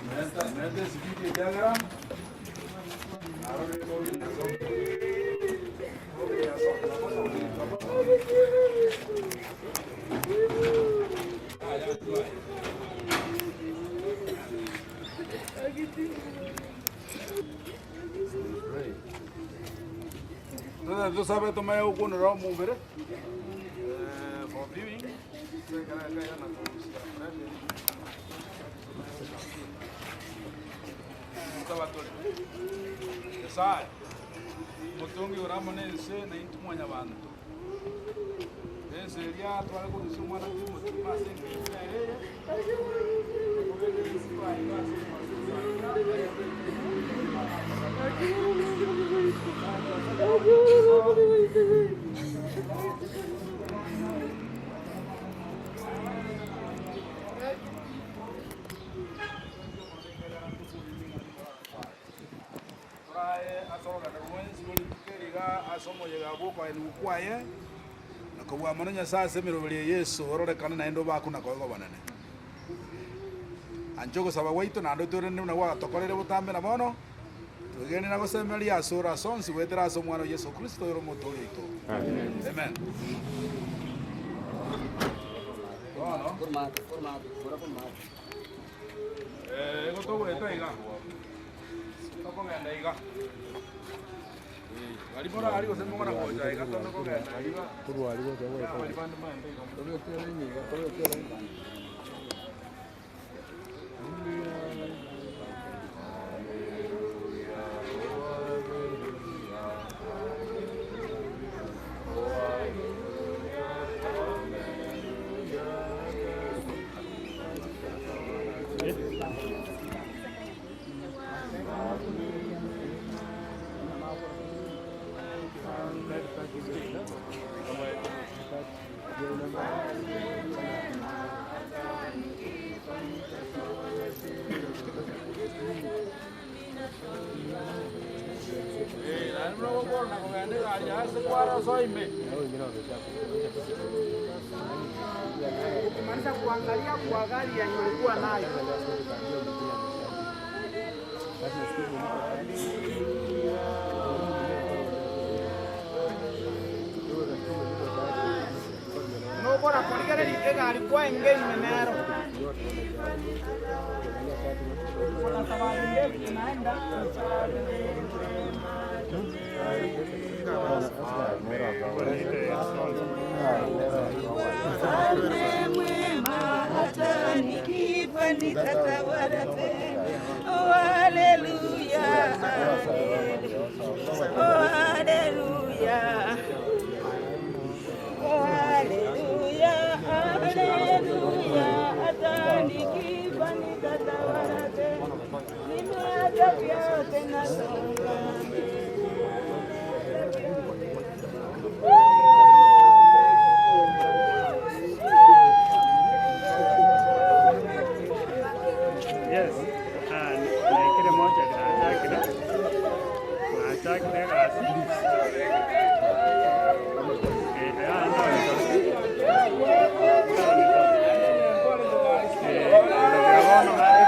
Menta menta esipidi ekiagera narorire kogenda ase kogenda ase Sasa tosabe tomanye gokunera omobere for viewing Nyasae, omotongi ore amo nense na intwe mwanyabanto, ense eria tware korusia omwana Timothy ase engencho yaye eye, tokobekera isiko aiga ase Torae ase orogendo rwonsi rwe rituko eri iga ase omoyega bw'okoenigwa kwaye, na kobua mono Nyasae ase emeroberio ya Yeso ororekane naende obakwe na koegwa obonene. Ancha ogosaba gwaito naende otoiranie buna gwatokoreire botambe na bono, twegene na gosemeria asore ase onsi goetera ase Omwana o Yeso Kristo oyore Omotooria oito. Amen. Bono. Eh, igo togoeta iga. Tokogenda iga. Bari morari gose mogona gocha iga tokogenda iga. Bari bande maende iga. Ukimaliza kuangalia kwa gari yenye ulikuwa nayo. Nokora korigereria egari kwaenge ime nero. Kuna safari ndefu tunaenda. Mfalme mwema, hata nikifa nitatawala tena. Oh, haleluya, oh, haleluya, oh, haleluya, haleluya, hata nikifa nitatawala tena. Nimeacha vyote nasonga mbele. Yes, ah, naikire mocha nachakire, nachakire egasi. Eh, iga ntaoni to. Eh, ndogera bono nare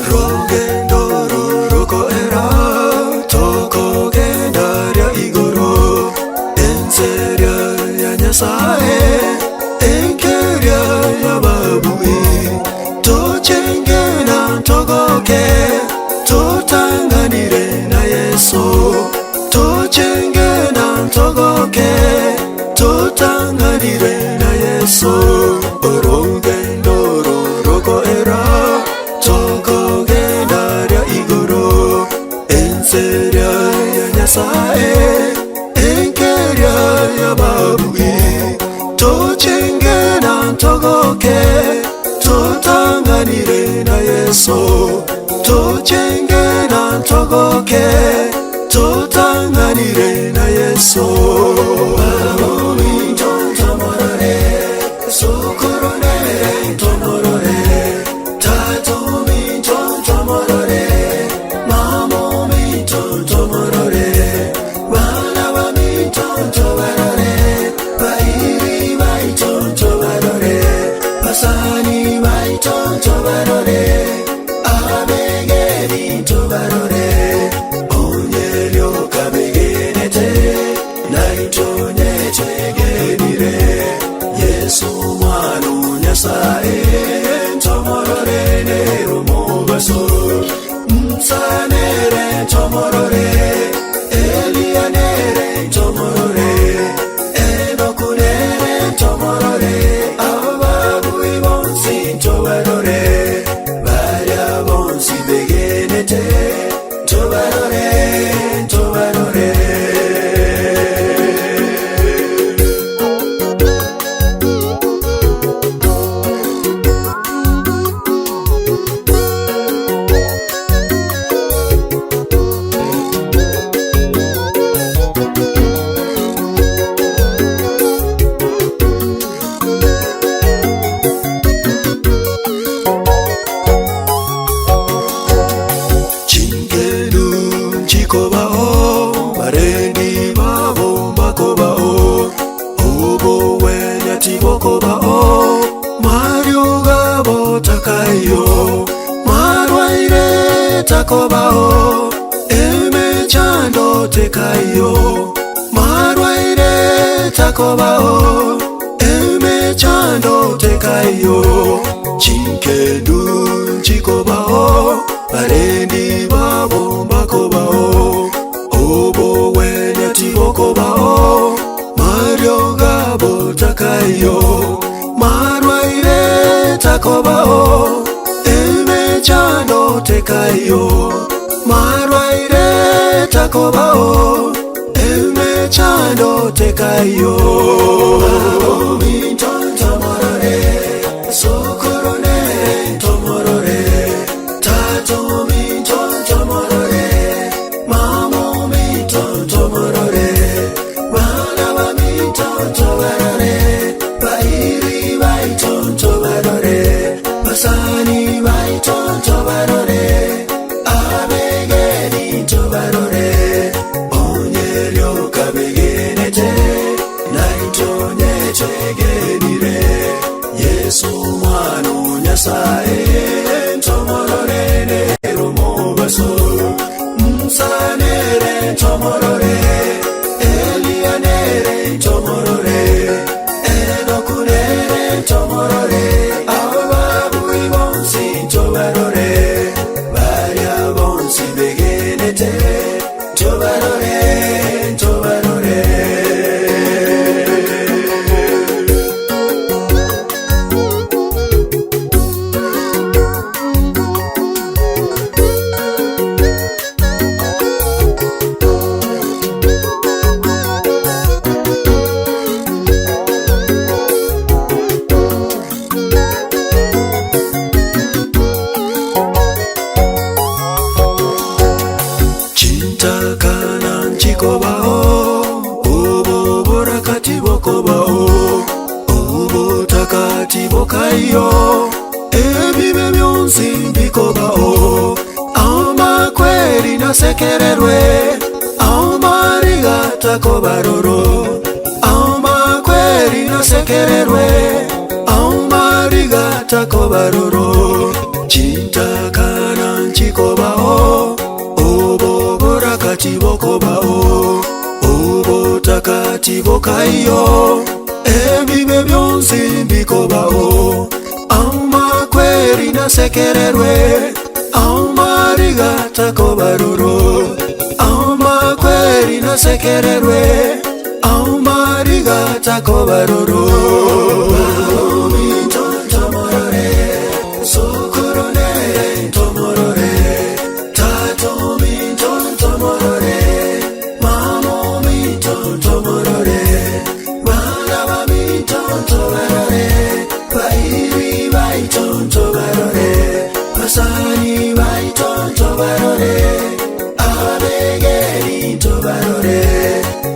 Rogendo rorokoera tokogenda ria igoro enseria ya Nyasaye enkeria y'ababui tochenge na togoke totang'anire na Yeso tochenge na togoke totang'anire na Yeso orogendo rorokoera tokogenda ria igoro enseria ya Nyasaye enkeria y'ababui tochenge na togoke totang'anire na Yeso. mobaso. Musa nere ntomorore, Eliya nere ntomorore, Enoku nere ntomorore, ababui bonsi ntobarore, baria bonsi begenete, ntobarore, ntobarore. Chingenu chikobao, barendi babo mbakobao, obowenya tibokobao, Mario gabo takayo, marwaire takobao, emechando tekayo, marwaire takobao, emechando tekayo, chinkendu chikobao, barendi babo mbakobao, obowenya tibokobao, Mario gabo takayo, marwaire takobao, emechando tekayo, marwaire takobao, emechando tekayo. Mintontomorore, sokorone tomorore, tato mintontomorore, mamo mintontomorore, bana ba mintontobarore, bairi baitontobarore, basani baitontobarore, abegeni tobarore, onyerio kabegenete, naitonyetegenire, Yesu mwana Nyasaye, ntomorore nero mobaso, Musa nere ntomorore, Eliya nere ntomorore, Enoku nere ntomorore, ababui bonsi ntobarore, baria bonsi begenete, ntobarore, ntobarore. Chintakana nchikobao, oboborakati bokobao, obotakati bokayo, ebibe byonsi bikobao, amakweri nasekererwe, amariga takobaroro, amakweri nasekererwe, amariga takobaroro, chintakana nchikobao, oboborakati bokobao, obotakati bokayo, ebibe byonsi bikobao, amakweri nasekererwe, amariga takobaroro, amakweri nasekererwe, amariga takobaroro. Mintontomorore, sokoronere ntomorore, tato mintontomorore, mamo mintontomorore, bana ba mintontobarore, bairi baitontobarore, basani baitontobarore, abegeri ntobarore,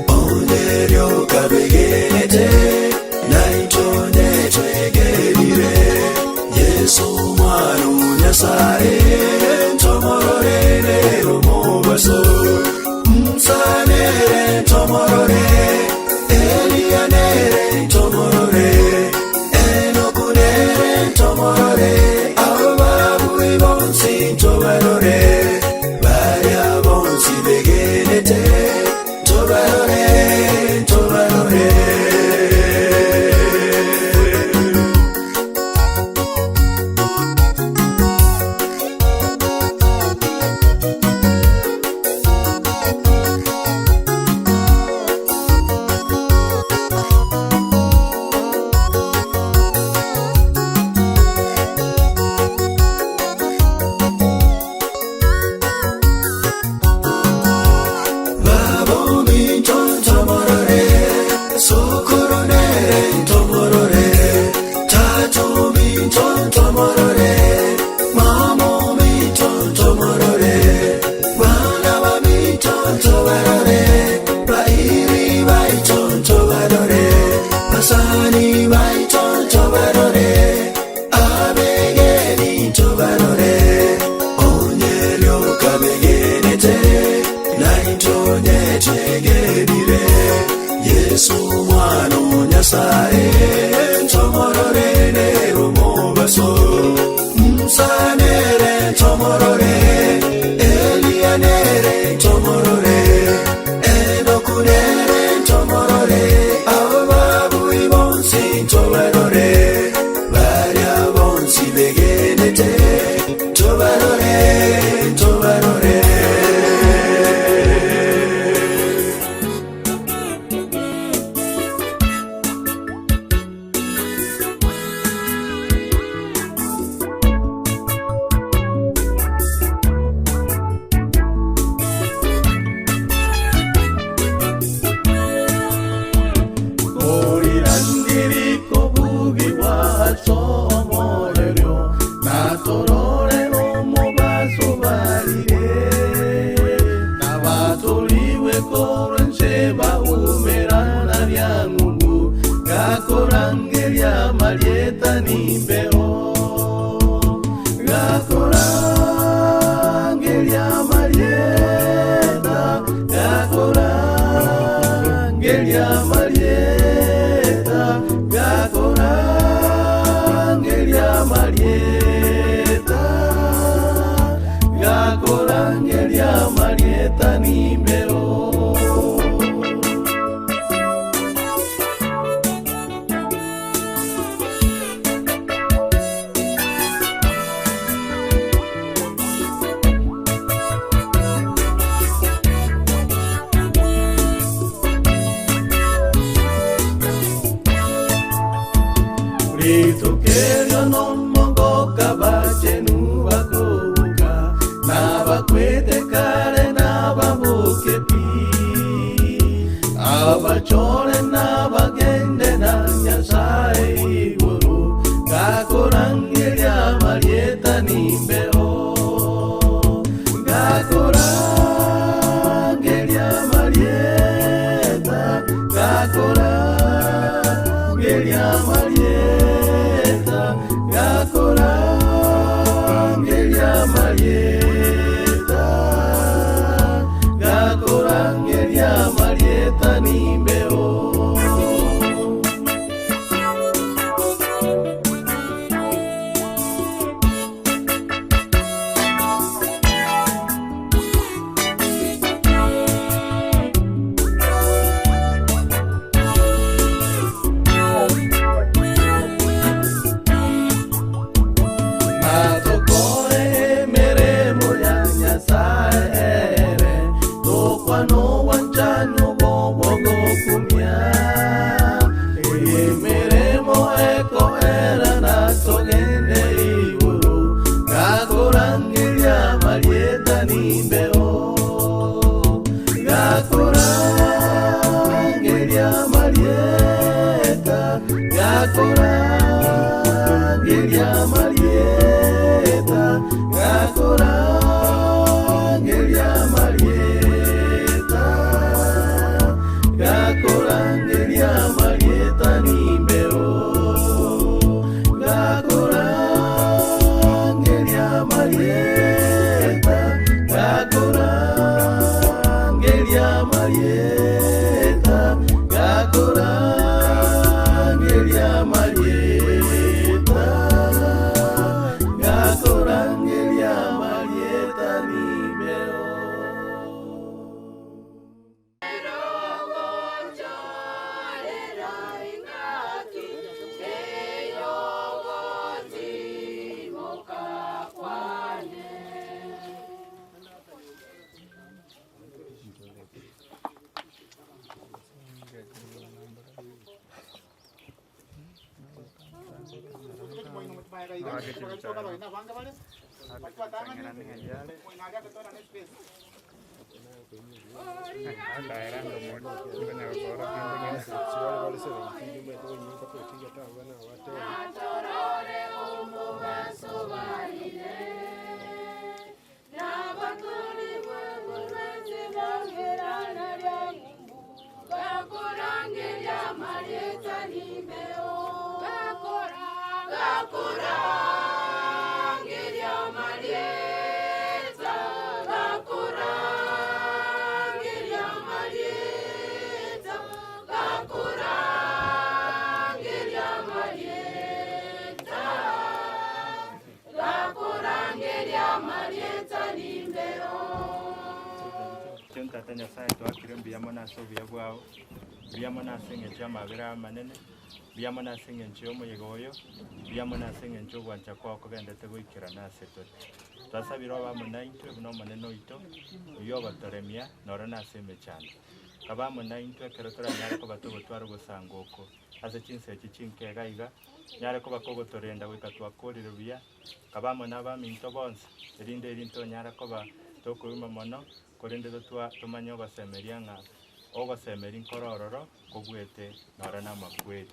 onerio kabegenete, naitonetwegerire, Yesu mwana Nyasaye, ntomorore nero mobaso, Musa nere ntomorore, Eliya nere ntomorore, Enoku nere ntomorore, ababui bonsi ntobarore, baria bonsi begenete, ntobarore, ntobarore. Natorore omobaso barire, Nabatorigwe korwa ense baumerana riang'ungu, Gakorangeria amarieta nimbeo. Gakorangeria amarieta, Gakorangeria amarieta, Gakorangeria amarieta, Gakorangeria amarieta nimbeo. Rituko erio nomogoka bachenu bakoboka, nabakwete kare nababoke pi, abachore nabagende na Nyasae igoro, gakorangeria amarieta nimbeo. Gakorangeria amarieta, gakorangeria amarieta, gakorangeria amarieta, gakorangeria amarieta nimbeo. Natokore emeremo ya Nyasae ere, tokwana obwanchani obwo bwogokumia. Emeremo ekoera natogende igoro, gakorangeria amarieta nimbeo. Gakorangeria amarieta, gakorangeria amarieta, gakorangeria amarieta, gakorangeria amarieta nimbeo. Gakorangeria amarieta, gakorangeria amarieta, gakorangeria amarieta, gakorangeria amarieta nimbeo. Tata Nyasaye twakire mbuya mono ase obuya bwao, mbuya mono ase eng'encho y'amabera amanene, mbuya mono ase eng'encho y'omoyega oyo, mbuya mono ase eng'encho y'ogwancha kwao kogendete goikerana ase tore. Twasabire obe amo naintwe buna Omonene oito, oyio ogotoremia noro nase emechando. Kaba amo naintwe ekero toranyare koba togotwara ogosango oko ase chinsa echi chinke iga iga, nyare koba kogotorenda goika twakorire buya, kaba amo nabaminto bonsi, erinde eri ntonyara koba tokouma mono, korende totwa tomanye ogosemeria ng'a ogosemeria nkoro ororo kobwete noro namakweri.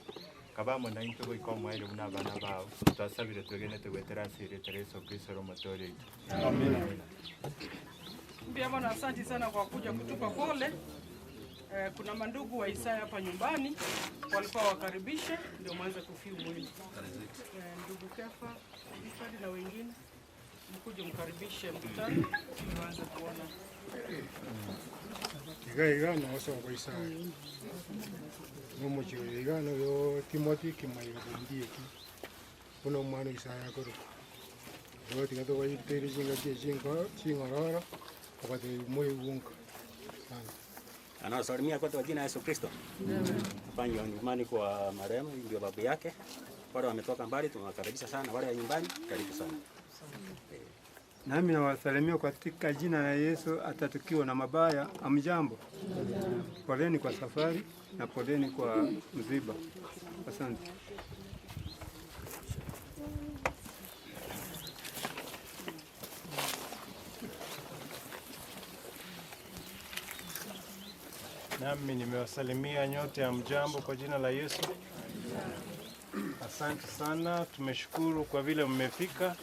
Kabe amo naintwe goika omoerio buna abana bao, twasabire twegenete goetera ase erieta ria Yeso Kristo ore Omotoori oito. Amina. Mbuya mono asanti sana kwa kuja kutupa pole. Eh, kuna mandugu wa Isaya hapa nyumbani walikuwa wakaribishe ndio mwanze kufiu mwili. Eh, ndugu Kefa, Richard na wengine mkuje mkaribishe mkutano ndio waanze kuona. Iga iga nogosoka Isaya, na omochie oyo iga noyo Timothy Kimaiga Bondieki, buna omwana o Isaya akorokwa. Igo tiga tobaiteire chingaki echi chinko ching'ororo, obatebia moigwe nka. Asante. Anawasalimia kote kwa jina la Yesu Kristo. Hapa ndio nyumbani kwa marehemu, ndio babu yake. Wale wametoka mbali tunawakaribisha sana, wale wa nyumbani karibu sana. Nami nawasalimia katika jina la Yesu, hata tukiwa na mabaya. Amjambo, poleni kwa safari na poleni kwa msiba. Asante. Nami nimewasalimia nyote, hamjambo kwa jina la Yesu. Asante sana, tumeshukuru kwa vile mmefika,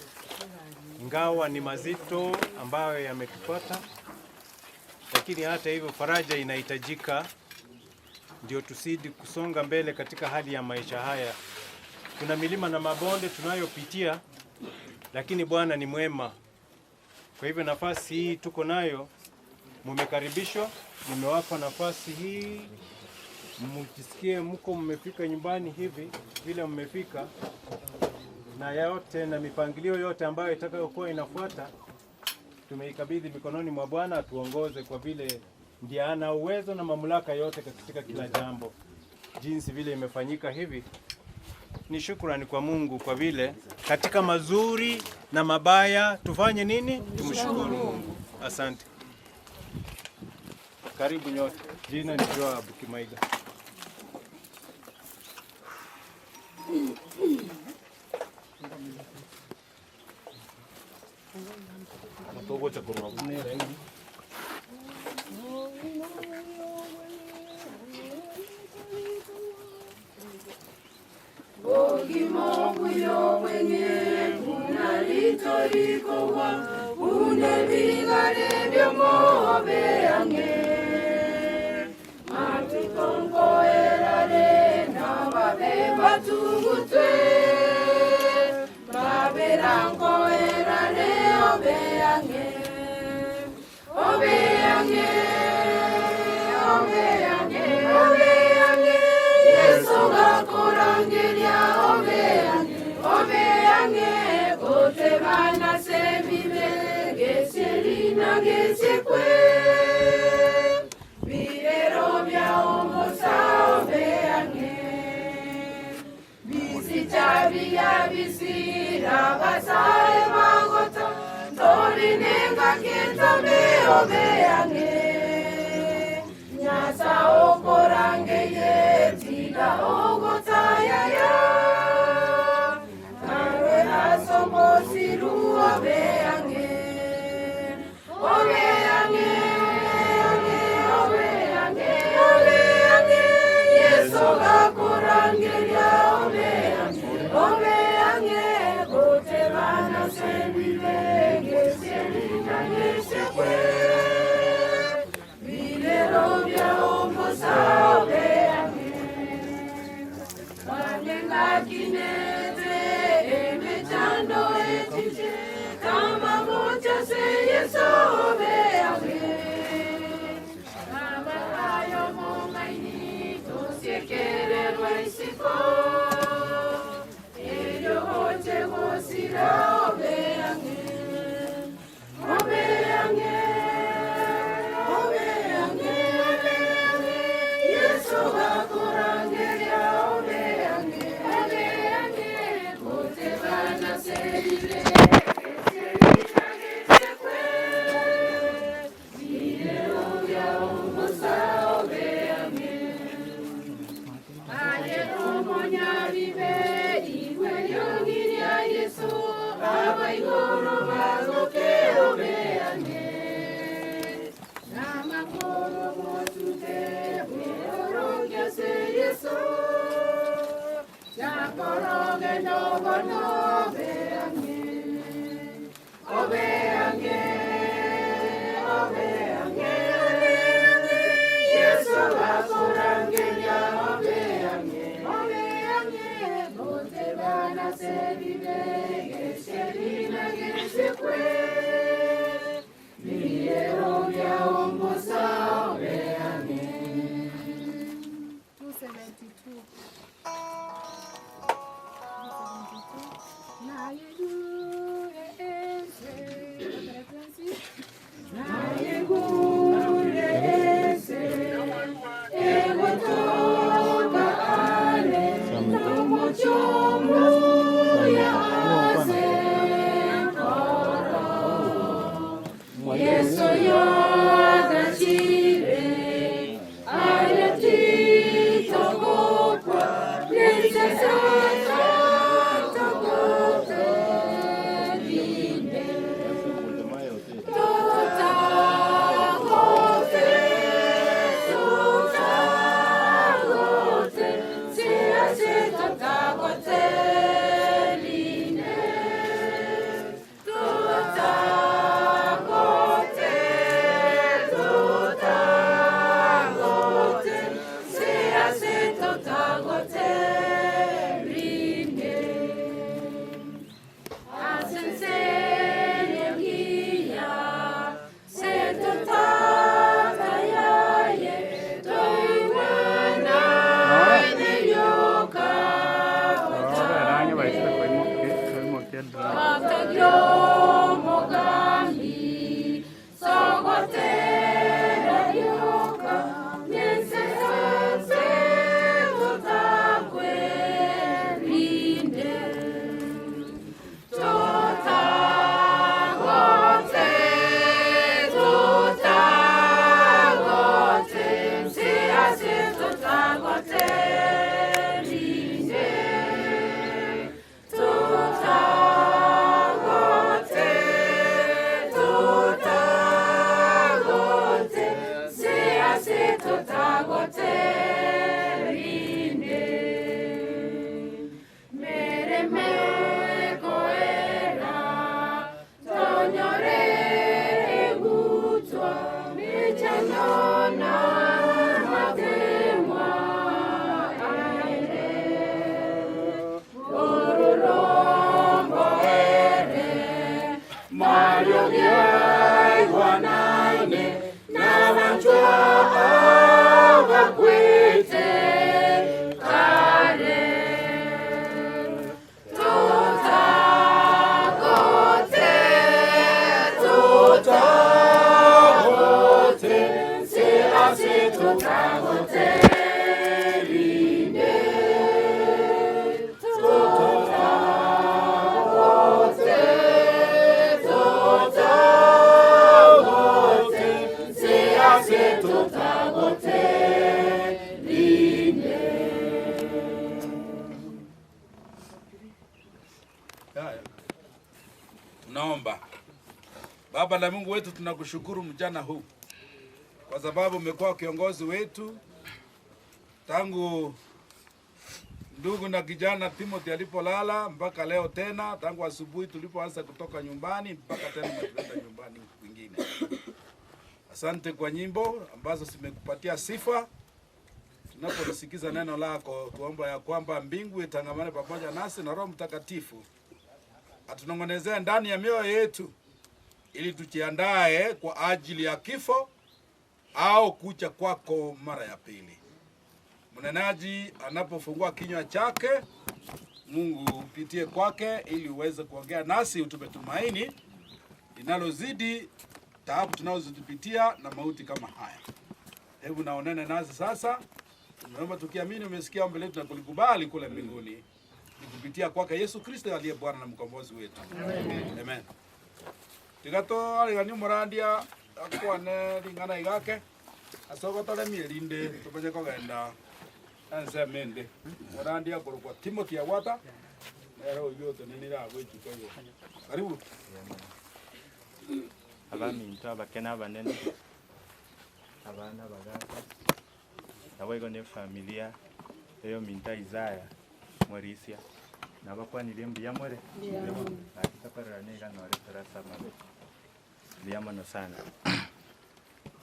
ingawa ni mazito ambayo yametupata, lakini hata hivyo faraja inahitajika, ndio tusidi kusonga mbele katika hali ya maisha haya. Kuna milima na mabonde tunayopitia, lakini Bwana ni mwema. Kwa hivyo nafasi hii tuko nayo, mumekaribishwa, nimewapa nafasi hii mjisikie mko mmefika nyumbani hivi vile mmefika, na yote na mipangilio yote ambayo itakayokuwa inafuata tumeikabidhi mikononi mwa Bwana atuongoze, kwa vile ndiye ana uwezo na mamlaka yote katika kila jambo. Jinsi vile imefanyika hivi ni shukrani kwa Mungu, kwa vile katika mazuri na mabaya tufanye nini? Tumshukuru Mungu. Asante. Karibu nyote. Jina ni Joab Kimaiga. Bogima obuya obweng'e buna rito rikogwa, buna ebigare bi'omobe ang'e. Matuko nkoerare nababe batugutwe, babera nkoerare obe ang'e, obe ang'e, obe ang'e, obe ang'e, Yeso gakorangeria obe ang'e, obe ang'e, gotebana ase ebibe, gesieri na gesiekwe, birero bia omosa obe ang'e, bisicha biya bisira basae bagota, tori nengaki entambe obe ang'e, Nyasa okorangeye tiga ogotayaya, karwe asomosiru obe ang'e, obe ang'e, ang'e, obe ang'e, obe ang'e, Yeso gakorangeria obe ang'e, obe ang'e, gotebana ase ebibe, gesieri na gesiekwe, birero bia omosa obe ang'e, banyengakinete emechando echiche, kama mocha se Yeso obe ang'e, kama ayo mongaini tosiekererwa isiko, eyo oche gosira obe ang'e, obe ang'e, obe ang'e, obe ang'e, Yeso gakorangeria obe ang'e, obe ang'e, gotebana ase ebibe, gesieri na gesiekwe, birero bia omosa obe ang'e. Aye omonyabibe, igwe riogi ria Yeso, abaigoro bagoke obe ang'e. Namakoro motute, bweorokia ase Yeso, Orogendo bono obe ang'e, obe ang'e, obe ang'e, obe ang'e, Yeso gakorangeria obe ang'e, obe ang'e, gotebana ase ebibe, gese na gesekwe, Biero biaombosa obe ang'e. 272. 272. Nayegure ense, egotoka are, nomochomo ya ase nkoro. Yeso yagachire, aria titogokwa, nensesatatogoterinde. Totagote, totagote, siase totagoterinde. Totagote, totagote, siase totagoterinde. Asensenyogia, setotatayaye, toigwana neyoka Atagyomogambi, sogotera ryoka, nensesase totakwerinde. Totagote, totagote, siase totagote rinde. Totagote, totagote, siase totagote rinde. Mereme koera, tonyore gutwa, michanona matemwa aere. Ororombo ere, Mario gyaigwanaine, n'abanchwa abakwete kare. Totagote, totagote, siase totagote rinde. Totagote, totagote, siase totagote rinde. Haya. Tunaomba. Baba na Mungu wetu, tunakushukuru mchana huu kwa sababu umekuwa kiongozi wetu tangu ndugu na kijana Timothy alipolala mpaka leo tena, tangu asubuhi tulipoanza kutoka nyumbani mpaka tena umetuleta nyumbani kwingine. Asante kwa nyimbo ambazo zimekupatia sifa. Tunapolisikiza neno lako, tuomba ya kwamba mbingu itangamane pamoja nasi na Roho Mtakatifu atunong'onezee ndani ya mioyo yetu ili tujiandae kwa ajili ya kifo au kuja kwako mara ya pili. Mnenaji anapofungua kinywa chake, Mungu upitie kwake ili uweze kuongea nasi, utupe tumaini linalozidi taabu tunazozipitia na mauti kama haya. Hebu naonene nasi sasa. Tumeomba tukiamini umesikia ombi letu na kulikubali kule mbinguni, ni kupitia kwake Yesu Kristo aliye Bwana na mkombozi wetu. Amen. Amen. Tiga toarigani omorandia akwane ring'ana igake ase ogotoremia erinde tomenye kogenda ensemo ende. Omorandia akorokwa Timothy Agwata nere oywo otenenire abwo echuko igo. Karibu. Abaminto abake na abanene, abana abagaka, nabo igo na efamilia eyominto Isaya Morisia. Nabakwanirie mbuya more? Gaki tokorerane iga nore tore ase amabe. Mbuya mono sana.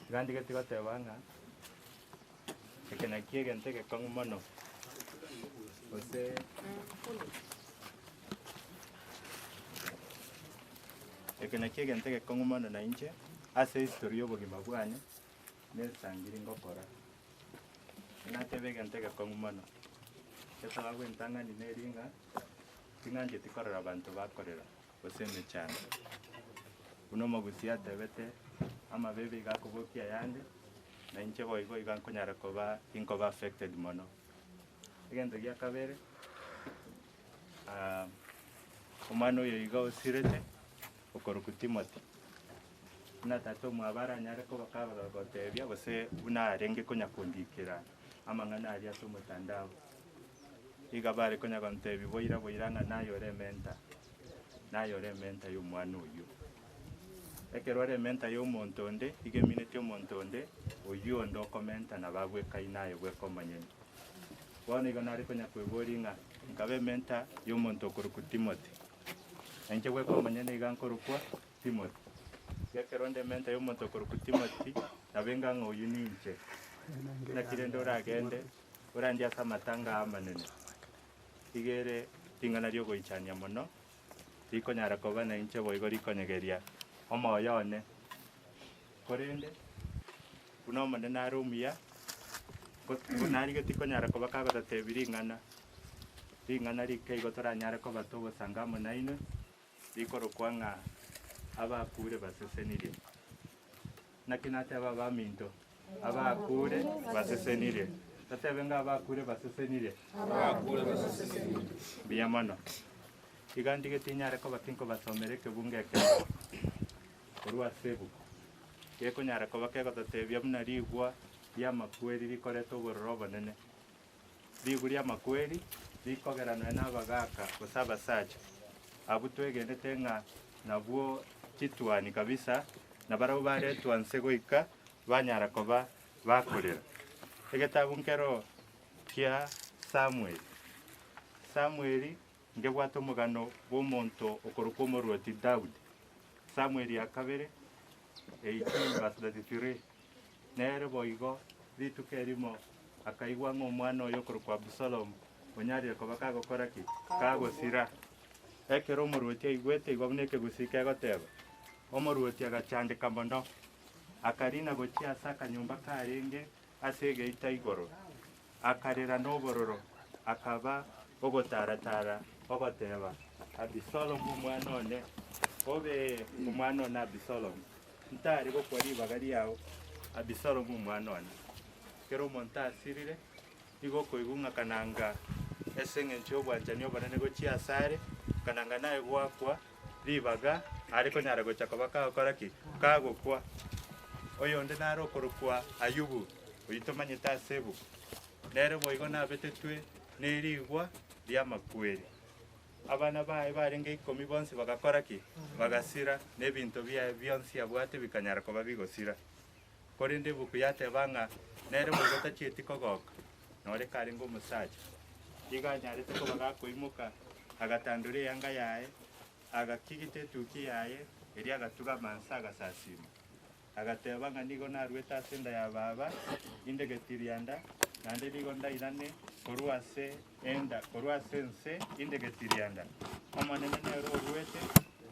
Iga ndigeti goteba ng'a eke nakio egento egekong'u mono gose eke nakio egento egekong'u mono na inche ase history ya obogima bwane nesangiri ngokora. Natebe egento egekong'u mono, esababu entang'ani neri ng'a ting'ancheti korora abanto bakorera gose emechando. Buna omogusii atebete, amabe iga akobokia ayande, na inche boigo iga nkonyara koba inkoba affected mono. Egento gia kabere, omwana oyo iga osirete okorokwa Timothy. Buna tata omwabo aranyare koba kagotebia gose buna arenge konya kondikera amang'ana aria ase omotandao. Iga bare konya gontebia boira boira ng'a naye ore ementa, naye ore ementa y'omwana oyio. Ekero ore ementa y'omonto onde, iga emineti omonto onde, oyio onde okomenta nabo abwekaine aye bweka omonyene. Bono igo nare konya kweboria ng'a nkaba ementa y'omonto okorokwa Timothy. Na inche bweka omonyene iga nkorokwa Timothy. Iga ekero onde ementa y'omonto okorokwa Timothy, nabo enga ng'a oyio ninche. Naki rende oragende, orandie ase amatanga aa amanene. Iga ere ring'ana riogoichania mono, rikonyara koba nainche boigo rikonyegeria omoyo one. Korende, buna Omonene are omuya, narigetie konyara koba kagotatebia ring'ana, ring'ana rike igo toranyare koba togosanga amo nainwe, rikorokwa ng'a abakure basesenirie. Naki nateba abaminto, abakure basesenirie. Totebe ng'a abakure basesenirie. Abakure basesenirie. Mbuya mono. Iga ndigeti nyare koba tinkobasomera ekebungo ekemo korwa ase ebuku. Gekonyara koba kegototebia buna rigwa ri'amakweri rikoreta obororo obonene. Ribu ri'amakweri rikogera nonya nabagaaka gose abasacha, abwo twegenete ng'a nabwo chituani kabisa, na barabwo baretwa nse goika banyara koba bakorera. Egetabu nkero kia Samweli. Samweli nkebwate omogano bw'omonto okorokwa omorwoti Daudi. Samweli ya kabere 18 verse 33. Nere boigo rituko erimo akaigwa ng'a omwana oye okorokwa Abusalomu onyarire koba kagokora ki? Kagosira. Ekero omorwoti aigwete igo buna ekegusii kegoteba, omorwoti agachandeka mono, akarina gochia ase akanyomba karenge ase egeita igoro, akarera nobororo, akaba ogotaara-taara, ogoteba, Abisalomu omwana one, obee, omwana one Abisalomu! Ntari gokwa ribaga riao, Abisalomu omwana one. Ekero omonto asirire, nigo okoigwa ng'a kananga ase engencho y'obwanchani obonene gochia asare, kananga naye gwakwa ribaga are konyara gocha koba kagokora ki? Kagokwa. Oyonde nare okorokwa Ayubu, oyio tomanyete ase ebuku, nere boigo nabetetwe nerigwa ri'amakweri. Abana baye barenge ikomi bonsi bagakora ki? Bagasira, na ebinto biaye bionsi abwate bikanyara koba bigosira. Korende ebuku yateba ng'a nere boigo tachieti kogoka, nore karenge omosacha. Igo anyarete koba gakoimoka, agatandora eanga yaye, agakigita etukia yaye, erio agatugama inse agasasima. Agateba ng'a nigo naruete ase enda ya baba, inde getirianda, naende nigo ndairane korwa ase enda, korwa ase ense inde getirianda. Omonene nere oruete,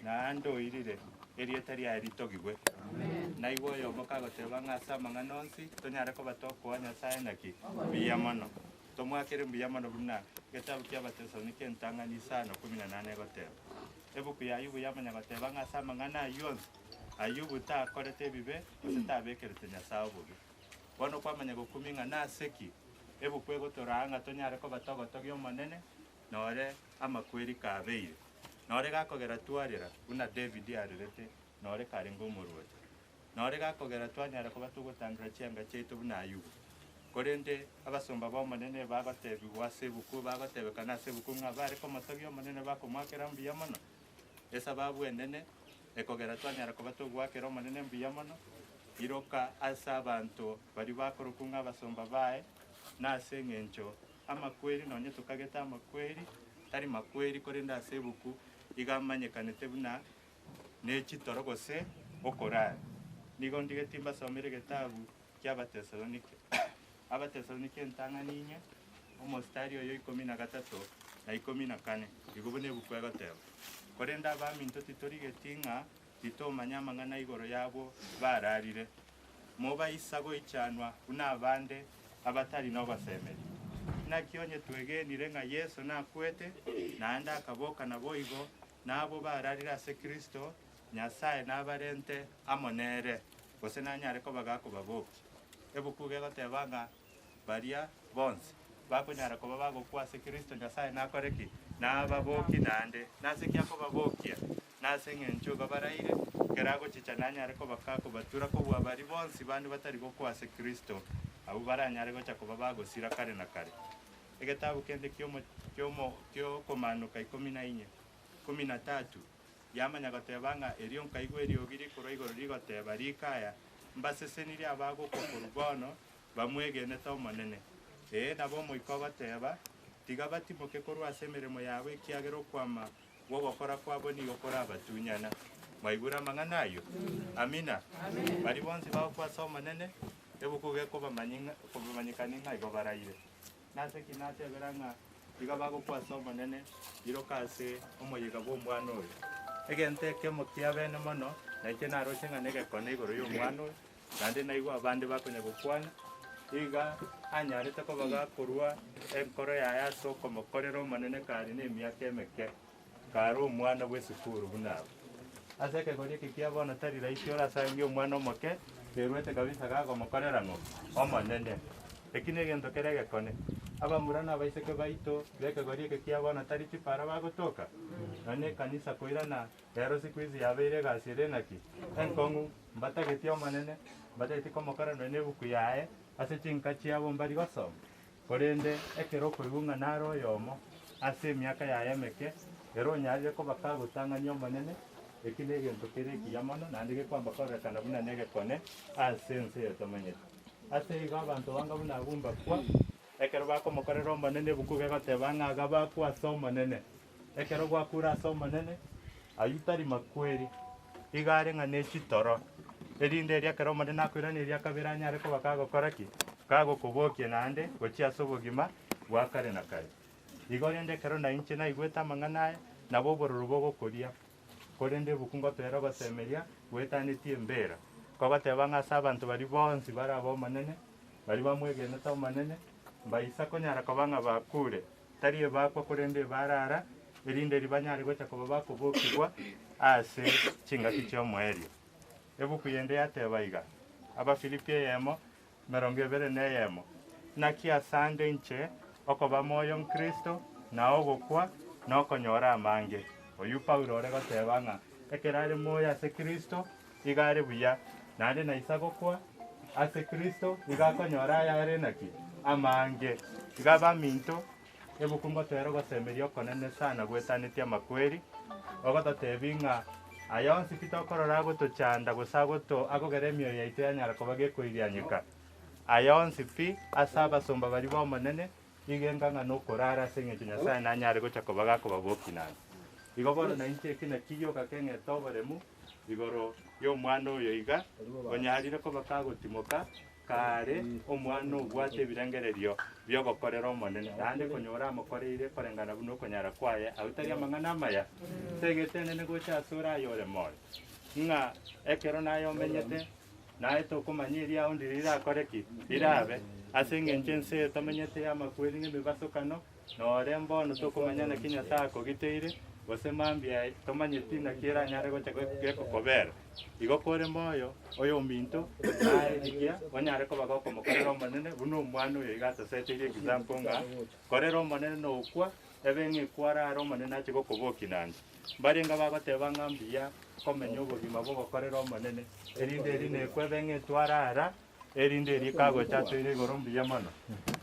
naende oirire, erieta riaye ritogigwe. Naigwe oyomo kagoteba ng'a ase amang'ana onsi tonyare koba tokoa Nyasae naki? Mbuya mono. Tomoakere mbuya mono buna egetabu ki'Abatesalonike entang'ani isano kumi na nane egoteba. Ebuku ya Ayubu yamanya goteba ng'a ase amang'ana ayio onsi, Ayubu takorete ebibe gose tabekerete Nyasae obobe. Bono kwamanya gokumia ng'a nase ki ebuku egotoraa ng'a tonyare koba togotogia Omonene nore amakweri kabeire, nore gakogera twarera buna David arerete nore karenge omorwoti, nore gakogera twanyara koba togotandora chianga chiaito buna Ayubu. Korende abasomba b'Omonene bagotebigwa ase ebuku, bagotebekana ase ebuku ng'a bare komotogia Omonene bakomoakera mbuya mono. Esababu enene ekogera twanyara koba togoakera Omonene mbuya mono, iroka ase abanto baria bakorokwa ng'a abasomba baye, nase engencho amakweri nonye tokagete amakweri, Tari makweri korende ase ebuku iga amanyekanete buna ne chitoro gose okorara. Nigo ndigeti mbasomere egetabu ki'Abatesalonike. Abatesalonike entang'ani inye, omositari oyo ikomi na gatato na ikomi na kane, igo buna ebuku egoteba, Korende abaminto titorigeti ng'a titomanya amang'ana igoro y'abwo bararire, mobaisa goichanwa buna abande abatari nogosemeria. Naki onye twegenire ng'a Yeso nakwete, naende akaboka naboigo, nabwo bararire ase Kristo, Nyasae nabarente amo nere, gose nanyare koba gakobabokia. Ebuku iga egoteba ng'a baria bonsi bakonyara koba bagokwa ase Kristo, Nyasae nakore ki? Nababokie naende. Nase ki akobabokia? Nase engencho iga baraire, ekero agochicha nanyare koba gakobatura kobua baria bonsi bande batari gokwa ase Kristo, abwo baranyare gocha koba bagosira kare na kare. Egetabu kende kiomo kiomo kiokomaanoka ikomi na inye, kumi na tatu, Yamanya goteba ng'a erio nkaigwa eriogi rikorwa igoro rigoteba, Rika aya, mbasesenirie abagokwa korwa bono, bamwegenete Omonene. Ee, nabo Omoika ogoteba, Tiga batimoke korwa ase emeremo yabo, ekiagera okwama gw'ogokora kwabo nigo korabatunyana. Mwaigure amang'ana ayio? Amina. Baria bonsi bagokwa ase Omonene, ebuku gekobamanyekania ng'a igo baraire. Nase ki natebera ng'a iga bagokwa ase Omonene, iroka ase omoyega bw'omwana oyo? Egento ekemo kiabene mono, na inche naroche ng'a negekone igoro y'omwana oyo, naende naigwa abande bakonya gokwana, iga anyarete koba gakorua enkoro yaye ase okomokorera Omonene kare nemiaka emeke, kare omwana bw'esukuru buna abwo. Ase ekegori eke kia bono tari rahisi orasangie omwana omoke kerwete kabisa gakomokorera ng'o? Omonene. Eki negento kere egekone. Abamura na abaiseke baito b'ekegori eke kia bono tari chipara bagotoka? Nonya ekanisa koirana rero siku hizi yabeire egasi ere naki? Enkong'u. Mbatageti Omonene, mbatageti komokora nonya nebuku yaye ase chinka chiabo mbari gosoma. Korende ekero okoigwa ng'a nare oyomo ase emiaka yaye emeke, ere onyarire koba kagotang'ania Omonene, eki negento kere ekiya mono, naende gekwamba kororekana buna negekone ase ense eye tomenyete. Ase igo abanto banga buna abwo mbakwa, ekero bakomokorera Omonene ebuku gegoteba ng'a iga bakwa ase Omonene. Ekero gwakure ase Omonene, ayio tari makweri, iga are ng'a ne chitoro, erinde erio ekero Omonene akoiraneria akabere anyare koba kagokora ki? Kagokobokia naende gochia ase obogima bwa kare na kare. Igo rende ekero nainche naigwete amang'ana aya, nabo obororo bogokoria, korende ebuku ngotoera ogosemeria goetanetie embera, kogoteba ng'a ase abanto baria bonsi bare ab'Omonene, baria bamwegenete Omonene, mbaisa konyara koba ng'a bakure, Tari ebakwa korende ebarara, erinde ribanyare gocha koba bakobokigwa ase chingaki chi'omoerio. Ebuku yende yateba iga, Abafilipi eyemo, emerongo ebere na eyemo, Naki asande inche okoba moyo n'Kristo, na ogokwa nokonyora amange. Oyio Paulo ore goteba ng'a ekero are moyo ase Kristo, iga are buya, naende naisa gokwa ase Kristo, iga akonyora ayare naki? Amange. Iga abaminto, ebuku ngotera ogosemeria okonene sana gwetanetie amakweri, ogototebi ng'a aya onsi pi tokorora agotochanda gose agoto akogera emioyo yaito yanyara koba gekoirianyeka. Aya onsi pi ase abasomba baria b'Omonene, iga enga ng'a nokorara ase eng'encho Nyasae nanyare gocha koba gakobabokia naende. Igo bono nainche eki nakio gioka keng'ete oboremu, Igoro y'omwana oyo iga onyarire koba kagotimoka kare omwana obwate ebirengererio bi'ogokorera Omonene, naende konyora amokoreire koreng'ana buna okonyara kwaye, ayio tari amang'ana amaya? Tegete enene gocha asore aye ore moyo, ng'a ekero naye omenyete, naye tokomanya eriao ndiri rirakore ki? Rirabe. Ase engencho ense eye tomenyete y'amakweri na emebasokano, Nore mbono tokomanya naki Nyasae akogiteire, gose mambia tomanyeti naki eranyare gocha gekokobera. Igo kore moyo, oyominto, naye rigia onyare koba gokomokorera Omonene, buna omwana oyo iga atoseteirie example ng'a korera Omonene nokwa, ebe ng'a ekwarare Omonene ache gokobokia naende. Mbarenge bagoteba ng'a mbuya komenya obogima bw'ogokorera Omonene, erinde eri nekwa ebe ng'a etwarara, Erinde erio kagocha atoire igoro mbuya mono.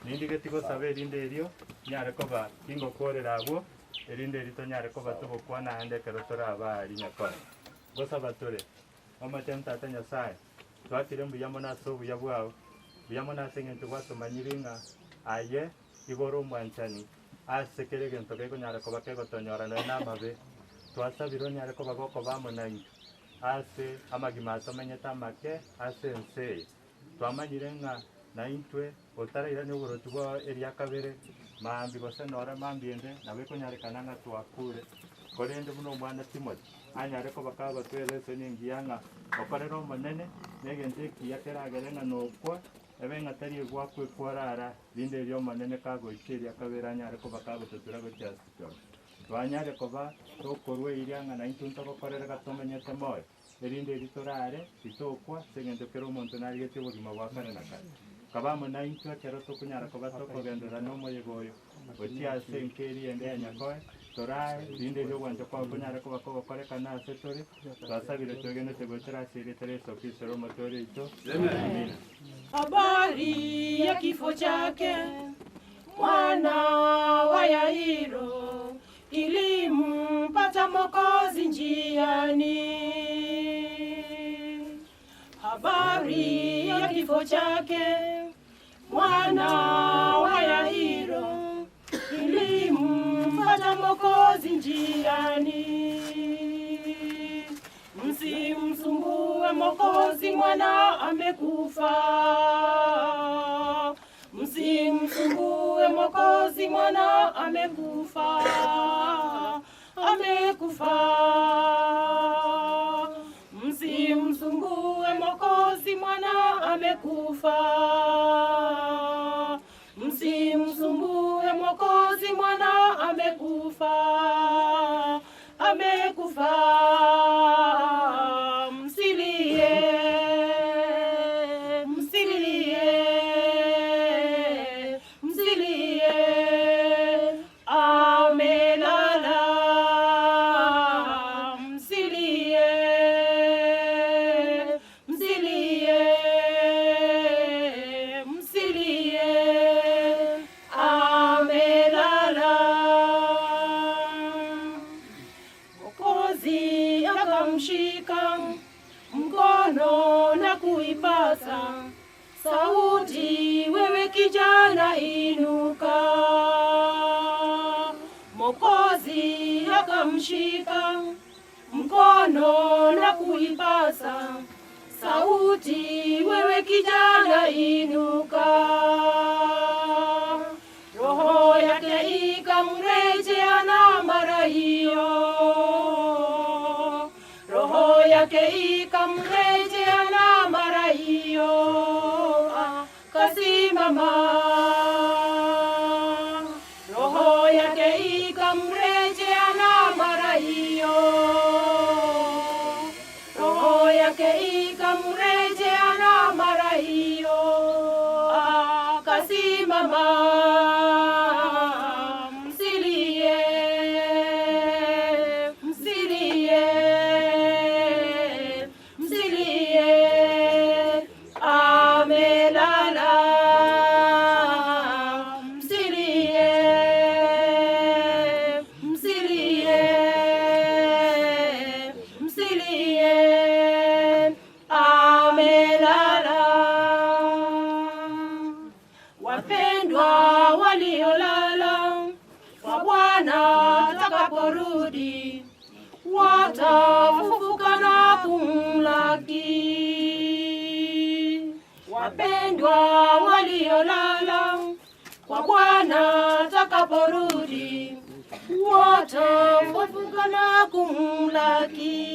Nindigeti gosaba erinde erio nyare koba tingokorera abwo, erinde erio tonyare koba togokwana aande ekero torabe aa rinyakore. Ngosaba tore, Omochenu Tata Nyasae, twakire mbuya mono ase obuya bwao, mbuya mono ase engencho gwatomanyire ng'a aye igo ore omwanchani. ase kera egento gekonyara koba kegotonyora nonya na amabe. Twasabire onyare koba gokoba amo naintwe ase amagima aya tomenyete amake ase ense eye. Twamanyire ng'a naintwe otarairania oboroti bwao eria kabere, mambia gose nore mambia ende, nabo ekonyarekana ng'a twakure. Korende buna omwana Timothy, anyare koba kagotwera esoni engiya ng'a okorera Omonene negento ekiya keragere ng'a nokwa, ebe ng'a tari egwakwa ekworara, rinde erio Omonene kagoika eria kabere anyare koba kagototura gochia ase igoro. Twanyare koba tokorua eira ng'a naintwe ntogokorere gatomenyete moyo, erinde erio torare, titokwa, ase eng'encho kera omonto narigetie obogima bwa kare na kare. Kaba amo naintwe ekero tokonyara koba tokogenderera nomoyega oyo, gochia ase enka eria ende ya Nyakoe, torae, rinde erio ogwancha kwao konyare koba kogokorekana ase tore, twasabire twegenete goetera ase erieta ria Yeso Kristo ere Omotooria oito. Amina. Habari ya kifo chake mwana wa Yairo ilimpata Mwokozi njiani. Habari ya kifo chake mwana wa Yairo ilimpata Mwokozi njiani. Msimsumbue Mwokozi, mwana amekufa. Msimsumbue Mwokozi, mwana amekufa, amekufa. Msimsumbue Mwokozi, mwana amekufa. Msimsumbue Mwokozi, mwana amekufa, amekufa. Msilie, msilie, msilie, amelala. Msilie, msilie, msilie, amelala. Mwokozi akamshika mkono na kuipasa sauti, wewe kijana inuka. Mwokozi akamshika mkono na kuipasa sauti, wewe kijana inuka. Roho yake ikamrejea na mara hiyo, roho yake ikamrejea na mara hiyo, akasimama. Roho yake ikamrejea na mara hiyo, roho yake ikamrejea na mara hiyo, akasimama. Msilie, msilie, msilie, amelala. Msilie, msilie, msilie, amelala. Wapendwa waliolala kwa Bwana atakaporudi, watafufuka na kumlaki. Wapendwa waliolala kwa Bwana atakaporudi, watafufuka na kumlaki.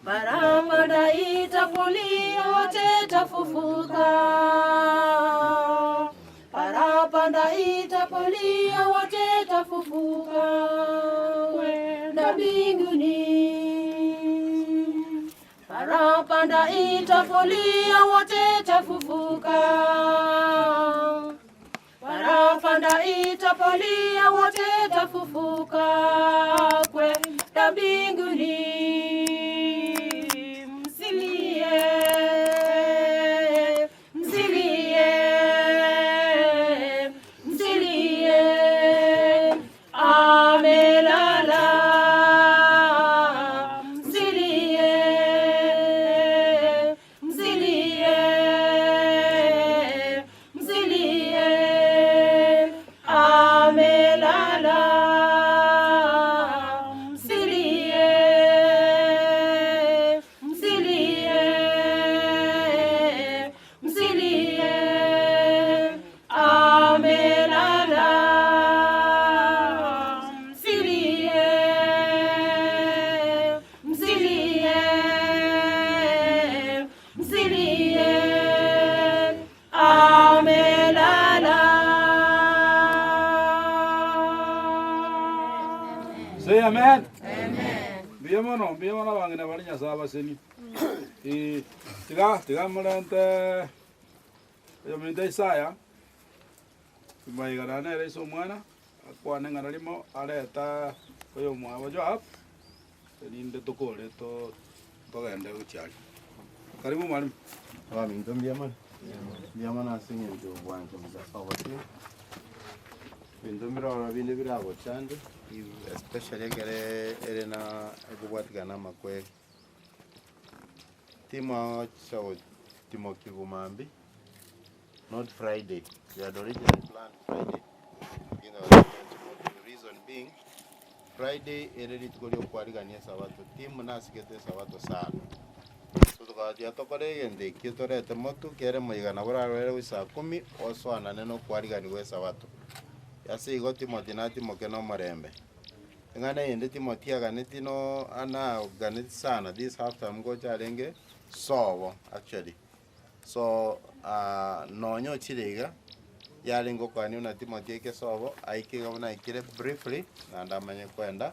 Parapanda itapolia, wote tafufuka. Parapanda itapolia, wote tafufuka kwenda mbinguni. Parapanda itapolia, wote tafufuka. Parapanda itapolia, wote tafufuka kwenda mbinguni. Msilie, msilie, msilie, amelala. Msilie, msilie, msilie, Amen. Mbuya mono, mbuya mono abang'ina baria Nyasae abasenie. Eh, tiga tiga morente oyominto Isaya, Kimaiga naende nere ise omwana, akwane ing'ana rimo areta oyomwabo Joab, erinde tokore to togende gochia aria. Karibu mwalimu. Abaminto mbuya mono, mbuya mono ase eng'encho y'obwancha mogaso ogochia. Ebinto mbire ororo binde biragochande, especially ekere ere na ekobwatikana na amakweri. Timocha gotimokiwa mambia, not Friday, we had originally planned Friday, lakini togachaka reason being, Friday ere rituko ria okwarigania esabato, timu nasigete esabato sana. So tokabatia tokore egento ekio torete motu, kere moiga nabo orarwere gochia saa kumi, osoanane na okwarigania gwa esabato. Ase igo Timothy natimoke na omorembe. Eng'ana eyende Timothy aganeti no anaganeti sana this half term ngocha arenge sobo actually. So nonya ochire iga, yarenge okwania buna Timothy aike sobo, aike iga buna aikire briefly, naende amanye kwenda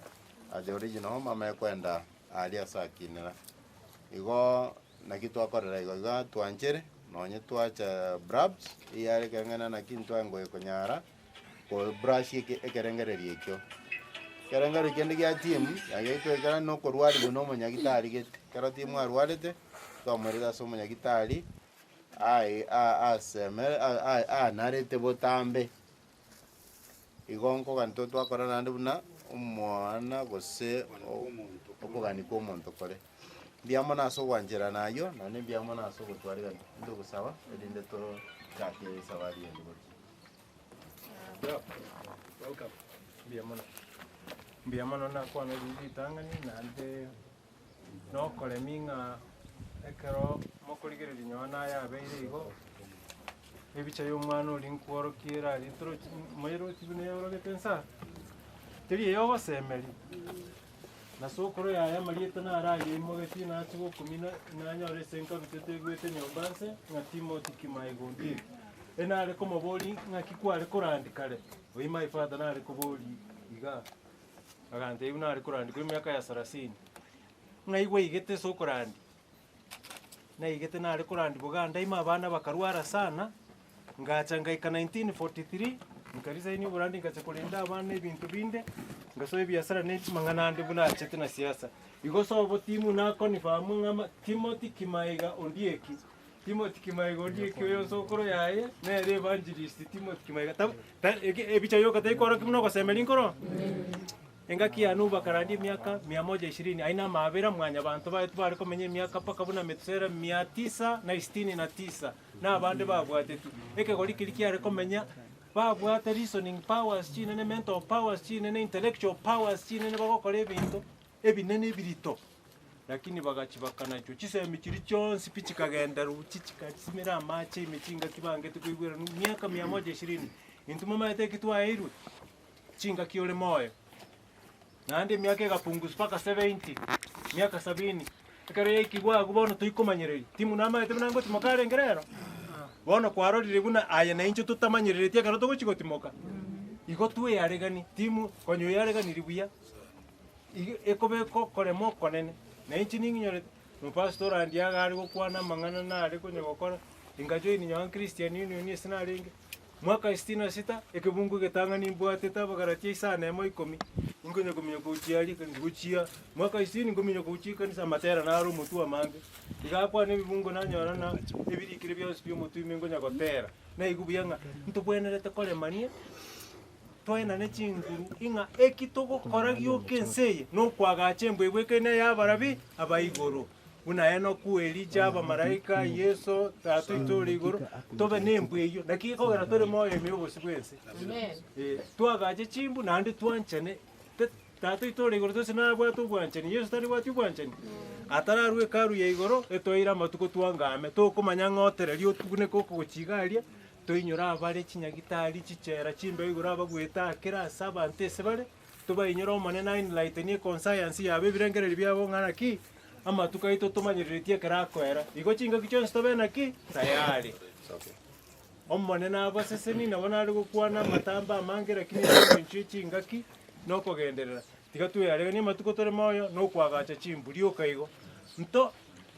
at the original home amanye kwenda aria ase akinera. Igo naki twakorera igo iga twanchere, nonye twacha brabs, eyare ekeng'ena naki intwe ngoe konyara ko brush eke ekerengererio ekio. Ekerengererio kende gia team, yaye twaikera na okorwariwa na omonyagitari gete, ekero team arwarete, twamoirete ase omonyagitari, aye a- asemere a- a- anarete botambe. Igo nkogani to twakora naende buna omwana gose okogani kwa omonto kore. Mbuya mono ase ogwancherana ayio, naende mbuya mono ase ogotwarigania. Intogosaba erinde tochake esabari ende gochia. Mbuya mono. Mbuya mono nakwana riria ritang'ani naende nokoremi ng'a ekero mokorigereria nonye naye abeire igo, ebicha ya omwana oria nkworokia ere aria torochi moirochi buna eorogete nsa, teri eyogosemeria. Na sokoro yaye amarieta naro ayeimogetie nache gokumina nanyore ase nkarutete egwete nyomba nse ng'a Timothy Kimaiga Ondieki. Enare komoboria ng'aki kware korandi kare, oyio my father nare koboria igaa. Agantebia buna are korandi korwa emiaka ya sarasini, ng'ai gwaigete ase okorandia? Naigete nare korandi Buganda ime abana bakarwara sana, ngacha ngaika 1943, nkaresign oborandi ngacha korenda abana ebinto binde, ngasoa ebiasara ne amang'ana ande buna achete na siasa. Igo sobo timu nakonfirm ng'a ama Timothy Kimaiga Ondieki. Timothy Kimaiga Ondieki oyo nsokoro yaye, nere evangelist Timothy Kimaiga. Ta ta eke ebicha yoka teikorokia buna ogosemeria nkoro? Engaki ya Nuhu bakarandia emiaka mia moja ishirini, ayio namabera mwanyabanto baye tibare komenya emiaka mpaka buna Metusela mia tisa na isitini na tisa, na abande babwatetwe. Ekegori keria kiare komenya babwate reasoning powers chinene, mental powers chinene, intellectual powers chinene bagokora ebinto ebinene ebirito. Lakini bagachia bakanachwa chisemi chiria chionsi pi chikagenda roche chikasimera amache ime chingaki bangete koigwera miaka mia moja ishirini. Intwe momanyete eki twaeirwe? Chingaki ore moyo. Naende emiaka egapunguswa mpaka 70, miaka sabini. Ekero yaikigwe agwo bono toikomanyereria. Timu namanyete buna ngotimoka arenge rero? Bono kwarorire buna aye na inche totamanyereretie ekero togochia gotimoka. Igo tweareganie, timu konya oyareganirie buya. Igo ekobeka okorema okonene, na inche ning'inyorete, omopastor orandia iga are gokwana amang'ana nare konya gokora, ingajoin nonye Christian Union ase narenge, mwaka sitini na sita, ekebungo egetang'ani mbwatete abagalatia isano emo ikomi, inkonya kominyoka gochia aria ekanisa gochia, mwaka sitini nkominyoka gochia ekanisa amatera naro omotwe amange, iga akwane ebibungo nanyora na ebirikire bionsi bia omotwe ime nkonya gotera, naigwa buya ng'a ntobwenerete koremania. Toenane chinguru ing'a eki togokora gioka ense eye nokwagacha embwebwe ekeene y'abarabi aba igoro, buna Enoku, Elija, abamalaika, Yeso, Tata oito ore igoro, tobe nembwa eyio. Naki gekogera tore moyo ime y'obosio bw'ense. Eh, twagache chimbu naende twanchane. Te- Tata oito ore igoro tose nabwate obwanchani, Yeso taribwati obwanchani? Atararwa hekalu ya igoro, etoeire amatuko twangame, tokomanya ng'a otereria otubuneke okogochia iga aria, Toinyore abare chinyagitari, chichela, chimbeo igoro abagwete aa kera ase abanto ase bare, tobainyore Omonene aenlightenie econscience yabo ebirengererio biabo ng'a naki, amatuko aito tomanyereretie ekero akoera. Igo chingaki chionsi tobe naki? Tayari. Omonene abasesenie nabo nare gokwana amatambe amange lakini ase engencho ye chingaki nokogenderera. Tiga tweareganie amatuko tore moyo na okoagacha chimbu rioka igo. Nto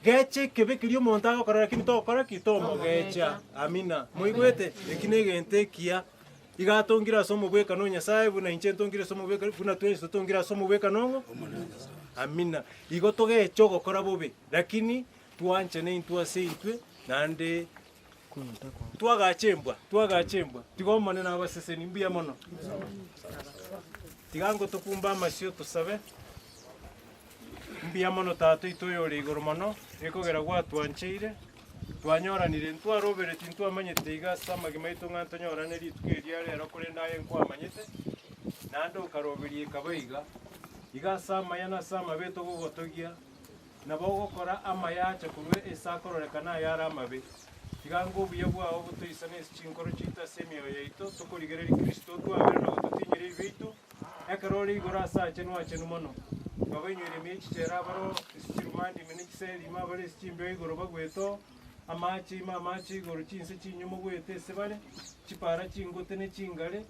geche ekebe keria omonto agokora lakini togokora ki? Tomogecha. Amina. Moigwete? Eki na egento ekiya. Iga atongire ase omobwekano o Nyasae buna inche ntongire ase omobwekano buna twensi totongire ase omobwekano ong'o? Amina. Igo togeche ogokora bobe, lakini twanchane intwe ase intwe naende twagacha embwa, twagacha embwa. Tiga Omonene abasesenie. Mbuya mono. Tiga ngotokumbe amasio tosabe. Mbuya mono Tata oito oyore igoro mono, ekogera gwatwancheire, twanyoranire ntwarobereti ntwamanyete iga ase amagima aito ng'a ntonyorane rituko eri ria rero korende aye nkwamanyete, naende okaroberia ekaba iga. Iga ase amaya na ase amabe togogotogia, nabo ogokora amaya ache korwa ase akororekana ayare amabe. Tiga anga obuya bwao botoisane ase chinkoro chiaito ase emioyo yaito, tokorigereria Kristo otwabere na gototinyera ebibe biaito, Ekero ore igoro ase aachenu aachenu mono, babainyoire ime ye chichera abaro ase chirumandi ime ne chiseri ime abare ase chimbeo igoro bagwete oo, amaache ime amaache igoro chinse chinyumo goeta ase bare, chipara chingote ne chingare,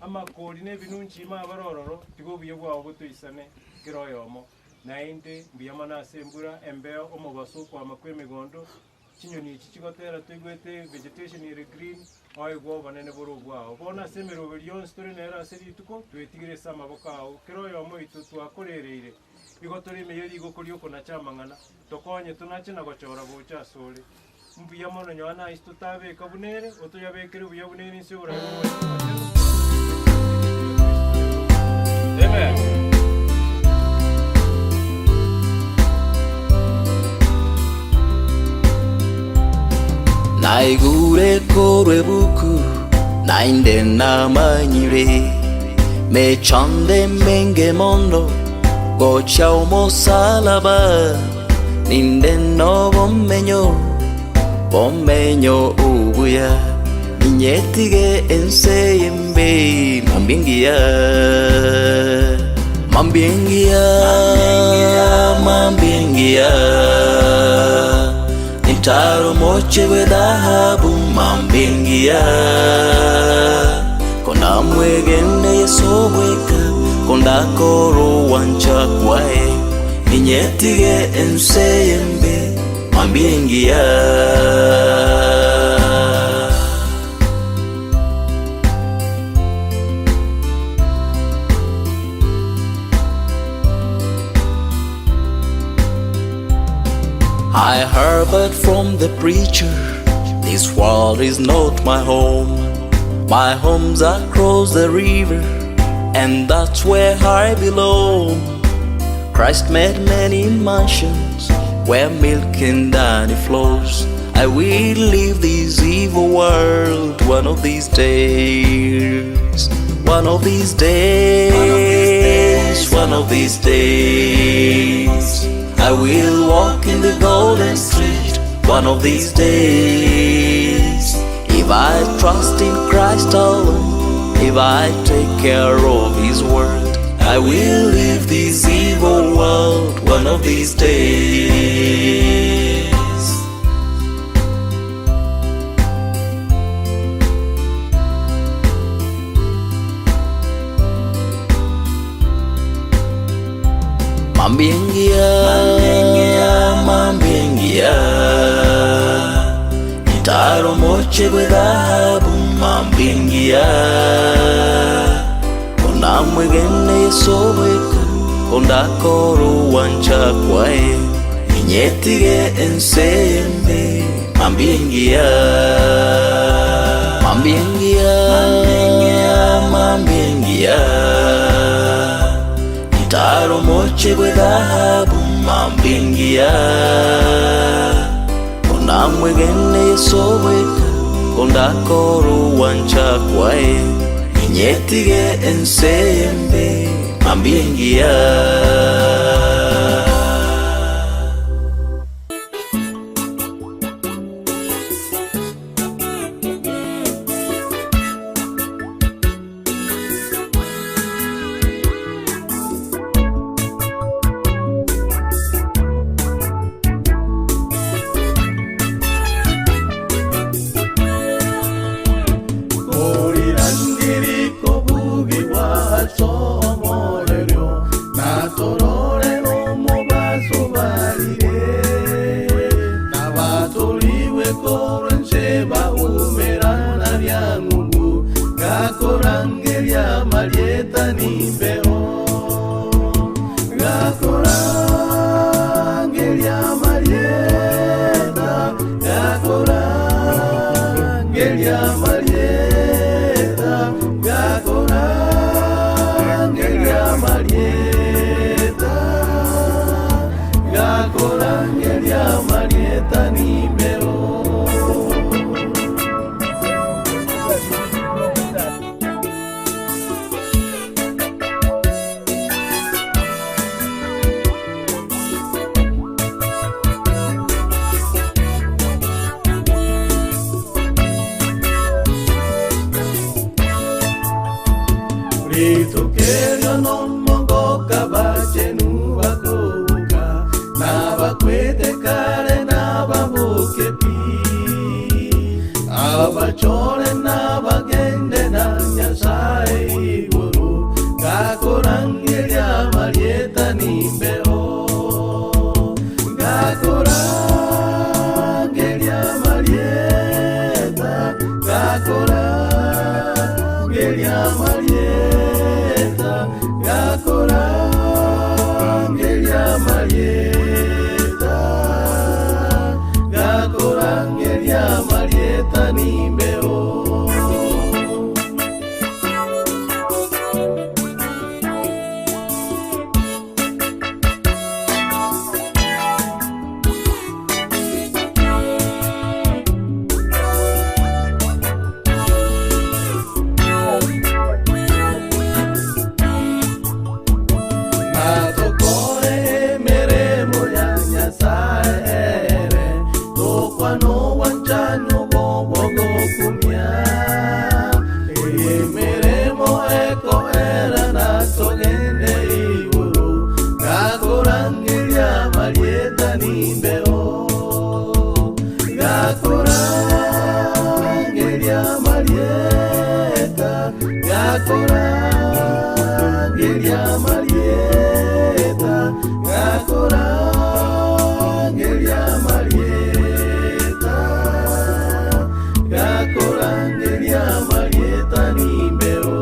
amakori na ebinunchi ime abare ororo, tiga obuya bwao botoisane kera oyomo. Naende mbuya mono ase embura, embeo, omobaso, okwama kw'emegondo, Chinyoni echi chigotera toigwete vegetation ere green, oigwe obonene bore obwao. Bono ase emeroberi yonsi tore nero ase rituko, twetigire ase amaboko ao, kera oyomo oito twakorereire. Igo tore ime ye rigoko ri'okonacha amang'ana, tokonye tonache na gochora gocha asore. Mbuya mono nyoa ase totabeka buna ere, otoyabekere buya buna ere inse y'oboraai bw'Omoika Omochenu. Amen. Naigure korwa ebuku, naende namanyire mechando emenge mono gocha omosalaba, ninde nobomenyo, bomenyo obuya, ninyetige ense y'embe mambia engiya, mambia engiya, mambia engiya, nintare omochie bw'edhahabu mambia engiya, Konamwegene Yeso bweka, kondakore ogwancha kwaye, Ninyetige ense y'embe, mambia engiya. I heard but from the preacher, this world is not my home. My home's across the river, and that's where I belong. Christ made many mansions where milk and honey flows. I will leave this evil world one of these days. One of these days, one of these days. I will walk in the golden street one of these days. If I trust in Christ alone, if I take care of His word, I will leave this evil world one of these days. Mambia engiya, mambia engiya, Ntare omochie bw'edhahabu, mambia engiya, Konamwegene Yeso bweka, kondakore ogwancha kwaye, Ninyetige ense y'embe, mambia engiya, Mambia engiya, mambia engiya, Ntare omochie bw'edhahabu, mambia engiya, Konamwegene Yeso bweka, kondakore ogwancha kwaye, Ninyetige ense y'embe, mambia engiya. Korirangiri kobugigwa ase omoerio. marieta nimbeo Gakorangeria marieta Gakorangeria marieta Gakorangeria marieta Gakorangeria marieta nimbeo. Rituko erio nomogoka bachenu bakoboka, nabakwete kare nababoke pi, abachore nabagende na Nyasae igoro, gakorangeria amarieta nimbeo, gakorangeria amarieta, gakorangeria amarieta, gakorangeria amarieta, gakorangeria amarieta nimbeo. Natokore emeremo ya Nyasae ere, tokwana obwanchani obwo bw'ogokumia. Emeremo ekoera natogende igoro, gakorangeria amarieta nimbeo. Gakorangeria amarieta, gakorangeria amarieta, gakorangeria amarieta, gakorangeria amarieta nimbeo.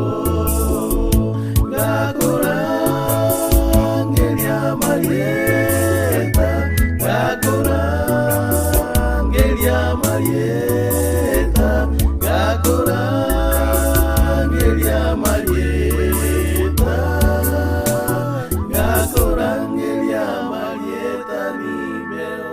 Gakorangeria amarieta, gakorangeria amarieta, gakorangeria amarieta, gakorangeria amarieta nimbeo.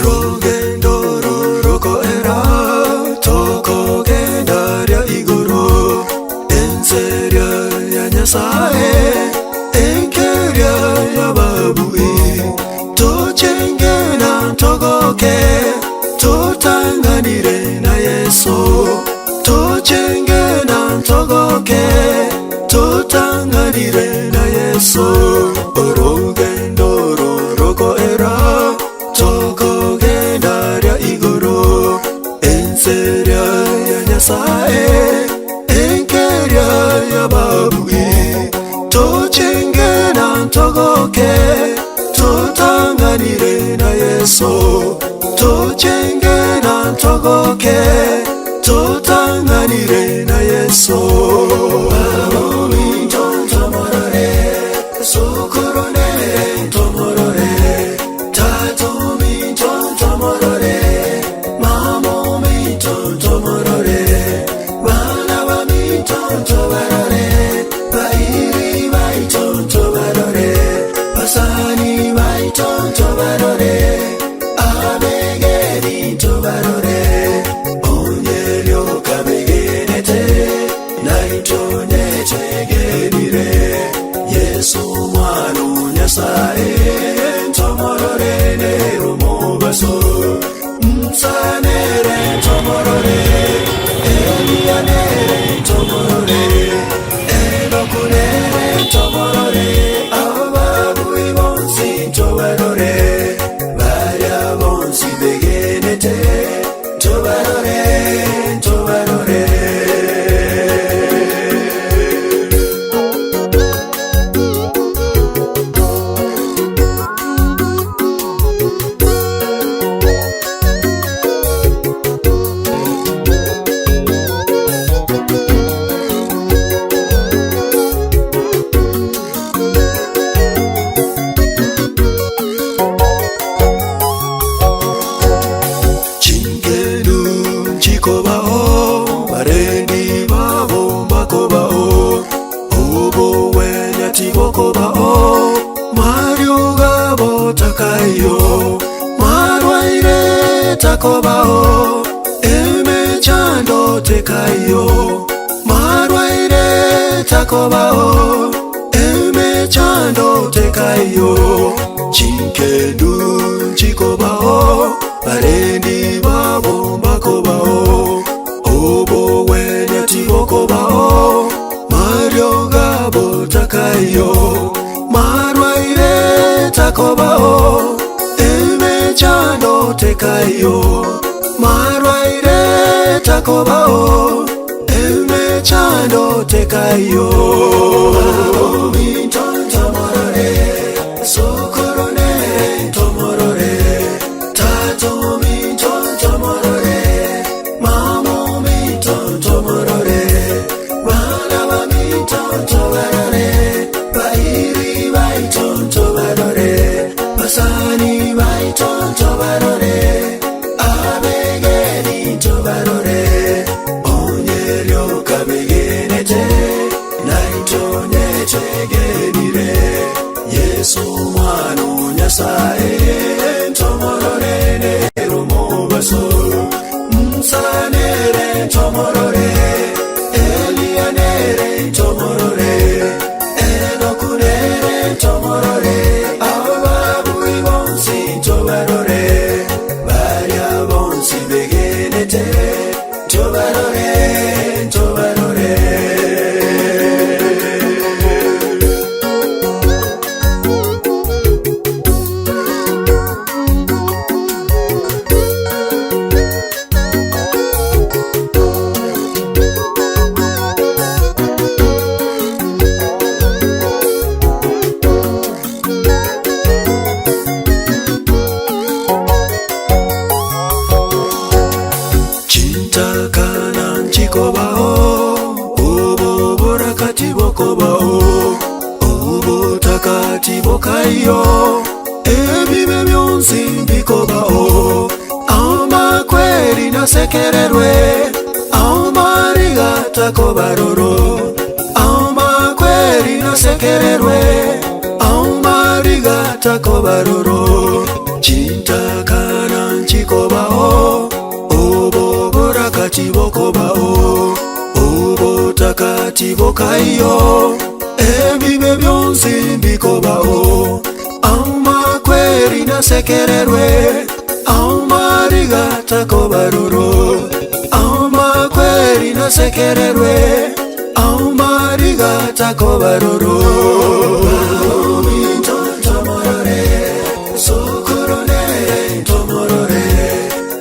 Rogendo rorokoera tokogenda ria igoro enseria ya Nyasaye enkeria ya babui tochenge na togoke totanganire na Yesu tochenge na togoke totanganire na Yesu orugendo rorokoera tokogenda ria igoro enseria ya Nyasaye enkeria ya babui tochenge na togoke totanganire na Yesu tochenge na togoke totanganire na Yesu Babomintontomorore sokoronere tomorore tatomintontomorore mamomintontomorore bana bamintontobarore bairi baitontobarore basani baitontobarore abegerintobarore onyeryokabegere naitonyetegerire Yesu mwana Nyasaye ntomorore nerumobaso nsanere ntomorore Elianere. tekaiyo, marwaire takobao, emechando tekaiyo, marwaire takobao, emechando tekaiyo, chinkendu nchikobao, barendi babo mbakobao, obogwenia tibokobao, mario gabo takaiyo, marwaire takobao, emechando tekaiyo, marwaire takobao, emechando tekaiyo. Mintontomorore, sokoronere ntomorore, tato mintontomorore, mamo mintontomorore, bana ba mintontobarore, bairi baitontobarore, basani baitontobarore, abegeni ntobarore, onyerio kabegenete, naitonyetegenire, Yesu mwana Nyasaye, ntomorore nerumobaso, Musanere ntomorore, Elianere ntomorore, Enokunere ntomorore, Ababui bonsi ntobarore, Baria bonsi begenete, ntobarore, ntobarore. Chintakana nchikobao, oboborakati bokobao, obotakati bokaiyo, ebibe byonsi mbikobao, amakweri nasekererwe, amarigatakobaroro, amakweri nasekererwe, amarigatakobaroro, chintakana nchikobao, oboborakati bokobao, obotakati bokaiyo, ebibe byonsi mbikobao, amakweri nasekererwe, amarigatakobaroro, amakweri nasekererwe, amarigatakobaroro. Mintontomorore, sokoronere ntomorore,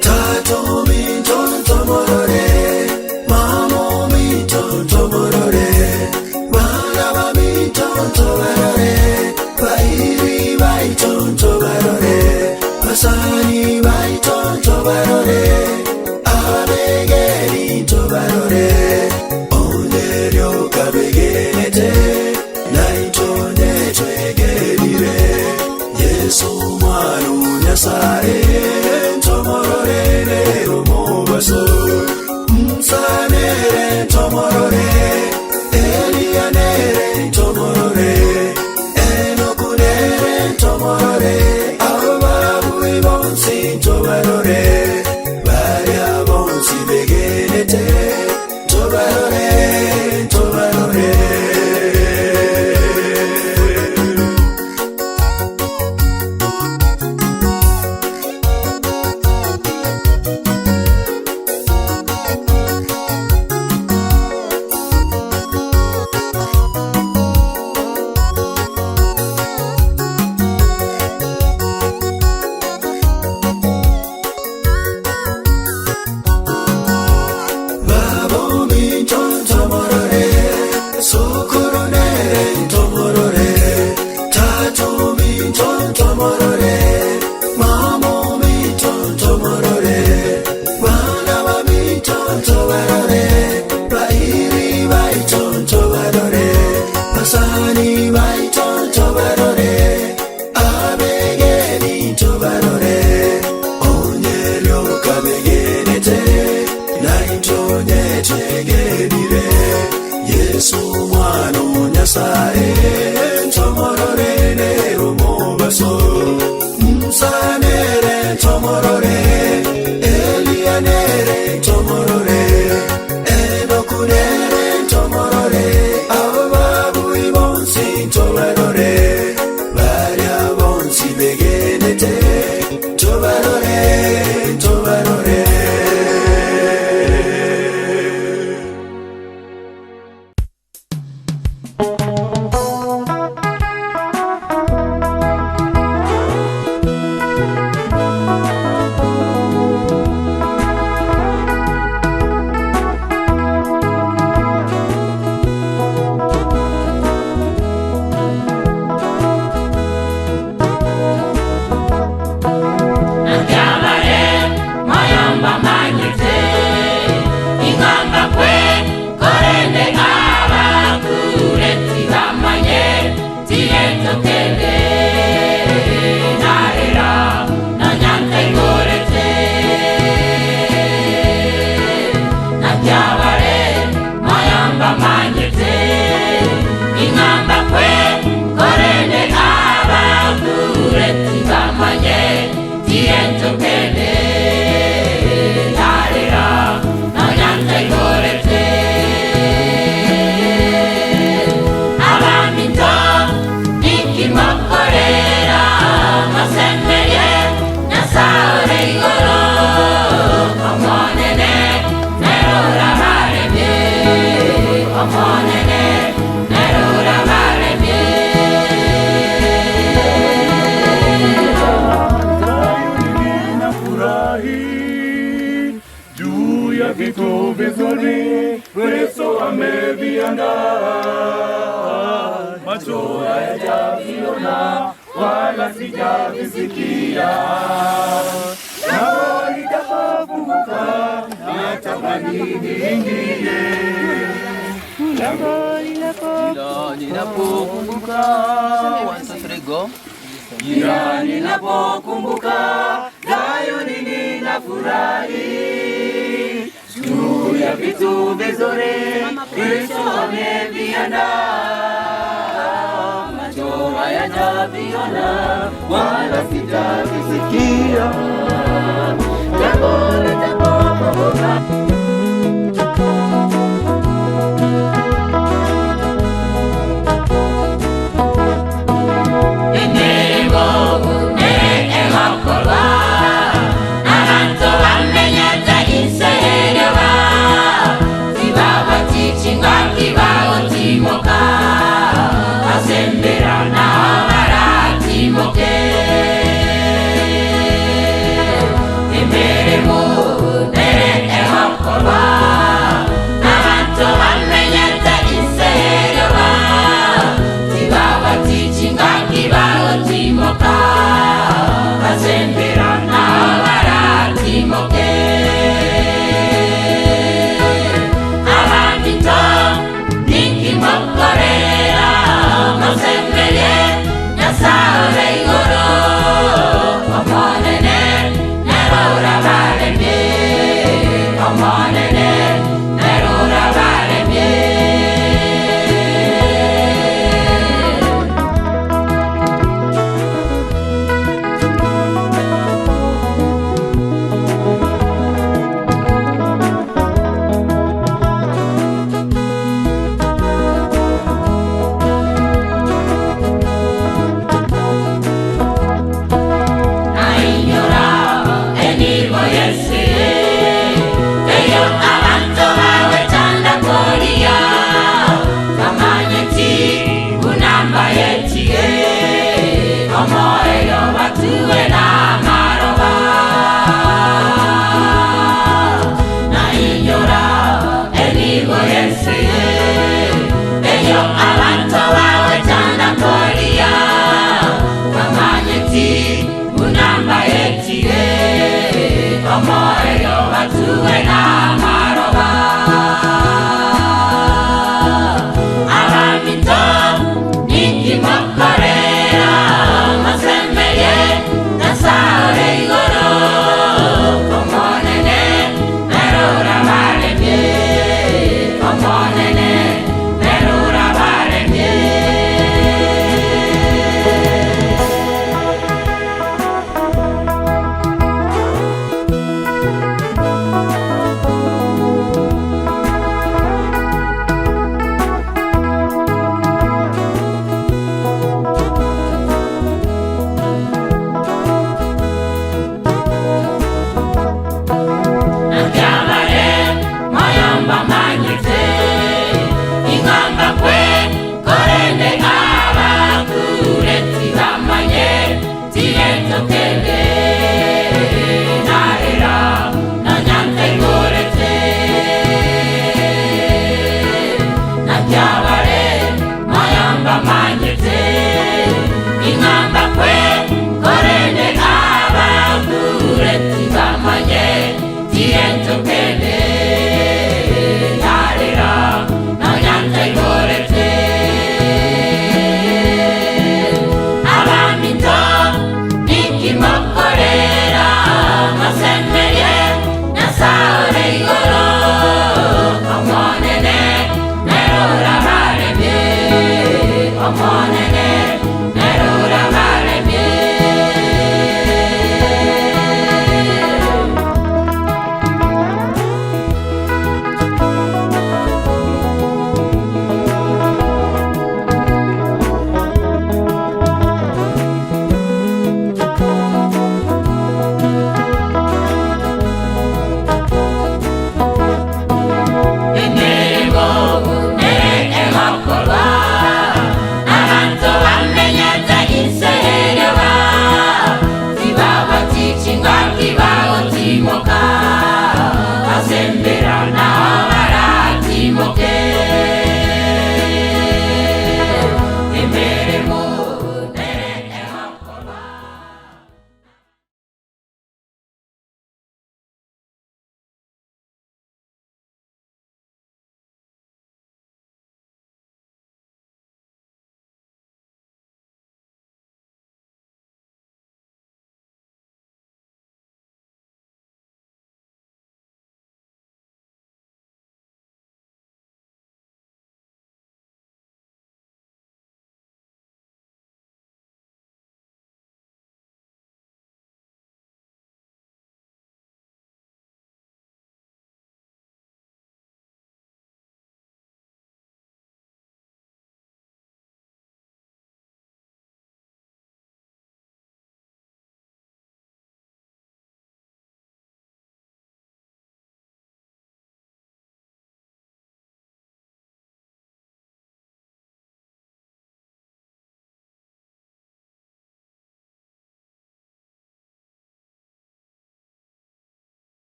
tato mintontomorore, mamo mintontomorore, bana ba mintontobarore, bairi baitontobarore, basani baitontobarore, abegeri ntobarore, onyerio kabegenete, naitonyetegenire, Yesu mwana Nyasaye, ntomorore nerumobaso, Musanere ntomorore, Elianere ntomorore, Enokunere ntomorore, Ababui bonsi ntobarore, Baria bonsi begenete, ntobarore, ntobarore. Babo mintontomorore, sokoronere ntomorore, tato mintontomorore, mamo mintontomorore, bana ba mintontobarore, bairi baitontobarore, basani baitontobarore, abegeni ntobarore, onyerio kabegenete, naitonyetegenire, Yesu mwana Nyasaye, ntomorore nerumobaso, nimegenete tobarore tobarore Anjabare moyomba manyete ingamba kwe korende abakure tibamanye tiyetokende narera nonyante ngorete Anjabare moyomba manyete ingamba kwe korende abakure tibamanye tiyetokende narera nonyante ngorete abaminto nikimokorera masemeye nyasaore igoro omonene nerora baremye omonene nerora baremye Ninafurahi juu ya vitu vizuri Kristo ameviandaa, macho hayajaviona wala sijavisikia, nao nitakapovuka natamani niingie Kila ninapokumbuka, one, two, three, go. Kila ninapokumbuka Zayuni ninafurahi juu ya vitu vizuri Kristo ameviandaa, macho hayajaviona wala sijavisikia, jambo nitapokumbuka Emirimo ere egokorwa abantu bamenyete inserewa tibabaticinga tibaotimoka basembera nao baratimoke.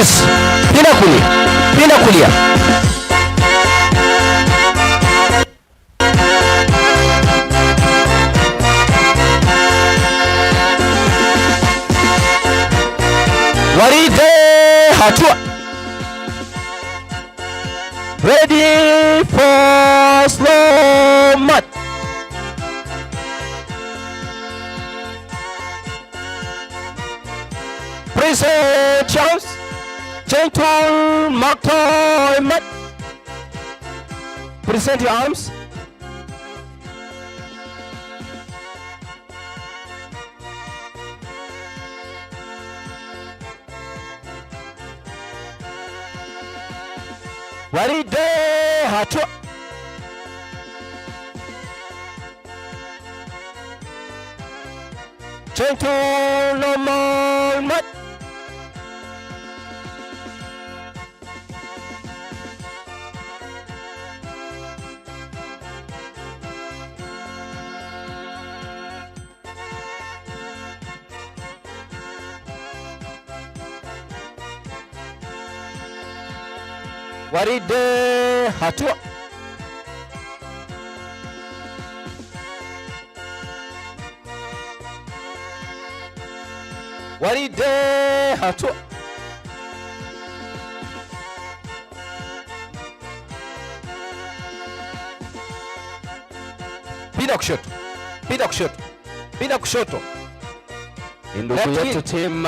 Freeze. Pinda kulia. Pinda kulia. Waride hatua. Ready for slow march. Present Charles Gentle Mark. Present your arms. Waride hatua. Gentle normal march. Waride hatua. Waride hatua. Pinda kushoto. Pinda kushoto. Pinda kushoto. Ni ndugu yetu Tim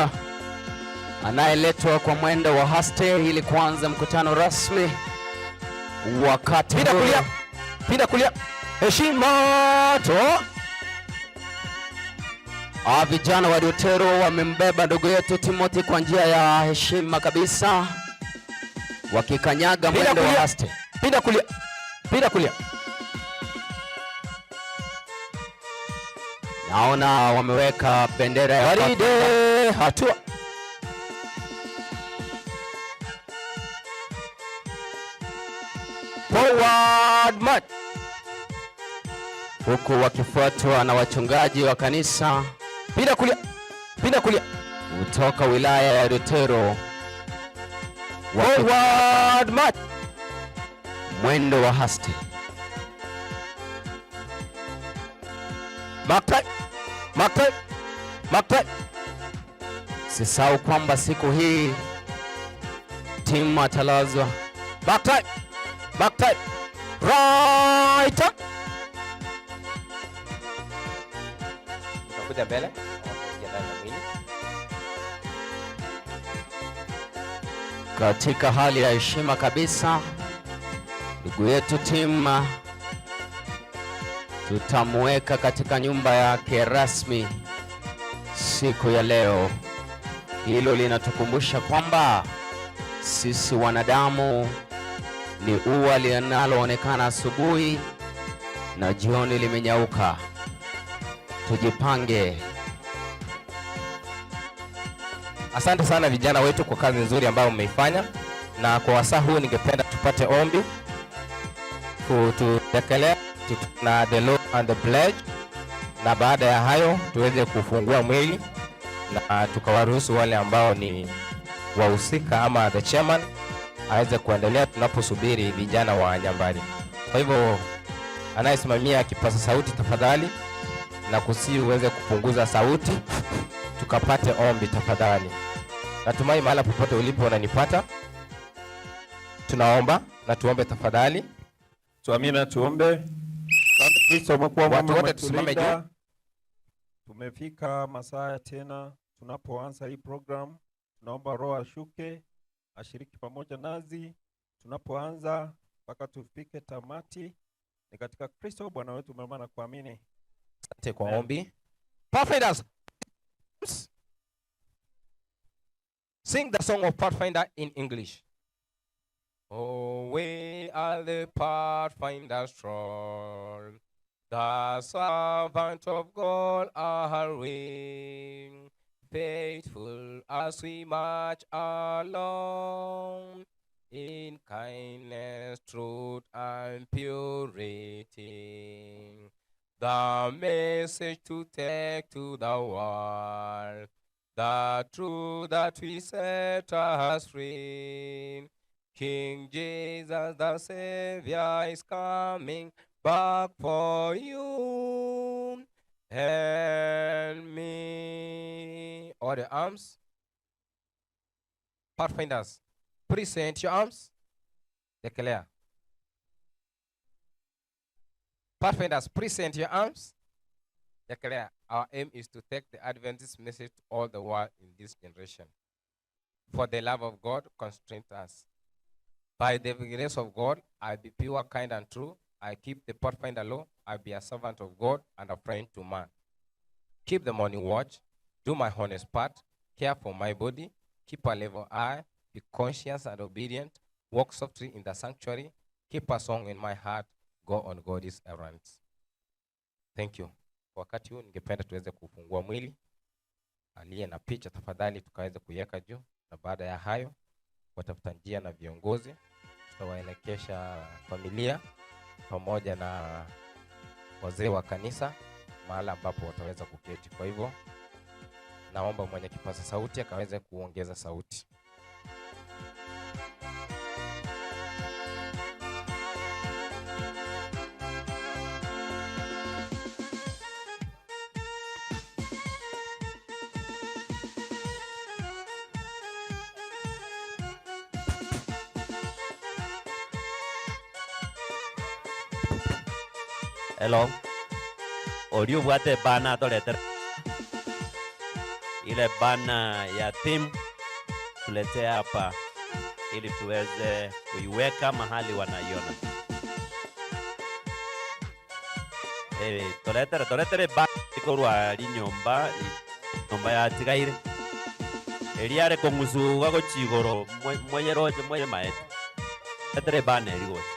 anayeletwa kwa mwendo wa haste ili kuanza mkutano rasmi wakati Pinda huu. kulia. Pinda kulia. Heshima to. Vijana wa Luteru wamembeba ndugu yetu Timothy kwa njia ya heshima kabisa, wakikanyaga Pinda mwendo wa kulia. haste. Pinda kulia. Pinda kulia. Naona wameweka bendera ya Waride hatua. Forward march. Huku wakifuatwa na wachungaji wa kanisa. Pinda kulia. Pinda kulia. Kutoka wilaya ya Luteru. Forward march. Mwendo wa haste. Mark time. Mark time. Mark time. Sisahau kwamba siku hii timu atalazwa. Back time. Back time. Right up. Utakuja mbele. Utaingia ndani ya mwili. Katika hali ya heshima kabisa, ndugu yetu Tim tutamweka katika nyumba yake rasmi siku ya leo. Hilo linatukumbusha kwamba sisi wanadamu ni ua linaloonekana asubuhi na jioni limenyauka. Tujipange. Asante sana vijana wetu kwa kazi nzuri ambayo mmeifanya, na kwa wasaa huu ningependa tupate ombi kutudekelea na the law and the pledge, na baada ya hayo tuweze kufungua mwili na tukawaruhusu wale ambao ni wahusika ama the chairman aweze kuendelea tunaposubiri vijana wa Nyambari. Kwa hivyo anayesimamia kipaza sauti tafadhali, na kusihi uweze kupunguza sauti tukapate ombi tafadhali. Natumai mahala popote ulipo unanipata. Tunaomba na tuombe tafadhali. Tuamini na tuombe. Asante Kristo, umekuwa Watu mwema, wote tusimame umetulinda. juu. Tumefika masaa tena tunapoanza hii program, tunaomba Roho ashuke ashiriki pamoja nazi tunapoanza mpaka tufike tamati. Ni katika Kristo Bwana wetu mwema na kuamini. Asante kwa ombi. Pathfinders, sing the song of Pathfinder in English. Oh, we are the Pathfinders strong, the servant of God are we, faithful as we march along, in kindness, truth, and purity. The message to take to the world. The truth that will set us free. King Jesus the Savior is coming back for you and me. All the arms. Pathfinders, present your arms. Declare. Pathfinders, present your arms. Declare. Our aim is to take the Adventist message to all the world in this generation. For the love of God constrains us. By the grace of God, I be pure, kind, and true. I keep the Pathfinder law. I be a servant of God and a friend to man. Keep the morning watch. Do my honest part. Care for my body. Keep a level eye. Be conscious and obedient. Walk softly in the sanctuary. Keep a song in my heart. Go on God's errands. Thank you. Kwa wakati huu ningependa tuweze kufungua mwili. Aliye na picha tafadhali tukaweze kuiweka juu, na baada ya hayo watafuta njia na viongozi tutawaelekesha familia pamoja na wazee wa kanisa mahala ambapo wataweza kuketi. Kwa hivyo naomba mwenye kipaza sauti akaweze kuongeza sauti. Hello. Oria obwate ebana atoretere ile bana ya theme tuletee hapa ili tuweze kuiweka mahali wanaiona. Eh, toretere toretere bana ikorwa rinyomba nyomba yatigaire eria are kong'usuga gochia igoro mwenyeroche mwenye maete toretere bana eri gocha.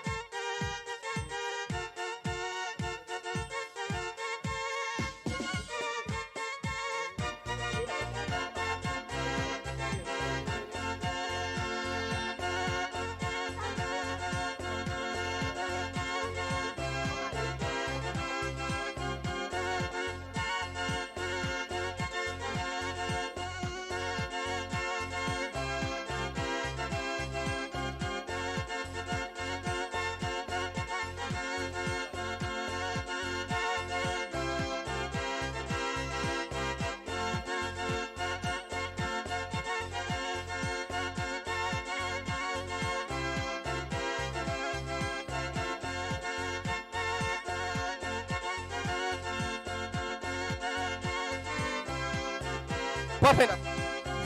Perfect.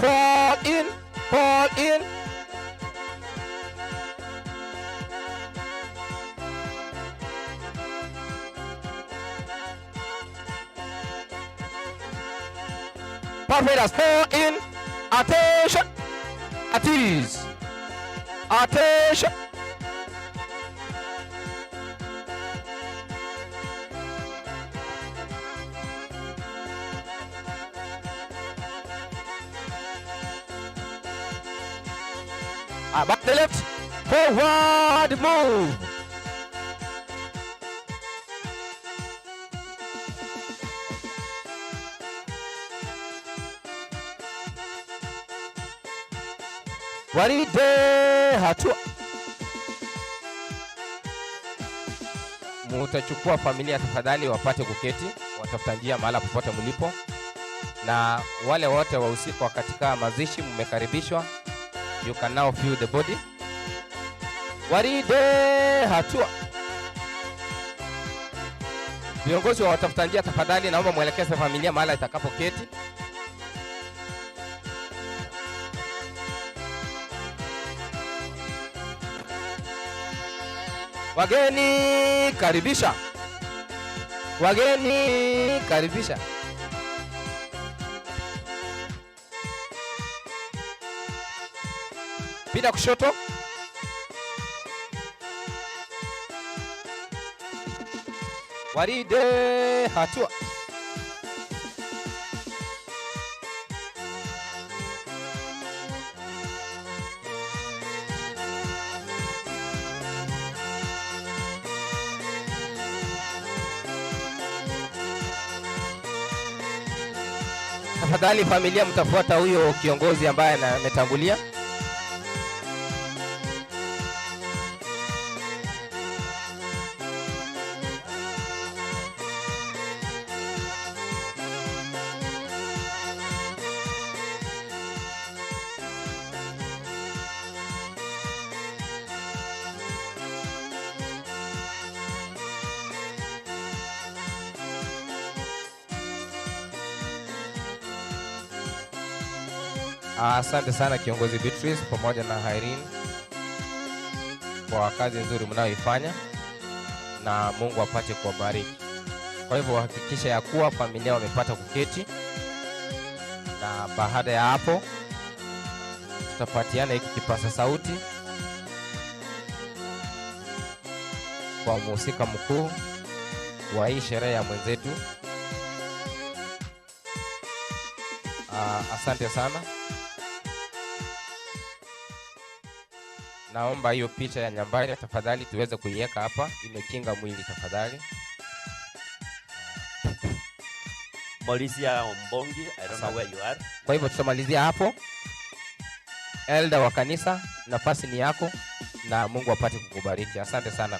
Fall in, fall in. Pathfinders, fall in. Attention. At ease. Attention. Back the left. Forward move. Gwaride hatua. Mutachukua familia tafadhali, wapate kuketi, watafuta njia mahala popote mlipo, na wale wote wahusika katika mazishi mmekaribishwa. You can now feel the body. Gwaride hatua. Viongozi wa watafuta njia tafadhali, naomba mwelekeze familia mahala itakapoketi. Wageni karibisha, wageni karibisha. Pinda kushoto. Gwaride hatua. Tafadhali familia, mtafuata huyo kiongozi ambaye ametangulia. Asante sana kiongozi Beatrice pamoja na Irene kwa kazi nzuri mnayoifanya na Mungu apate kuwabariki. Kwa hivyo hakikisha ya kuwa familia wamepata kuketi, na baada ya hapo tutapatiana hiki kipasa sauti kwa mhusika mkuu wa hii sherehe ya mwenzetu. Asante sana. Naomba hiyo picha ya Nyambari tafadhali tuweze kuiweka hapa, imekinga mwili tafadhali. Mauricia Ombongi, I don't know where you are. Kwa hivyo tutamalizia hapo. Elder wa kanisa, nafasi ni yako na Mungu apate kukubariki. Asante sana.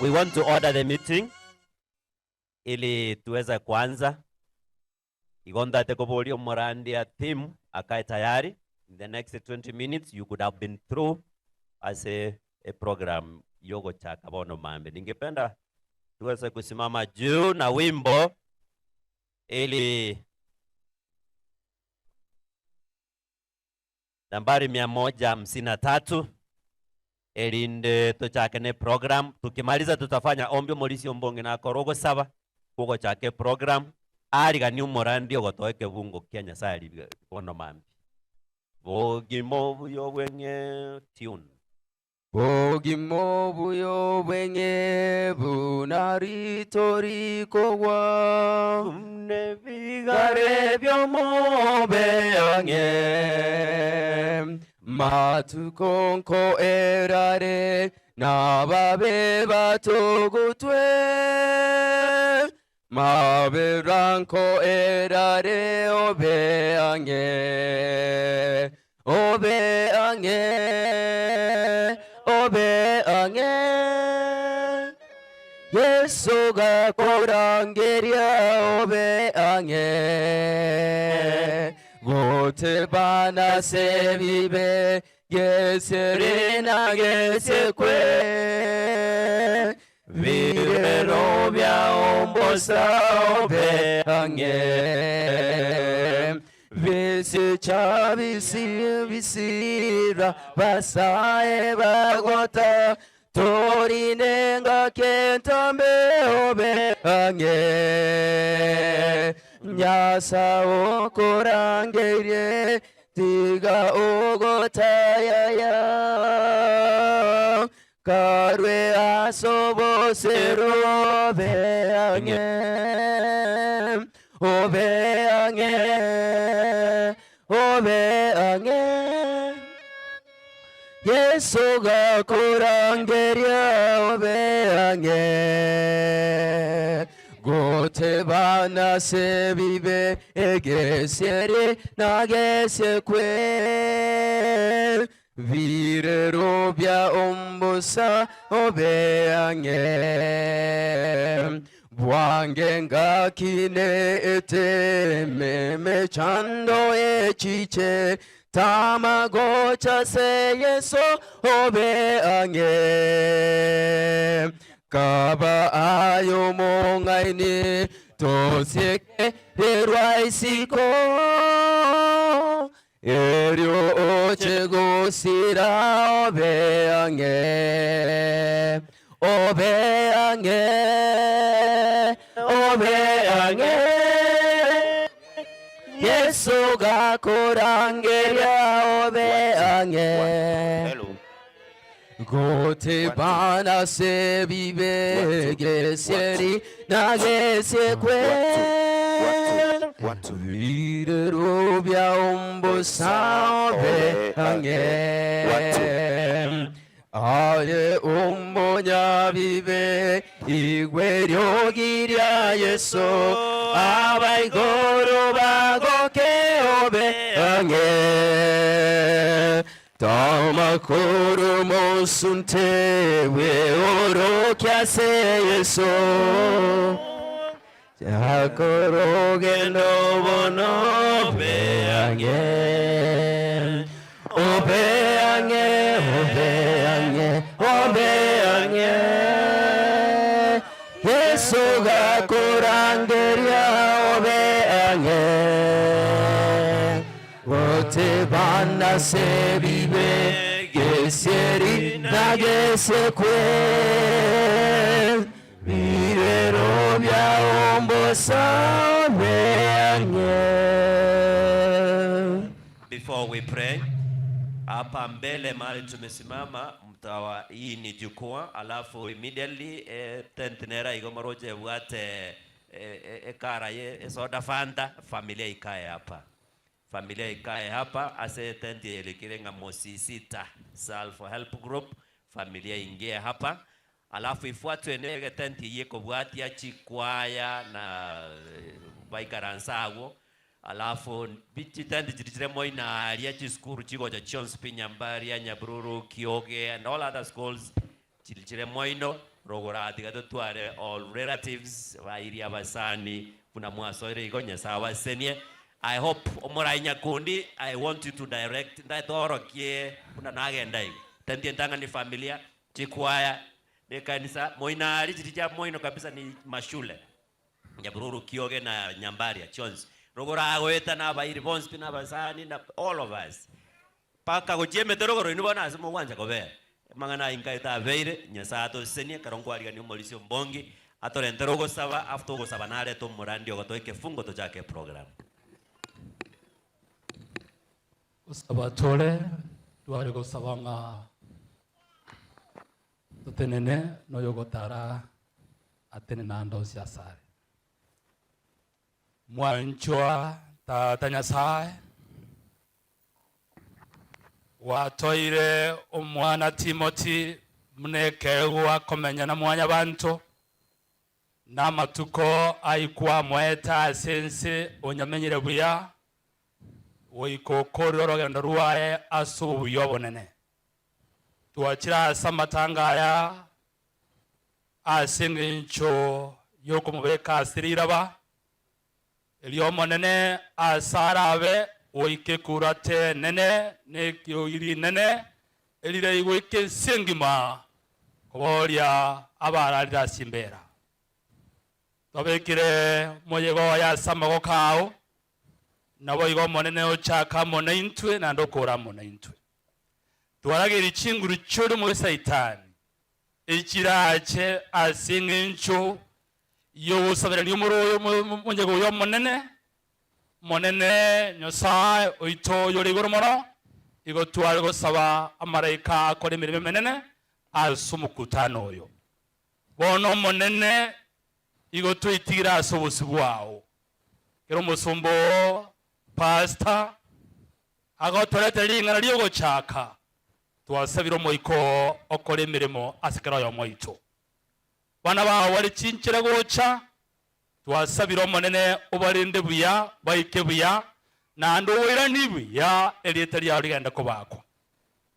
We want to order the meeting ili tuweze kuanza. Igonda tekobolio morandia team akae tayari. In the next 20 minutes you could have been through as a program yogo cha Kabono Mambe. Ningependa tuweze kusimama juu na wimbo ili nambari 153 erinde tuchake program. Tukimaliza tutafanya ombi Mauricio Mbongi na korogo saba kugo chake program arigani umorandi ogotoeke bungo kia Nyasaye bono mambi bogimo buyo bwenge tune Bogimo buyo bwenge bunaritorikogwa bigare byomobe ange matukonko erare nababe batogotwe maberanko erare obe ange obe ange obe ange Yesu가 고랑게랴 obe ange gotebana sebibe geserena gesekwe virero bya ombosa obe ange bisicha bisi bisira basae bagota torinenga kentambe obe ange nyasa okorangerie tiga ogotayaya karwe asobosero obe ange obe ange obe ange Yesu가 korangeria obe ange gotebana sebibe egesere nagesekwe virero bya ombosa obe ange bwange ngakine etememe chando echiche. Tama gocha se Yeso obe ang'e. Kaba aye omong'aini tosiekererwa isiko, erio oche gosira obe ang'e, obe ang'e, obe ang'e. Yeso gakorangeria obe ang'e. Gotebana ase ebibe gesieri na gesiekwe, Birero bia ombosa obe ang'e. Aye omonyabibe, igwa eriogi ria Yeso, abaigoro bagoke obe ang'e. Tamakoro mosunte bweorokia ase Yeso, Chaka orogendo bono obe ang'e, obe ang'e, obe ang'e, obe ang'e. Yeso gakorangeria obe ang'e. Gotebana ase ebibe gesieri na gesekwe. Birero biao mbosa obe ang'e. Before we pray, hapa mbele mahali tumesimama mtawa, hii ni jukwaa, alafu immediately eh, tent nera igo moroche ebwate eh, eh, ekara ye esoda Fanta, familia ikae hapa. Familia ikae hapa ase etenti eye erikire ng'a Mosisita Self Help Group, familia ingie hapa alafu ifuatwe ne egetenti eyio ekobwatia chikwaya na baikaranse agwo, alafu chitenti chiria chire moino aria chisukuru chigocha chionsi pi Nyambaria, Nyabururu, Kioge and all other schools Chiri chire moino, rogoro tiga totware all relatives bairia abasani buna mwasoire igo Nyasae abasenie. I hope omorai nyakundi I want you to direct ndatoorokie buna nagenda igo. Tenti entang'ani familia, chikwaya, ne ekanisa, moino aria chiri chia moino kabisa ni mashule. Nyabururu, Kioge na Nyambaria chionsi. Rogoro agoeta na abairi bonsi pi na abasani na all of us. Mpaka gochia emete rogoro inwe bono ase mogwancha kobera. Amang'ana aya inkaete abeire, Nyasae atosesenie, ekero nkwarigania omorisia ombongi, atorentere ogosaba, after ogosaba narete omorandi ogotoa ekefungo tochake eprogram. Gosaba tore, tware gosaba ng'a totenene noyogotara atenene ande onsi asare. Mwanchwa Tata Nyasae, Gwatoire omwana Timoti buna ekeegwa komenya na mwanyabanto, na amatuko aikwamoete ase ense onyamenyire buya, goika okoorire orogendo rwaye ase obuya obonene. Twachire ase amatanga aya ase engencho y'okomobeka ase riraba, Erio Omonene aase arabe goika ekurate enene na ekiogi rinene erire goika ense engima koboria abararire ase chimbeera. Twabekire omoyega oye ase amaboko ao, naboigo Omonene ochake amo naintwe naende okore amo naintwe. Twarageire chinguru chi'orimo bwa Saitani echirache ase engencho y'ogosaberania omoro oyo omonyega oyo omonene, Omonene Nyasae oito oyore igoro mono, igo tware gosaba amaraika akore emeremo emenene ase omokutano oyo. Bono Omonene, igo tweitigire ase obosio bwao. Kera omosomba oo, pastor, agotoretera ring'ana ri'ogochaka, twasabire Omoika oo okore emeremo ase kera oyomo oito. Bana bao bare chinchera gocha, twasabire Omonene obarende buya, baike buya, naende oboirani buya, erieta riao rigende kobakwa.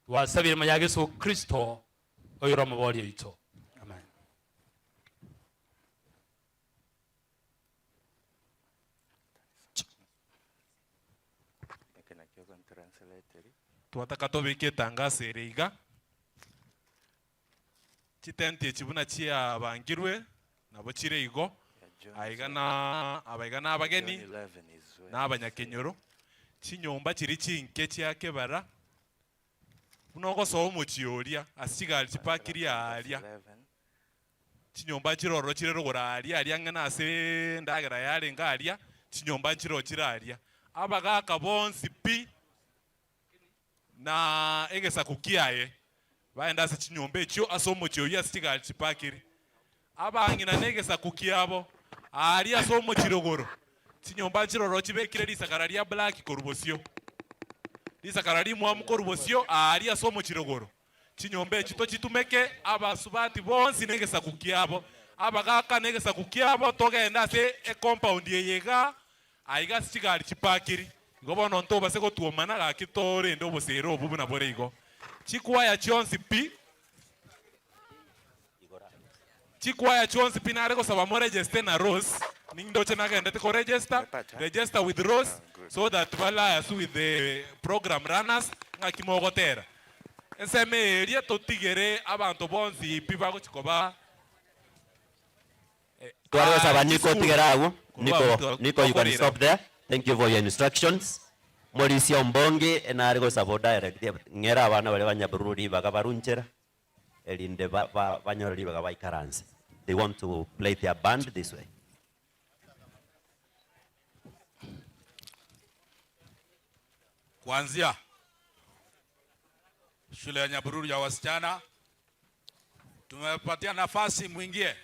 Twasabire ime ya Yeso Kristo, oyore Omoboria oito. Amen. Eke nakio ogontranslate. Twataka tobeke etangaso ere iga, Chitenti echi buna chiabangirwe, nabo chire igo, aiga na abaiga na abageni, na abanyakenyoro, chinyomba chiria chinke chia kebara, buna ogosoa omochie oria ase chigari chipakirie aaria, chinyomba nchire ororo chire rogoro aaria aria ang'e na ase endagera yarenge aria, chinyomba nchire oo chire aria. Abagaka bonsi pi, na egesaku kiaye, baende ase chinyomba echio ase omochie oyio ase chigari chipakire. Abang'ina na egesaku kiabo, aaria ase omochie rogoro, chinyomba nchiroro chibekire risakara ria black korwa bosio, risakara rimwamu korwa bosio aaria ase omochie rogoro. Chinyomba echio tochitumeke, abasubati bonsi na egesaku kiabo, abagaaka na egesaku kiabo, togende ase ecompound eye igaa, aiga ase chigari chipakiri. Igo bono ntobase gotuomana gaki torende obosera obwo buna bore igo. Chikwaya chionsi pi, chikwaya chionsi pi nare gosaba moregeste na Rose, nindoche nagendete koregister, register with Rose so that baliase with the program runners ng'aki mogotera. Ensemo eye eria totigere abanto bonsi pi bagochi koba Tware gosaba Nico chisukuru. tigera agwo. Korwa Nico, abwo Nico you can twakorera. stop there. Thank you for your instructions. Morisia ombonge nare gosaba odirect ng'era abana baria ba Nyabururu ribaga barunchera erinde ba ba banyore ribaga baikaranse. They want to play their band this way. Kuanzia shule ya Nyabururu ya wasichana tumepatia nafasi mwingie.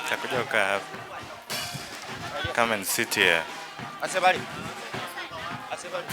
Takuja ukaa hapa. Come and sit here. Asebali. Asebali.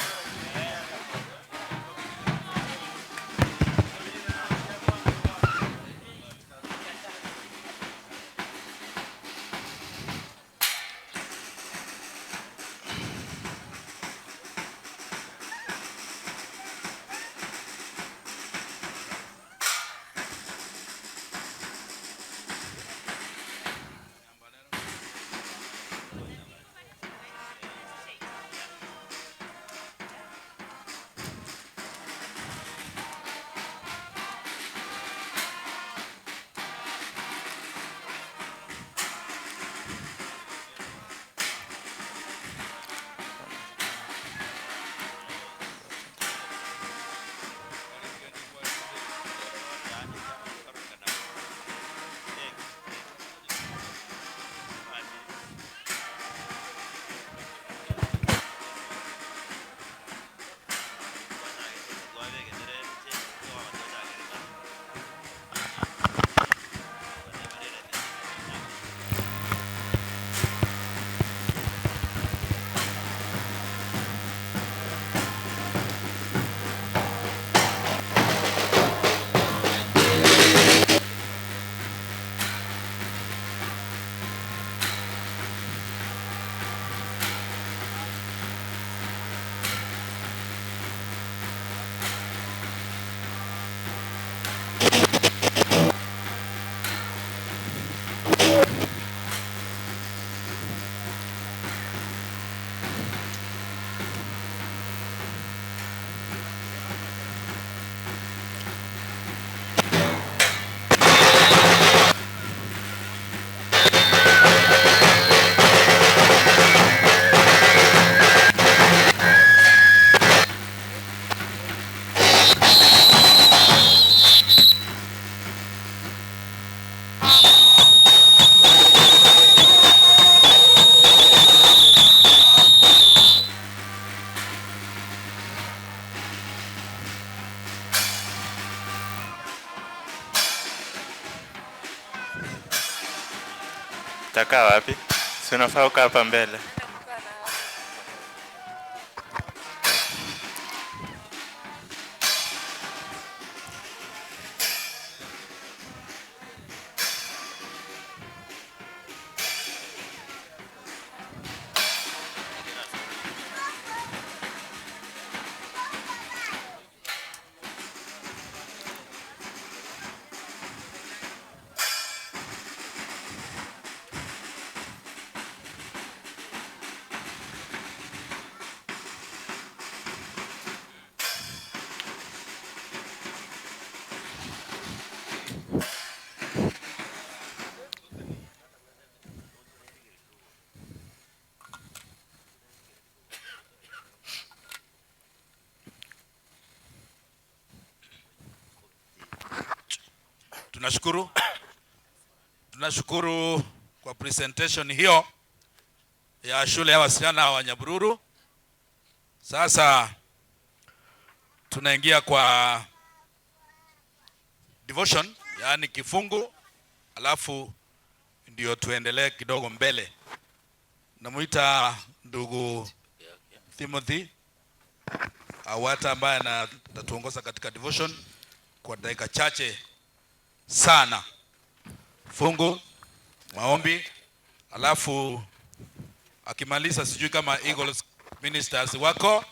Utakaa wapi? Si unafaa ukaa hapa mbele. Tunashukuru, tunashukuru kwa presentation hiyo ya shule ya wasichana wa Nyabururu. Sasa tunaingia kwa devotion, yaani kifungu, alafu ndio tuendelee kidogo mbele. Namuita ndugu Timothy Awata ambaye atatuongoza katika devotion kwa dakika chache sana. Fungu, maombi, alafu akimaliza, sijui kama Eagles Ministers wako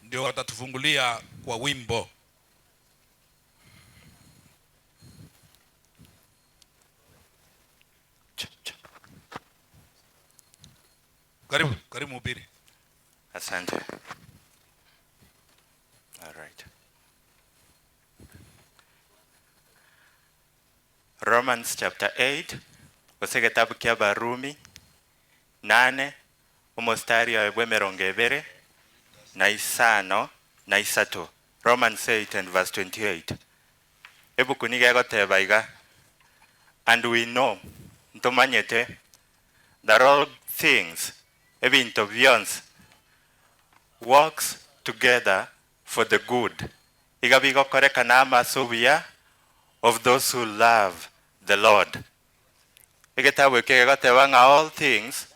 ndio watatufungulia kwa wimbo. Karibu, karibu mhubiri. Asante. All right. Romans chapter 8 gose egetabu kia Abarumi nane omostari oye bwa emerongo ebere na isano na isato. Romans 8 and verse 28. Ebuku nigo egoteba iga, And we know, ntomanyete, that all things, ebinto bionsi, works together for the good, iga bigokorekana amo ase obuya, of those who love the Lord. Egetabu eke gegoteba ng'a all things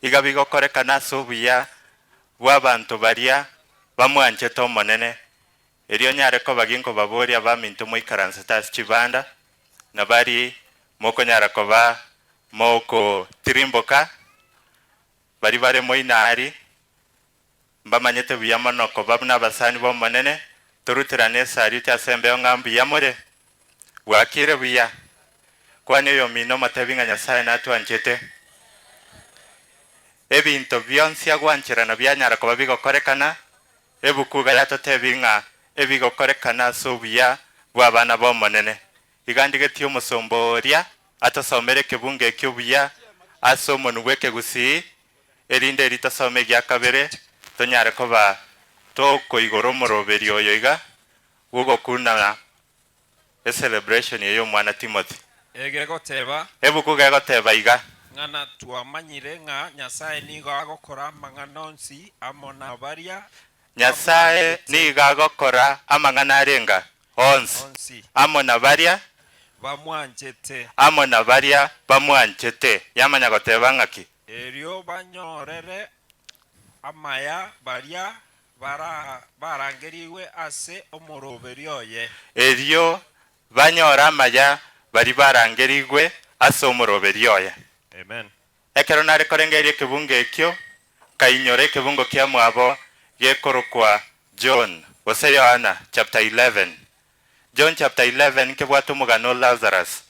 iga bigokorekana ase obuya bw'abanto baria bamwanchete Omonene, erio nyare koba ginkobaboria abaminto moikaransete ase chibanda, na baria mokonyara koba mogotirimboka, baria bare moinari, Mbamanyete buya mono koba buna abasani b'Omonene, toruterane esariuti ase embeo ng'a mbuya more. Bwakire buya. Kwana oyomino omotebi ng'a Nyasae natwanchete. Ebinto bionsi agwancherana bianyara koba bigokorekana, ebuku iga yatotebi ng'a ebigokorekana ase obuya bw'abana b'Omonene. Iga ndigetie omosomba oria atosomere ekebungo ekio buya ase omonwa bw'ekegusii, erinde eri tosome egia kabere, tonyare koba tokoigora omoroberio oyo iga bw'ogokuna ecelebration eye y'omwana Timothy. Egegoteba. Ebuku gegoteba iga. Ng'a twamanyire ng'a Nyasae nigo agokora amang'ana onsi amo nabaria Nyasae nigo agokora amang'ana arenga onsi amo na baria bamwanchete. Amo na baria bamwanchete. Yamanya goteba ng'aki? Erio banyorere amaya baria barangerigwe ase omoroberio oye. Erio banyore amaya baria barangerigwe ase omoroberio oye. Amen. Ekero nare korengereria ekebungo ekio, nkainyora ekebungo kiamwabo gekorokwa John, gose Yohana chapter 11. John chapter 11 nkebwate omogano o Lazarus.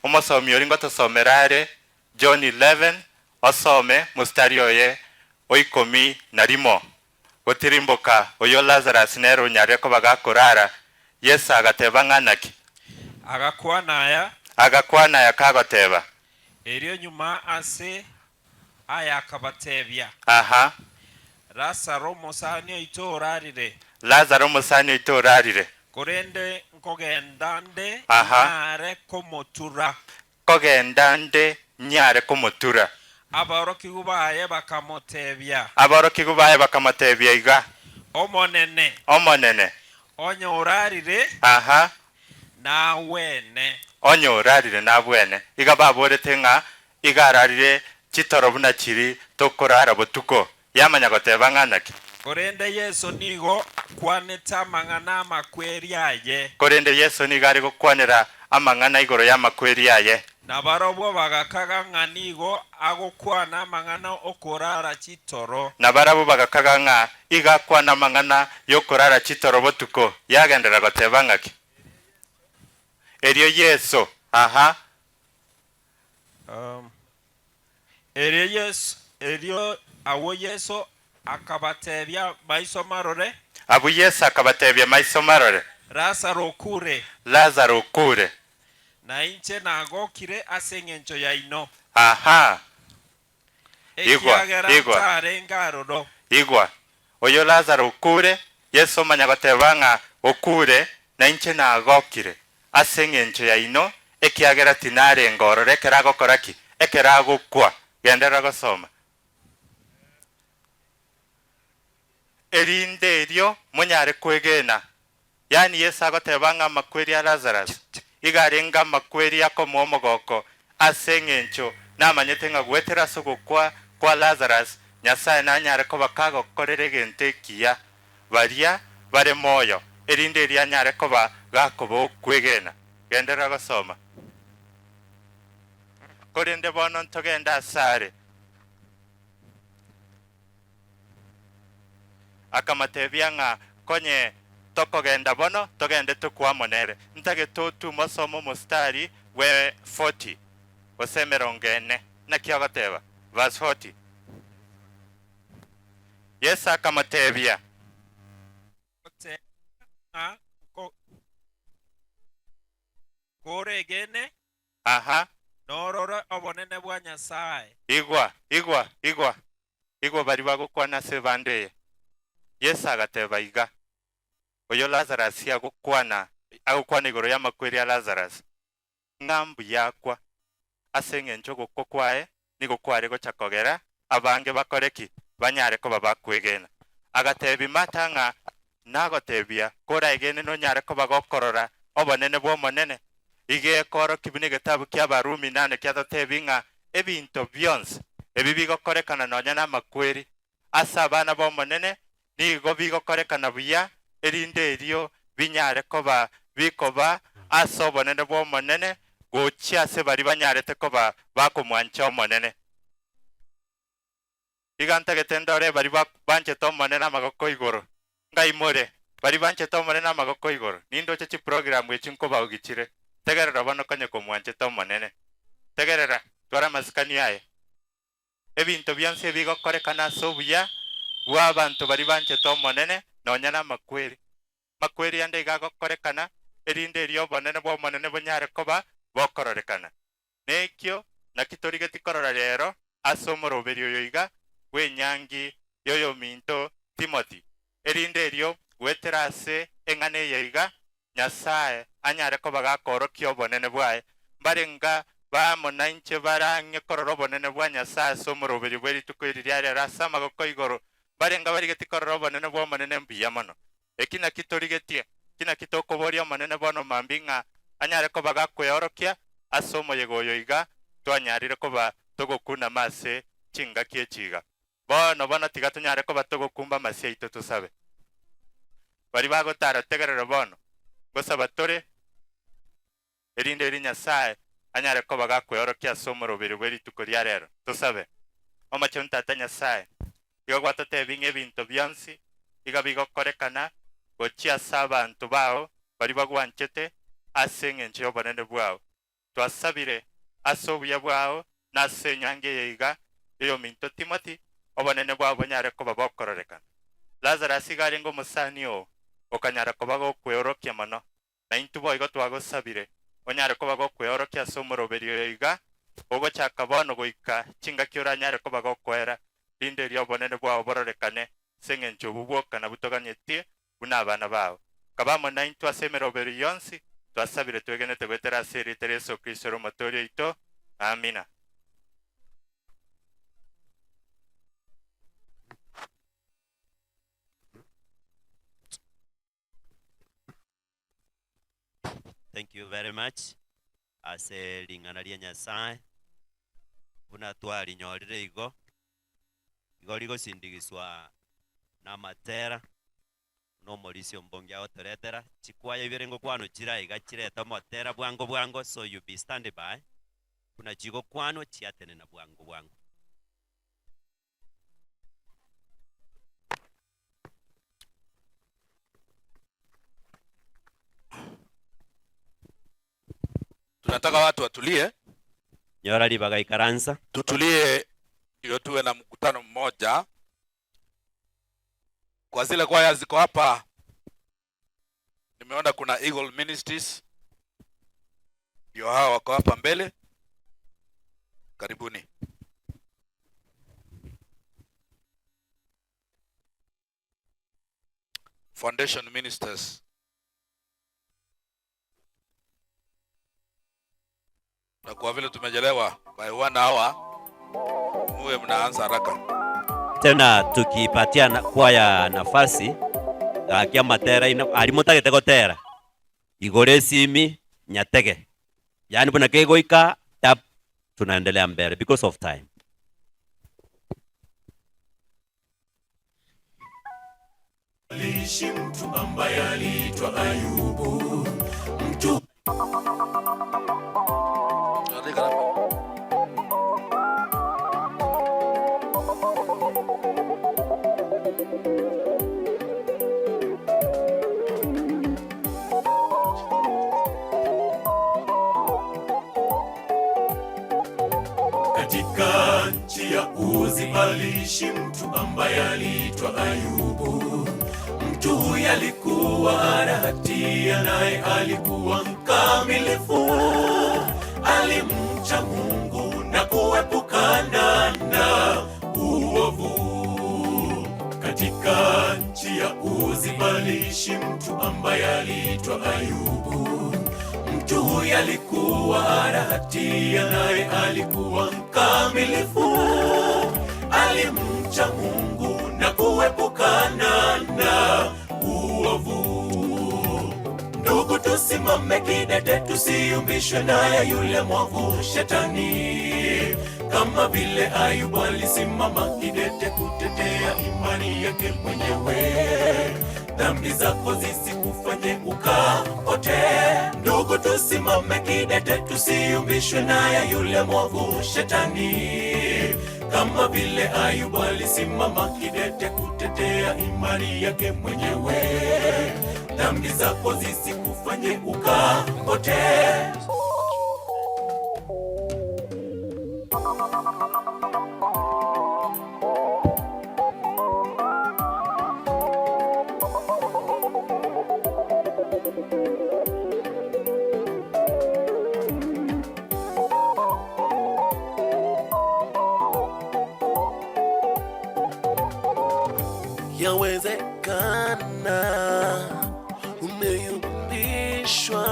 Omosomi oria ngotosomera are John 11, osome mostari oye o ikomi na rimo. Gotirimboka oyo Lazarus nere onyarire koba gakorara, Yeso agateba ng'a naki? Agakwana aya. Agakwana aya kagoteba. Erio nyuma ase aya akabatebia. Aha. Lazaro omosani oito orarire. Lazaro omosani oito orarire. Korende nkogenda nde Aha. nyare komotura. Nkogenda nde nyare komotura. Aborokigwa baye bakamotebia. Aborokigwa baye bakamotebia iga. Omonene. Omonene. Onye orarire. Aha. Nagwene. Onye orarire nabwene. Iga baborete ng'a Iga ararire chitoro buna chiri tokorara botuko, yamanya goteba ng'a naki? Korende Yeso nigo akwanete amang'ana 'amakweri aye. Korende Yeso nigo are gokwanera amang'ana igoro y'amakweri aye. Na barobwo bagakaga ng'a nigo agokwana amang'ana 'okorara chitoro. Na barabwo bagakaga ng'a igo akwana amang'ana y'okorara chitoro botuko. Yagenderera goteba ng'aki? Erio Yeso, aha. Erio Yeso, erio agwo Yeso akabatebia maiso marore. Abwo Yeso akabatebia maiso marore. Lazaro okure. Lazaro okure. Na inche nagokire ase engencho yaino. Aha. Igwa, Ekiagera igwa. ntarenge aroro. Igwa, oyo Lazaro okure, Yeso omanya goteba ng'a okure, na inche nagokire ase engencho yaino, ekiagera tinarenge ororo ekero agokora ki? Ekero agokwa. Genderera gosoma. Erinde erio monyare kwegena. Yaani Yeso agoteba ng'a amakweri a Lazarus iga arenge amakweri akomoa omogoko ase eng'encho namanyete ng'a goetera ase ogokwa kwa Lazarus Nyasae nanyare koba kagokorera egento ekiya baria bare moyo erinde erio anyare koba gakoba okwegena. Genderera gosoma. Korende bono ntogende asare. Akamotebia ng'a konye tokogenda bono, togende tokwe amo nere. Ntagete otume osome omostari bwe 40 gose emerongo ene. Naki ogoteba? Verse 40. Yeso akamotebia. Goteba ng'a koregene Aha. Norore obonene bwa Nyasae. Igwa, igwa, igwa, igwa baria bagokwana ase ebando eye. Yeso agateba iga, Oyo Lazarus agokwana, agokwana igoro y'amakweri a Lazarus, ng'a mbuya akwa, ase engencho ogokwa kwaye nigo kware gocha kogera abange bakore ki? Banyare koba bakwegena. Agatebia Martha ng'a, Nagotebia, koraegene nonyare koba gokorora obonene bw'Omonene. Iga ekorokia buna egetabu ki'Abarumi nane kiatotebia ng'a ebinto bionsi ebi bigokorekana nonya namakweri ase abana b'Omonene nigo bigokorekana buya, erinde erio binyare koba bikoba ase obonene bw'Omonene gochia ase baria banyarete koba bakomwancha Omonene. Iga ntagete ndore baria banchete Omonene amagoko igoro. Ngai more, baria banchete Omonene amagoko igoro. Nindoche chiprogramu echi nkobaogichire. Tegerera bono konye komwanchete Omonene. Tegerera, twara amasikani aye. Ebinto bionsi ebigokorekana ase obuya bw'abanto baria banchete Omonene, nonya namakweri. Amakweri ande iga agokorekana, erinde erio obonene bw'Omonene bonyare koba bokororekana. Nekio naki torigeti korora rero ase omoroberi oyo iga bw'enyangi y'oyominto Timothy, erinde erio goetera ase eng'ana eye iga Nyasae anyare koba gakoorokia obonene bwaye. Mbare nga baamo nainche bare ang'e korora obonene bwa Nyasae ase omoroberio bwe rituko eri ria rero ase amagoko igoro, mbare nga barigeti korora obonene bw'Omonene mbuya mono. Eki naki torigetie? Eki naki tokoboria Omonene bono mambia ng'a anyare koba gakweorokia ase omoyega oyo iga twanyarire koba togokunama ase chingaki echi iga? Bono bono tiga tonyare koba togokumba amasio aito tosabe. Baria bagotara tegerera bono, ngosaba tore, erinde erio Nyasae anyare koba gakweorokia ase omoroberio bwe rituko ria rero. Tosabe. Omochenu Tata Nyasae, iga gwatotebia ng'a ebinto bionsi iga bigokorekana gochia ase abanto bao baria bagwanchete ase engencho y'obonene bwao. Twasabire ase obuya bwao na ase enyangi eye iga y'oyominto Timothy, obonene bwao bonyare koba bokororekana. Lazarus iga arenge omosani oo, okanyara koba gokweorokia mono, na intwe boigo twagosabire onyare koba gokweorokia ase omoroberio oyo iga, ogochaka bono goika chingaki oranyare koba gokoera, rinde erio obonene bwao bororekane, ase engencho obwo bwoka nabwo toganetie buna abana bao. Kaba amo naintwe ase emeroberio yonsi, twasabire twegenete goetera ase erieta ria Yeso Kristo ere Omotooria oito. Amina. Thank you very much ase ring'ana ria Nyasae. Buna twarinyorire igo, igo rigosindigiswa namatera, buna omorisia ombongi agotoretera, chikwaya ibere ngokwanwa chire aiga chirete omotera bwango bwango, so you be stand by, buna chigokwanwa chiatenena bwango bwango. Tunataka watu watulie, Nyora ribaga ikaransa. tutulie ndio tuwe na mkutano mmoja. Kwa zile kwaya ziko hapa, nimeona kuna Eagle Ministries, ndio hawa wako hapa mbele. Karibuni. Foundation Ministers. Na kwa vile tumechelewa by one hour, muwe mnaanza haraka. Tena tukipatia na, kwaya nafasi gakia matera ino ari motagete gotera igoro esimi nyatege yaani buna kegoika tap tunaendelea mbele because of time. Aliishi mtu ambaye aliitwa Ayubu, mtu Katika nchi ya Uzi aliishi mtu ambaye aliitwa Ayubu. Mtu huyu alikuwa hana hatia, naye alikuwa mkamilifu. Alimcha Mungu na kuepukana na uovu. Katika nchi ya Uzi aliishi mtu ambaye aliitwa Ayubu. Mtu huyu alikuwa hana hatia, naye alikuwa mkamilifu. Alimcha Mungu na kuepukana na uovu. Ndugu, tusimame kidete, tusiyumbishwe naye yule mwovu Shetani, kama vile Ayubu alisimama kidete kutetea imani yake mwenyewe. Dhambi zako zisikufanye ukapotee. Ndugu, tusimame kidete, tusiyumbishwe naye yule mwovu Shetani, kama vile Ayubu alisimama kidete kutetea imani yake mwenyewe. Dhambi zako zisikufanye ukapotee. Yawezekana umeyumbishwa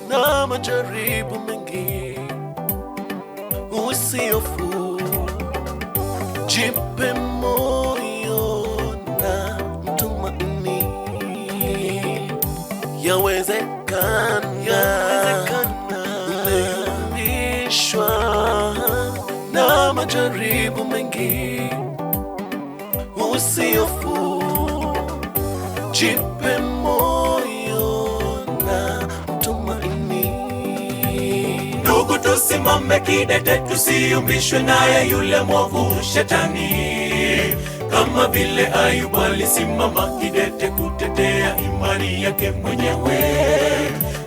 na majaribu mengi, usihofu, jipe moyo na mtumaini. Yawezekana umeyumbishwa na majaribu mengi, usihofu, jipe moyo na mtumaini. Ndugu, tusimame kidete, tusiyumbishwe naye yule mwovu Shetani, kama vile Ayubu alisimama kidete kutetea imani yake mwenyewe.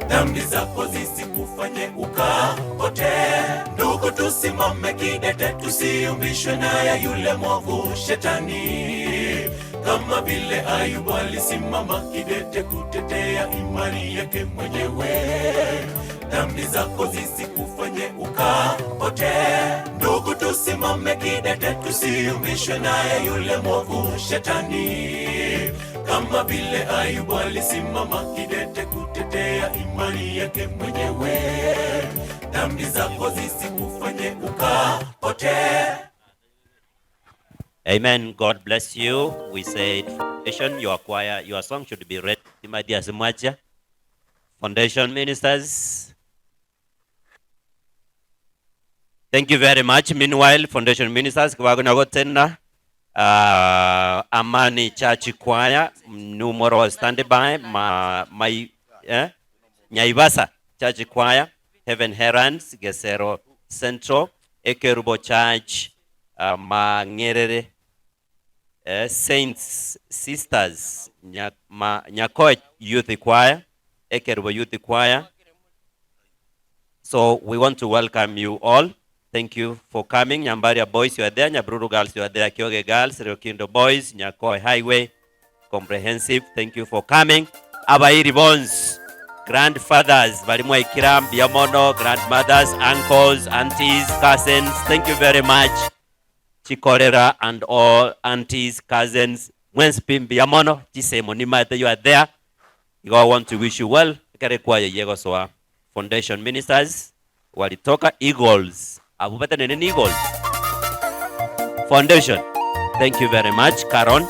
Dhambi zako zisikufanye ukapotee. Ndugu, tusimame kidete, tusiyumbishwe naye yule mwovu Shetani, kama vile Ayubu alisimama kidete kutetea imani yake mwenyewe. Dhambi zako zisikufanye ukapotee. Ndugu, tusimame kidete, tusiyumbishwe naye yule mwovu Shetani, kama vile Ayubu alisimama kidete kutetea imani yake mwenyewe. Dhambi zako zisikufanye ukapotee. Amen. God bless you. We said foundation, your choir, your song should be ready. My dear Simwacha. Foundation ministers. Thank you very much. Meanwhile, Foundation Ministers bagonya gotenena Amani Church Choir numoro standby ma, mai, eh? Nyaibasa Church Choir, Heaven Heralds, Gesero Central, Ekerubo Church, Mang'erere, eh, Saints Sisters, Nya, ma, Nyakoech Youth Choir, Ekerubo Youth Choir. So we want to welcome you all. Thank you for coming. Nyambaria boys, you are there. Nyabururu girls, you are there. Kioge girls, Riokindo boys, Nyakoe Highway Comprehensive. Thank you for coming. Abairi bonsi, grandfathers, bari mwaikira mbuya mono, grandmothers, uncles, aunties, cousins, thank you very much. Chikorera and all aunties, cousins, mwensi pi mbuya mono, chisemo nimaete you are there. Igo I want to wish you well. Ekero ekwaya eyio egosoa Foundation Ministers walitoka Eagles, abwo batenene ni Eagles Foundation. Thank you very much Caron.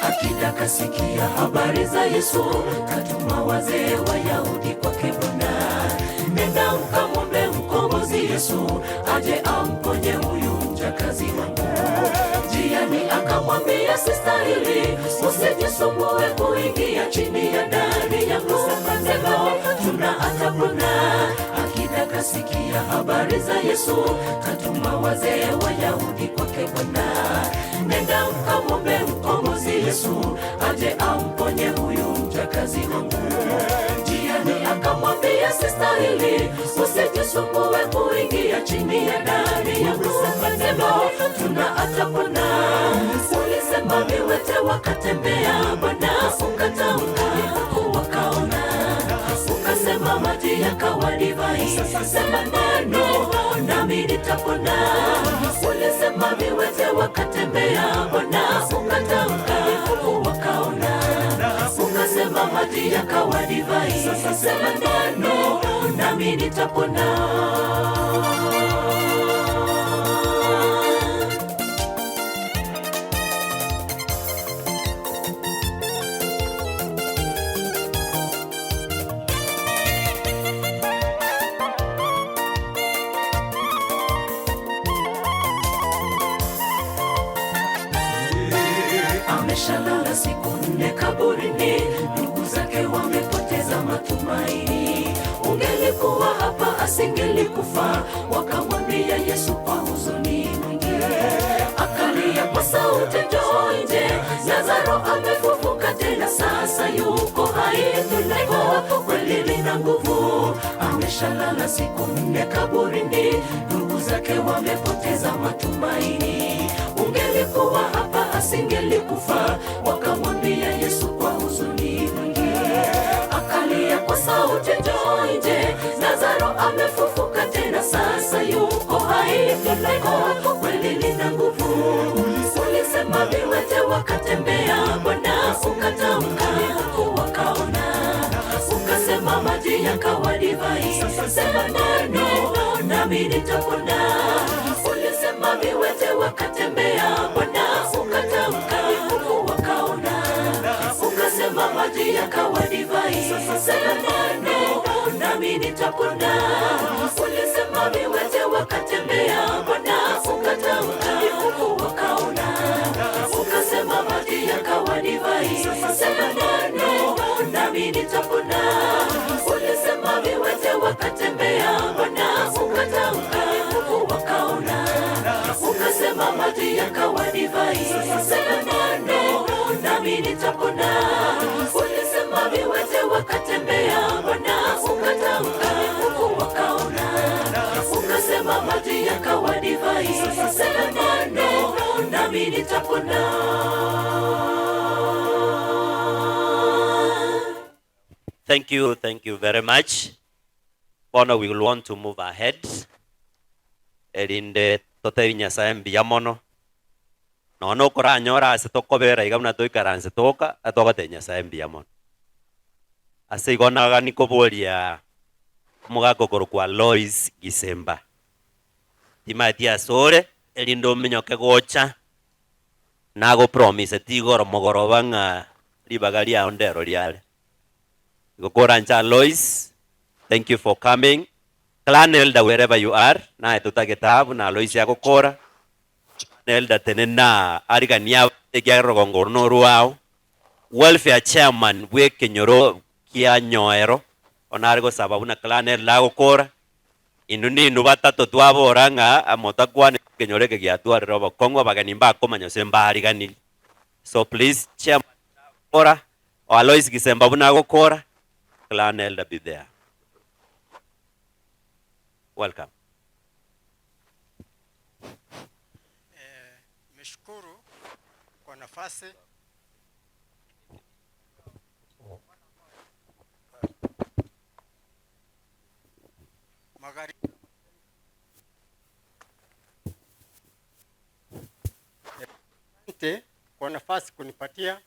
Akida kasikia habari za Yesu, katuma wazee Wayahudi kwake Bwana. Nenda mkamwombe mkombozi Yesu aje amponye huyu mjakazi wangu. Njiani akamwambia, sistahili, usijisumbue kuingia chini ya dari yangu, sema tuna atapona. Akida kasikia habari za Yesu, katuma wazee Wayahudi kwake Bwana. Nenda mkamwombe mkombozi Yesu aje amponye huyu mjakazi wangu. Njiani akamwambia, sistahili, usijisumbue kuingia chini ya dari yangu, sema tuna atapona. Ulisema viwete wakatembea, Bwana ukatamka wakaona, ukasema maji yakawa divai, sema neno nami nitapona. Ulisema viwete wakatembea, Bwana ukatamka wakaona, ukasema maji yakawa divai, sema neno nami nitapona. Ameshalala siku nne kaburini, ndugu zake wamepoteza matumaini. Ungelikuwa hapa asingelikufa, wakamwambia Yesu kwa huzuni mwingi. Akalia kwa sauti, njoo nje, Lazaro amefufuka tena, sasa yuko hai. Tuliko kweli lina nguvu. Ameshalala siku nne kaburini, ndugu zake wamepoteza matumaini. Ungelikuwa hapa asingelikufa, wakamwambia Yesu kwa huzuni mwingi. Akalia kwa sauti, njoo nje, Lazaro amefufuka tena, sasa yuko hai. Tuliko kweli lina nguvu. Ulisema viwete wakatembea, Bwana ukatamka wakaona, ukasema maji yakawa divai, sema neno nami nitapona. Ulisema viwete wakatembea, Bwana ukatamka wakaona, ukasema maji yakawa divai, sema neno nami nitapona. Ulisema viwete wakatembea, Bwana ukatamka wakaona, ukasema maji yakawa divai, sema neno nami nitapona. Ulisema viwete wakatembea, Bwana ukatamka wakaona, ukasema maji yakawa divai, sema neno nami nitapona. Ulisema viwete wakatembea, Bwana ukatamka wakaona, ukasema maji yakawa divai, sema neno nami nitapona. Thank you, thank you very much. Bono we will want to move ahead. Erinde totebi Nyasaye mbuya mono. Nonya okoranyore ase tokobera iga buna toikaranse toka, togotebia Nyasaye mbuya mono. Ase igo nagani koboria Omogaka okorokwa Alois Gisemba. Timanyeti asore, erinde ominyoke gocha, nagopromiseti igoro mogoroba ng'a ribaga riao ndero riare. Igo koranche Alois, thank you for coming. Clan elder wherever you are, naye totagete aa buna Alois agokora, clan elder tenena ariganie abanto ekiagera orogongo oro norwao. Welfare chairman bw'ekenyoro kia Nyoero, bono are gosaba buna clan elder agokora, Inwe ninwe batato twabora ng'a motakwane ekenyoro eke giatwarire obokong'u abageni mbakomanya gose mbariganirie. So please chairman agokora, o Alois Gisemba buna agokora, clan elder be there. Welcome. Nimeshukuru kwa nafasi. Magharibi. Asante kwa nafasi kunipatia wale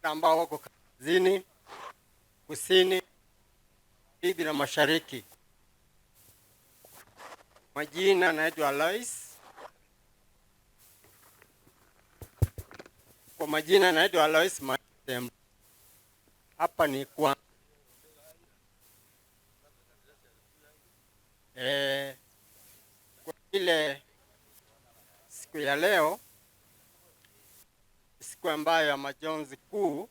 ambao wako kaskazini, kusini, magharibi na mashariki. Majina naitwa Alois. Kwa majina naitwa Alois Matemba. Hapa ni kwa eh, kwa ile siku ya leo, siku ambayo ya majonzi kuu.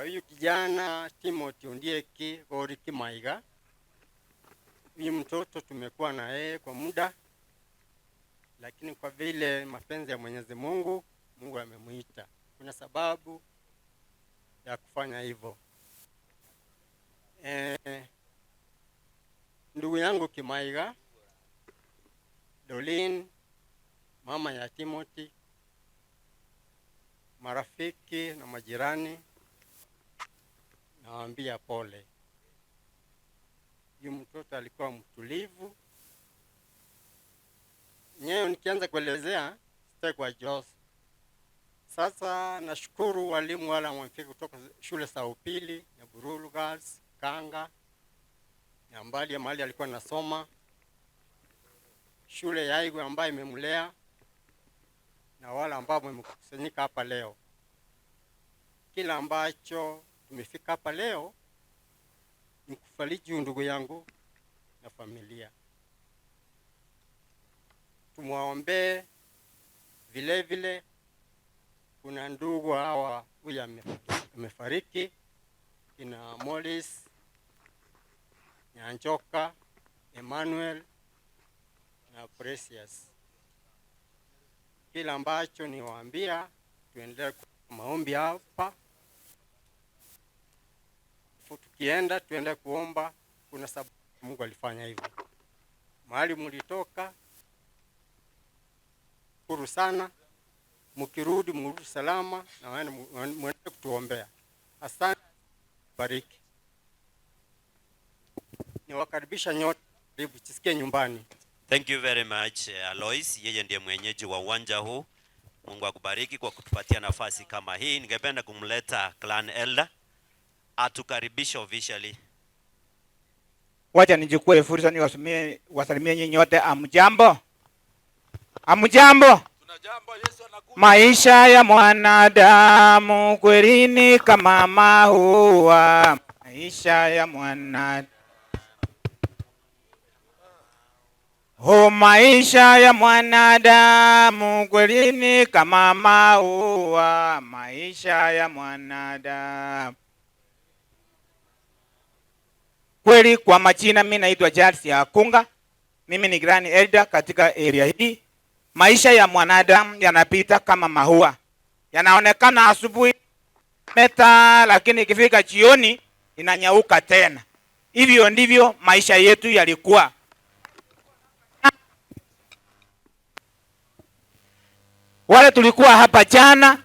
Huyu uh, kijana Timothy Ondieki Goriki Maiga, huyu mtoto tumekuwa na yeye kwa muda, lakini kwa vile mapenzi ya Mwenyezi Mungu, Mungu amemuita. Kuna sababu ya kufanya hivyo. Eh, ndugu yangu Kimaiga, Dolin, mama ya Timothy, marafiki na majirani, nawaambia pole. Huyu mtoto alikuwa mtulivu. Nyewe nikianza kuelezea sitaki kwa Jos. Sasa nashukuru walimu wale wamefika kutoka shule za upili ya Burulu Girls, Kanga, na mbali ya mahali alikuwa anasoma, shule ya Aigwe ambayo imemlea na wale ambao wamekusanyika hapa leo. Kila ambacho tumefika hapa leo ni kufariji ndugu yangu na familia. Tumwaombee vile vile. Kuna ndugu hawa, huyu amefariki, kina Morris Nyanjoka, Emmanuel na Precious. Kila ambacho niwaambia, tuendelee kwa maombi hapa. Tukienda tuende kuomba, kuna sababu Mungu alifanya hivyo. Mahali mlitoka, shukuru sana. Mkirudi mrudi salama na muende kutuombea. Asante, bariki. Niwakaribisha nyote, karibu jisikie nyumbani. Thank you very much Alois, yeye ndiye mwenyeji wa uwanja huu. Mungu akubariki kwa kutupatia nafasi kama hii. Ningependa kumleta Clan Elder atukaribishe officially. Wacha nichukue fursa niwasalimie wasalimie nyinyi nyote. Amjambo, amjambo. Maisha ya mwanadamu kweli ni kama maua. Maisha ya mwanadamu Oh, maisha ya mwanadamu kweli ni kama maua. Maisha ya mwanadamu kweli. Kwa majina, mimi naitwa Charles Akunga, mimi ni Grand Elder katika area hii. Maisha ya mwanadamu yanapita kama maua, yanaonekana asubuhi meta, lakini ikifika jioni inanyauka tena. Hivyo ndivyo maisha yetu yalikuwa. Wale tulikuwa hapa jana,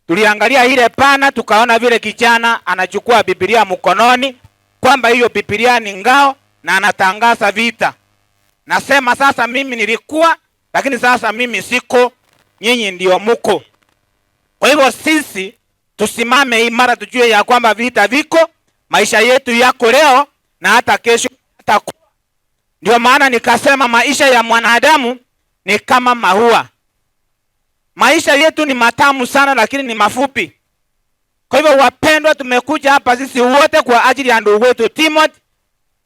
tuliangalia ile pana, tukaona vile kijana anachukua Biblia mkononi, kwamba hiyo Biblia ni ngao na anatangaza vita. Nasema sasa mimi nilikuwa, lakini sasa mimi siko, nyinyi ndio muko. Kwa hivyo sisi tusimame imara, tujue ya kwamba vita viko, maisha yetu yako leo na hata kesho yatakuwa. Ndio maana nikasema maisha ya mwanadamu ni kama maua. Maisha yetu ni matamu sana, lakini ni mafupi. Kwa hivyo wapendwa, tumekuja hapa sisi wote kwa ajili ya ndugu wetu Timothy.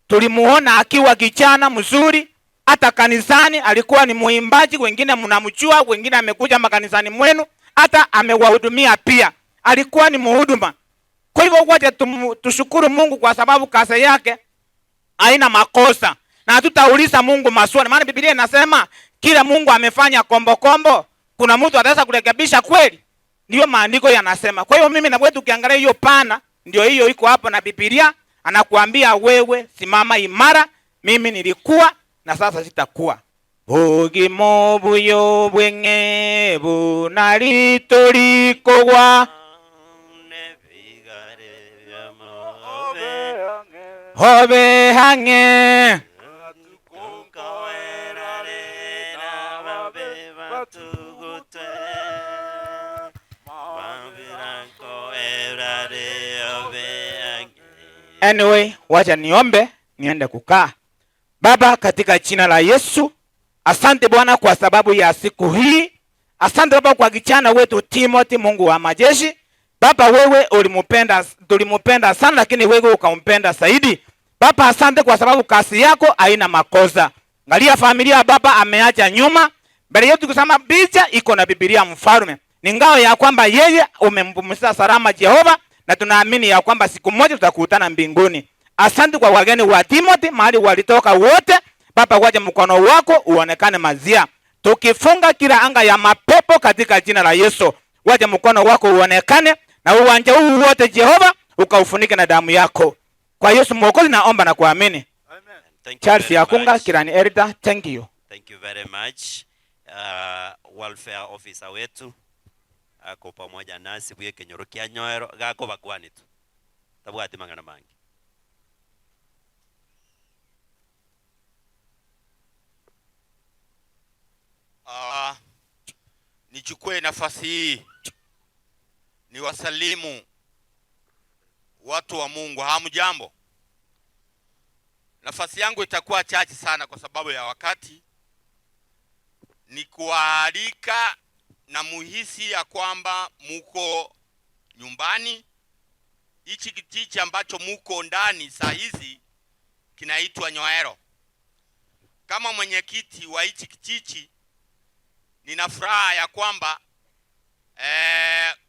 Tulimuona akiwa kijana mzuri, hata kanisani alikuwa ni muimbaji, wengine mnamjua, wengine amekuja makanisani mwenu, hata amewahudumia pia, alikuwa ni muhuduma. Kwa hivyo wacha tushukuru Mungu kwa sababu kazi yake haina makosa, na hatutauliza Mungu maswali, maana Biblia inasema kila Mungu amefanya kombokombo, kuna mtu ataweza kurekebisha kweli? Ndio maandiko yanasema. Kwa hiyo mimi na wewe tukiangalia hiyo pana, ndio hiyo iko hapo na Biblia anakuambia wewe simama imara, mimi nilikuwa na sasa sitakuwa. Bugimo buyo bwenge bunalitolikogwa hobe hange Anyway, wacha niombe niende kukaa. Baba, katika jina la Yesu, asante Bwana kwa sababu ya siku hii. Asante Baba kwa kijana wetu Timothy, Mungu wa majeshi. Baba, wewe ulimupenda, tulimupenda sana, lakini wewe ukampenda zaidi. Baba, asante kwa sababu kazi yako haina makosa. Angalia familia baba ameacha nyuma. Mbele yetu kusema picha iko na Biblia mfalme. Ni ngao ya kwamba yeye umempumzisha salama Jehova, na tunaamini ya kwamba siku moja tutakutana mbinguni. Asante kwa wageni wa Timothy mahali walitoka wote. Baba, waje mkono wako uonekane mazia. Tukifunga kila anga ya mapepo katika jina la Yesu. Waje mkono wako uonekane na uwanja huu wote Jehova ukaufunike na damu yako. Kwa Yesu Mwokozi naomba na kuamini. Thank you Charles very Yakunga, much. Kirani Elder, thank you. Thank you very much. Welfare officer wetu ako pamoja nasi bwe kenyoro kia nyoero gako bakwani tu tabwati mang'ana mangi. Nichukue nafasi hii niwasalimu watu wa Mungu. Hamjambo? Nafasi yangu itakuwa chache sana kwa sababu ya wakati. Ni kuwaalika na muhisi ya kwamba muko nyumbani. Hichi kijiji ambacho muko ndani saa hizi kinaitwa Nyoero. Kama mwenyekiti wa hichi kijiji nina furaha ya kwamba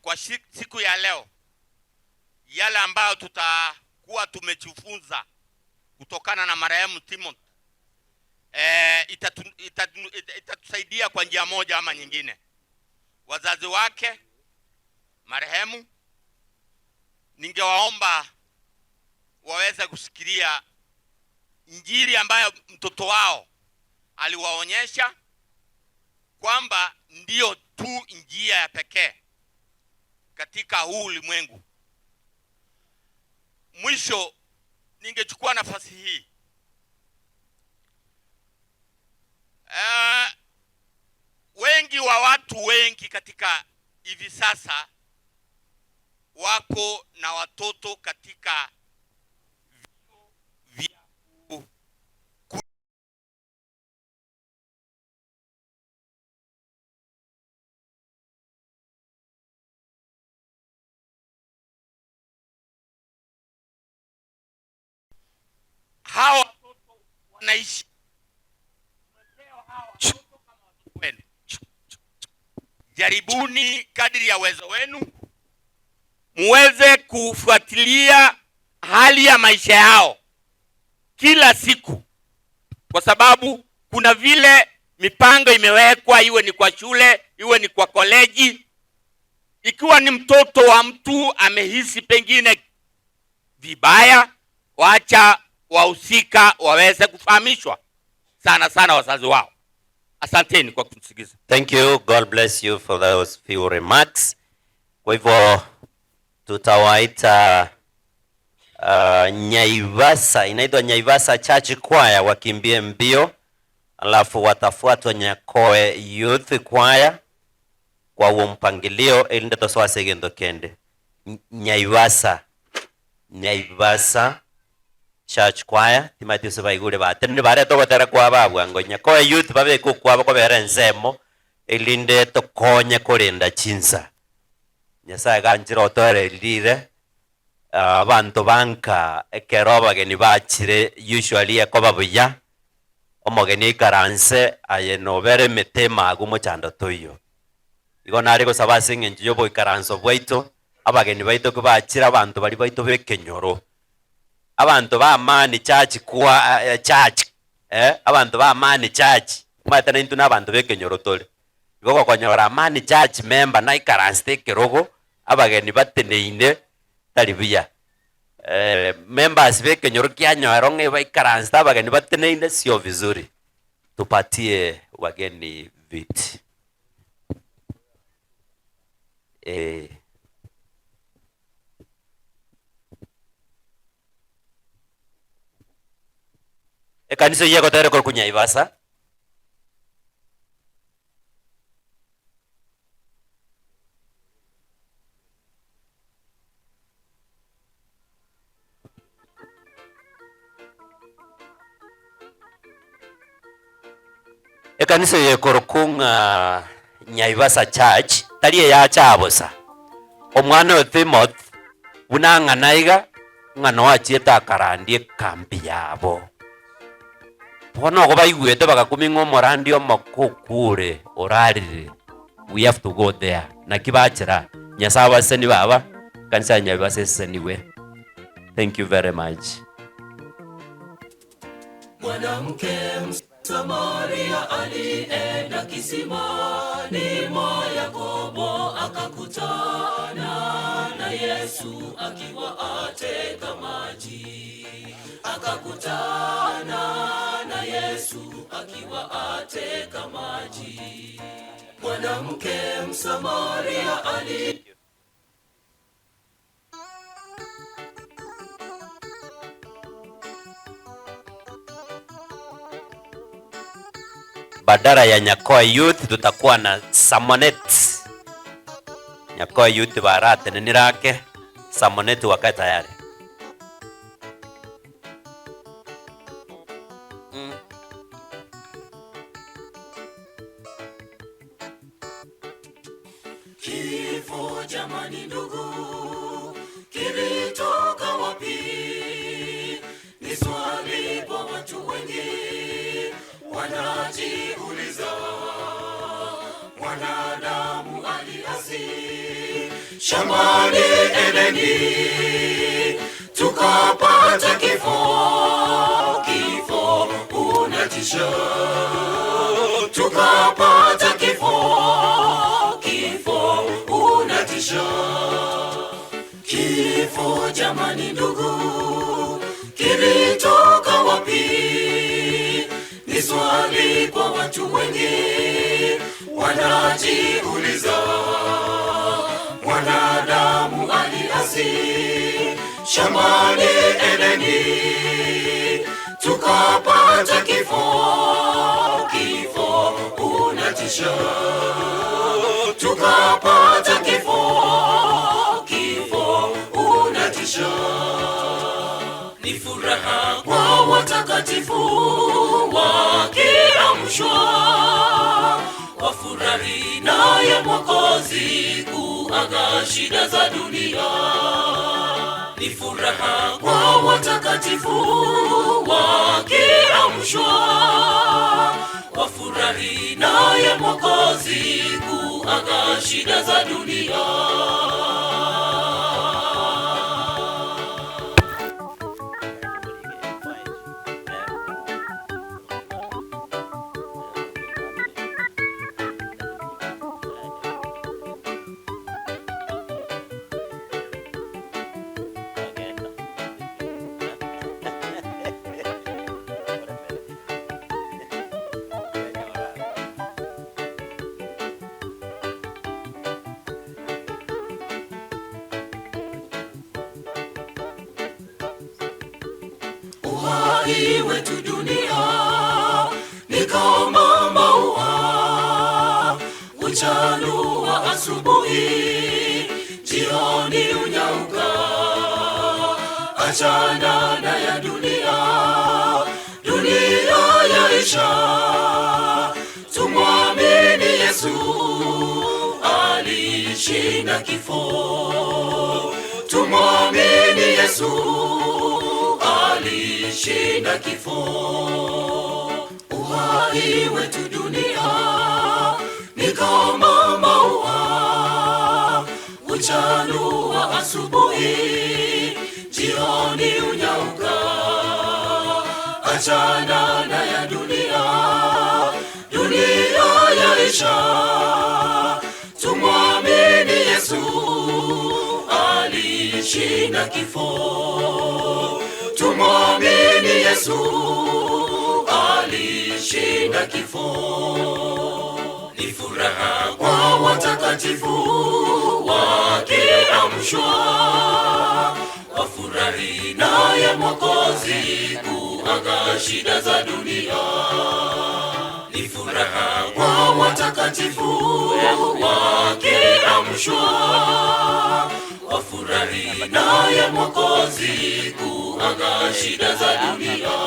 kwa siku ya leo yale ambayo tutakuwa tumejifunza kutokana na marehemu Timothy itatusaidia kwa njia moja ama nyingine. Wazazi wake marehemu, ningewaomba waweze kusikilia injili ambayo mtoto wao aliwaonyesha kwamba ndio tu njia ya pekee katika huu ulimwengu. Mwisho, ningechukua nafasi hii. Wengi wa watu wengi katika hivi sasa wako na watoto katika vyuo vya ku-, hawa watoto wanaishi wenu. Jaribuni kadiri ya uwezo wenu muweze kufuatilia hali ya maisha yao kila siku, kwa sababu kuna vile mipango imewekwa, iwe ni kwa shule, iwe ni kwa koleji. Ikiwa ni mtoto wa mtu amehisi pengine vibaya, wacha wahusika waweze kufahamishwa, sana sana wazazi wao. Asanteni kwa kunisikiza. Thank you. God bless you for those few remarks. Kwa hivyo tutawaita Nyaivasa, inaitwa Nyaivasa Church Choir, wakimbie mbio, alafu watafuatwa Nyakoe Youth Choir. Kwa huo mpangilio erinde tosoe ase egento kende. Nyaibasa, Nyaibasa Church Choir, timanyeti gose baigure batenenire barete ogotera kwabo abwo ango Nyakoe Youth babeke okwabo kobera ensemo erinde tokonye korenda chinsa. Nyasaye ganchire otoererie rire, abanto ba nka ekero abageni bachire usually ekoba buya, omogeni aikaranse aye nobere emete emagu mochando toiyo. Igo nare gosaba ase eng'encho y'oboikaranso bwaito, abageni baito kibachire abanto baria baito b'ekenyoro, abanto ba Amani Church kwa church eh, abanto ba Amani Church, omanyete naintwe na abanto b'ekenyoro tore. Igo gokonyora Amani Church member naikaransete ekerogo, abageni bateneine, tari buya. Members b'ekenyoro kianyoero ng'a baikaransete abageni bateneine, sio vizuri. Tupatie wageni viti. Eh. Ekanisa eyio egotera korokwa Nyaibasa. Ekanisa eye ekorokwa ng'a Nyaibasa Church, tari eyacha bosa. Omwana oyo Timothy, buna ang'ana iga, ng'a noo achiete akarandia ekambi yabo. Bono igo baigwete bagakumia ng'a omorandia omoke okure, orarire, we have to go there. Naki bachera, Nyasae abasesenie baba, ekanisa ya Nyaibasa esesenigwe. Thank you very much. Mwanamke Msamaria alienda kisimani mwa Yakobo akakutana na Yesu akiwa ateka maji. Akakutana na Yesu akiwa ateka maji. Mwanamke Msamaria ali Badala ya Nyakoe Youth tutakuwa na Samonet. Nyakoe Youth baratenenire ake, Samonet wakae tayari. Kifo jamani, ndugu, kilitoka wapi? Ni swali kwa watu wengi wanajiuliza. Mwanadamu aliasi shambani Edeni, tukapata kifo. Kifo unatisha, tukapata kifo. Kifo unatisha. Kifo jamani, ndugu, kilitoka wapi? Ni swali kwa watu wengi wanajiuliza. Mwanadamu aliasi shambani Edeni, tukapata kifo. Kifo unatisha, tukapata kifo. Kifo unatisha. Ni furaha kwa watakatifu wakiamshwa, wafurahi naye Mwokozi kuaga shida za dunia. Ni furaha kwa watakatifu wakiamshwa, wafurahi naye Mwokozi kuaga shida za dunia. Uhai wetu dunia ni kama maua, huchanua. asubuhi, jioni unyauka. Achana na ya dunia, dunia yaisha. Tumwamini Yesu, alishinda kifo. Tumwamini Yesu, alishinda kifo. Uhai wetu dunia ni kama maua, huchanua asubuhi, jioni unyauka. Achana na ya dunia, dunia yaisha. Tumwamini Yesu, alishinda kifo. Tumwamini Yesu, alishinda kifo. Ni furaha kwa watakatifu wakiamshwa, wafurahi naye Mwokozi kuaga shida za dunia. Ni furaha kwa watakatifu wakiamshwa, wafurahi naye Mwokozi kuaga shida za dunia.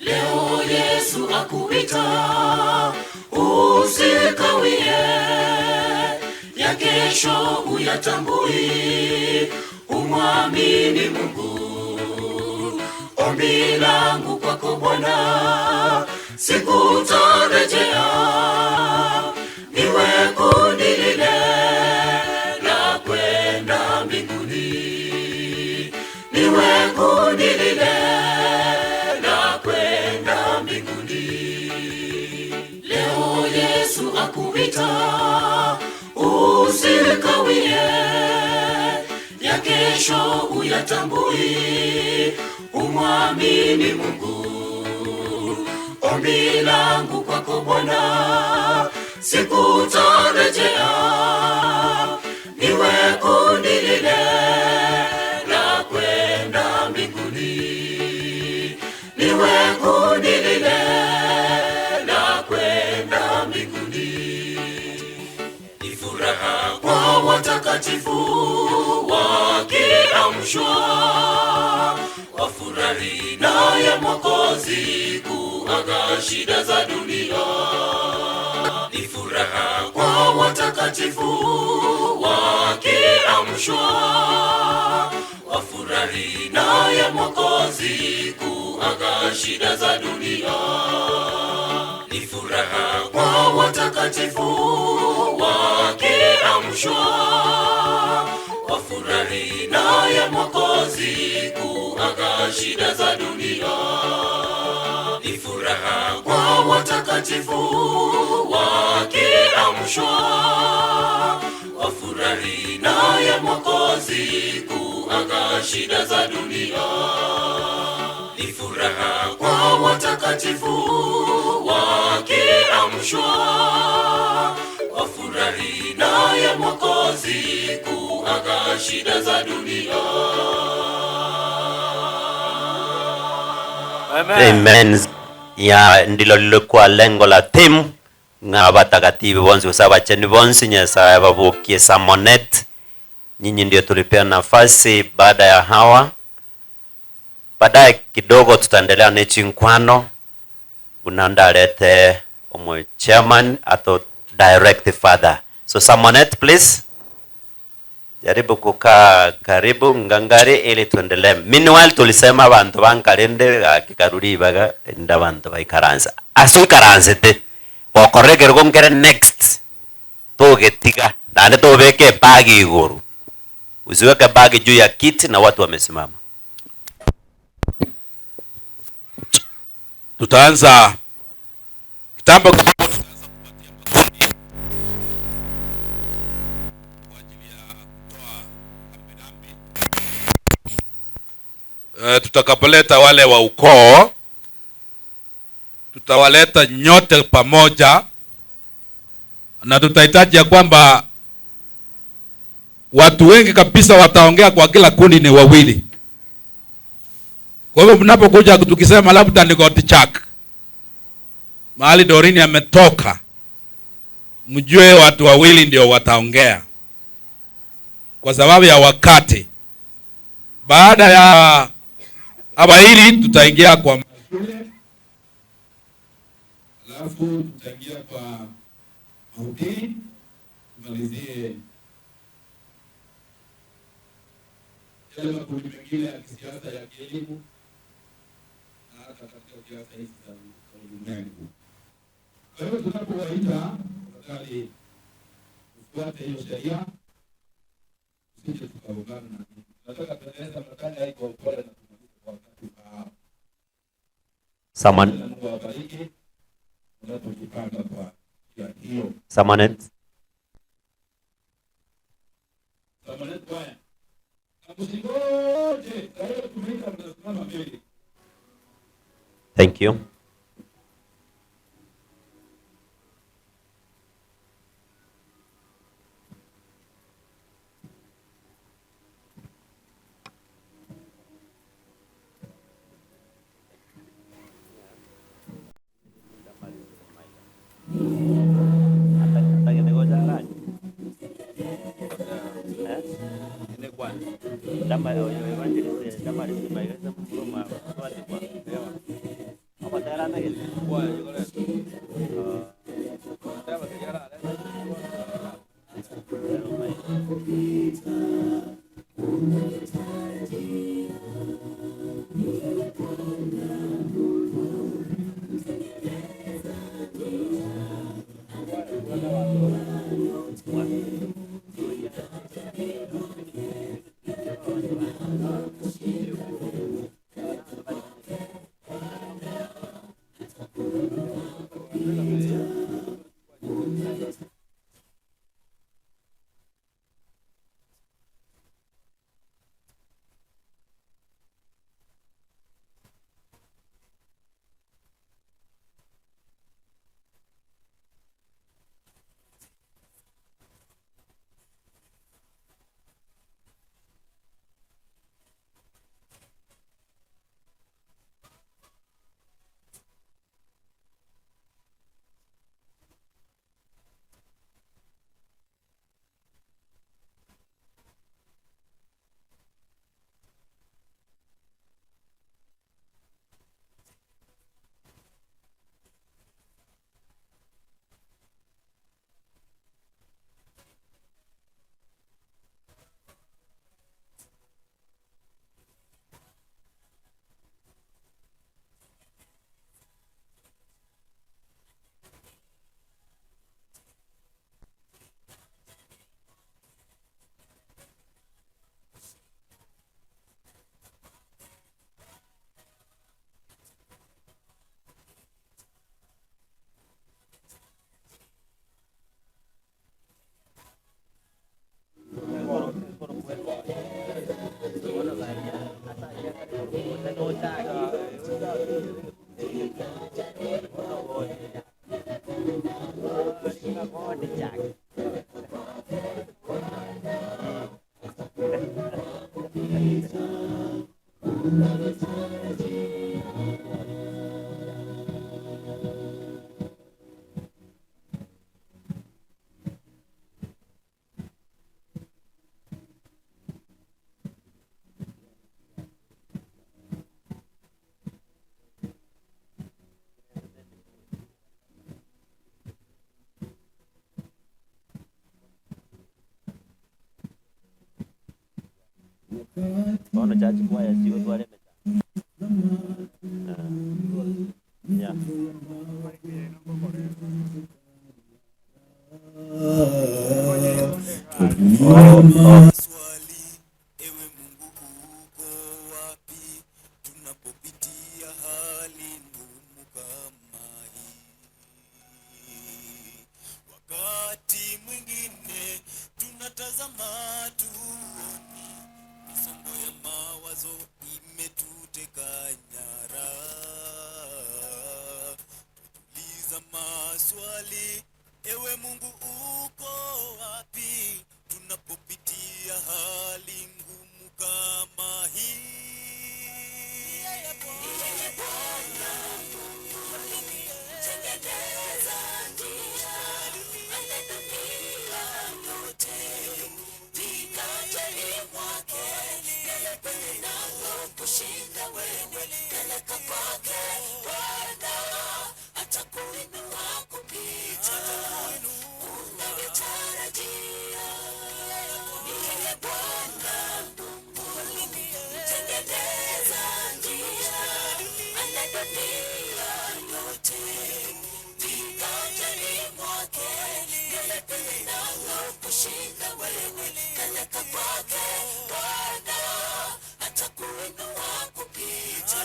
Leo Yesu akuita, usikawie, ya kesho uyatambui, umwamini Mungu. Ombi langu kwako Bwana, sikutarejea, niwe kundi lile la kwenda mbinguni, niwe kundi lile la kwenda mbinguni. Leo Yesu akuita, usikawie, ya kesho uyatambui, umwamini Mungu. Ombi langu kwako Bwana, sikutarejea, niwe kundi lile la kwenda mbinguni, niwe kundi lile la kwenda mbinguni. Ni furaha kwa watakatifu wakiamshwa, wafurahi naye Mwokozi kuaga shida za dunia. Ni furaha kwa watakatifu wakiamshwa, wafurahi naye Mwokozi kuaga shida za dunia. Ni furaha kwa watakatifu wakiamshwa, wafurahi naye Mwokozi kuaga shida za dunia. Ni furaha kwa watakatifu wakiamshwa, wafurahi naye Mwokozi kuaga shida za dunia. Ni furaha kwa watakatifu wakiamshwa, wafurahi naye Mwokozi kuaga shida za dunia. Amen. Ya ndilo lilikuwa lengo la timu ng'a batakatifu bonsi gose abacheni bonsi Nyasaye babukie Samonet. Nyinyi ndio tulipea nafasi baada ya hawa. Baadaye kidogo tutaendelea na chinkwano bunandalete omo chairman ato direct father. So Samonet please. Jaribu kukaa karibu ngangari ili tuendelee. Meanwhile tulisema bantu bankarende akikaruri ibaga enda bantu baikaransa. Asu ikaranse te. Gokorekerwa nkere next. Tugetiga. Naende tubeke bagi iguru. Usiweke bagi juu ya kiti na watu wamesimama. Tutaanza kitambo kidogo. Tutakapoleta wale wa ukoo, tutawaleta nyote pamoja, na tutahitaji ya kwamba watu wengi kabisa wataongea kwa kila kundi ni wawili. Kwa hivyo mnapokuja tukisema labda ni Gotichak mahali Dorini ametoka, mjue watu wawili ndio wataongea kwa sababu ya wakati. Baada ya haba hili tutaingia kwa mashule, alafu tutaingia kwa mahubiri, tumalizie yale makundi mengine ya kisiasa ya kielimu na hata katika siasa hizi za ulimwengu. Kwa hivyo tunapowaita, tafadhali tufuate hiyo sheria, tusije tukaungana na nini. Tunataka tuendeleze matanga hii kwa upole na tumalize kwa wakati ufaao. Saman, Na Mungu awabariki unapojipanga kwa njia hiyo. Samanet. Samanet kwaya. Na msingoje, saa hiyo tumeita mnasimama mbele. Thank you. Bono chachi kwaya chigo tware Yeah. Oh, oh. Wakati mwingine tunatazama tuoni, misongo ya mawazo imetu kuteka nyara. Twajiuliza maswali, ewe Mungu uko wapi tunapopitia hali ngumu kama hii? Yeye Bwana tengeneza njia, ana dunia yote viganjani mwake, linalo kushinda wewe, peleka kwake Bwana atakuinua kupita unavyotarajia. Yeye Bwana tengeneza njia, ana dunia yote viganjani mwake, linalo kushinda wewe, peleka kwake Bwana atakuinua kupita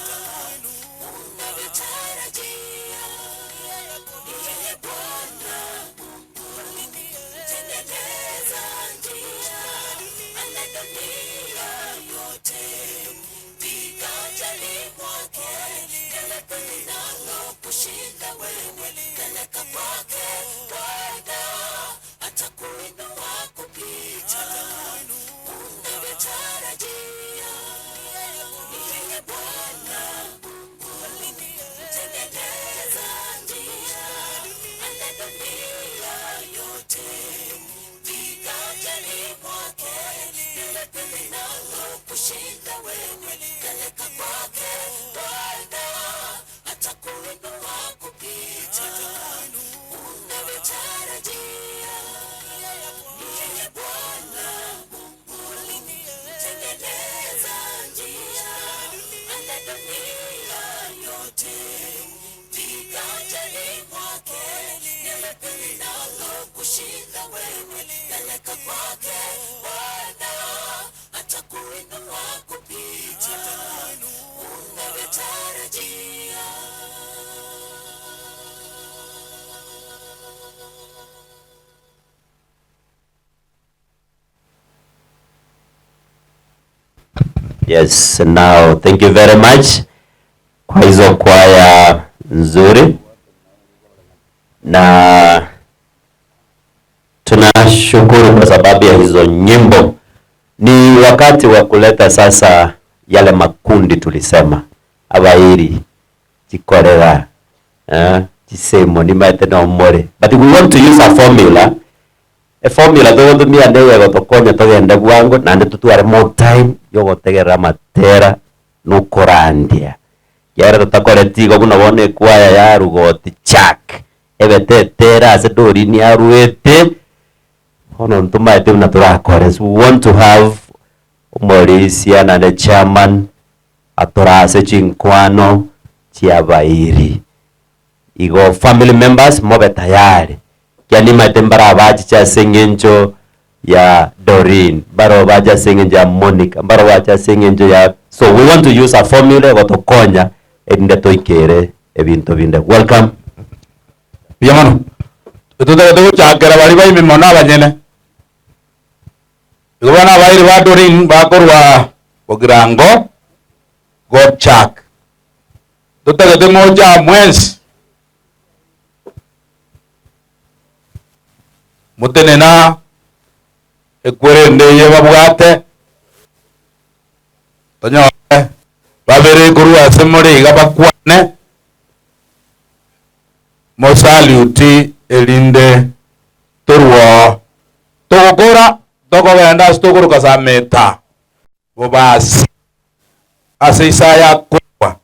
unavyotarajia. Yeye Bwana tengeneza njia, ana dunia yote viganjani mwake, linalo kushinda wewe, peleka kwake Bwana atakuinua kupita unavyotarajia. Yeye Bwana tengeneza njia, ana dunia yote viganjani mwake, linalo kushinda wewe, peleka kwake Bwana atakuinua kupita unavyotarajia. Yeye Bwana tengeneza njia, ana dunia yote viganjani mwake, linalo kushinda wewe, peleka kwake Bwana atakuinua kupita unavyotarajia. Yes, now thank you very much kwa hizo kwaya nzuri, na tunashukuru kwa sababu ya hizo nyimbo. Ni wakati wa kuleta sasa yale makundi tulisema, abairi chikorera eh, chisemo nimaete no more, but we want to use a formula a formula togotumia ndege gotokonya togende bwango naende totware more time yogotegerera amatera nokorandia kiagera totakoreti igo buna bono ekwaya ya rugoti chak ebete etere ase Doreen arwete bono ntomaete buna torakore so we want to have omorisia naende chairman atorase chinkwano chiabairi igo family members mobe tayari kiani maete mbarabachiche ase eng'encho ya Doreen mbarobache ase eng'encho ya Monica mbarobache ase eng'encho ya so we want to use a formula egotokonya erinde toikere ebinto binde welcome Mbuya mono. Totagete gochakera baria baime mono abanyene. Igo bono abairi ba Doreen bakorwa Bogirango Gochak. Totagete mocha mwensi motenena ekwerende eye babwate tonyore babere korwa ase more iga bakwane mosaluti erinde torwo togokora tokogenda ase tokoroka sameta bobasi ase Isaya korwa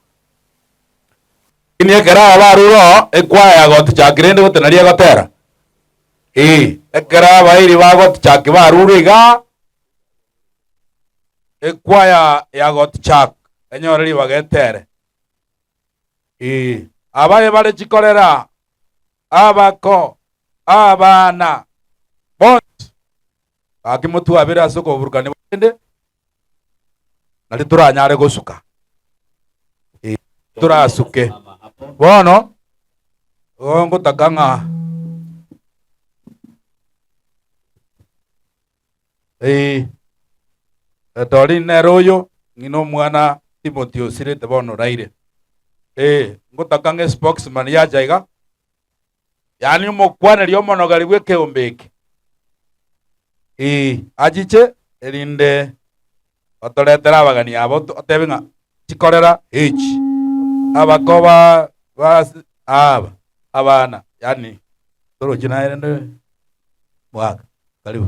lakini ekero aba barure oo ekwaya yagotichakire ende gose naria egotera ee ekero abairi bagotichaki barure iga ekwaya yagotichaka enyore ribaga etere ee abaye bare chikorera abako abana bonsi gaki motwabere ase okoburukania bwende nari toranyare gosuka ee torasuke bono igo ngotaka ng'a ee Doreen nere oyo ng'ina omwana. Timothy osirete bono oraire. Eh, ngotaka ng'a espokesman yacha iga, yaani omokwaneri omonogari bw'ekeombe eke. Eh, achiche erinde otoretere abageni aba otebe ng'a chikorera echi. Abakoba ba aba abana yaani torochi naye rende mwaka. Karibu.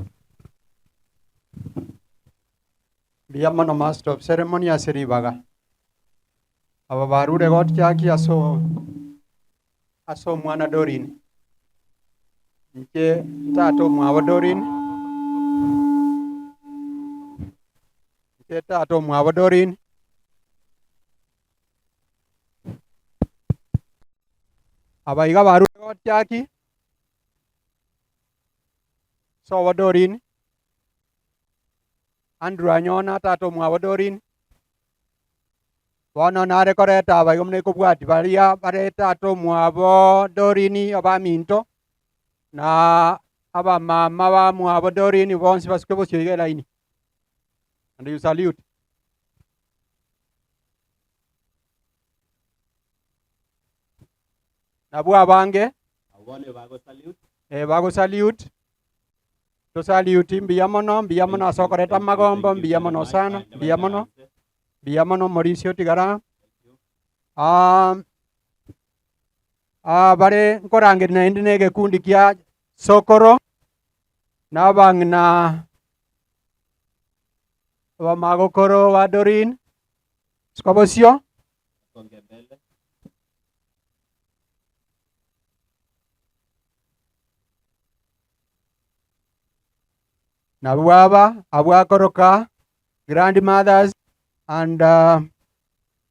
Mbuya mono master of ceremony ase ribaga. Aba barure gotiaki ase ase omwana Doreen. Inche tata omwabo Doreen. Inche tata omwabo Doreen. Aba iga barure gotiaki sobo Doreen. Andrew Anyona, tata omwabo Doreen. Bono nare koreta aba igo buna ekobwati baria bare tata omwabo Doreen abaminto na abamama bamwabo Doreen bonsi basuke bosio iga elaini. And you salute. Nabwo abange Abwo bono bago salute. eh, bago salute. Tosaluti mbuya mono, mbuya mono ase okoreta amagombo, mbuya mono sana, mbuya mono, mbuya mono omorisia otigara. Ah, ah, bare nkorangeria naende na egekundi kia Sokoro, na abang'ina abamagokoro ba Doreen, sikobosio. Songe mbele. Nabwo aba abwo akoroka grandmothers and uh,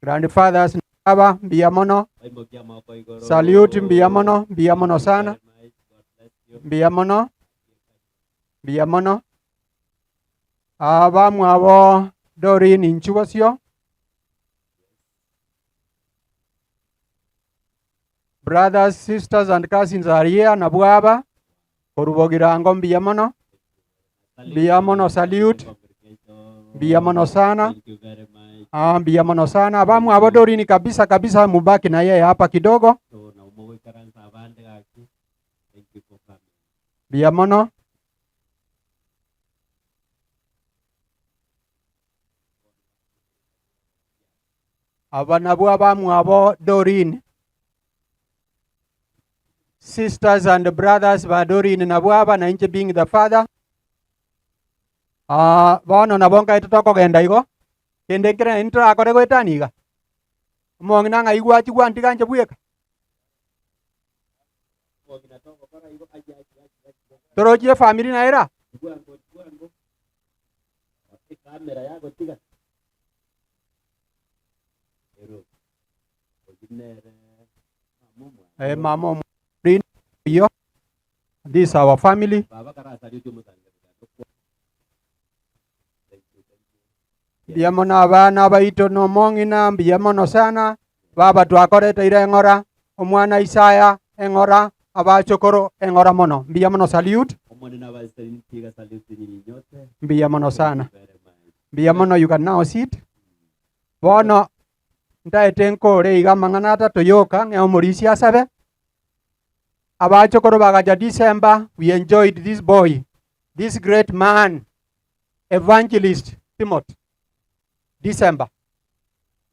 grandfathers aba mbuya mono Baimokia amaboko igoro. salute mbuya mono mbuya mono sana mbuya mono mbuya mono abamwabo Doreen inchu bosio Brothers, sisters and cousins are here nabwo aba korwa Bogirango mbuya mono mbuya mono salute mbuya mono sana ah, mbuya mono sana abamwabo Doreen kabisa kabisa mubaki na yeye hapa kidogo So na omogoikaransa abande gaki. Thank you for coming. mbuya mono Aba nabwo abamwabo Doreen. Sisters and brothers ba Doreen nabwo aba na inche being the father. Ah, bono nabo nkaete tokogenda igo, kende nkere naende torakore goetania iga. Omong'ina ng'ai gwachia gwantiga inche bweka? Torochie efamiri naye era? Ekamera yagotiga. Ero. Oyio nere mama omwana. Eh, mama omwana oyio. This is our family. Baba karasaria omosangererekano kwa. Thank you, thank you. Mbuya mono abana baito na omong'ina mbuya mono sana baba twakoreteire eng'ora omwana Isaya eng'ora abachokoro eng'ora mono mbuya mono salute Omonene abaseseniri tiga salute nyinyi nyote. mbuya mono sana Very much. mbuya mono you can now sit bono ntaete nkore iga amang'ana atato yoka ng'e omorisia asabe abachokoro bagacha December we enjoyed this boy this great man evangelist Timothy December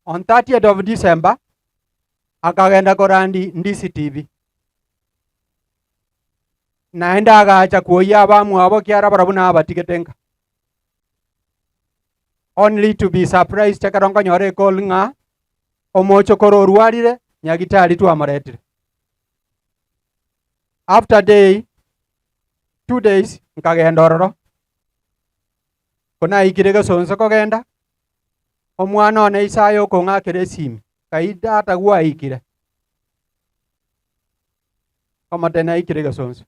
on 30th of December akagenda korandi Ndisi TV naende agacha kuoyia abamwabo kiara barabwo nabatigete nka only to be surprised ekero nkonyora ecall ng'a omochokoro orwarire nyagitari twamoretire after day 2 days nkagenda ororo konaikire gesonso kogenda omwana one Isaya okong'akera esimi kai tata gwaikire omotebia naikire gesonso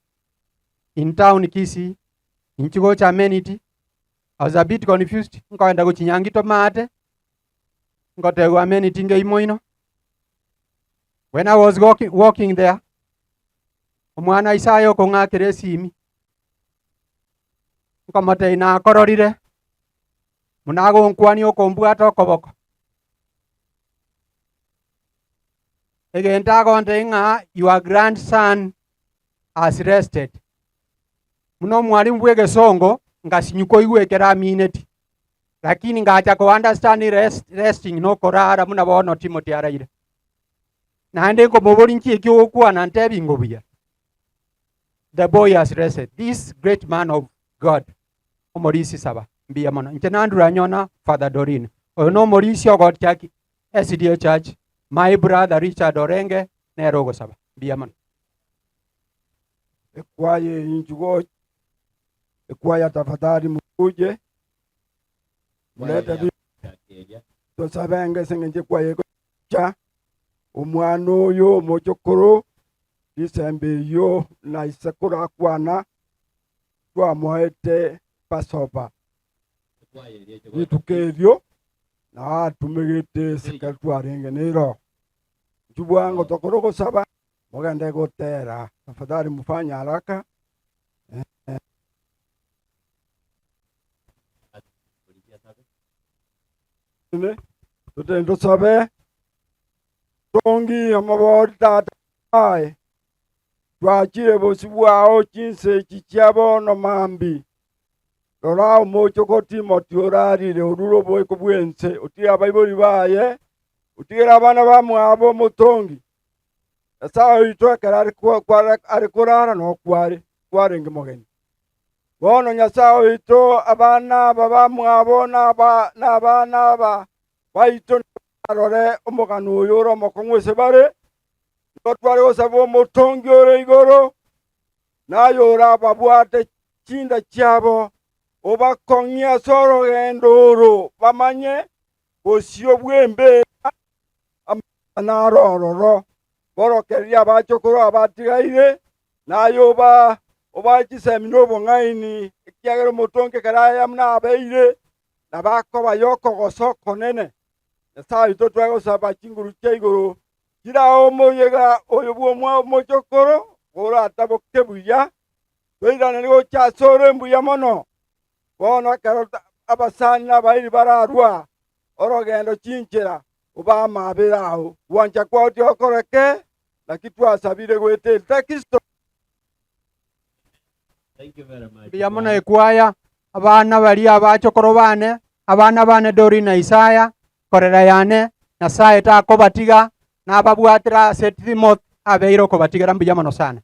in town Kisii inchi gocha amenity I was a bit confused nkoenda gochinyangito maate ngotegwa amenity ngeimoino when I was walking, walking there omwana Isaya okong'akera esimi nkomotebia nakororire buna agonkwania okombwata okoboko. Egento agontebia ng'a your grandson has rested. Buna omwalimu bw'egesongo ngasinyu koigwa ekero amineti, lakini ngacha ko understand rest, resting nokorara buna bono Timothy araire. Naende nkomoboria nki eki ogokwana ntebi ng'o buya. The boy has rested. This great man of God. Omorisia saba. Mbuya mono. Inche nandure anyona Father Doreen. Oyo nomorisia ogochaki SDA Church. My brother Richard Orenge nere ogosaba. Mbuya mono. Ekwaya eye inchugo ekwaya tafadhali mukuje mulete bi tosabenge ase eng'encho ekwaya egocha omwana oyo omochokoro risembe eyio na ise korakwana twamoete Passover rituko erio nao atumegete ase ekero twarenge nero. Inchuo bwango tokore ogosaba mogende gotera tafadhali mufanye haraka. Totende tosabe tongi omobori tata aye twachire bosio bwao chinsa echi chia bono mambi rora omochoko Timothy orarire orure oboiko bw'ense otige abaibori baye otigere abana bamwabo omotongi Nyasae oito ekero are korara nokware kwarenge mogeni. Bono Nyasae oito abana aba bamwabo na abana aba baito barore omogano oyo ore omokong'u ase bare, nigo tware gosaba omotongi ore igoro, na ayorababwate chinda chiabo, obakong'ie ase orogendo oro bamanye bosio bw'embeera amang'ana are ororo, borokererie abachokoro abatigaire, na aye obae chisemi na obong'aini, ekiagera omotongi ekero aye buna abeire, nabo akoba y'okogosa okonene. Nyasae oito twegosaba chinguru chia igoro chirae omoyega oyo bw'omochokoro orataboke buya, toiranere gocha asore mbuya mono. Bono ekero abasani na abairi bararua orogendo chinchera, obe amaabera ao. Gwancha kwao tigokoreke, naki twasabire goetera Kristo. Mbuya mono ekwaya, abana baria abachokoro bane, abana bane Doreen na Isaya, korera yane, Nyasaye takobatiga, nababwatire ase Timothy abeire okobatigera mbuya mono sana.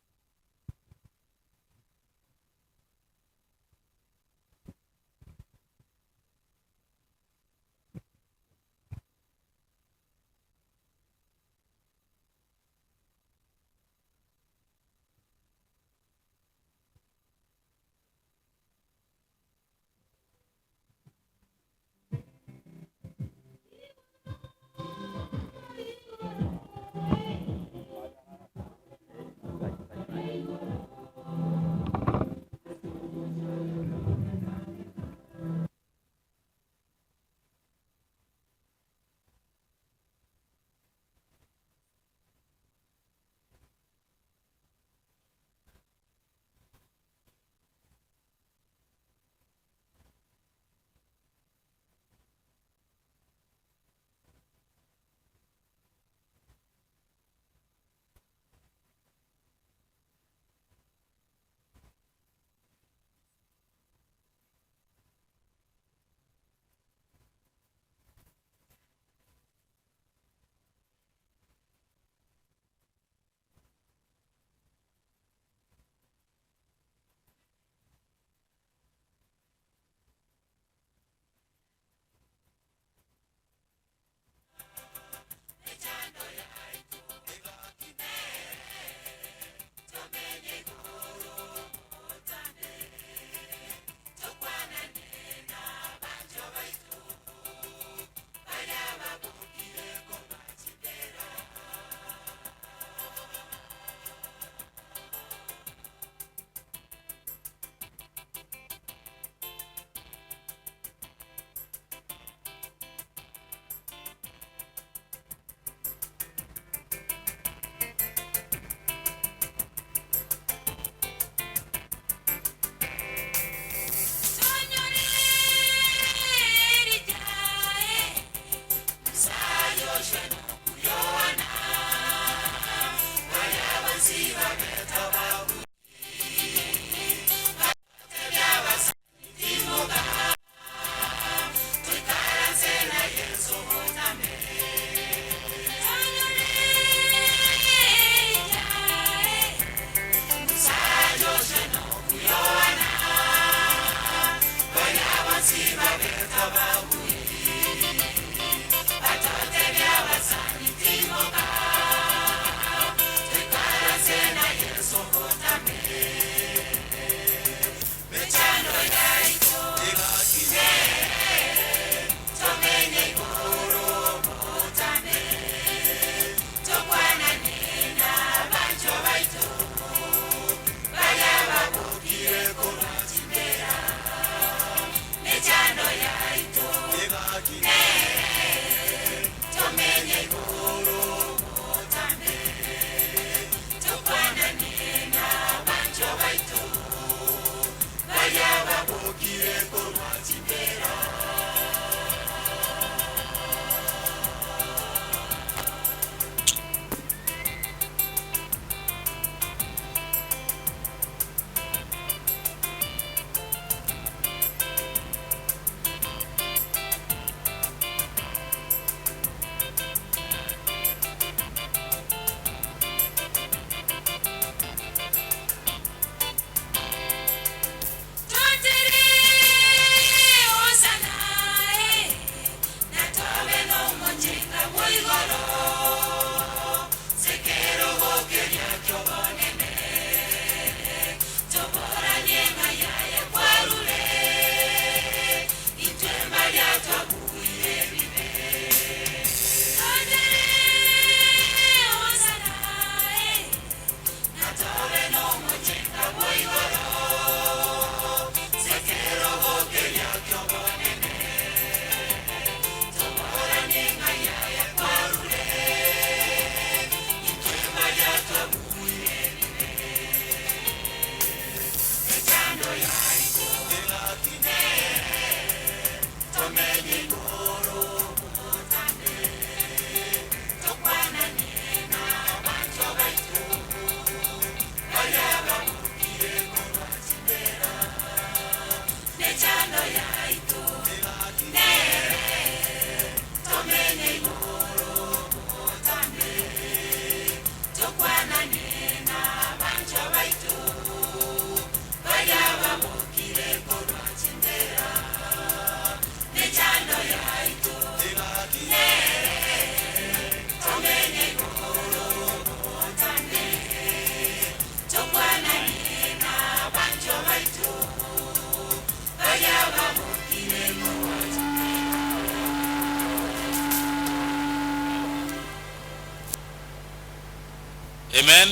Amen.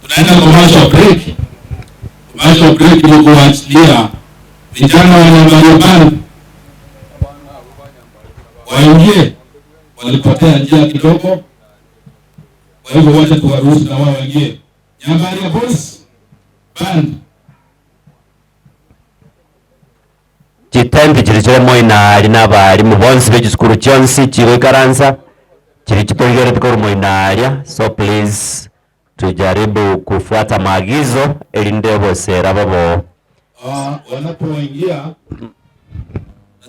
Tunaenda commercial break. Commercial break ni kuachilia vijana wa Nyambaria Band waingie, walipotea njia kidogo, kwa hivyo wacha tuwaruhusu na wao waingie. Nyambaria Boys Band. Chitembe chiri chire moina aria na abarimu bonsi be chisukuru chionsi chigoikaransa, chiri chitorigereti korwa moina aria, so please tujaribu kufuata maagizo erinde obosera bobo. Ah, wanapoingia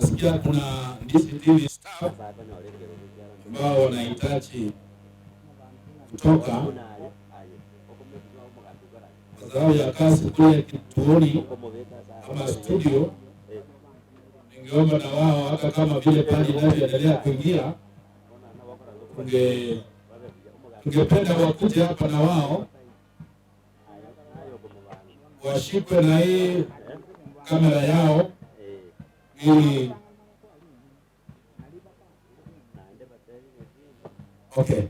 nasikia kuna DCTV staff ambao wanahitaji kutoka kwa sababu ya kazi kule kituoni ama studio. Ningeomba na wao hata kama vile pali inavyoendelea kuingia, tungependa wakuje hapa na wao washikwe na hii kamera yao ili okay.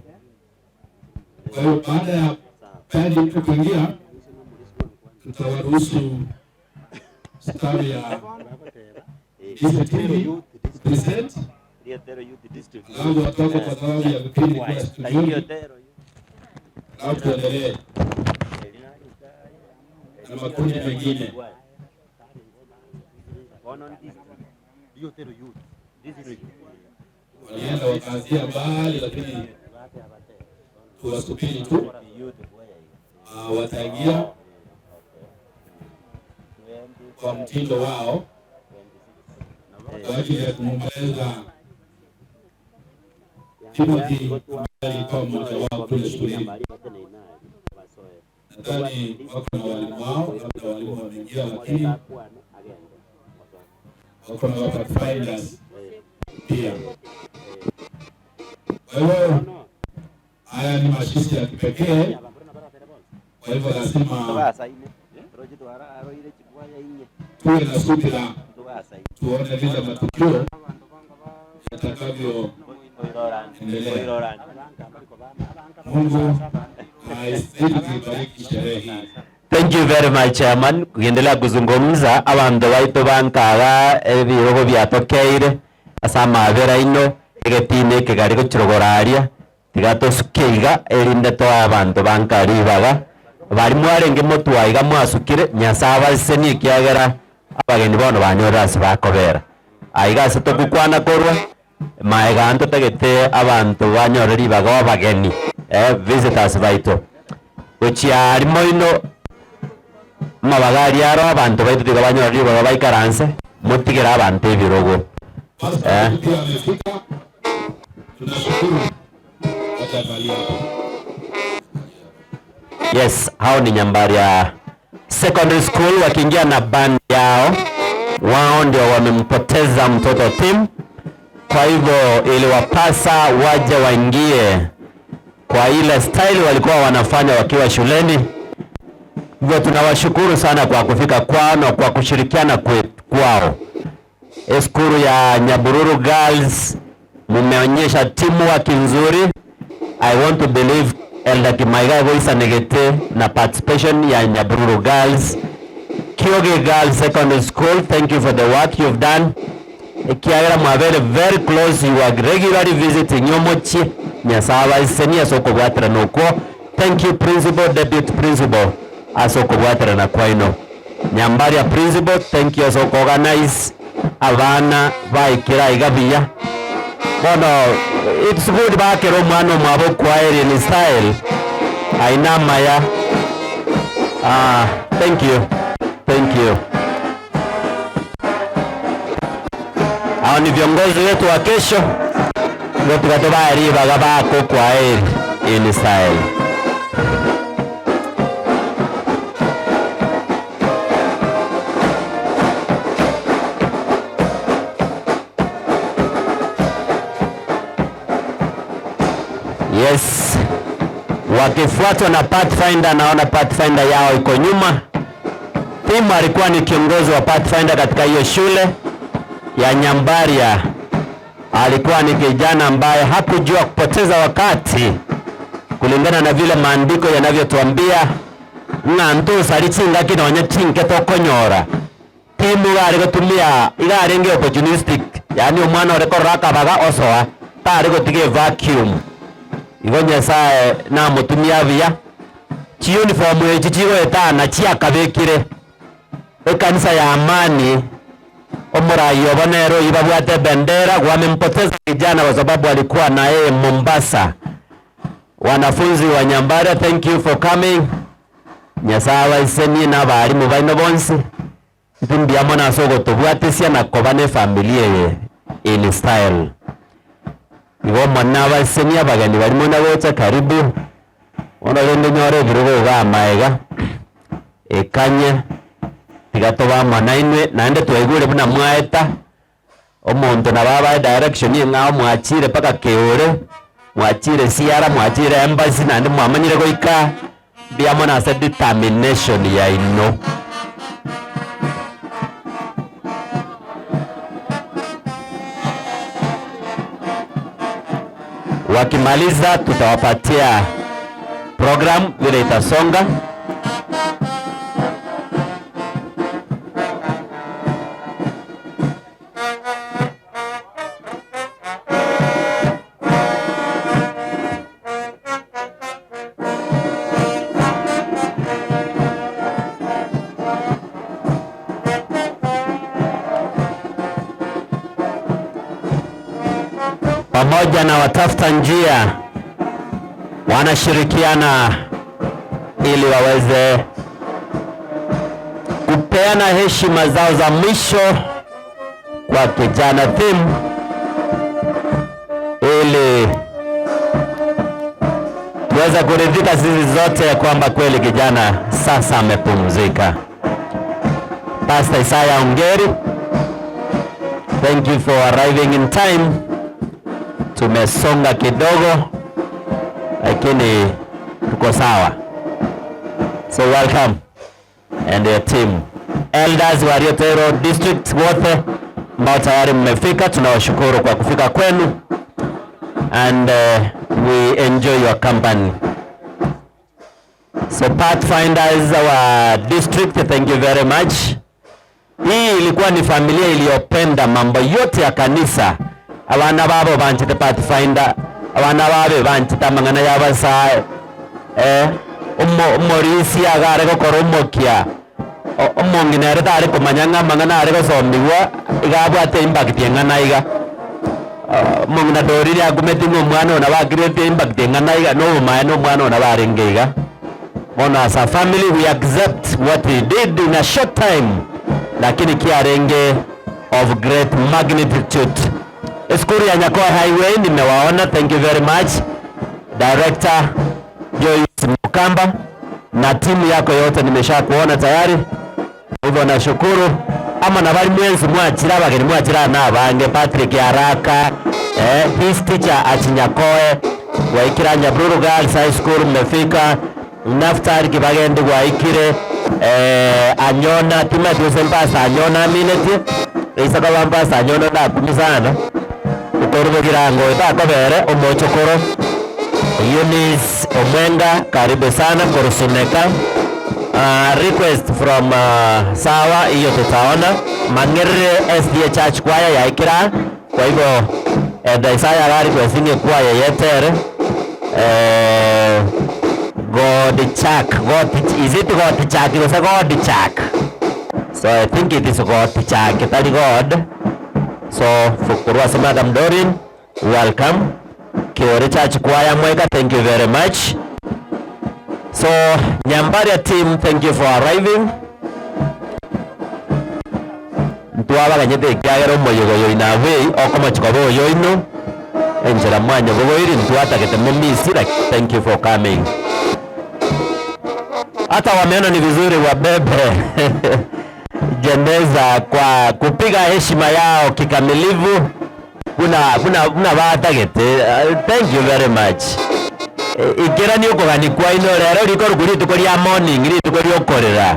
Kwa hiyo baada ya padi mtu kuingia, tutawaruhusu staff ya DCTV present, alafu watoke kwa sababu ya vipindi kwa studioni, alafu tuendelee na makundi mengine. Walienda wakaanzia mbali, lakini tuwasubiri tu, wataingia kwa mtindo wao kwa ajili ya kumwomboleza Timothy ambaye alikuwa mmoja wao kule shuleni. Nadhani wako na walimu wao, labda walimu wameingia, lakini wako na pathfinders pia. Kwa hiyo haya ni mashishi ya kipekee, kwa hivyo lazima tuwe na subira, tuone vile matukio yatakavyoendelea. Mungu aizidi kuibariki sherehe hii. Thank you very much chairman. Kuendelea kuzungumza abanto baito bankaga ebirogo biatokeire ase amabera ino egetini ekegari gochirogora aria tiga tosuke iga erinde toe abanto banka ribaga bari mwarenge motwa iga mwasukire Nyasaye abasesenie ekiagera abageni bono banyorire ase bakobera. Aiga ase togokwana korwa maega ntotagete abanto banyore ribaga abageni visitors baito gochia aria moino amabaga aria aro abanto baito tiga banyore ribaga baikaranse motigere abanto ebirogo. Pia amefika, tunashukuru wataangalia hapo. Yes, hao ni Nyambaria Secondary School wakiingia na band yao. Wao ndio wamempoteza mtoto Tim, kwa hivyo iliwapasa waje waingie kwa ile style walikuwa wanafanya wakiwa shuleni. Hivyo tunawashukuru sana kwa kufika kwao na kwa kushirikiana kwao. Eskuru ya Nyabururu Girls, mumeonyesha teamwork nzuri. I want to believe Elder Kimaiga goisanegete na participation ya Nyabururu Girls. Kioge Girls Secondary School, thank you for the work you've done. Ekiagera mwabere very close, you are regularly visiting Nyomochi, Nyasaye aisenie ase okobwaterana okwo. Thank you principal, deputy principal ase okobwaterana kwaino. Nyambaria principal, thank you ase okoorganize abana baikera iga buya. Bono it's good bakera omwana omwabo okwaeria in style aina amaya. Thank you. Thank you. Hao ni viongozi wetu wa kesho. Ndio tukatobaeri bagabako kwaeri in style. Yes, wakifuatwa na Pathfinder. Naona Pathfinder yao iko nyuma. Tim alikuwa ni kiongozi wa Pathfinder katika hiyo shule ya Nyambaria. Alikuwa ni kijana ambaye hakujua kupoteza wakati. Kulingana na vile maandiko yanavyotuambia ng'a ntosari chingaki nonye chinke tokonyora. Timu iga are gotumia iga arenge opportunistic yaani omwana ore korora akabaga osoa tare gotiga evacuum. Igo Nyasaye namotumia buya. Chiuniform echi chigoetana chiakabekire ekanisa ya Amani omorai obo nere oyio babwate ebendera wamempoteza kijana kwa sababu alikuwa na yeye Mombasa. Wanafunzi wa Nyambaria thank you for coming. Nyasaye abaisenie na abalimu baino bonsi. Intwe mbuya mono ase ogotobwatesia na koba ne efamiri eye in style. Igo Omonene abasesenie abageni baria muna gocha karibu, bono rende nyore ebirogo iga amaega, ekanye, tiga tobe amo nainwe, naende twaigure buna mwaeta, omonto nabo abae direction eng'ao mwachire mpaka keore, mwachire siara, mwachire embassy naende mwamanyire goika, mbuya mono ase determination yaino. Wakimaliza tutawapatia program vile itasonga. Pamoja na watafuta njia wanashirikiana ili waweze kupeana heshima zao za mwisho kwa kijana Tim ili tuweze kuridhika sisi zote ya kwamba kweli kijana sasa amepumzika. Pastor Isaiah Ongeri, thank you for arriving in time. Tumesonga kidogo lakini tuko sawa. So welcome and your team. Elders wa Riotero District wote ambao tayari mmefika, tunawashukuru kwa kufika kwenu and we enjoy your company. So Pathfinders wa district, thank you very much. Hii ilikuwa ni familia iliyopenda mambo yote ya kanisa. Abana babo banchite Pathfinder, abana babe banchite amang'ana ya abasae. Omorisia agare gokora omokia. Omong'ina ere tare komanya ng'a amang'ana are gosomigwa, iga abwate impact eng'ana iga. Omong'ina Dorire akumeti ng'a omwana oyo nabo akirete impact eng'ana iga, na obomaene na omwana oyo nabo arenge iga. Bono as a family we accept what he did in a short time, lakini kiarenge of great magnitude. Esukuru ya Nyakoe Highway nimewaona, thank you very much Director Joyce Mukamba na timu yako yote nimesha kuona tayari, hivyo nashukuru. Ama na bari mwensi mwachira abageni mwachira na abange Patrick Araka, his teacher at Nyakoe waikira Nyabururu Girls High School mmefika, Naftali Kibagende waikire, Anyona Timothy Sempasa Anyona amineti isaka bampasa Anyona ndakumi sana ukorubukirango itakobere omochokoro Eunice Omwenga karibu sana kurusuneka. Request from sawa hiyo tutaona Mang'erere SDA Church Choir yaikira, kwa hivyo Isaiah ga request ng'e choir yetere God Chak, God, is it God Chak? Gose God Chak? So I think it is God Chak, tari God. So fukurwa se Madam Dorin, welcome. Kiore Church Choir Mweka, thank you very much. So Nyambaria team, thank you for arriving. Ntwabaganyete ekiagera omoyego oyo inabei okomochiko bo oyo ino enchera mwanya bogoiri ntwatagete mumisi, thank you for coming. Hata wameona ni vizuri wabebe jeneza kwa kupiga heshima yao kikamilifu. Kuna batagete. Thank you very much. Ikera ni okogani kwa ino rero riko rukuri rituko ria morning rituko riokorera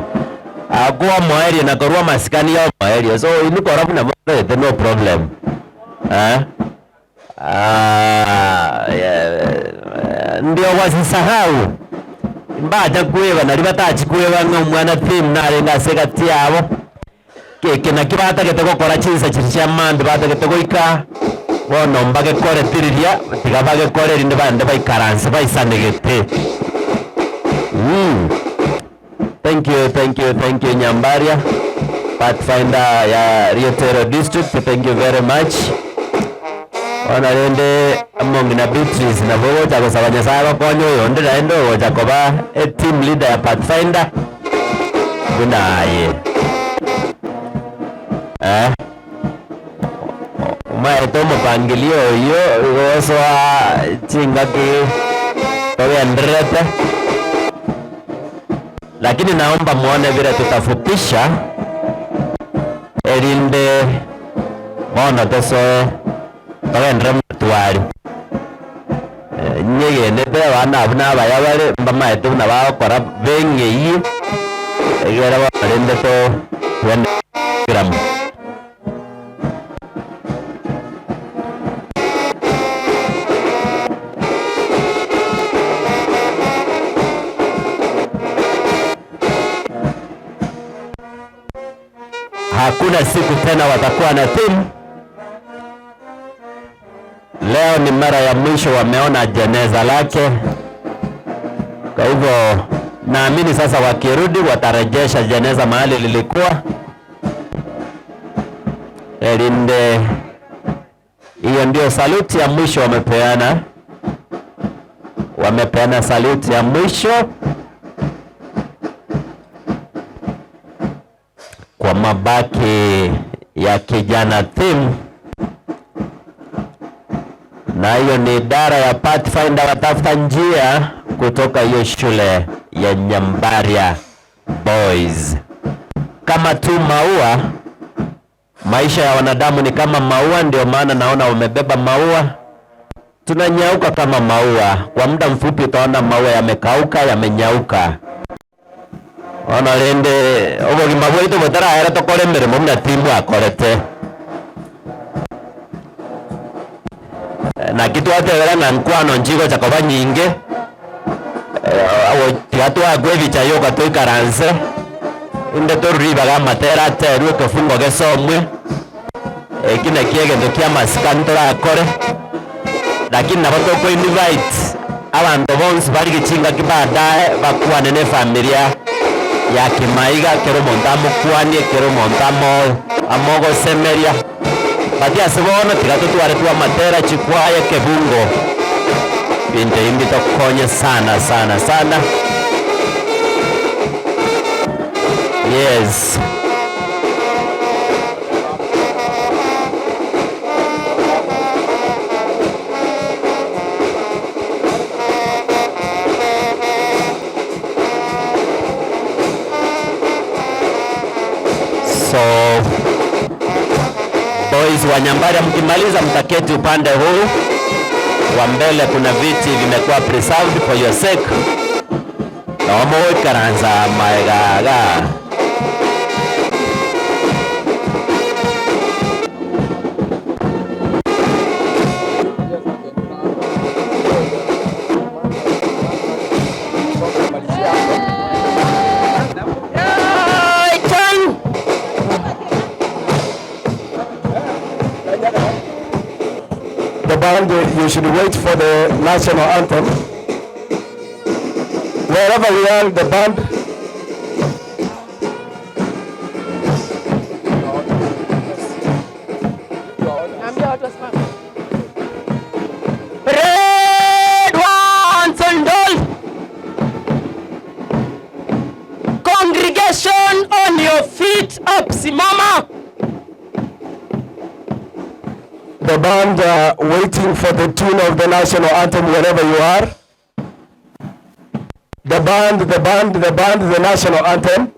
akwa moerio na korwa masikani ya moerio, so inukora buna morete no problem. Yeah. Ndio wasisahau, mbacha kweba naria batachi kweba ng'a omwana Tim narenge ase egati yabo. Eke nakio batagete gokora chinsa chiria chia mambia batagete goika bono mbagekore tiriria tiga bagekore erinde bande baikaranse baisanegete. Mmh. Thank you, thank you, thank you Nyambaria, Pathfinder ya Rietero District, thank you very much. Bono rende omong'ina Beatrice nabo ogocha gosaba Nyasaye agokonye oyonde naende ogocha koba e team leader ya Pathfinder buna aye. Eh? Omaete omopangilio oyio igo osoa chingaki togendererete. Lakini naomba muone vile tutafupisha erinde bono tosoe togenderere motwari. Nyegenete abana abwo nabaya bare mbamaete buna bagokora beng'eyie egere bono rende to twende program. Hakuna siku tena watakuwa na timu. Leo ni mara ya mwisho wameona jeneza lake. Kwa hivyo naamini sasa wakirudi watarejesha jeneza mahali lilikuwa. Erinde, hiyo ndio saluti ya mwisho wamepeana, wamepeana saluti ya mwisho kwa mabaki ya kijana Tim, na hiyo ni idara ya Pathfinder watafuta njia kutoka hiyo shule ya Nyambaria Boys. Kama tu maua, maisha ya wanadamu ni kama maua, ndio maana naona wamebeba maua. Tunanyauka kama maua. Kwa muda mfupi utaona maua yamekauka, yamenyauka. Bono rende obogima bwaito botaraera tokore emeremo buna Tim akorete. Naki twatebera ng'a nkwano nchigocha koba nyinge, tiga twakwa ebicha yoka toikaranse, inde torure ribaga amatera aterwe ekefungo gesomwe, eki nakio egento kia amasikani torakore, lakini nabo toko invite abanto bonsi barigie chingaki baadaye bakwane na efamilia ya Kimaiga, kera omonto amokwanie, kera omonto amo amogosemeria. But ase bono tiga totware twamatera chikwaya ekebungo, ebinto ebi mbitokonye sana sana sana. Yes. So boys wa Nyambaria, mkimaliza mtaketi upande huu wa mbele, kuna viti vimekuwa preserved for your sake. Nomoikaransa maegaga. The band, you should wait for the national anthem. Wherever we are, the band. Naambia watu wasimame. Red ones and all. Congregation on your feet up, simama. The band waiting for the tune of the national anthem wherever you are. The band, the band, the band, the national anthem.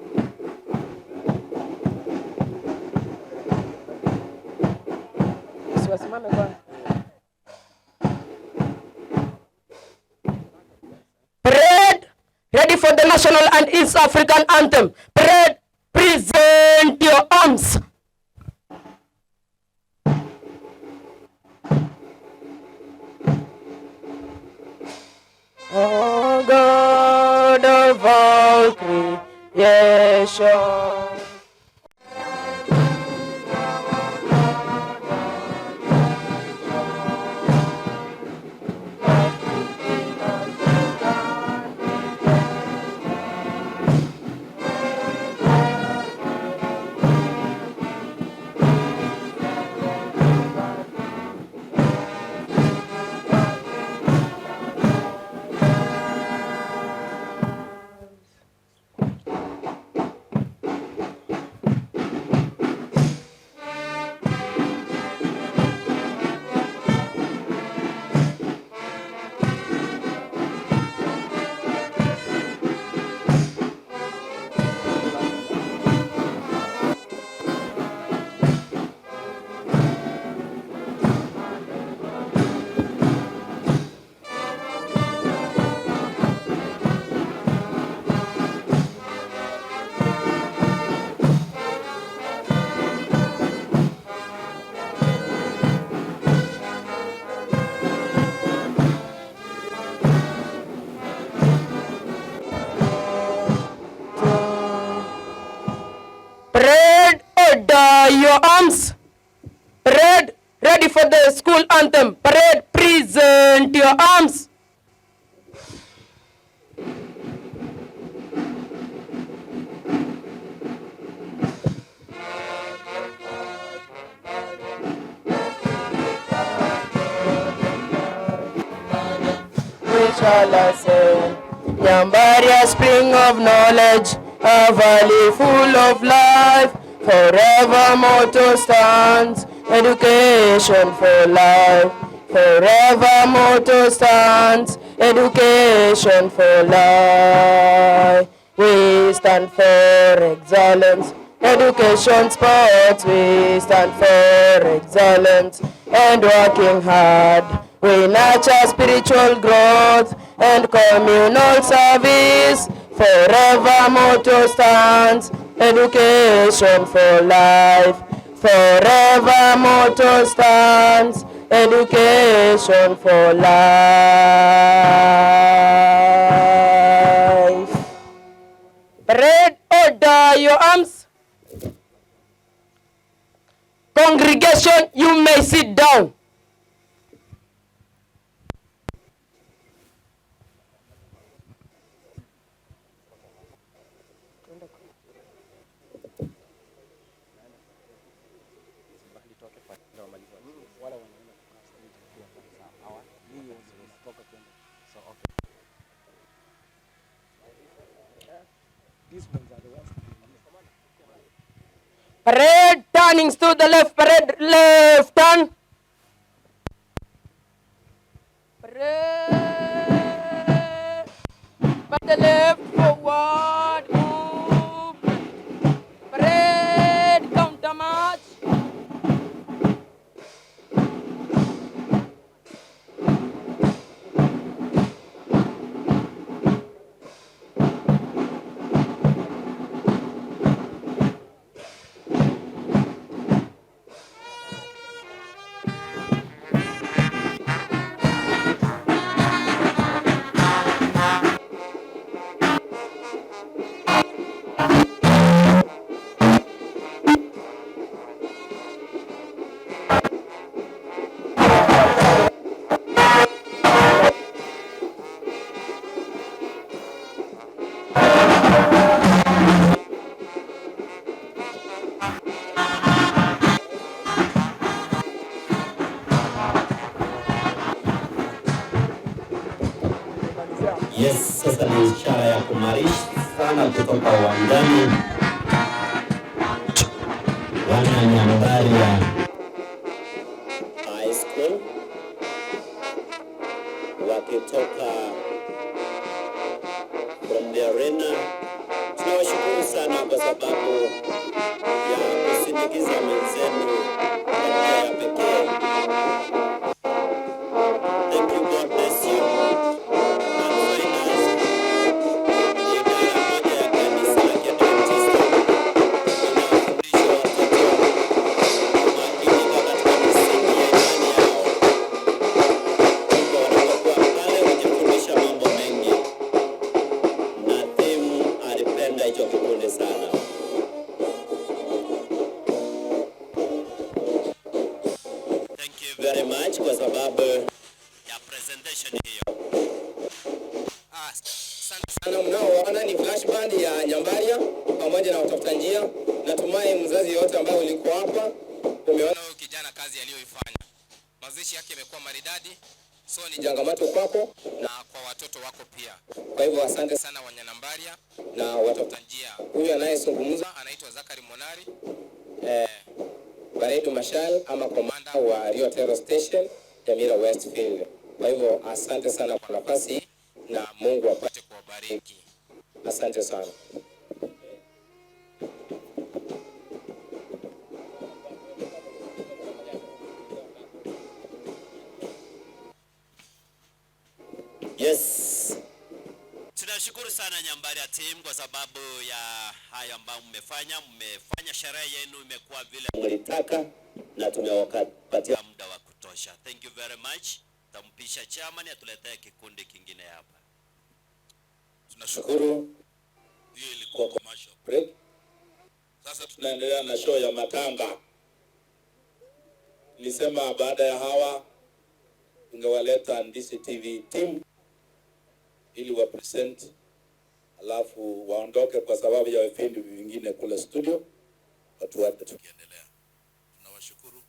Wasimame kwanza. Parade, ready for the national and East African anthem. Parade, present your arms. O God of all creation. Parade order your arms. Parade ready for the school anthem. Parade present your arms. We shall ascend. Nyambaria, spring of knowledge, a valley full of life, forever motto stands, education for life. Forever motto stands, education for life. We stand for excellence, education, sports, we stand for excellence and working hard. We nurture spiritual growth and communal service. Forever motto stands, education for life. Forever motto stands, education for life. Parade order your arms. Congregation, you may sit down. Parade turnings to the left, parade left turn. Parade by the left forward movement. Parade counter march. Yes, sasa ni ishara ya kumarish sana kutoka uwanjani. Wana Nyambaria High School wakitoka from the arena. Tunawashukuru sana kwa sababu ya kusindikiza wenzenu kwa njia ya pekee. Thank you, God bless you. And finance ni idara moja ya kanisa la Kiadventista inawafundisha watoto kumakinika katika misingi ya imani yao. Hivyo wanapokuwa pale hujifundisha mambo mengi. Asante sana mnaoona ni flash band ya Nyambaria pamoja na watafuta njia. Natumai mzazi yeyote ambaye ulikuwa hapa umeona huyu kijana kazi aliyoifanya. Mazishi yake imekuwa maridadi, so ni changamoto kwako na kwa watoto wako pia. Kwa hivyo asante sana Wanyanambaria na watafuta njia. Huyu anayezungumza anaitwa Zakari Monari Baredu Mashal ama komanda wa Rio Terror Station Nyamira Westfield. Kwa hivyo asante sana kwa nafasi hii na Mungu apate kuwabariki. Asante sana. Yes. Tunashukuru sana Nyambaria team kwa sababu ya hayo ambayo mmefanya. Mmefanya sherehe yenu imekuwa vile mlitaka na tumewapatia muda wa kutosha. Thank you very much. Tampisha chairman atuletee kikundi kingine hapa. Tunashukuru. Hiyo ilikuwa commercial break. Sasa tunaendelea na show ya matanga. Nilisema baada ya hawa tungewaleta Ndisi TV team ili wa present, alafu waondoke kwa sababu ya vipindi vingine kule studio, watu wate tukiendelea. Tunawashukuru,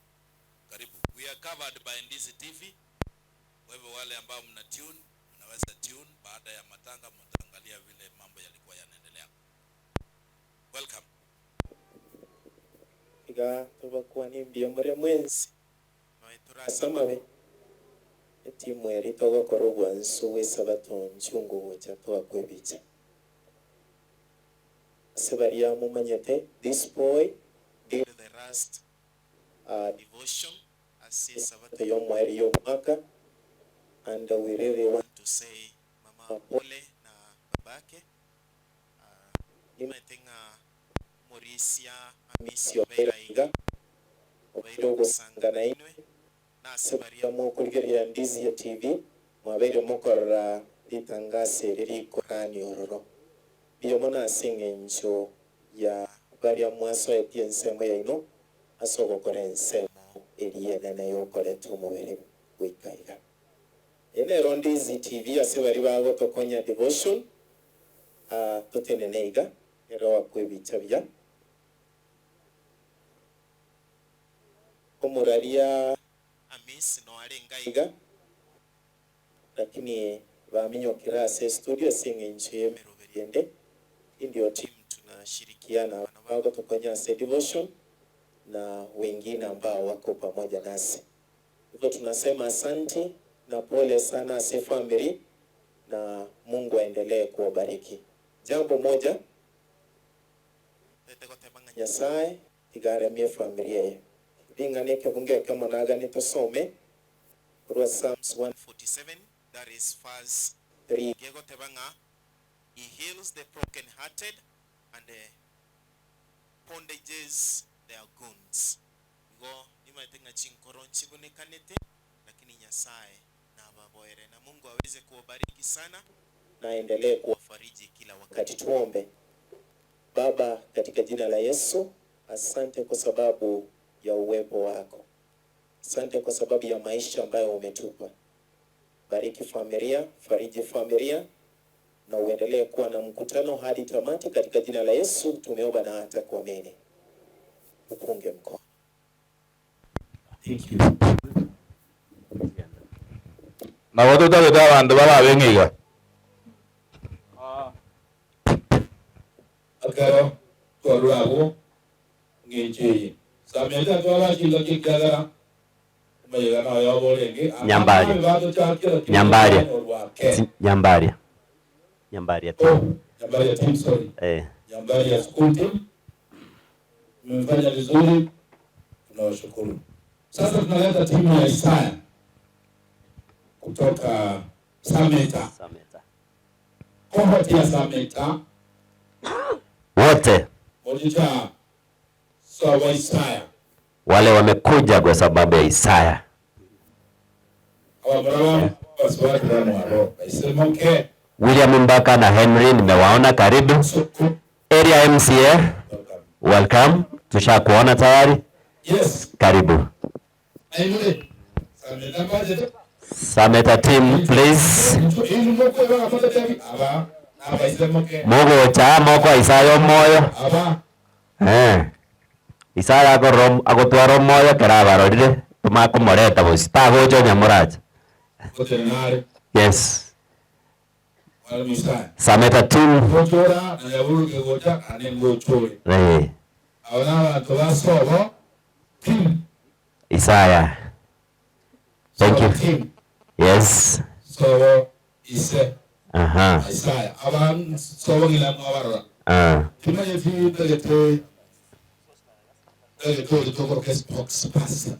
karibu. We are covered by Ndisi TV. Kwa hivyo wale ambao mna tune, mnaweza tune baada ya matanga, mtaangalia vile mambo yalikuwa yanaendelea. Welcome. Iga tobakwanie mbuya more mwensi ase amabe, etimu eria togokora obwansu bw'esabato nchungu gocha toakwa ebicha. Ase baria momanyete, this boy did the last devotion ase esabato y'omoerio y'omwaka and we really want to say mama pole na babake. Nimanyete ng'a omorisia Hamisi obeire aiga, obeire ogosanga nainwe, na ase baria mokorigereria Ndizi ya TV, mwabeire mokorora ritangaso eri rikorania ororo. Mbuya mono ase eng'encho ya baria mwasoetie ensemo yaino ase ogokora ensemo eria enene y'okoreta omobere goika iga. Eye nero Ndizi TV ase baria bagotokonya devotion, totenene iga, ere oakwe ebicha buya. Omoraria Hamisi noarenge aiga, lakini baminyokire ase estudio ase eng'encho y'emeroberio ende. Indio team tunashirikiana bagotokonya ase devotion na wengine ambao wako pamoja nasi. Hivyo tunasema asanti na pole sana ase family na Mungu aendelee kuwabariki. Jambo moja Nyasae iga aremie efamiri eye. Ring'ana ekebungo ekemo naganie tosome korwa Psalms 147 that is verse 3. Gegoteba ng'a he heals the broken hearted and bondages their wounds. Igo nimanyete ng'a chinkoro nchibunekanete, lakini Nyasaye nababoere. Na Mungu aweze kuwabariki sana Na aendelee kuwafariji kila wakati. Wakati tuombe. Baba, katika jina la Yesu, asante kwa sababu ya uwepo wako. Asante kwa sababu ya maisha ambayo umetupa. Bariki familia, fariji familia na uendelee kuwa na mkutano hadi tamati katika jina la Yesu tumeomba na hata kuamini. Upunge mkono. Thank you. Nabo totagete abanto barabe ng'a iga. Ekero twarure abwo ng'encho eye, Samia tatwara chingaki ekiagera omoyega noyobo orenge, Nyambaria. abana batochakera Nyambaria. orwake. Nyambaria. Nyambaria team. Oh, Nyambaria team, sorry. Eh. Nyambaria school team. Mmefanya vizuri, tunawashukuru. Sasa tunaleta timu ya Isaya kutoka Sameta. Sameta. Cohort ya Sameta. Wote. Moja sawa Isaya. Wale wamekuja kwa sababu ya Isaya. William Mbaka na Henry nimewaona, karibu. Area MCA, welcome. Tushakuona tayari. Yes. Karibu. Sameta team please. Mogocha mokoa Isaya omoyo. Eh. Isaya akorora agotwara omoyo ekero abarorire, tomakomoreta bosio, tagocha onye morache. Yes. Sameta team. Eh. Isaya. Thank you. Yes. Sobo ise Aha. Isaya aba sobo ng'ina mwabarora Ah. timanyeti ndagete ndagete oyo tokoroka spokesperson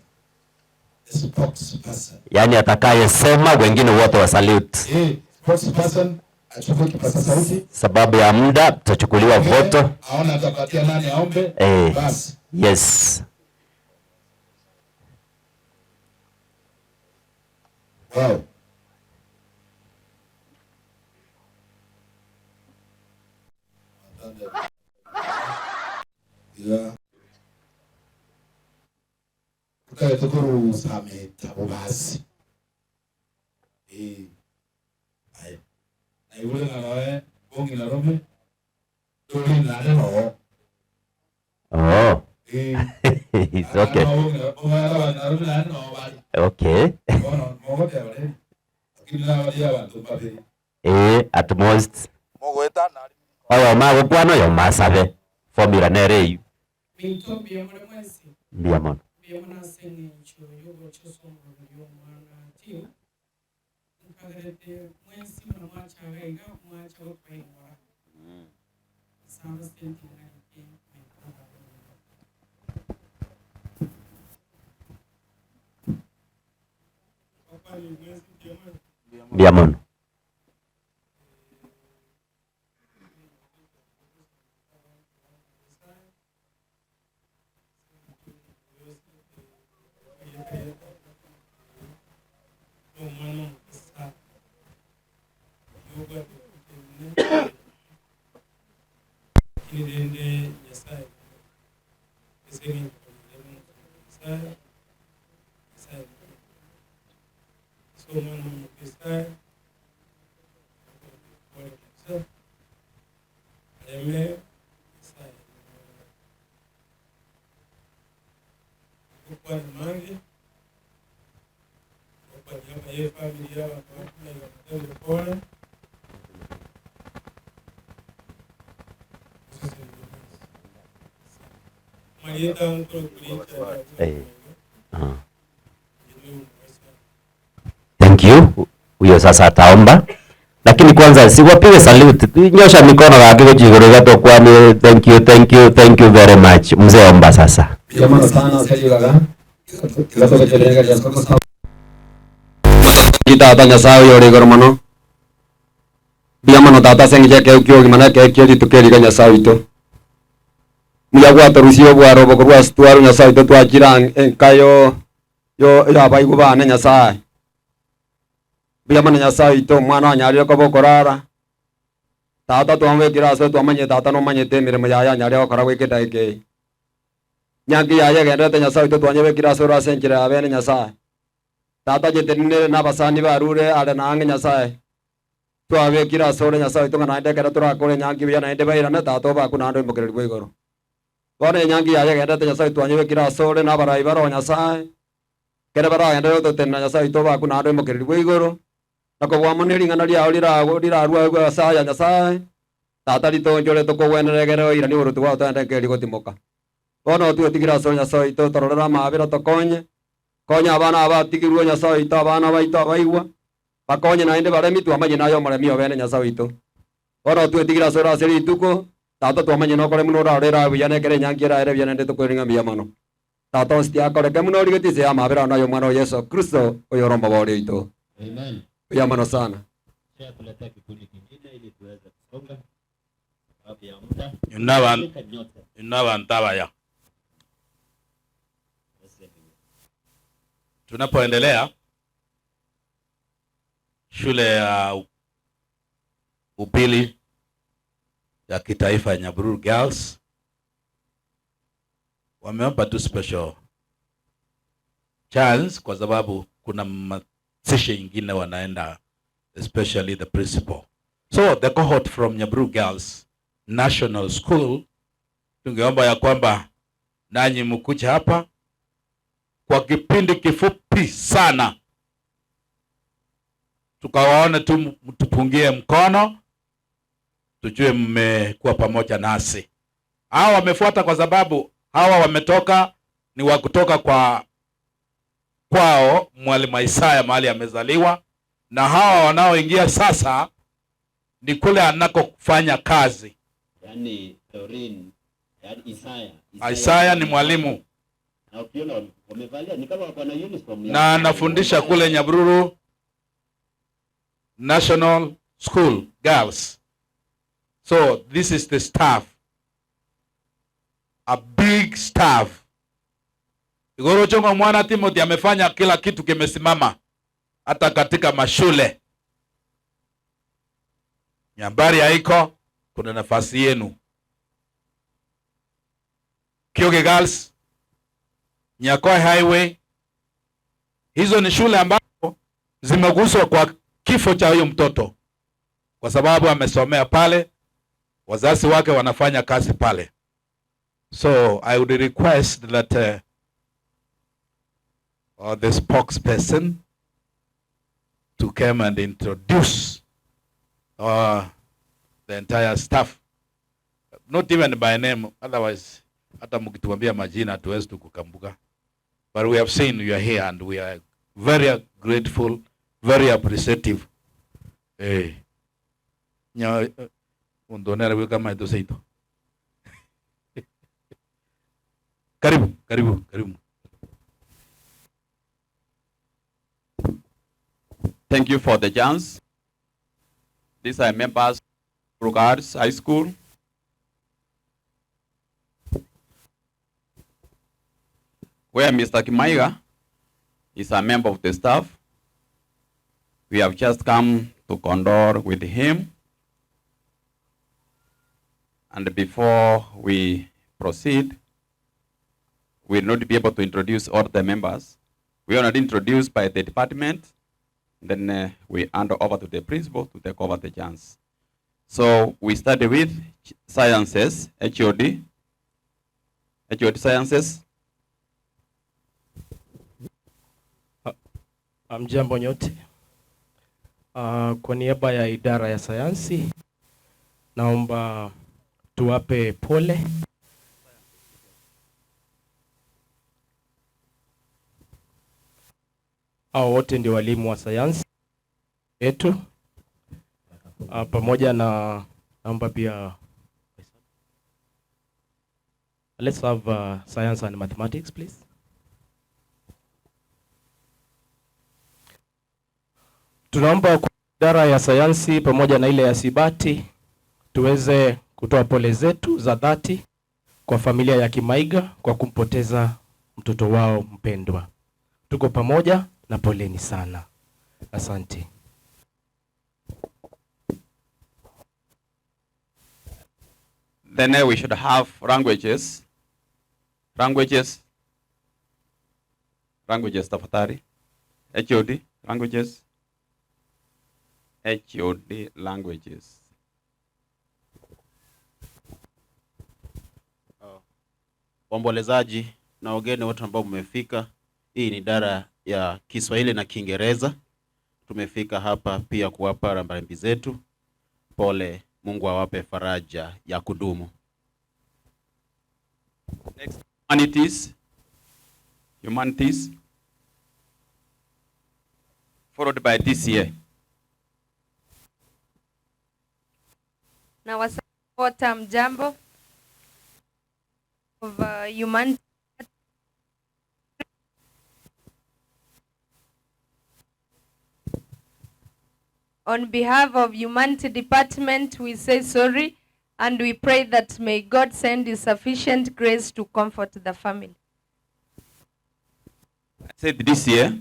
spokesperson Yaani atakayesema wengine wote wa salute. eh spokesperson achukue kipaza sauti Sababu ya muda tutachukuliwa voto. aona atapatia nani aombe Eh. basi Yes. wow yeah tutagete kurusameta bobasi eh aye naibule na nawe bongina rome tuli nane no Oh. eh It's okay. Okay. Eh, at most. Oyo magokwana oyo masabe. Formula nere eyu. Binto mbuya more mwensi. Mbuya mono. Mbuya mono ase eng'encho y'ogochesa omoroberi omwana team. Nkagerete mwensi buna mwachaga iga mwacha gotoingora. Nsabe senti ng'aike maikoro Mbuya mono. Omwana omukisa lakini rende Nyasaye ase eng'encho Nyasaye Nyasaye so omwana omukisa pole kabisa areme Nyasaye okwana mange kwa niaba ya familia ya pole Marieta Eh. Ah. Thank you. Huyo sasa ataomba. Lakini kwanza siwapige salute. Nyosha mikono gake gochigoro gatokwani. Thank you, thank you, thank you very much. Mzee omba sasa. Jamani sana saigaga tata nyasaye oyo ore igoro mono mbuya mono tata ase eng'encho ekeo kia obogima na ekeo kia rituko eri iga nyasaye oito mbuya gwatorusia obwaro obo korwa ase twarwa nyasaye oito twachire ang' enka yo yo yabaigwa bane nyasaye mbuya mono nyasaye oito omwana anyarire koba okorara tata twamobekire ase twamanyete tata nomanyete emeremo yaye anyarire gokora goika edageka eye nyanki yaye egenderete nyasaye oito twanyebekire ase ore ase enchera ya bene nyasaye tata nyetenenere na abasani barure are na ang'e nyasaye twabekire ase ore nyasaye oito ng'a naende ekero torakore enyangi buya naende bairane tata obaku naende oimokereri bwa igoro bono enyangi yaye egenderete nyasaye twanyebekire ase ore na abarai baroo nyasaye ekere baragenderere gototenena nyasaye oito obaku naende oimokereri bwa igoro na kobua mono ering'ana riao rirago rirarwa agwo ase aya nyasaye tata ritonchore tokogwenera egere oiranie oboruoti bwao toende nkeri gotimoka bono otwetigire ase ore nyasaye oito tororere amabera tokonye konya abana abatigirwe nyasaye oito abana baito abaigwa bakonye naende baremi twamanye naye omoremi obene nyasaye oito bono twetigire ase ore ase rituko tata twamanye nokore muno orarore buya nekere enyangi eraere buya naende tokoiringa mbuya mono tata onsi tiakoreke muno origetie ase amabera naye omwana wa Yesu Kristo oyo ore omobori oito Amen. buya mono sana Tuletea kikundi kingine ili tuweze kusonga sababu ya muda. Inaba abaya. Tunapoendelea shule ya upili ya kitaifa ya Nyabururu Girls wameomba tu special chance kwa sababu kuna session ingine wanaenda especially the principal. So the cohort from Nyaburu Girls National School, tungeomba ya kwamba nanyi mkuje hapa kwa kipindi kifupi sana, tukawaone tu, tupungie mkono, tujue mmekuwa pamoja nasi. Hawa wamefuata kwa sababu hawa wametoka ni wa kutoka kwa kwao Mwalimu Isaya mahali amezaliwa, na hawa wanaoingia sasa ni kule anakofanya kazi. Yani Doreen, yani Isaya. Isaya ni mwalimu Na ukiona wamevalia ni kama wako na uniform ya- na anafundisha kule Nyabururu National School Girls. So this is the staff, a big staff. Igoro Chongo mwana Timothy amefanya kila kitu kimesimama, hata katika mashule. Nyambari haiko, kuna nafasi yenu. Kioge Girls, Nyakoe Highway, hizo ni shule ambazo zimeguswa kwa kifo cha huyo mtoto, kwa sababu amesomea pale, wazazi wake wanafanya kazi pale. So I would request that the spokesperson to come and introduce the entire staff, not even by name, otherwise hata mkituambia majina hatuwezi tukukumbuka. But we have seen you are here and we are very grateful, very appreciative. Eh. Nya undonera wika maito seito. Karibu, karibu, karibu. Thank you for the chance. These are members of Girls High School. Where Mr. Kimaiga is a member of the staff. We have just come to condole with him. And before we proceed, we will not be able to introduce all the members. We are not introduced by the department. Then we hand over to the principal to take over the chance. So we start with sciences, HOD, HOD sciences. Mjambo nyote. Kwa niaba ya idara ya sayansi naomba tuwape pole hao wote ndio walimu wa sayansi yetu. Pamoja na naomba pia let's have science and mathematics please. Tunaomba kwa idara ya sayansi pamoja na ile ya sibati tuweze kutoa pole zetu za dhati kwa familia ya Kimaiga kwa kumpoteza mtoto wao mpendwa. Tuko pamoja na poleni sana. Asante. Then we should have languages. Languages. Languages tafadhali. HOD languages. HOD languages. Waombolezaji na wageni wote ambao mmefika, hii ni idara ya Kiswahili na Kiingereza. Tumefika hapa pia kuwapa rambirambi zetu. Pole, Mungu awape faraja ya kudumu. Next, humanities. Humanities. Followed by DCA. Na wasapota mjambo of human On behalf of Humanity Department, we say sorry and we pray that may God send his sufficient grace to comfort the family. I said DCA.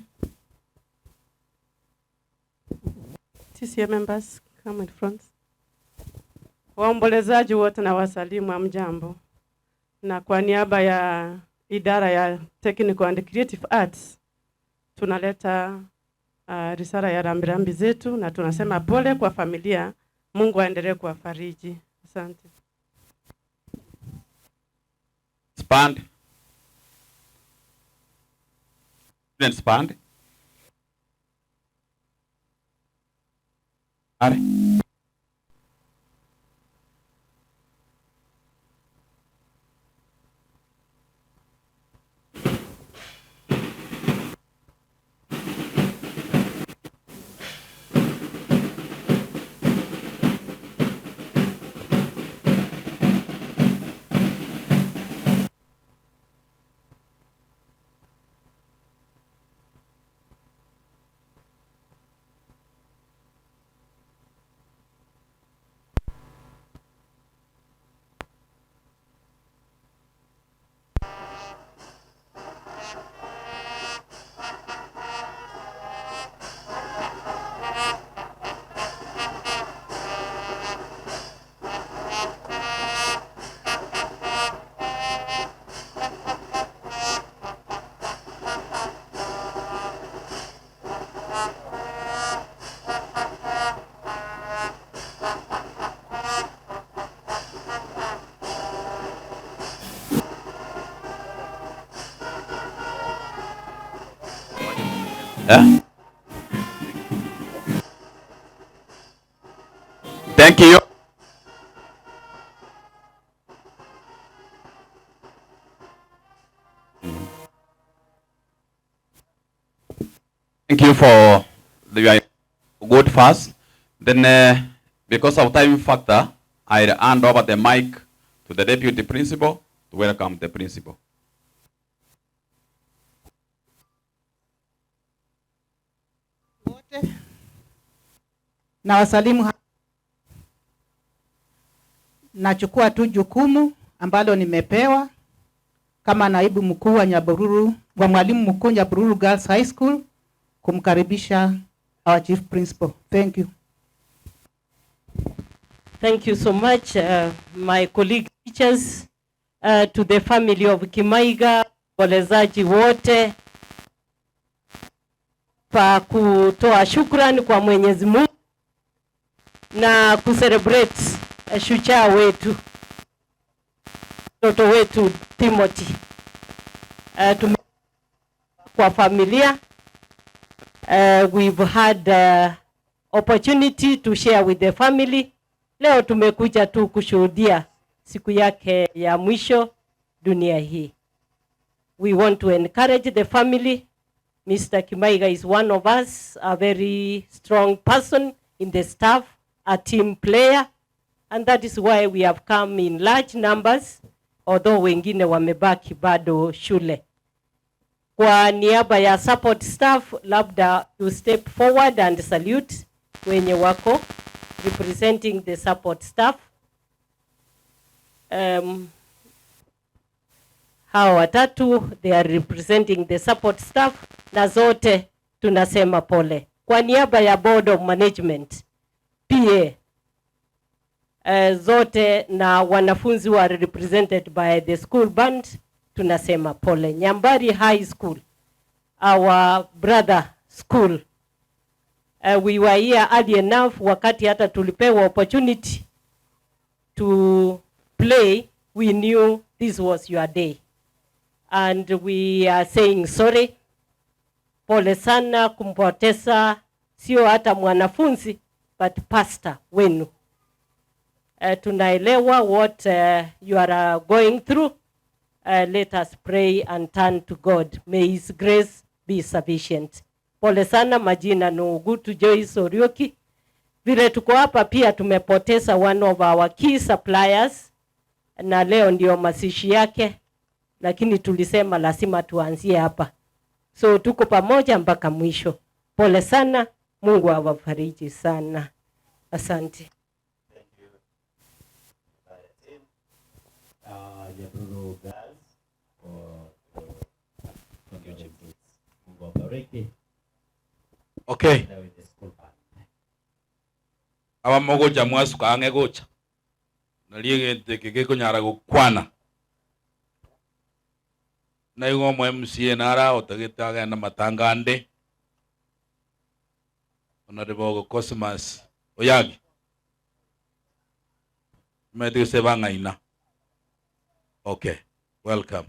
TCA members, come in front. Waombolezaji wote na wasalimu hamjambo. Na kwa niaba ya idara ya Technical and Creative Arts tunaleta Uh, risala ya rambirambi zetu na tunasema pole kwa familia. Mungu aendelee kuwafariji. Asante. Band. Students band. Are. Yeah? Thank you. Thank you for the good fast. Then, uh, because of time factor, I hand over the mic to the deputy principal to welcome the principal. Wote na wasalimu. Nachukua tu jukumu ambalo nimepewa kama naibu mkuu wa Nyabururu, wa mwalimu mkuu Nyabururu Girls High School kumkaribisha our chief principal. Thank you. Thank you so much, my colleague teachers, to the family of Kimaiga, waombolezaji wote, pa kutoa shukrani kwa Mwenyezi Mungu na kucelebrate shujaa wetu, mtoto wetu Timothy. Tume kwa familia, we've had opportunity to share with the family. Leo tumekuja tu kushuhudia siku yake ya mwisho dunia hii. We want to encourage the family. Mr. Kimaiga is one of us, a very strong person in the staff, a team player, and that is why we have come in large numbers, although wengine wamebaki bado shule. Kwa niaba ya support staff, labda you step forward and salute wenye wako representing the support staff. Hawa watatu, they are representing the support staff, na zote tunasema pole. Kwa niaba ya board of management, PA, zote na wanafunzi wa represented by the school band, tunasema pole. Nyambari High School, our brother school. We were here early enough wakati hata tulipewa opportunity to play, we knew this was your day. And we are saying sorry. Pole sana kumpoteza sio hata mwanafunzi but pastor wenu. Tunaelewa what you are going through. Let us pray and turn to God. May His grace be sufficient. Pole sana. Majina ni Ugutu Joyce Orioki. Vile tuko hapa pia tumepoteza one of our key suppliers na leo ndio mazishi yake, lakini tulisema lazima tuanzie hapa. So tuko pamoja mpaka mwisho. Pole sana, Mungu awafariji sana. Asante. Thank you. Nyabururu Girls for the Mungu awabariki. Okay. With the school band. Aba mogocha mwasuka ang'e gocha nari egento eke gekonyara gokwana naigo omo MCA nara otagete agenda matanga ande. Honorable Cosmas Oyagi. Omanyete gose bang'aina. Okay, welcome.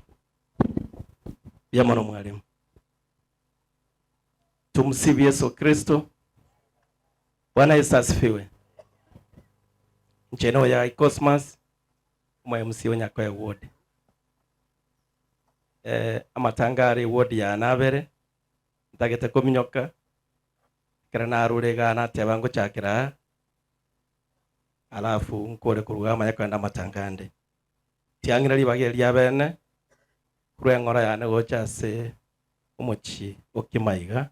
Mbuya mono mwalimu. Tumsifu Yesu Kristo. Bwana Yesu asifiwe. Inche noyo Cosmas, omo MC o Nyakoe ward. Eh, amatanga are eward ya nabere, ntagete kominyoka, ekero narure igaa nateba ngochakera aa, alafu nkore korwa igaa manye kogenda amatanga ande. Tiang'ira ribaga eri riabene, korwa eng'ora yane gocha ase omochie o Kimaiga,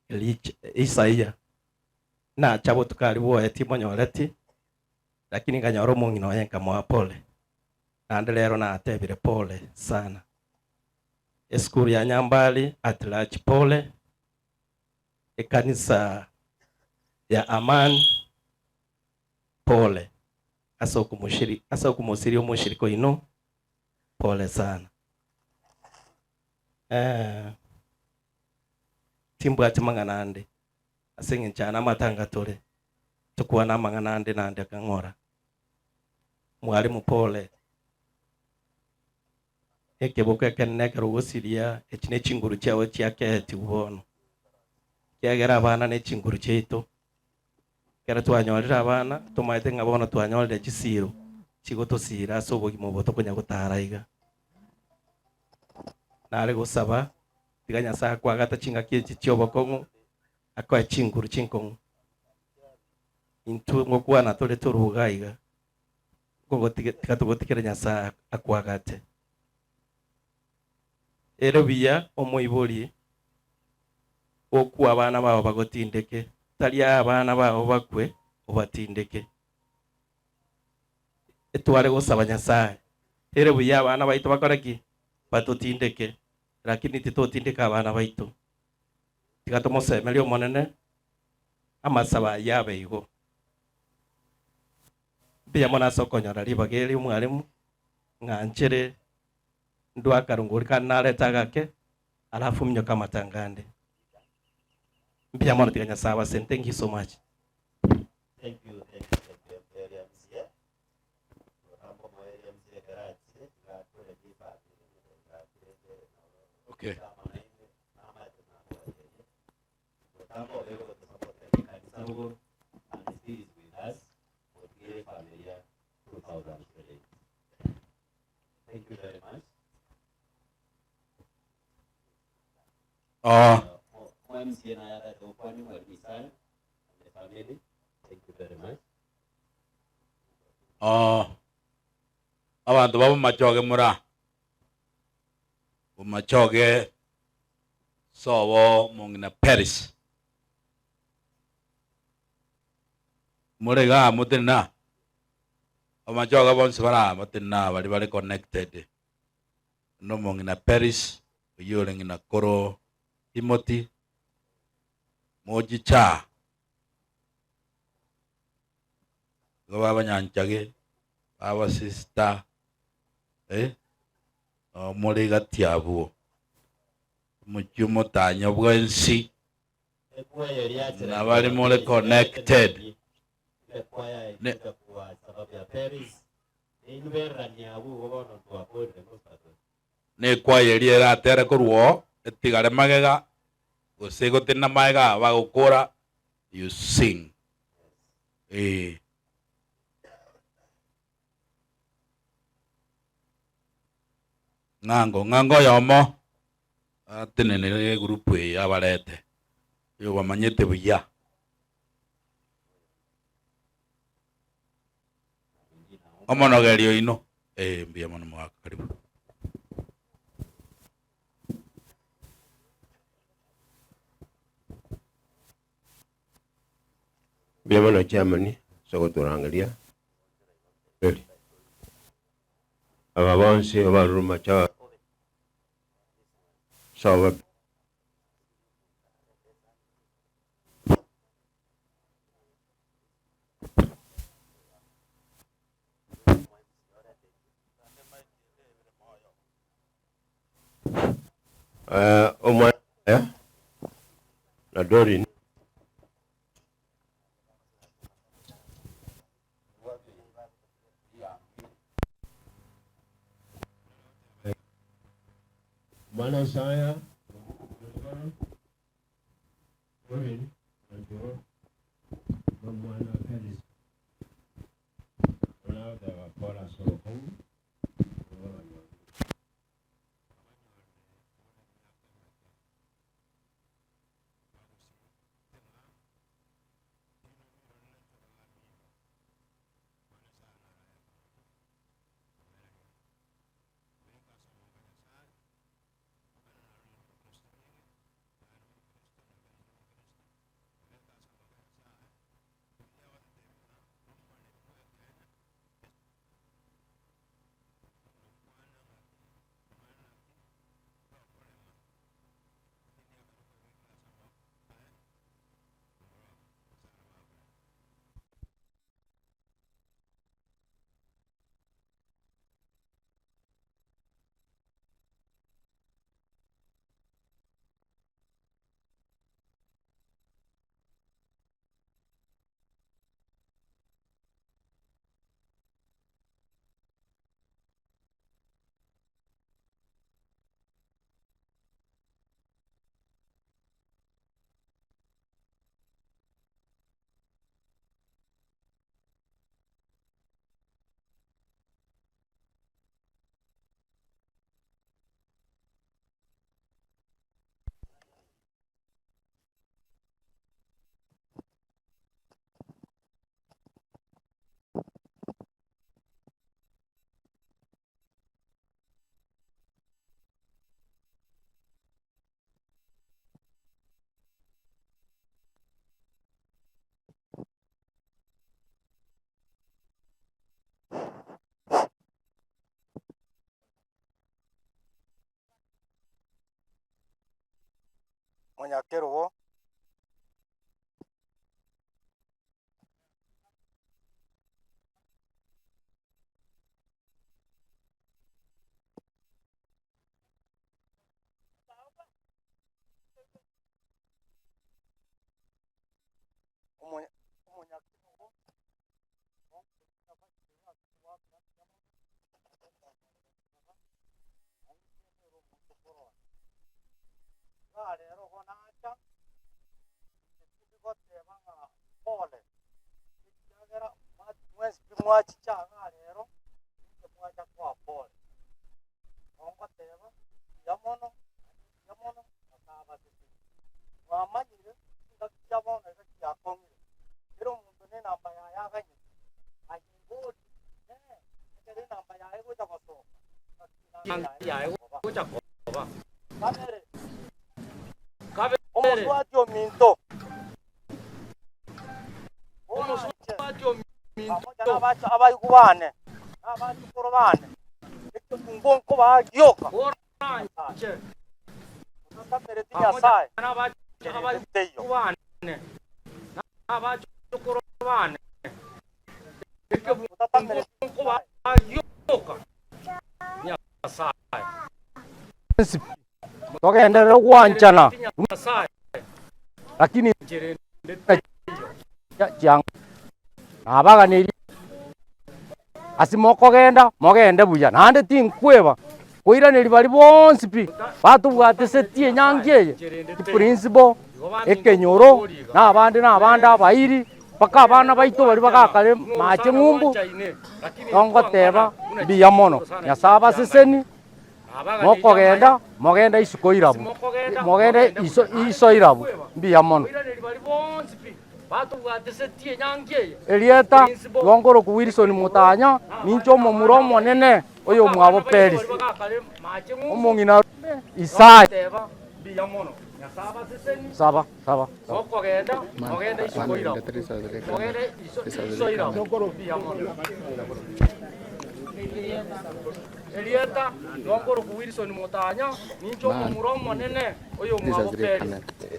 Elich Isaia, nacha botuko aria bwoye timonyoreti, lakini nkanyora omong'ina oye nkamoa pole, naende rero natebire pole sana. Esukuru ya Nyambari at large pole, ekanisa ya Amani pole ase okomoshiri ase okomosiria omoshirika oino pole sana. Eh, timbwati mang'ana ande ase eng'encho aya namatanga tore, tokwane amang'ana ande naende akang'ora. Mwalimu pole. Ekeboko ekenene ekero ogosiria, echi ne chinguru chiao chiakeetigwe bono, ekiagera abana ne chinguru chiaito. Ekero twanyorire abana, tomaete ng'a bono twanyorire chisiiro chigotosiira ase obogima obo tokonya gotara iga. Nare gosaba, tiga Nyasae akoagate chingaki echi chi'obokong'u, akoe chinguru chinkong'u. Intwe ngokwana tore toruga iga, nkogotige tiga togotigere Nyasae akoagate. Ere buya omoibori gokwa abana bao bagotindeke, tari abana bao bakwe obatindeke. Etware gosaba Nyasae, ere buya abana baito bakore ki? Batotindeke, lakini titotindeka abana baito. Tiga tomosemerie Omonene amasabo ayio abe igo. Mbuya mono ase okonyora ribaga eri omwalimu, ng'anchere ndwe akarongori kane narete agake, alafu minyoke amatanga ande. Mbuya mono tiga Nyasae abaseni. Thank you so much. Thank you, thank you, thank you, Area MCA. Otambo mo Area MCA kerache, gakure di Okay. And he is with us for familia 2000 shillings. Thank you very much. MCA na yata ukwani mwalimu Isaya and the family. Thank you very much. Abanto ba bomachoge mora bomachoge sobo mong'ina Peris more igaa motenene aa amachoge bonsi bare aa motenene aa baria bare connected na omong'ina Peris oyio ore ng'ina koro Timothy mochiche aa igo babanyanchage baba sister eh, more gati abwo omochie omotanya bwensi na bari more connected Ne- nekwaya eria eratere korwa oo etigare magega gose egotenena magega aba bagokora you sing eh. Ng'ango ng'ango oyomo atenenere egroup eye abarete oyo bamanyete buya. Omonogeri oino eh, mbuya mono mogaka karibu. Mbuya mono chairman ase ogotorangeria. Kweri. Aba bonsi abarure macho sobo. Omwana na Doreen. Omwana Isaya, Robin, nomwana Felix. Nagoteba pole ase obokong'u, bw'abanyongo. Omonyakerogo. Iga rero igo nacha, inche tindi goteba ng'a pole, ekiagera mwensi pi mwachicha iga rero, ninche mwacha koa pole. Igo ngoteba, mbuya mono, naende mbuya mono, Nyasae abasesenie. Mwamanyire chingaki chia bono iga chiakong'ire, kera omonto ne enamba yaye aganyete, aye ngori, ee, ekero enamba yaye egocha gosoka, ngaki enamba yaye egocha koba. Kabere, omosubati ominto, pamoja nabache abaigwa bane, na abachukuru bane, ekemungo nkobaa gioka, Nyasae, otasamereti Nyasae, kerende teiyo. Togenderere gwanchana, lakini nabaganirie ase mokogenda mogende buya, naende tinkweba koiraneria baria bonsi pi batobwatesetie enyangi eye, chiprinciple, ekenyoro, na abande na abande abairi. Mpaka abana baito baria bagakare mache ng'umbu, tongoteba mbuya mono. Nyasae abaseseni, mokogenda, mogende isiko irabu, mogende iso iso irabu, mbuya mono. Erieta igo nkorokwa Wilson Mutanya, ninche omomura omonene oyomwabo Peris, omong'ina Isaya. Saba. Saba.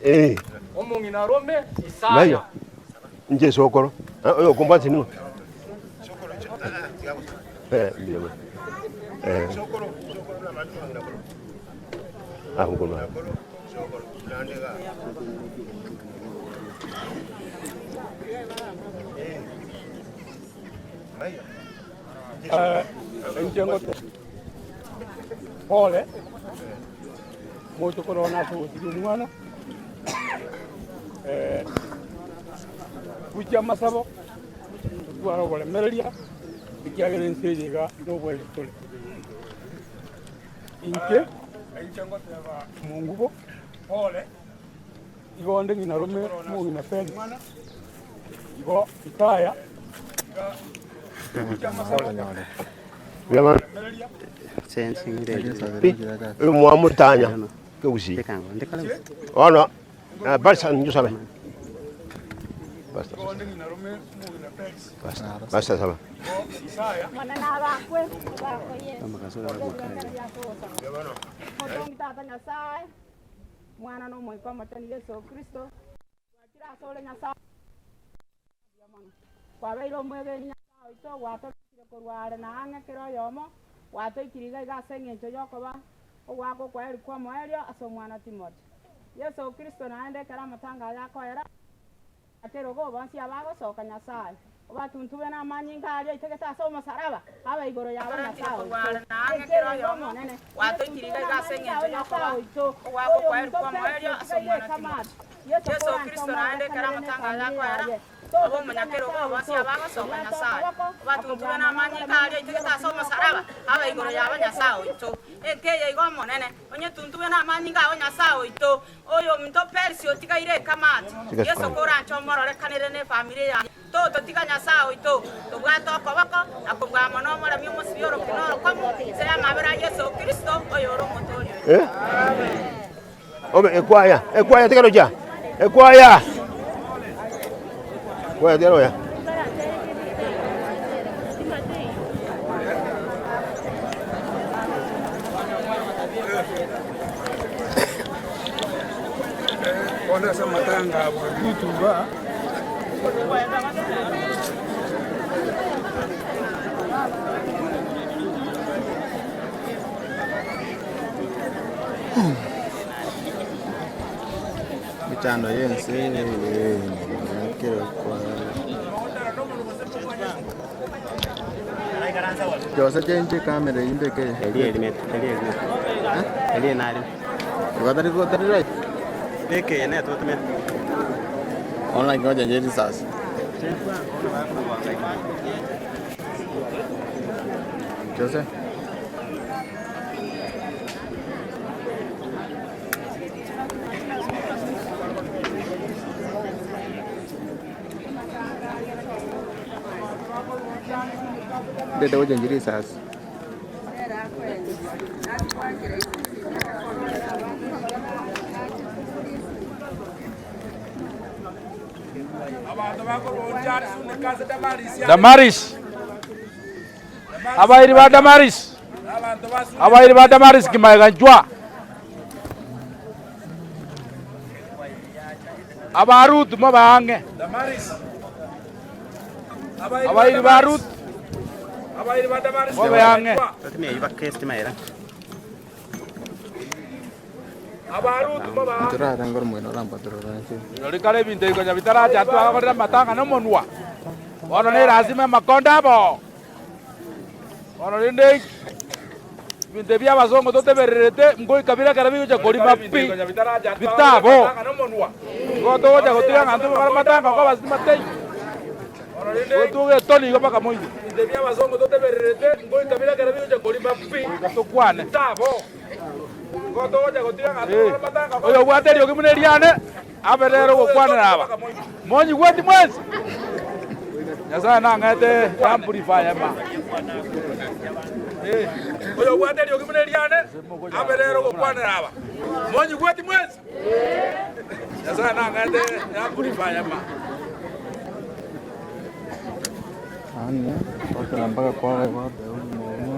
Eh. Nayo. Inche esokoro. Eh, oyo okombwatisia ning'o? Eh, mbuya mono. Eh. Ah, okorwa. Inche ngote pole. Moche korora nase ogotiga omwana, gochia amasabo, totware oboremereria, ekiagera ense eye iga nobweri tore. Inche, inche ngoteba omongubo, pole, igo onde ng'ina rome omong'ina Felix, igo Isaya, iga gochia amasabo, Mwamutanya kegusii bono basta njusabe basta basta saba. Mwana na Omoika Omochenu Yeso Kristo, twachire asore Nyasae mbuya mono. Kwabeire omwegeni Nyasae oito, gwatorokire korwa are na ang'e kera oyomo, gwatoikire iga iga ase engencho y'okoba ogoaka okwaeri kw'omoerio ase omwana Timotheo. Yeso Kristo naende ekero amatanga aya akoera, Akerogo bonsi abagosoka Nyasae, obatuntube namanyinga aria aitegete ase omosaraba, abe igoro yabo Nyasae oito. Ekerogo Omonene, oyetuntube namanyinga ao Nyasae oito, oyominto Persi otigaire ekamati, Yeso koranche omoororekanere nefamiri yaye. Tototiga Nyasae oito, obwate okoboko, akobua mono Oyominto Persi otigaire ekamati, Yeso koranche omororekanere nefamiri yaye. Tototiga Nyasae oito, tobwate okoboko na kobua mono omoremi omosibi orokina orokomu inse y'amabera a Yeso Kristo, oyore Omotoori oito. Obe ekwaya, ekwaya tiga rocha. Ekwaya. Ekwaya tiga roya. Bono ase amatanga abo rituba. Emechando y'ense ekero kwa Jose change ekamera eyio mbeke Igo tari tari right. Bono naki ngochenja erisasi. Jose. Ndete gochenji risasi. Damaris, abairi ba Damaris, abairi ba Damaris kimaega nchwa. Aba Ruth mobe ang'e. Abairi ba Ruth mobe ang'e. Rori kare ebinto ebi konya bitaracha twagokorera amatanga na omonwa. Bono nerasima amakondo abo. Bono rende inki? Ebinto ebi abasongo totebererete ngoika bire ekero bigocha korima pi bitabo. Igo togocha gotiga ng'a intwe bare amatanga okoba sitima teiyo. Igo togetoni igo mpaka moiyo. Goika tokwane. Oyobwate eriogi buna eriane, abe nere ogokwanera aba. Monyigweti mwensi? Nyasae nang'ete amplifier ema. Oyobwate eriogi buna eriane, abe nere ogokwanera aba. Monyigweti mwensi? Nyasae nang'ete amplifier ema.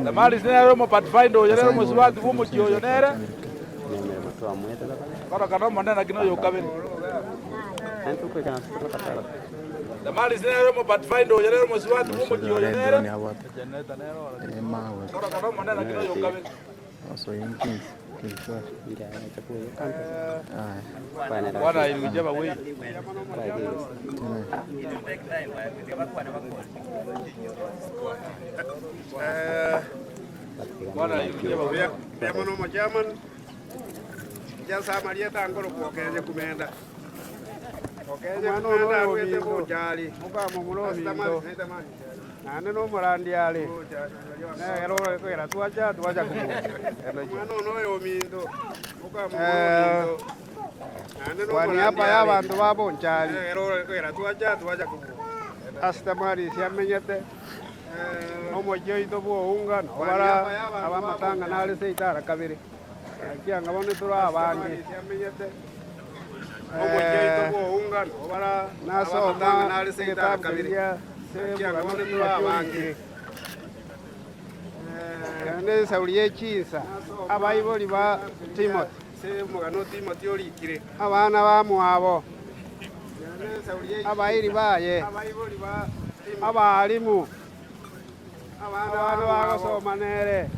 Damaris nere omopathfinder oyo nere omosubati bw'omochie oyo nere korokana omonene lakini oyo okabere. Damaris nere omopathfinder oyo nere omosubati bw'omochie oyo nere korokana omonene lakini oyo okabere. Bwana iruje bawei. Bwana iruje bawei. Chairman omo chairman. Inche ase amarieta nkorokwa Okenye Kumenda. Okenye Kumenda arwete Bonchari. Ase Naende nomorandi are, nere orekogera twacha, twacha komocha. Kwa niaba y'abanto ba Bonchari, ase Tamarisi amenyete, omochie oito bw'ounga, nabo bara abamatanga nare seito ara kabere, naki anga bono tore abange. Nasoma egetabu keria Naende esauri ye chinsa, abaibori ba Timothy, abana bamwabo, abairi baye, abalimu, abana bagosoma nere.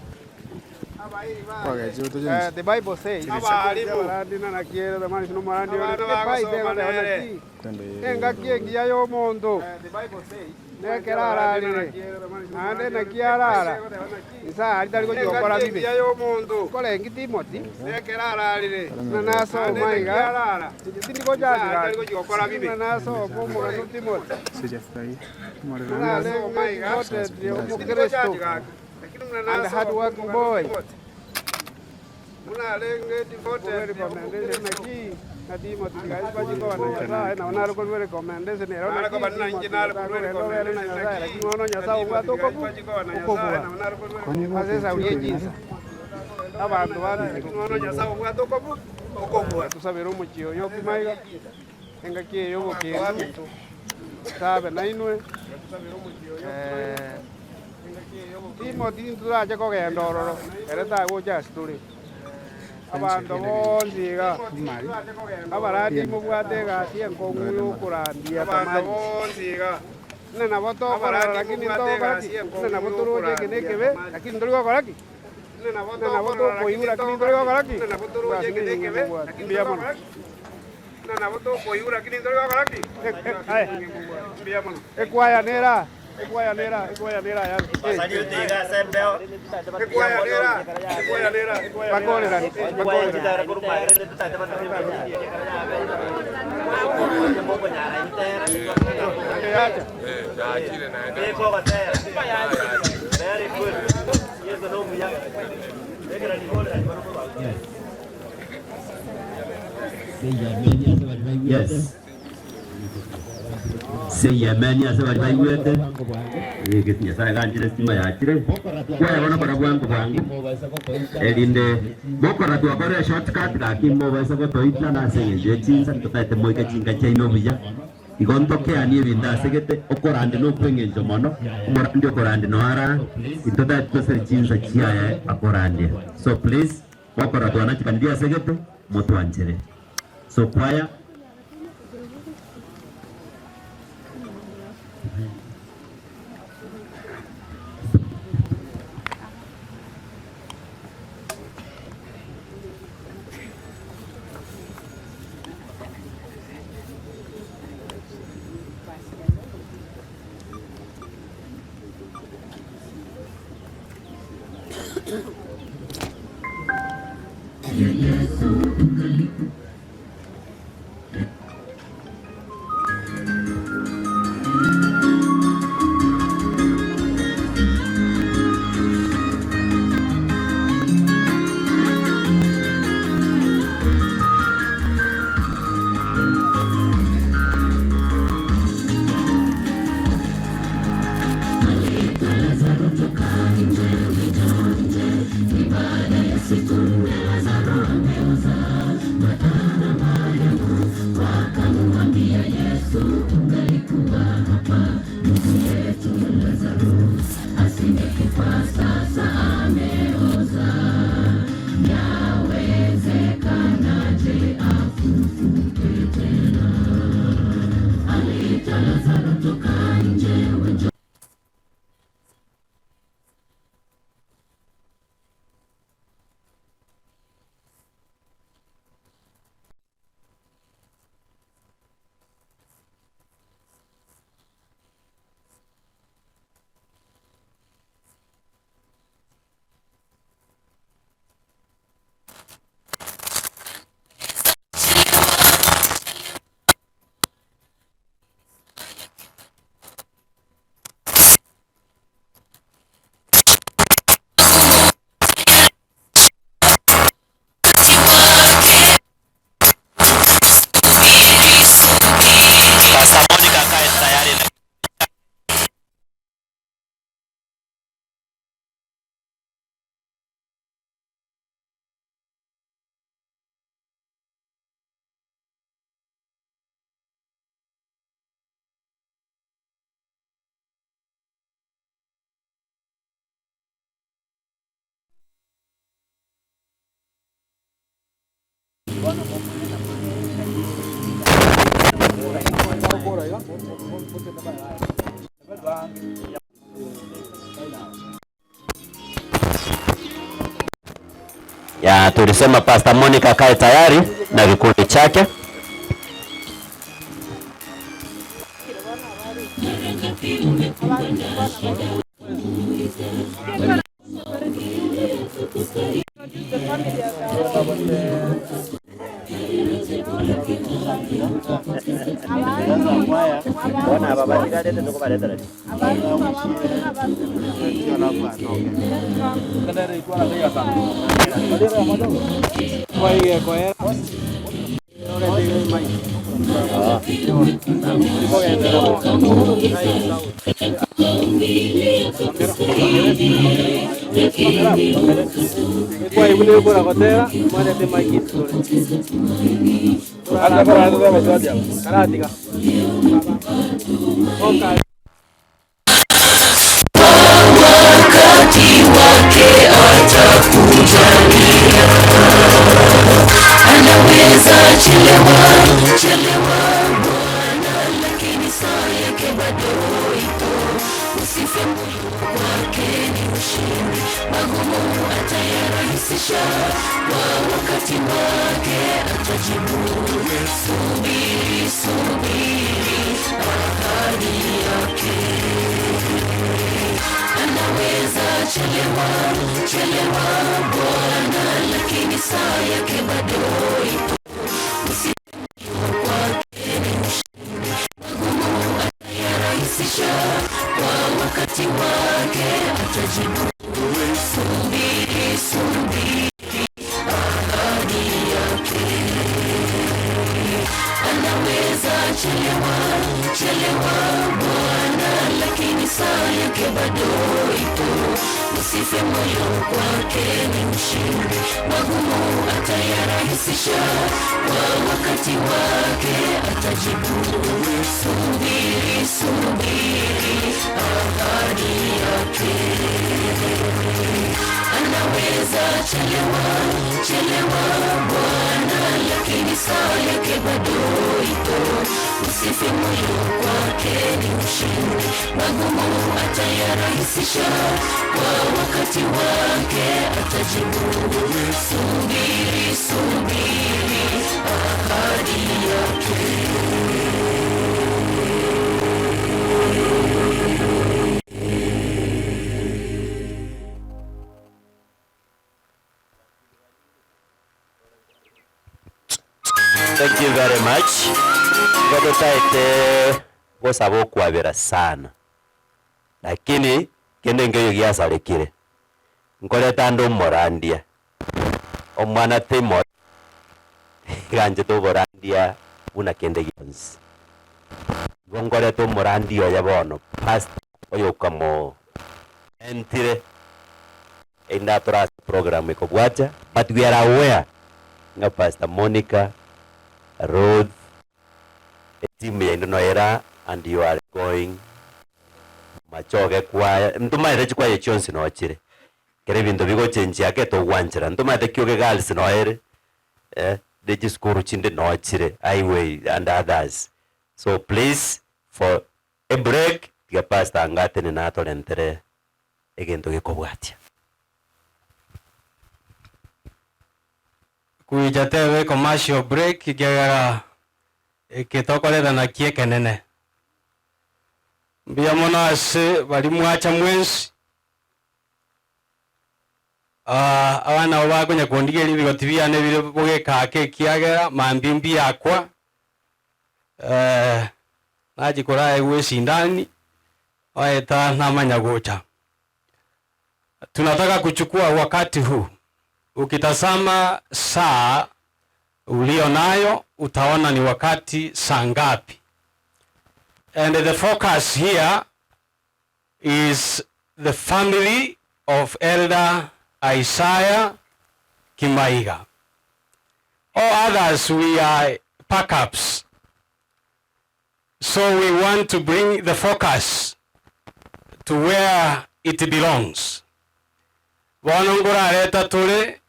The Bible says, Engaki engiya y'omonto nekero ararire, naende naki arara, inse aria tari gochia gokora bibe. Korengi Timothy, buna nasoma iga, inche tindi gochachera, buna nasoma omogano Timothy, buna arenge devoted omokristo and hard working boy. Tusabere omochie oyo okima iga, engaki eye y'obokendu, tosabe nainwe. Timothy ntitorache kogenda ororo, ere tagocha ase tore. Abanto bonsi iga, abarandi mobwate egasi enkong'u y'okorandia Tamarisi. Buna nabo tokorora lakini ntogokora ki? Buna nabo toroche eke na ekebe, lakini ntori gokora ki? Buna nabo tokoigwa lakini ntori gokora ki? Egasi neyio mobwate. Mbuya mono. Ekwaya nera, ekwaya nera, ekwaya nera ya. Bakorerane, bakorerane. Yes. Say amen ase bari baigwete. Eh, Nyasaye ganchire estima yachire. Kwaya bono kora bwango bwango. Erinde mokora twakora eshortcut gaki mobaisa gotoita na ase eng'encho ye chinsa totaete moike chinka chiaino buya. Igo ntokeanie ebinto asegete okorande na okweng'encho mono omorandi okorande no ara intotaete tosere chinsa chiaye akorandia. So please Mokora twana chikanisa asegete motwanchere. So choir. Ya tulisema Pastor Monica akae tayari na kikundi chake. Wakati wake atakujalia, anaweza chelewa chelewa Bwana, lakini saa yake bado iko. Usife moyo, kwake ni ushindi, magumu atayarahisisha, kwa wakati wake atajibu. Subiri, subiri ahadi yake anaweza chelewa chelewa Bwana, lakini saa yake bado ipo. Usife moyo, kwake ni ushindi, magumu atayarahisisha, kwa wakati wake atajibu. Subiri, subiri ahadi yake anaweza chelewa chelewa Bwana, lakini saa yake bado ipo. Usife moyo, kwake ni ushindi, magumu atayarahisisha, kwa wakati wake atajibu. Subiri, subiri ahadi yake anaweza chelewa chelewa Bwana, lakini saa yake bado ipo. Usife moyo, kwake ni ushindi, magumu atayarahisisha, kwa wakati wake atajibu. Subiri, subiri ahadi yake. Thank you very much. Igo totaete gosaba okwabera sana, lakini kende nkeiyo giasarekire, nkoreta ande omorandia, omwana Timothy iga anchete oborandia buna kende gionsi. Igo nkoreta omorandia oye bono, pastor oyokamoo entire erinde atore ase program ekobwatia, but we are aware ng'a Pastor Monica, Ruth, etimu yaino noera and you are going machoge kwaya, ntomaete chikwaya chionsi nochire, ekero ebinto bigochenchia ake togwanchera, ntomaete kioge girls noere eh, ne chisukuru chinde nochire, highway and others, so please for a break tiga pastor anga atenene atorentere egento gekobwatia. Goicha tebe ecommercial break ekiagera eke tokoreta nakio ekenene. Mbuya mono ase baria mwacha mwensi, abana abo bakonya kondigeria ebigoti biane bire bogeka ake ekiagera mambia mbiakwa, nachia koraegwa esindani, oeta namanya gocha. Tunataka kuchukua wakati huu, ukitazama saa ulio nayo utaona ni wakati saa ngapi. And the focus here is the family of Elder Isaiah Kimaiga. All others we are backups. So we want to bring the focus to where it belongs. Bono nkorareta tore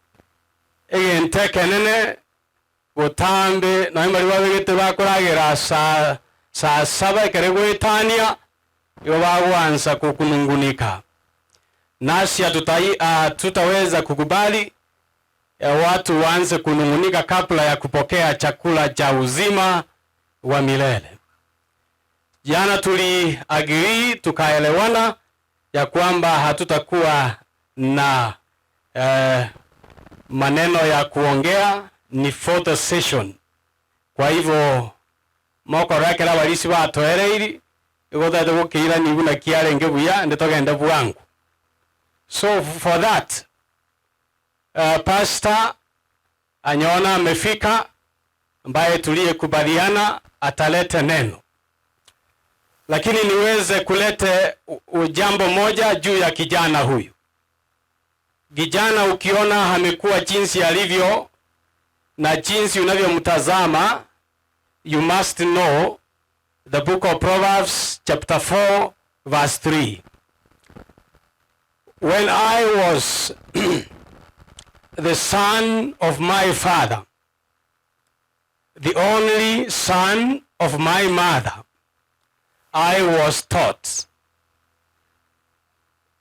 egento ekenene Botambe nonya mbaria babegete bakoragera saa saa saba ekero egoetania, igo bagwansa kokunungunika. Nasi hatutai hatutaweza kukubali watu waanze kunung'unika kabla ya kupokea chakula cha uzima wa milele. Jana tuli agree tukaelewana ya kwamba hatutakuwa na eh, maneno ya kuongea ni photo session. Kwa hivyo mokoro ekero abarisia batoereiri igo totagete gokeirania buna kiarenge buya ende togende bwango. So for that uh, Pastor Anyona amefika ambaye tuliyekubaliana atalete neno, lakini niweze kulete jambo moja juu ya kijana huyu. Kijana ukiona amekuwa jinsi alivyo na jinsi unavyomtazama, you must know the book of Proverbs chapter 4 verse 3. When I was the son of my father, the only son of my mother, I was taught.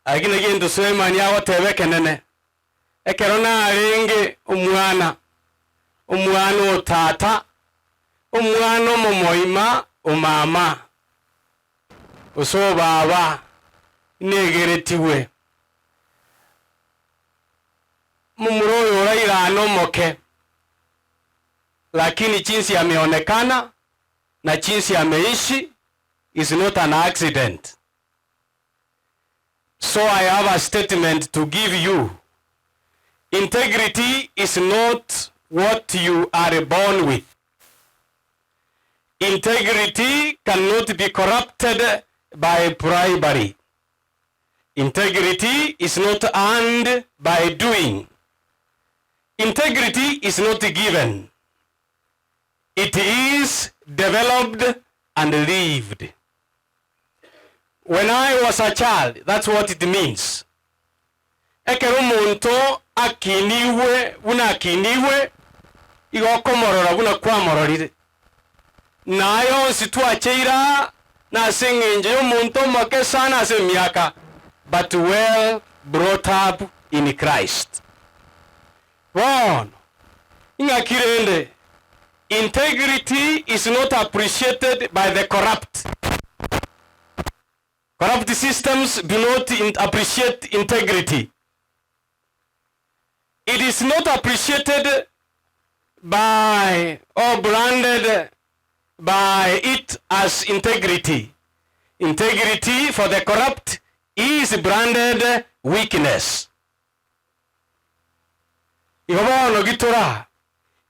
Eki nakio egento Sulemani agoteba ekenene, Ekero narenge omwana, omwana o tata, omwana omomoima o mama, gose o baba, negeretigwe. Momura oyo orairane omoke, lakini jinsi ameonekana na jinsi ameishi is not an accident. So I have a statement to give you. Integrity is not what you are born with. Integrity cannot be corrupted by bribery. Integrity is not earned by doing. Integrity is not given. It is developed and lived. When I was a child, that's what it means. Ekero omonto akinigwe buna akinigwe, igo okomorora buna kwamororire. Na aya onsi twacheire aa nase engencho y'omonto omoke sana ase emiaka, but well brought up in Christ. Bono, ing'aki rende, integrity is not appreciated by the corrupt. Corrupt systems do not appreciate integrity. It is not appreciated by or branded by it as integrity. Integrity for the corrupt is branded weakness. Igo bono gitora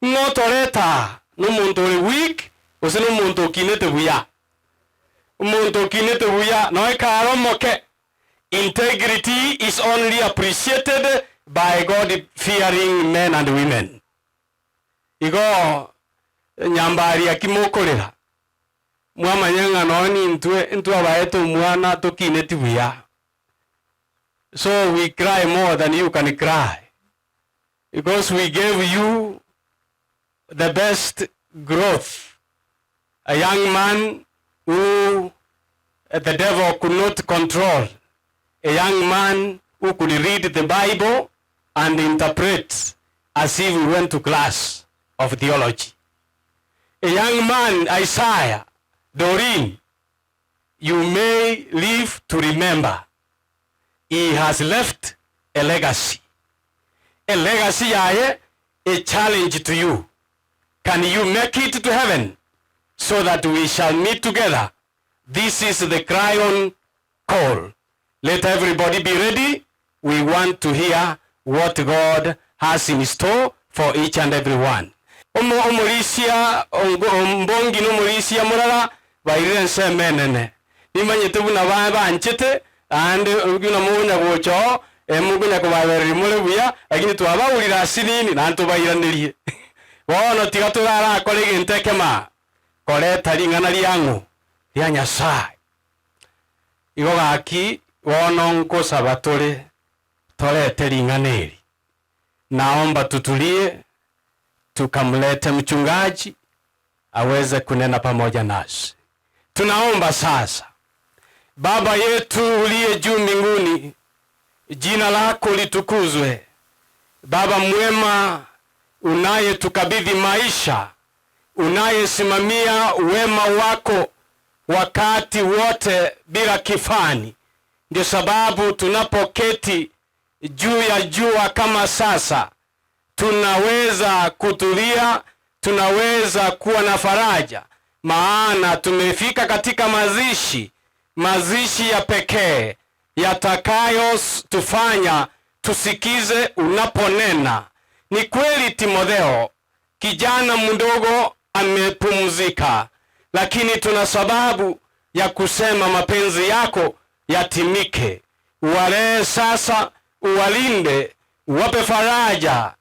ng'a otoreta nomonto ore weak gose nomonto okinete buya. Omonto okinete buya noe kare omoke. Integrity is only appreciated by God fearing men and women. Igo nyambaria ki mokorera? Mwamanya ng'a nonya nintwe ntwabaete omwana tokineti buya. So we cry more than you can cry. Because we gave you the best growth. A young man who the devil could not control. A young man who could read the Bible and interpret as if he went to class of theology. A young man, Isaiah, Doreen, you may live to remember. He has left a legacy. A legacy yaye a challenge to you. Can you make it to heaven so that we shall meet together? This is the cry on call. Let everybody be ready. We want to hear what God has in store for each and every one. Omo omorisia ombongi na omorisia morara bairire ensemo enene. Nimanyete buna ba banchete, naende buna mokonya gocha oo, mokonya kobabereria more buya, lakini twabaurire asinini, naende tobairanerie. Bono tiga torarakore egento ekemo koreta ring'ana riang'o ria Nyasae. Igo gaki bono nkosaba tore torete ring'ana eri. Naomba tutulie. Tukamlete mchungaji aweze kunena pamoja nasi. Tunaomba sasa. Baba yetu uliye juu mbinguni, jina lako litukuzwe. Baba mwema, unayetukabidhi maisha, unayesimamia wema wako wakati wote bila kifani. Ndio sababu tunapoketi juu ya jua kama sasa, tunaweza kutulia, tunaweza kuwa na faraja, maana tumefika katika mazishi, mazishi ya pekee yatakayotufanya tusikize unaponena. Ni kweli Timotheo kijana mdogo amepumzika, lakini tuna sababu ya kusema mapenzi yako yatimike. Uwalee sasa, uwalinde, uwape faraja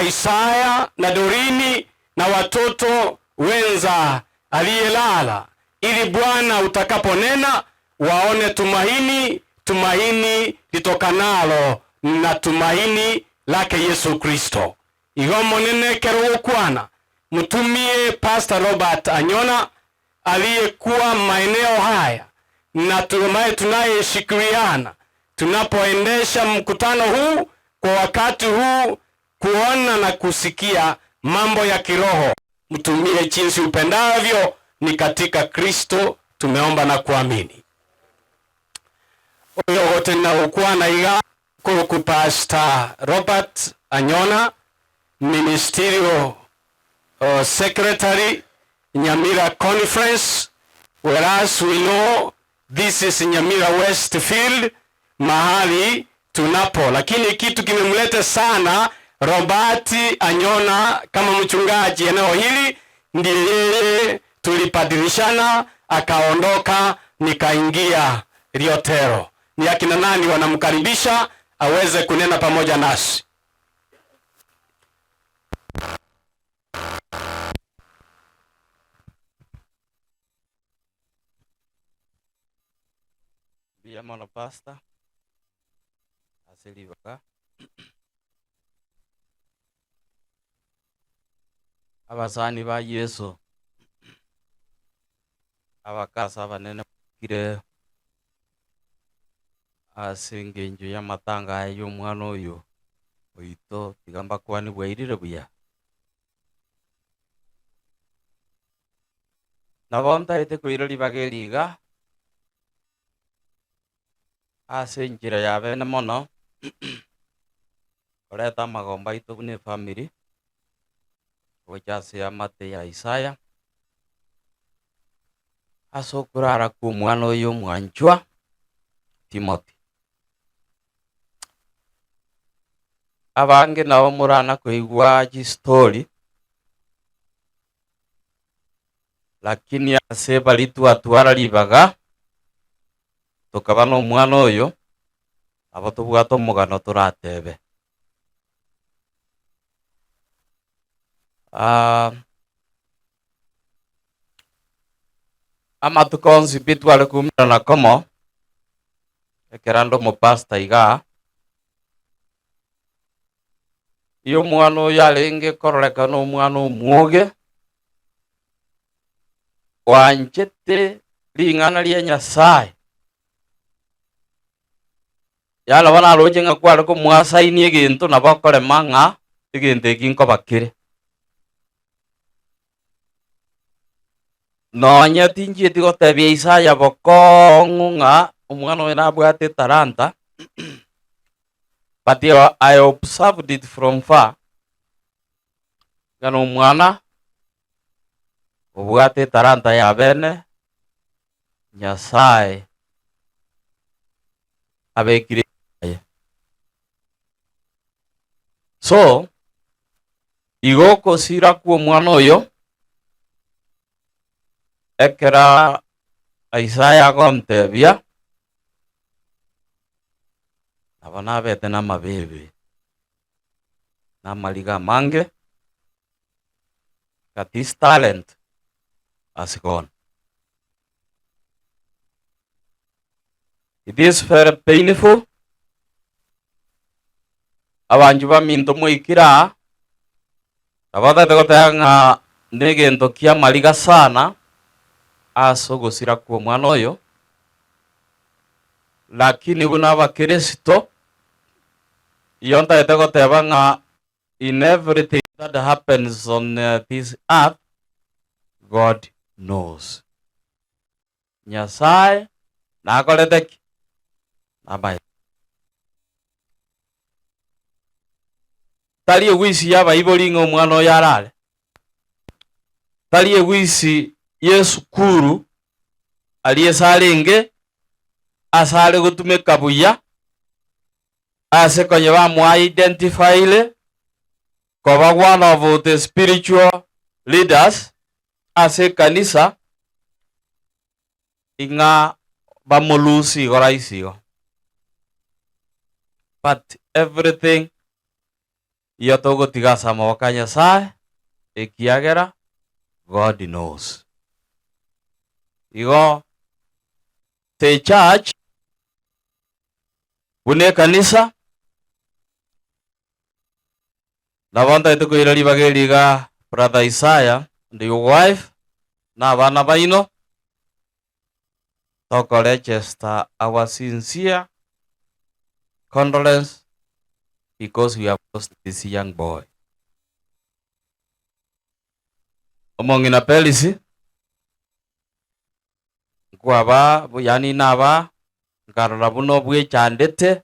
Isaya na Dorini na watoto wenza aliyelala, ili Bwana utakaponena waone tumaini, tumaini litokanalo na tumaini lake Yesu Kristo. Igo monene kero gokwana mtumie Pastor Robert Anyona aliyekuwa maeneo haya na tumaye tunayeshikiliana tunapoendesha mkutano huu kwa wakati huu, kuona na kusikia mambo ya kiroho. Mtumie jinsi upendavyo, ni katika Kristo tumeomba na kuamini. Oyo gotena gokwana iga koroku Pastor Robert Anyona, Ministerial Secretary, Nyamira Conference, whereas we know this is Nyamira Westfield, mahali tunapo, lakini kitu kimemleta sana Robert Anyona kama mchungaji eneo hili, ndiye yeye tulipadilishana, akaondoka, nikaingia Riotero. Ni akina nani wanamkaribisha aweze kunena pamoja nasi? Mbuya mono pastor ase ribaga. Abasani ba Yeso abakasa abanene bakire ase engencho y'amatanga aya y'omwana oyo oito, tiga mbakwane bwairire buya. Nabo ntaete koira ribaga eri iga ase enchera ya bene mono, koreta amagombo aito buna efamiri, gocha ase eamate ya Isaya, ase okorara kw'omwana oyo omwanchwa Timothy. Abange nabo morana koigwa chistori, lakini ase baria twatwara ribaga, tokaba nomwana oyo, nabo tobwate omogano toratebe. Ah, amatuko onsi pi tware koumerana komo, ekero ande omopastor igaa, iyo omwana oyo arenge kororekana omwana omwoge, oanchete ring'ana ria Nyasaye, yaani nabo naroche ng'a kware komoasainia egento nabo okorema ng'a egento eki nkoba kere. Nonye tinchieti gotebia Isaya bokong'u ng'a omwana oyo nabwate etalanta, but I observed it from far, ng'a nomwana obwate etalanta ya bene, Nyasaye abekire aye. So, igo okosira kw'omwana oyo, ekera Isaya agontebia, nabo nabete namabebe, namariga amange, that this talent has gone. It is very painful. Abanchu baminto mwaikire aa, Nabo otagete goteba ng'a negento ki'amariga sana ase ogosira kw'omwana oyo, lakini buna abakeresito, iyo ntagete goteba ng'a in everything that happens on this earth, God knows. Nyasae nakorete ki? Namaete. Tari egwisi y'abaibori ng'a omwana oyo arare, tari egwisi y'esukuru aria ase arenge, ase are gotumeka buya, ase konya bamoidentifyire koba one of the spiritual leaders ase ekanisa ing'a bamolusie igo rahisi igo. But everything iyo togotiga ase amaboko a Nyasaye ekiagera God knows. Igo the church buna ekanisa Nabo ntagete koira ribaga eri iga brother Isaiah and your wife na abana baino toko register our sincere condolence because we have lost this young boy. Omong'ina Pelisi nkwaba yaani naba nkarora buna obwechandete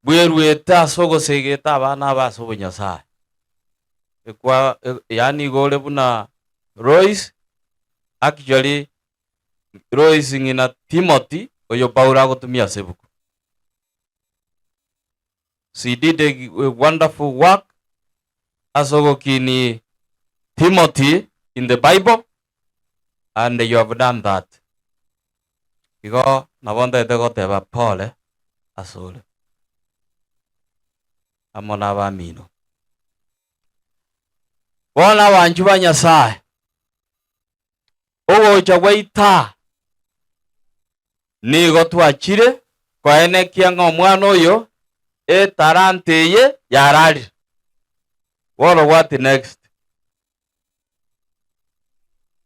bweruete ase ogosegeta abana aba ase obonyasae. Ekwa yaani igo ore buna Lois, actually Lois ng'ina Timothy oyo Paulo agotumia ase ebuku. She did a wonderful work ase ogokinia Timothy in the Bible and you have done that. Igo nabo ntagete goteba pole asore amo na abamino. Bono abanchwa ba Nyasaye, ogocha gwaito aa nigo twachire koenekia ng'a omwana oyo etalanta eye yararire. Bono what next?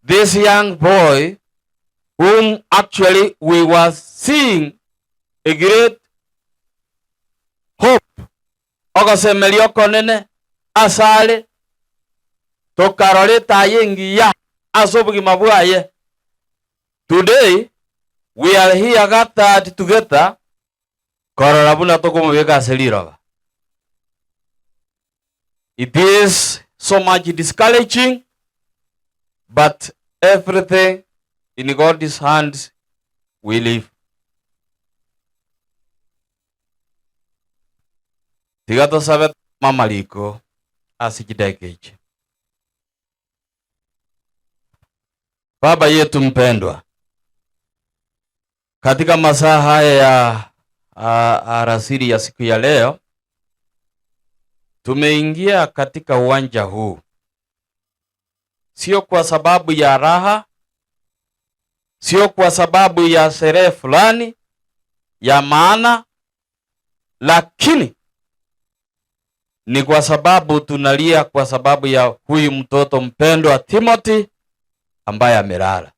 This young boy whom actually we were seeing a great hope, ogosemeria okonene asare, tokarora etaya engiya ase obogima bwaye. Today we are here gathered together korora buna tokomobeka ase riroba. It is so much discouraging, but everything in God's hands we live. Tiga tosabe amariko ase chidaeka echi. Baba yetu mpendwa, katika masaa haya ya alasiri ya siku ya leo tumeingia katika uwanja huu sio kwa sababu ya raha, sio kwa sababu ya sherehe fulani ya maana, lakini ni kwa sababu tunalia kwa sababu ya huyu mtoto mpendwa Timothy ambaye amelala.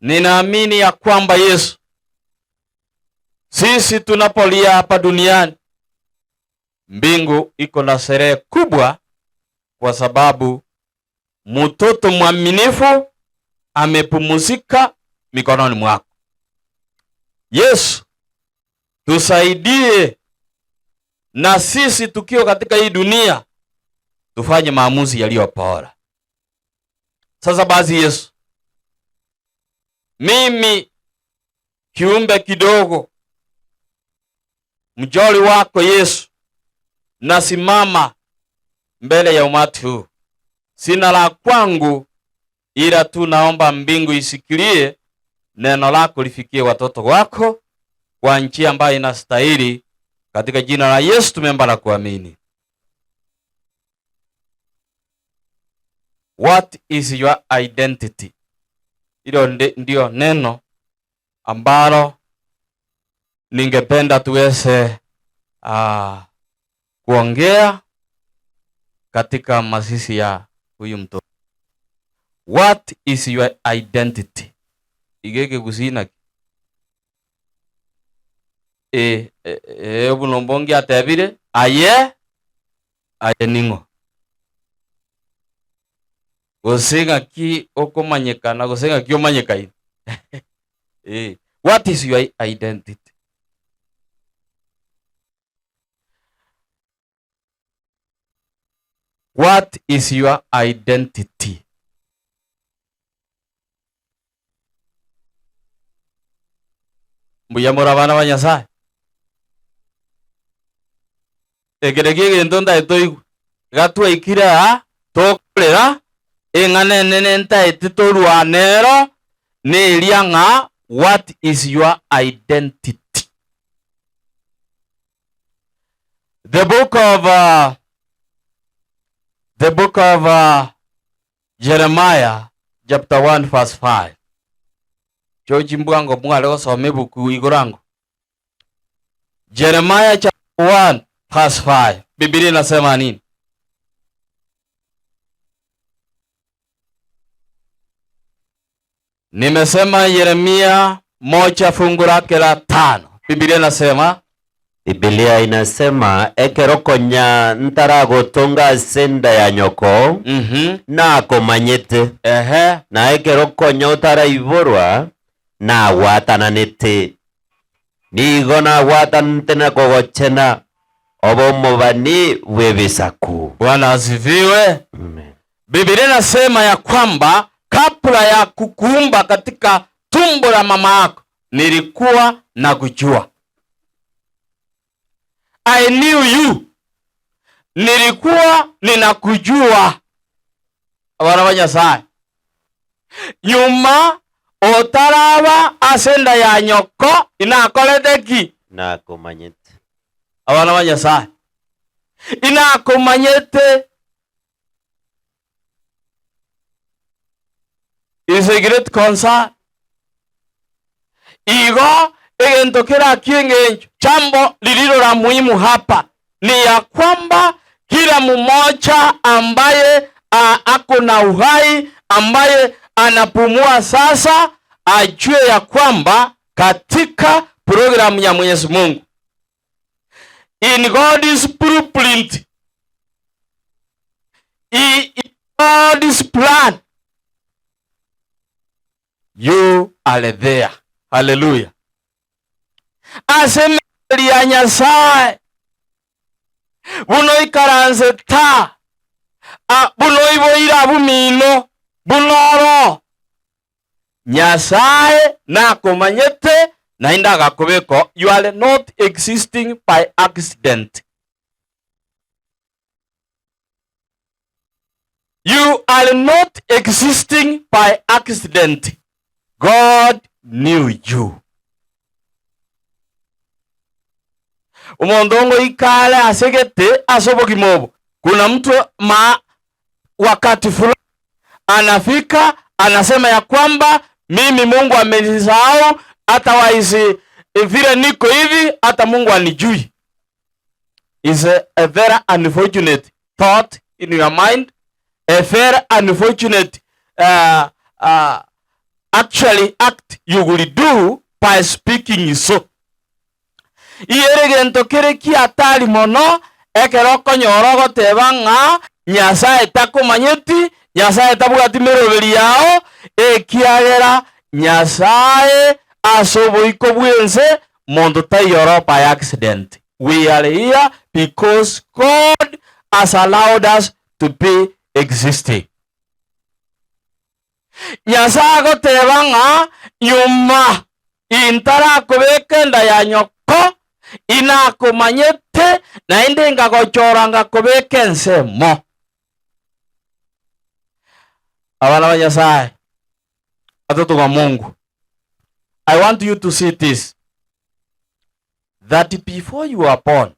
Ninaamini ya kwamba Yesu, sisi tunapolia hapa duniani, mbingu iko na sherehe kubwa, kwa sababu mtoto mwaminifu amepumzika mikononi mwako. Yesu, tusaidie na sisi tukiwa katika hii dunia tufanye maamuzi yaliyo bora. Sasa basi Yesu, mimi kiumbe kidogo, mjoli wako Yesu, nasimama mbele ya umati huu, sina la kwangu, ila tu naomba mbingu isikilie neno lako lifikie watoto wako kwa njia ambayo inastahili. Katika jina la Yesu tumeomba na kuamini. What is your identity? Hilo ndio neno ambalo ningependa tuweze. Kuongea katika mazishi ya huyu mtoto. What is your identity? Iga ekegusii naki? Eh, eh, eh, buna ombongi atebire, aye aye ning'o? Gose ng'aki okomanyekana gose ng'aki omanyekaine? Eh, what is your identity? What is your identity? Mbuya more abana ba Nyasaye. Eke nakio egento ntaete oigwe. Iga twaikire aa, tokorera, eng'ana enene ntaete torwane ero, neria ng'a what is your identity? The book of uh, the book of uh, Jeremiah chapter 1 verse 5. Chochi mbwango mware gosoma ebuku igorango. Jeremiah chapter 1 verse 5. Biblia inasema nini? Nimesema Yeremia moja fungu lake la tano. Biblia inasema Bibilia inasema ekero konya ntaragotonga ase enda ya nyoko nakomanyete, na ekero konya otaraiborwa nagwatananete. Nigo nagwatanete na kogochena obe omobani bw'ebisaku. Bwana asifiwe. Biblia inasema ya kwamba kabla ya kukuumba katika tumbo la mama yako nilikuwa na kujua. I knew you. Nilikuwa ninakujua. Abana ba Nyasaye. Nyuma otaraba ase enda ya nyoko inakorete ki? Nakomanyete. Abana ba Nyasaye. Inakomanyete. Is a great concern. Igo egento kera ki'engencho jambo lililo la muhimu hapa ni ya kwamba kila mmoja ambaye a, ako na uhai ambaye anapumua sasa ajue ya kwamba katika programu ya Mwenyezi Mungu in God's blueprint in God's plan you are there. Haleluya. Ase emeri ya Nyasaye buna oikaranse ta buna oiboire abwo mino buna oro Nyasaye nakomanyete naende agakobeka you are not existing by accident. You are not existing by accident. God knew you. Omonto ongoika are ase gete ase obogima obo. Kuna mtu ma wakati fulani anafika anasema ya kwamba mimi Mungu amenisahau, hata waisi vile niko hivi, hata Mungu anijui. Is a, a very unfortunate thought in your mind, a very unfortunate uh, uh, actually act you will do by speaking so. Iyere gento kere kiatari mono ekero okonyora ogoteba ng'a Nyasaye takomanyeti, Nyasaye tabwati meroberi yao, ekiagera Nyasaye ase oboiko bw'ense monto taiyo oro by accident. We are here because God has allowed us to be existing. Nyasae agoteba ng'a nyuma intarakobeka enda ya nyoko, inakomanyete, naende ngagochora ngakobeka ensemo. Abana ba Nyasae, watoto ba Mungu, I want you to see this that before you are born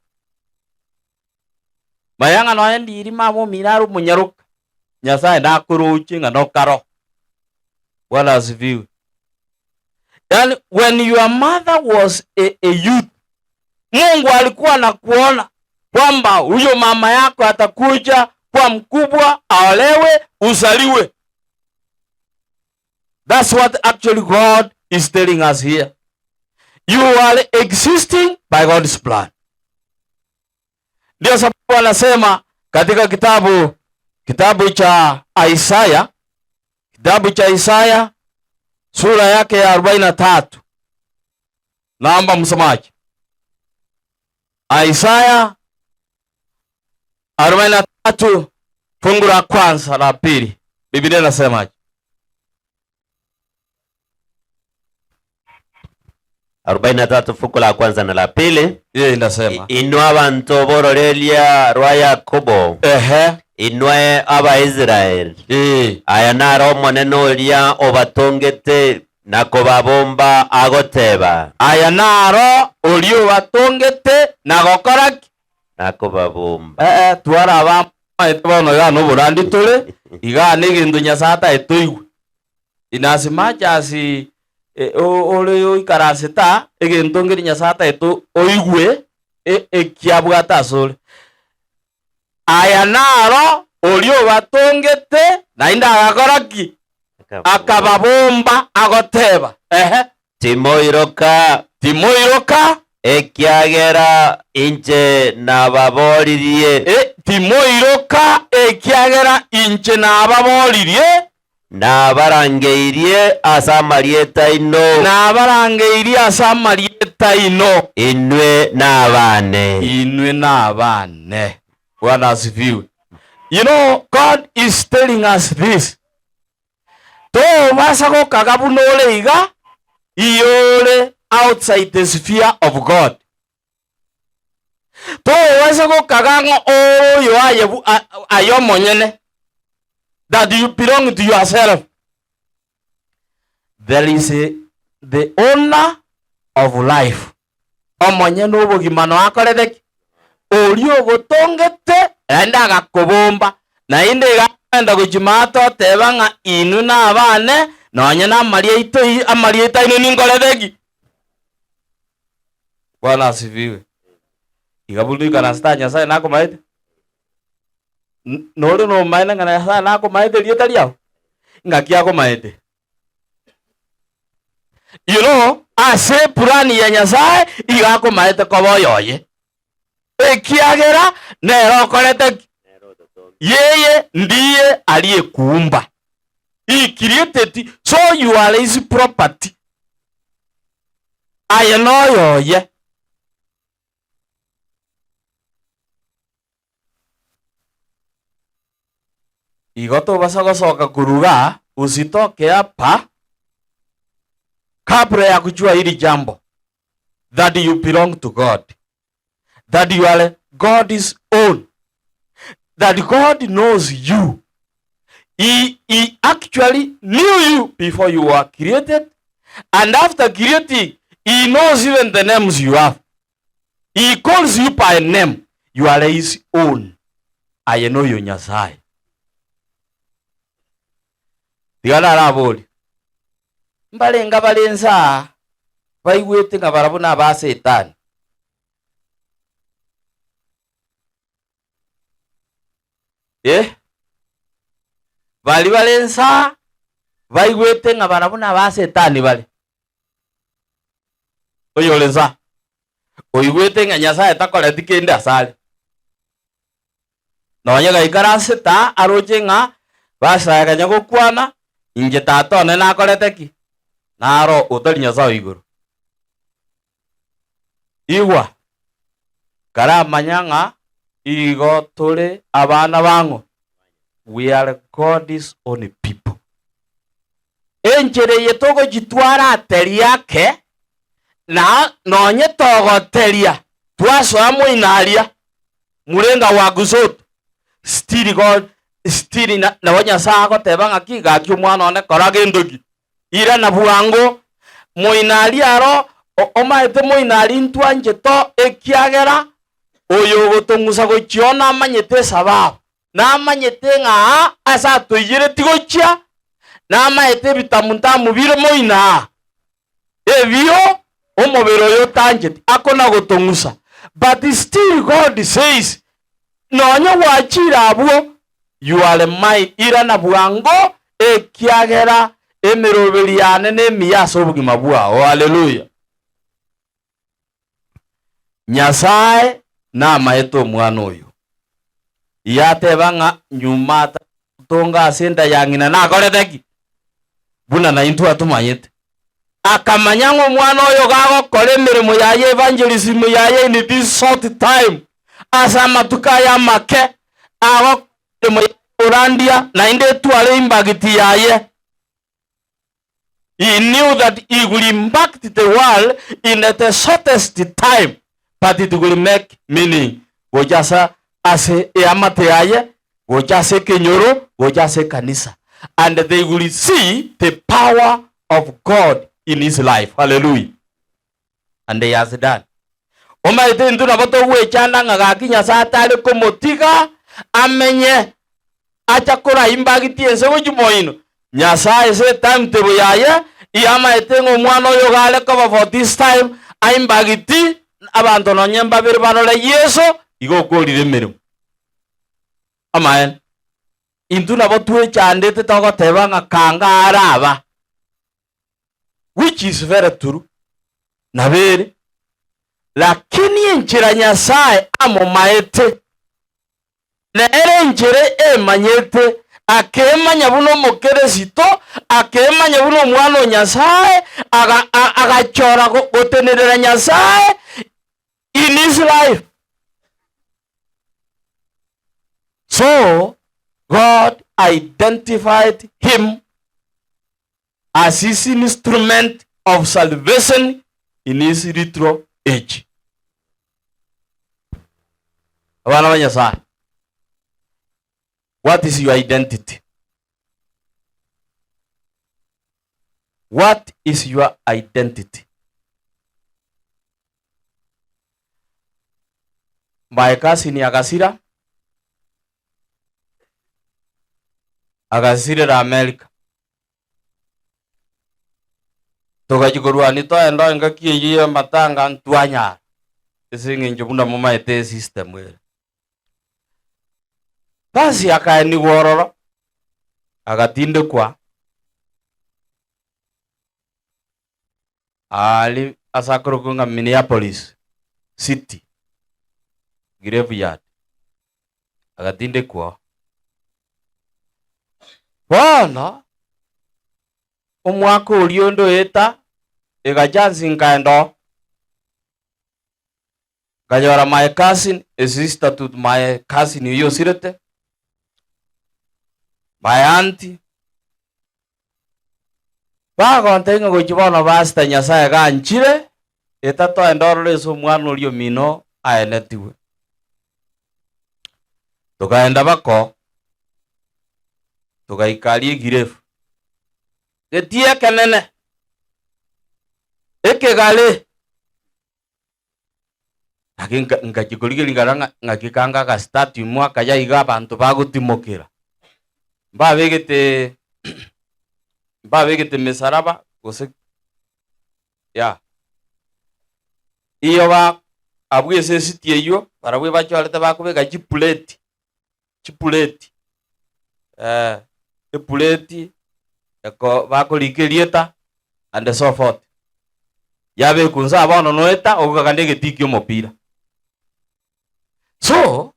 manya ng'a nonya ndiri mama omino are omonyaroka Nyasaye nakoroche ng'a nokaro. Bwana asifiwe. Yani when your mother was a, a youth, Mungu alikuwa anakuona. Kwamba huyo mama yako atakuja kuwa mkubwa, aolewe, uzaliwe. That's what actually God is telling us here. You are existing by God's plan. Ndio sababu anasema katika kitabu kitabu cha Isaya, kitabu cha Isaya sura yake ya 43. Naomba msomaji. Isaya 43 fungu la kwanza la pili. Biblia inasemaje? 43 fungu la kwanza na la pili. Yeye inasema Inwe abanto b'ororeria rwa Yakobo, ehe, inwe Abaisraeli, aya naro Omonene oria obatongete na kobabomba agoteba. Aya naro oria obatongete na gokora ki? Na kobabomba. Eh, eh, twara abamaete bono iga noborandi tore, iga negento Nyasae ataete oigwe. In as much as eh, o- ore oikaransete aa, egento nkeri Nyasae ataete oigwe, e- ekiabwate asore. Aya naro oria obatongete, naende agakora ki? Akababomba, agoteba, Ehe. Timoiroka. Timoiroka. Ekiagera inche nababoririe. E, timoiroka, ekiagera inche nababoririe. Nabarangeirie ase amarieta aino. Nabarangeirie ase amarieta aino. Inwe nabane. Inwe nabane. Bwana asifiwe. You know, God is telling us this. Tobasa gokaga buna ore iga, iyore outside the sphere of God. Tobasa gokaga ng'a ore oyo aye bu- a- aye omonyene, that you belong to yourself. There is a, the owner of life. Omonyene obogima noe akorete ki? Oria ogotongete naende agakobomba, naende iga akogenda gochia maate oteba ng'a inwe nabane, nonye namariaito amarieta aino ninkorete ki? Bwana asifiwe. Iga buna oikaransete aa Nyasaye nakomaete? Nore nomaene ng'a Nyasaye nakomaete erieta riao? Ng'aki akomaete? You know, ase epurani ya Nyasaye iga akomaete koba oyoye, ekiagera nere okorete ki? Yeye ndiye aliyekuumba. He created you, so you are his property. Aye noyoye. Igo tobasa gosoka korwa igaa, usitoke hapa kabla ya kujua hili jambo that you belong to God, that you are God's own, that God knows you. He, he actually knew you before you were created, and after creating, he knows even the names you have. He calls you by name. You are his own. Aye noyo Nyasaye. Tiga narabori. Mbarenga bare nsa baigwete ng'a barabwo naba Setani. Eh? Bari bare nsa baigwete ng'a barabwo naba Setani bare. Oyore nsa, oigwete ng'a Nyasae takoreti kende asare. Nonye gaikaransete aa aroche ng'a basaganya gokwana, inche tata one nakorete ki? Naro otari Nyasae o igoro. Igwa, karamanya ng'a igo tore abana bang'o? We are God's own people. Enchera eye togochitwara ateria ake, na nonye togoteria twasoa moino aria, murenga wa gusoto, still God, still na, nabo Nyasae agoteba ng'aki, gaki omwana one kora gento ki? Irana bwango, moino aria aro, omaete moino aria intwanchete oo, ekiagera oyo ogotong'usa gochia oo namanyete esababu. Namanyete ng'a aa ase atoiyeretie gochia, namaete ebitamu-tamu bire moino aa, ebio omobere oyo otancheti, akona-gotong'usa. But still God says, Nonya gwachire abwo, you are mine, irana bwango, ekiagera emeroberi yane nemiya ase obogima bwao. Haleluya! Nyasae namaete omwana oyo. Yateba ng'a nyuma ataragotonga ase enda ya ng'ina nakorete ki? Buna naintwe atomanyete. Akamanya ng'a omwana oyo gagokora emeremo yaye evangelism yaye in this short time, ase amatuko aya amake, agokora emeremo yaye okorandia naende etware impact yaye. He knew that he will impact the world in the shortest time, but it will make meaning gocha ase ase eamate yaye, gocha ase ekenyoro, gocha ase ekanisa. And they will see the power of God in his life. Hallelujah. And he has done. Omanyete intwe nabo togwechanda ng'a gaki Nyasae atare komotiga amenye acha koraa imbagiti ense gochia moino. Nyasae ase etimetable yaye iyamaete ng'a omwana oyo iga are koba for this time aimbagiti abanto nonye mbabere barore Yeso iga okorire emeremo. Amaene. Intwe nabo twechandete togoteba ng'a kanga araba. Which is very true, nabo ere, lakini enchera Nyasae amomaete, nere enchera emanyete, akemanya buna omokeresito, akemanya buna omwana o Nyasae, aga, a, agachora go, gotenerera Nyasae in his life. So, God identified him as his instrument of salvation in his little age. Abana ba Nyasaye, what is your identity? What is your identity? My cousin agasira agasirera America. Togachia korwania toende engaki eyio ya amatanga ntwanyara, ase eng'encho buna momaete esystem ere. Basi akaenigwa ororo, agatindekwa aria ase akorokwa ng'a Minneapolis city graveyard, agatindekwa oo. Bono, omwaka oria onde oeta, egachansi nkaenda oo, nkanyora my cousin, a sister to my cousin oyio osirete, my aunty, bagontebia ng'a gochia bono pastor Nyasaye ganchire, eta toende orore ase omwana oria omino aenetigwe. Tokaenda bako, togaika aria egirefu, getie ekenene, ekegare, Naki nka- ngachia korigereria nkarora ng'a ng'aki kanga agastatue mwakaya iga abanto bagotimokera. Mbabegete mbabegete emisaraba gose yeah. Iyo ba abwo ase esiti eywo, barabwo ebachorete bakobeka chiplate, chipuleti, epuleti eko bakorika erieta and so forth. Yabekwa inse aa bono noeta ogokagana egetii kia omopira. So,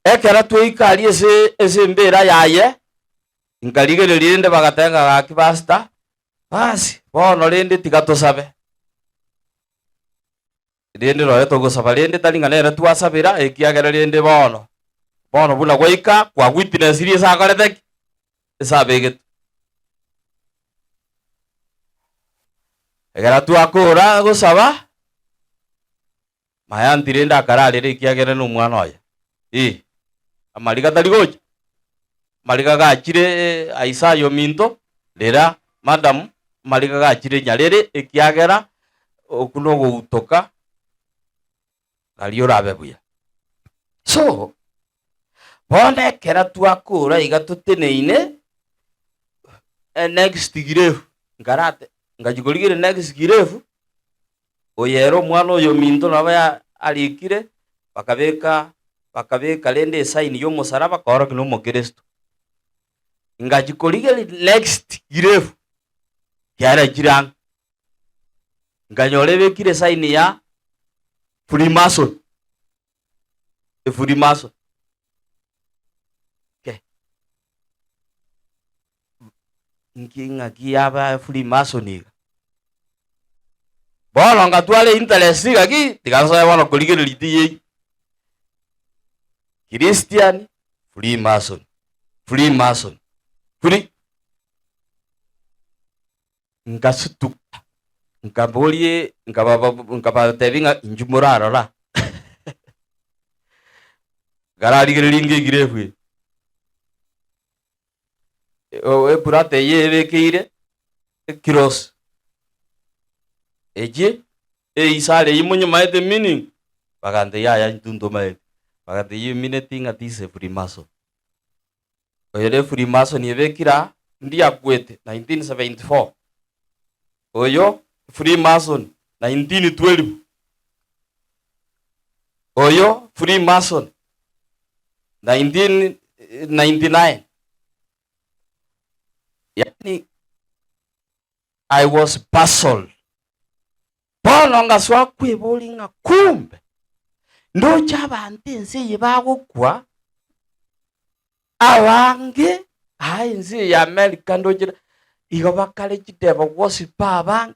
ekero twaika aria ase ase embera yaye, nkarigereria rende bagateba ng'a gaki pastor, basi bono rende tiga tosabe. Rende nonya togosaba rende tari ng'a nere twasabera, ekiagera rende bono, bono buna gwaika kwa witness ase akorete ki? Ase abegetwe. Ekero twakora gosaba, my aunty rende akararera ekiagera na omwana oye, eh, amariga tari gocha, amariga gachire Isaiah ominto, rera madam, amariga gachire nyarere ekiagera Okwo nogoutoka nario orabe buya. So, bono ekero twakora iga toteneine, enext grave, nkarate ngachia korigereria next grave, oyo ere omwana oyo ominto nabo ya. arikire, bakabeka bakabeka rende esaini ya omosaraba koorokia na omokristo. Ngachia korigereria next grave, kiara chire ang'e, nkanyora ebekire esaini ya freemason, efreemason. Ke, nki ng'aki yaba freemason iga? Bono ngatwara interest gaki, tiga nsoe bono korigereria tiyei. Christian, freemason, freemason, free. Nkasutuka, nkaboria nkababa nkabatebia ng'a inchuo morarora. Nkararigereria ngeigire efu eye. Eplate eye ebekeire ecross, echi eisare eyio monyemaete meaning? Bagantebia yaya intwe ntomaeti. Bagantebia emineti ng'a this is a freemason. Oyo ne freemason ebekire aa, ndiakwete 1974. Oyo freemason 1912. Oyo freemason 1999. Yaani I was puzzled. Bono ngasoa kweboria ng'a kumbe ndoche abanto ense eye bagokwa abange aa ense eye ya America ndoche igo bakare chidevil worshipper abange.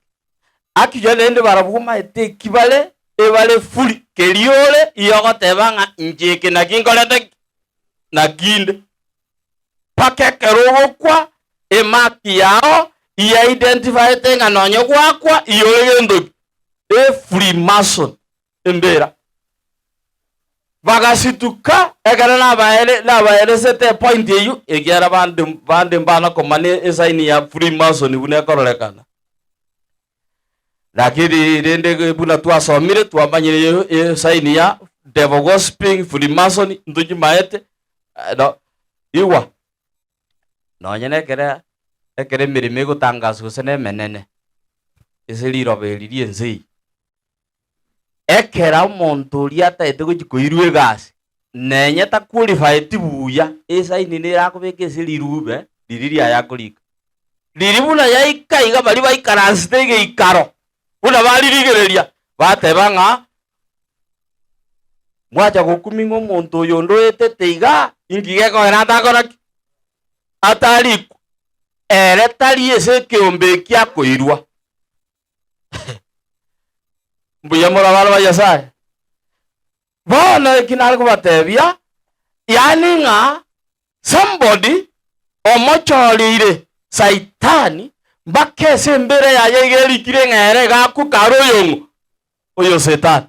Actually naende barabwo omanyete eki bare, ebare free keria ore igo ogoteba ng'a inche eke naki nkorete ki? Naki inde. Mpaka ekero ogokwa, emark yao iyaidentifaete ng'a nonye gwakwa iye ore gento ki? A freemason. Embera. Bagasituka ekero nabaere nabaeresete epoint eyio, ekiagera bande bande mbana komanya esign ya freemason buna ekororekana. Lakini rende buna twasomire twamanyire esign ya devil worshipping, freemason ntochimaete no igwa nonye na ekere ekere emeremo egotangaswa gose na emenene ase riroba eri ria ense eye. Ekero omonto oria atagete gochia koirwa egasi, nenye taqualifieti buya, esaini nere akobeka ase rirube riria riaye akorika. Riria buna yaika iga baria baikaransete egeikaro, buna baririgereria, bateba ng'a mwacha gokumia ng'a omonto oyo onde oetete igaa, inki gekogera atakora ki? Atarikwa. Ere tari ase ekeombe eki akoirwa. Mbuya more abana ba Nyasae. Bono eki nare kobatebia, yaani ng'a somebody omochoreire Saitani mpaka ase embera yaye iga erikire ng'a ere iga akwe kare oyong'o, oyo Setani.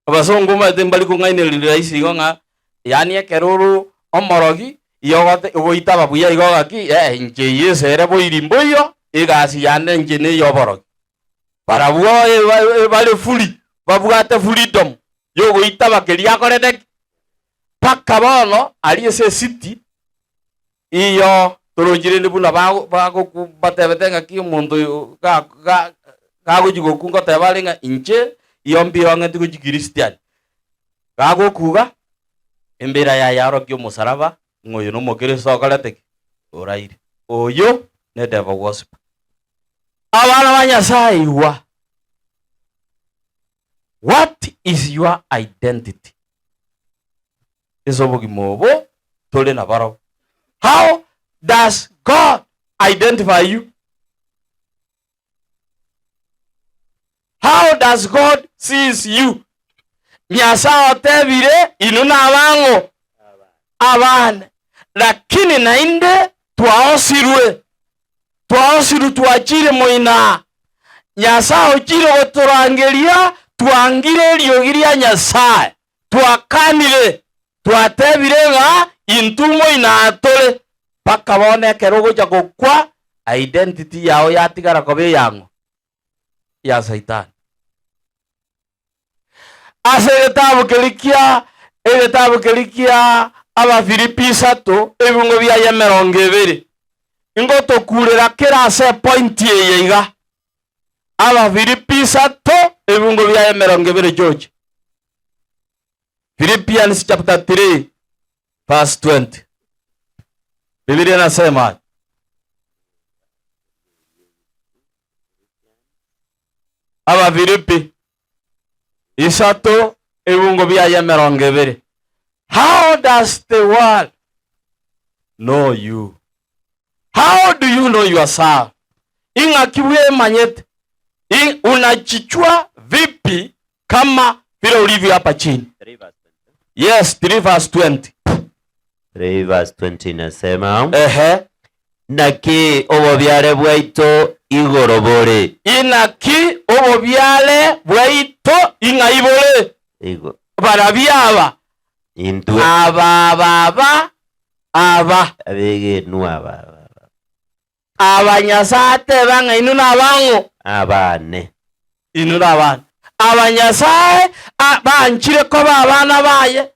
Abasongo omanyete mbari kong'ainereria rahisi igo ng'a yaani ekero ore omorogi igo ogote ogoitaba buya igo gaki eh inche eyio esere boiri mboiyo, egasi yane inche na eya oborogi. Barabwo eba bare free, babwate freedom ya ogoitaba keria akorete ki? Mpaka bono aria ase esiti, iyo torochi rende buna bago bagoku batebete ng'aki omonto oyo ga ga gagochi gokwa ngoteba are ng'a inche iyo mbirong'eti gochia christian. Gagokuga, embera yaye arokia omosaraba ng'a oyo nomokristo okorete ki? Oraire. Oyo ne devil worshiper. Abana ba Nyasaye igwa, what is your identity? Ase obogima obo tore nabarobwo. How does God identify you? How does God sees you? Nyasae otebire inwe nabang'o? Abane. Lakini naende twaosirwe, twaosirwe twachire moina. Nyasae ochire gotorangeria twangire eriogi ria Nyasae. Twakanire, twatebire ng'a intwe moina tore, mpaka bono ekero ogocha gokwa, identity yao yatigara koba eyang'o? Ya Saitani. Ase egetabu keria kia egetabu keria kia Abafilipi isato, ebibungo biaye emerongo ebere, ingotokurera kera ase epointi eye iga. Abafilipi isato. Ebibungo biaye 20 George. Philippians chapter 3 verse 20. Biblia inasema Abafilipi isato ebibungo biaye 20. How does the world know you? How do you know yourself? Ing'aki bwemanyete? Unajichua vipi kama vile ulivyo hapa chini? Yes, 3 verse 20. 3 verse 20 inasema Ehe. Naki obobiare bwaito igoro bore. Inaki obobiare bwaito ing'ai bore? Igo. Barabia aba. Intwe. Aba aba aba aba. Abegenwa aba aba. Aba Nyasae ateba ng'a inwe nabang'o? Abane. Inwe nabane. Aba Nyasae banchire koba abana baye,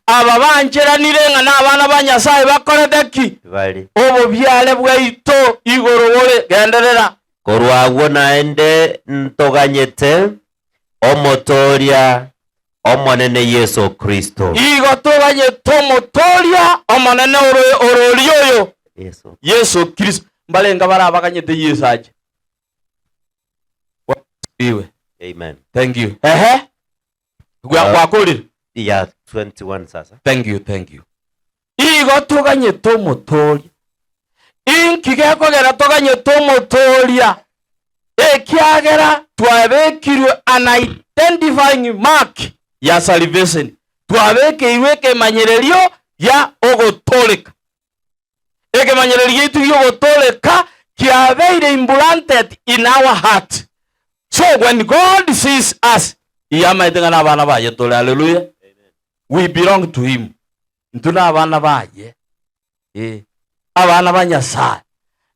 aba bancheranire ng'a nabana ba Nyasae bakorete ki? Bari. Obobiare bwaito igoro bore. Genderera. Korwa agwo naende ntoganyete Omotooria Omonene Yeso Kristo. Igo toganyete Omotooria Omonene ororia oyo, Yeso Kristo. Mbarenga barabaganyete Yeso ache? Iwe. Amen. Thank you. Ehe. Gwakorire? Ya 21 sasa. Thank you, thank you. Igo toganyete Omotooria. Inki gekogera toganyete Omotooria? Ekiagera twabekirwe an identifying mark ya salvation. Twabekeirwe ekemanyererio gia ogotooreka. Ekemanyererio giaito gi'ogotooreka kiabeire implanted in our heart. So when God sees us, iyamaete ng'a nabana baye tore. Hallelujah. We belong to him. Intwe nabana baye, ee, abana ba Nyasae.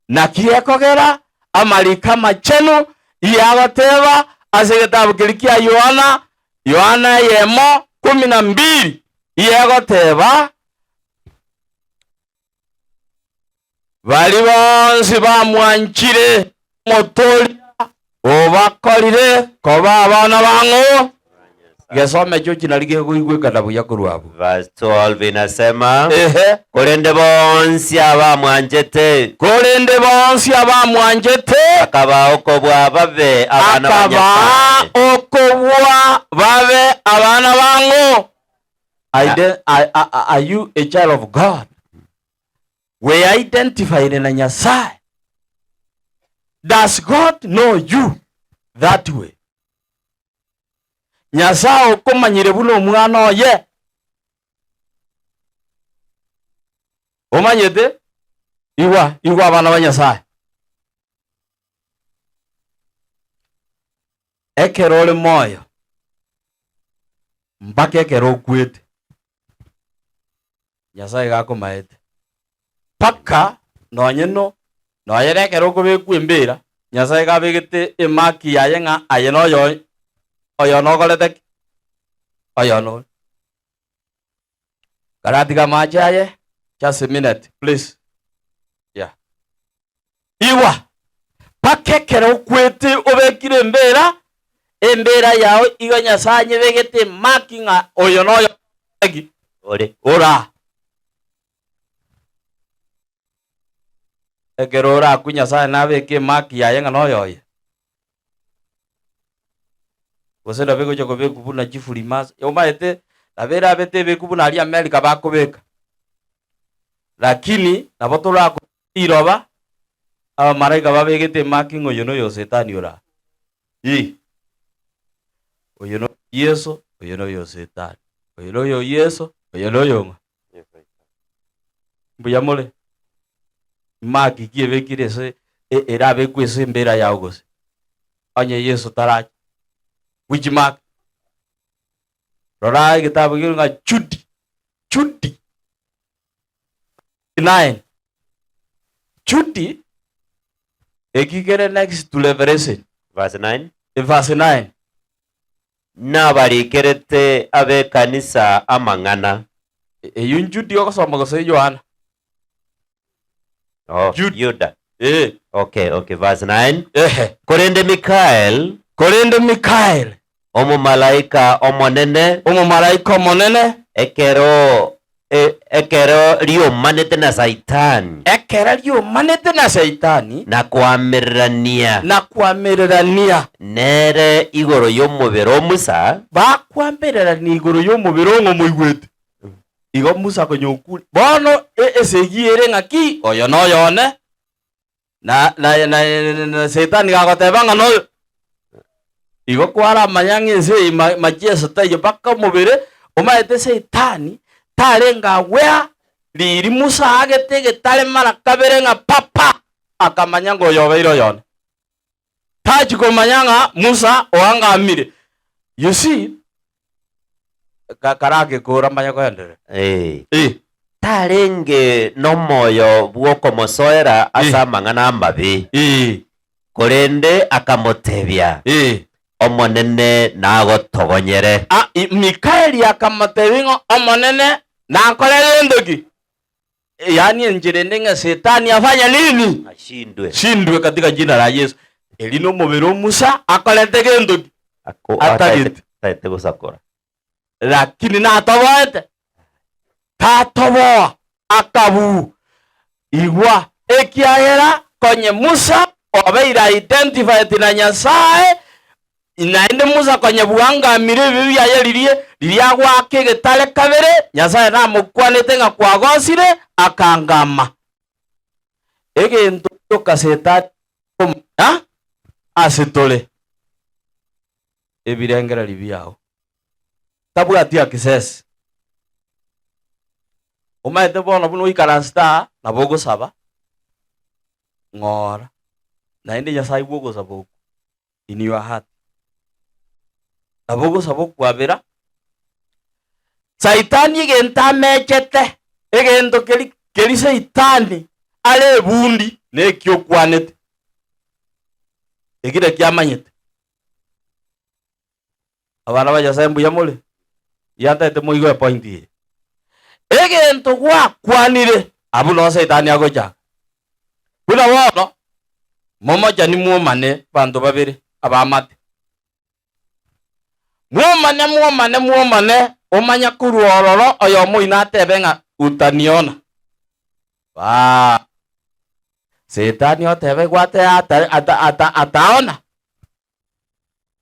Naki gekogera amariko amachenu iyagoteba ase egetabu keria kia Yohana, Yohana eyemo kumi na mbili, iyegoteba, Baria bonsi bamwanchire omotoria obakorire koba abana bang'o. Gesome ekio chinari gekoigwekana buya korwa abwo. Verse 12 inasema, Ehe. Korende bonsi abamwanchete, Korende bonsi abamwanchete, akabaa okobua babe abana ba akabaa Nyasae. okobua babe abana bang'o. Are you a child of God? We identified na Nyasae. Does God know you that way? Nyasae okomanyire buna omwana oye. Omanyete? Igwa, igwa abana ba Nyasae. Ekero ore moyo mpaka ekero okwete. Nyasae iga akomaete. Mpaka nonye no nonye nekero okobekwa embera, Nyasae iga abegete emaki yaye ng'a aye noyo oyo nokorete ki? Oyo nore. Karatiga amache aye, just a minute please. Yeah. Igwa, mpaka ekero okwete obekire embera, embera yao iga Nyasae anyebegete emaki ng'a oyo noyo ki? Ore. Ora. Ekero orakwe Nyasae nabeke emaki yaye ng'a noyo oye. Gose nabo egocha kobekwa buna chifurimas, omanyete nabo erabe tebekwa buna aria America bakobeka. Lakini nabo torakwe riroba, abamalaika babegete emaki ng'a oyo noyo Setani ore aa. Ii. Oyo noyo Yeso, oyo noyo Setani. Oyo noyo Yeso, oyo noyo ng'a? Mbuya more? Maki ki ebekire ase erabekwe ase embera yao gose? Onye Yeso taracha. Which mark? Rora egetabu kere ng'a Jude, Jude 9. Jude eki kere next to Revelation. Verse 9. Verse 9. Nabarikerete ab'ekanisa amang'ana. Eyio Jude ogosoma gose Yohana? Oh, Jude. Yuda. Eh. Okay, okay, verse 9. Ehe. Korende Mikael, Korende Mikaeli. Omomalaika omonene. Omomalaika omonene. Ekero ekero riomanete na Saitani. Ekero riomanete na Saitani. Na koamererania. Na koamererania. Nere igoro y'omobere o Musa. Bakoamererania igoro y'omobere ong'o omoigwete. Igo Musa konya okure. Bono esegi ere ng'aki? Oyo noyo one. Na, na, na, na Saitani gagoteba ng'a noyo. Igo kwaramanya ng'a ense eye ma- machieso taiyo mpaka omobere, omanyete Saitani tarenge aware riri Musa aagete egetare mara kabere ng'a papa, akamanya ng'a oyo obeire oyone. Tachi komanya ng'a Musa oangamire. You see, Ka- karagekora manye koenderea. Eh. Eh. Tarenge nomoyo bw'okomosoera ase amang'ana amabe, korende akamotebia, Omonene nagotogonyere. Ah, i- Mikaeli akamotebia ng'a Omonene nakorere gento ki? Yaani enchera ende ng'a Setani afanye nini? Ashindwe. Shindwe katika jina la Yesu. Eri nomobere o Musa akorete gento ki? Ako- Atagete. Atagete gosakora. Lakini natoboete? Tatoboa, akabuu. Igwa, ekiagera konye Musa obeire identified na Nyasae, Naende Musa konya bwangamire ebibe biaye riria riria agoaka egetare kabere, Nyasae namokwanete ng'a kwagosire, akangama. Egento gioka Setani akomanya ase tore, ebirengererio biao. Tabwati access. Omanyete bono buna oikaransete aa, nabo ogosaba, ng'ora, naende Nyasae aigwe ogosaba okwo. in your heart. Nabo ogosaba okwabera, Saitani egento amechete, egento keri keri Saitani are ebundi neki okwanete, eki naki amanyete. Abana ba Nyasaye mbuya more? Yantagete moigwe epoint eye. Egento gwakwanire, abwo noo Saitani agochaka. Buna bono, momochani mwomane banto babere abamate. Mwomane, mwomane, mwomane, omanye korwa ororo oyomo oino atebe ng'a utaniona. Baa. Saitani otebe gwate ata, ata, ata, ataona.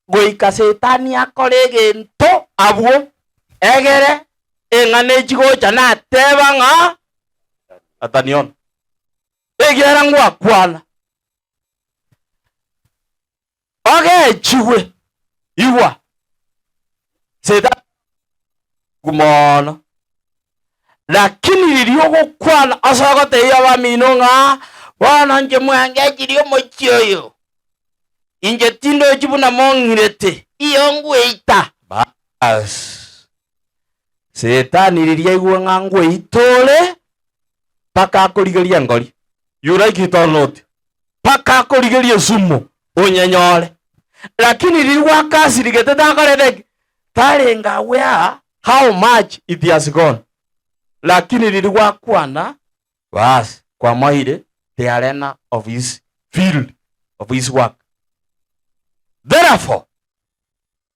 Goika Saitani akore egento abwo, egere eng'ana echi gocha nateba ng'a ataniona, ekiagera ngwakwana. Ogechigwe, igwa, Saitani mono. Lakini riria ogokwana ase ogotebia abamino ng'a bono inche mwangechirie omochie oyo, inche tindochi buna mong'irete, iyo ngweita. Baas, Setani riria aigwe ng'a ngweita ore, mpaka akorigerie engori, you like it or not, mpaka akorigerie esumu onyenyore. Lakini riria gwakasirigete takorete ki? Tarenge aware how much it has gone. Lakini riria gwakwana baas kwamoeire the arena of his field of his work. Therefore,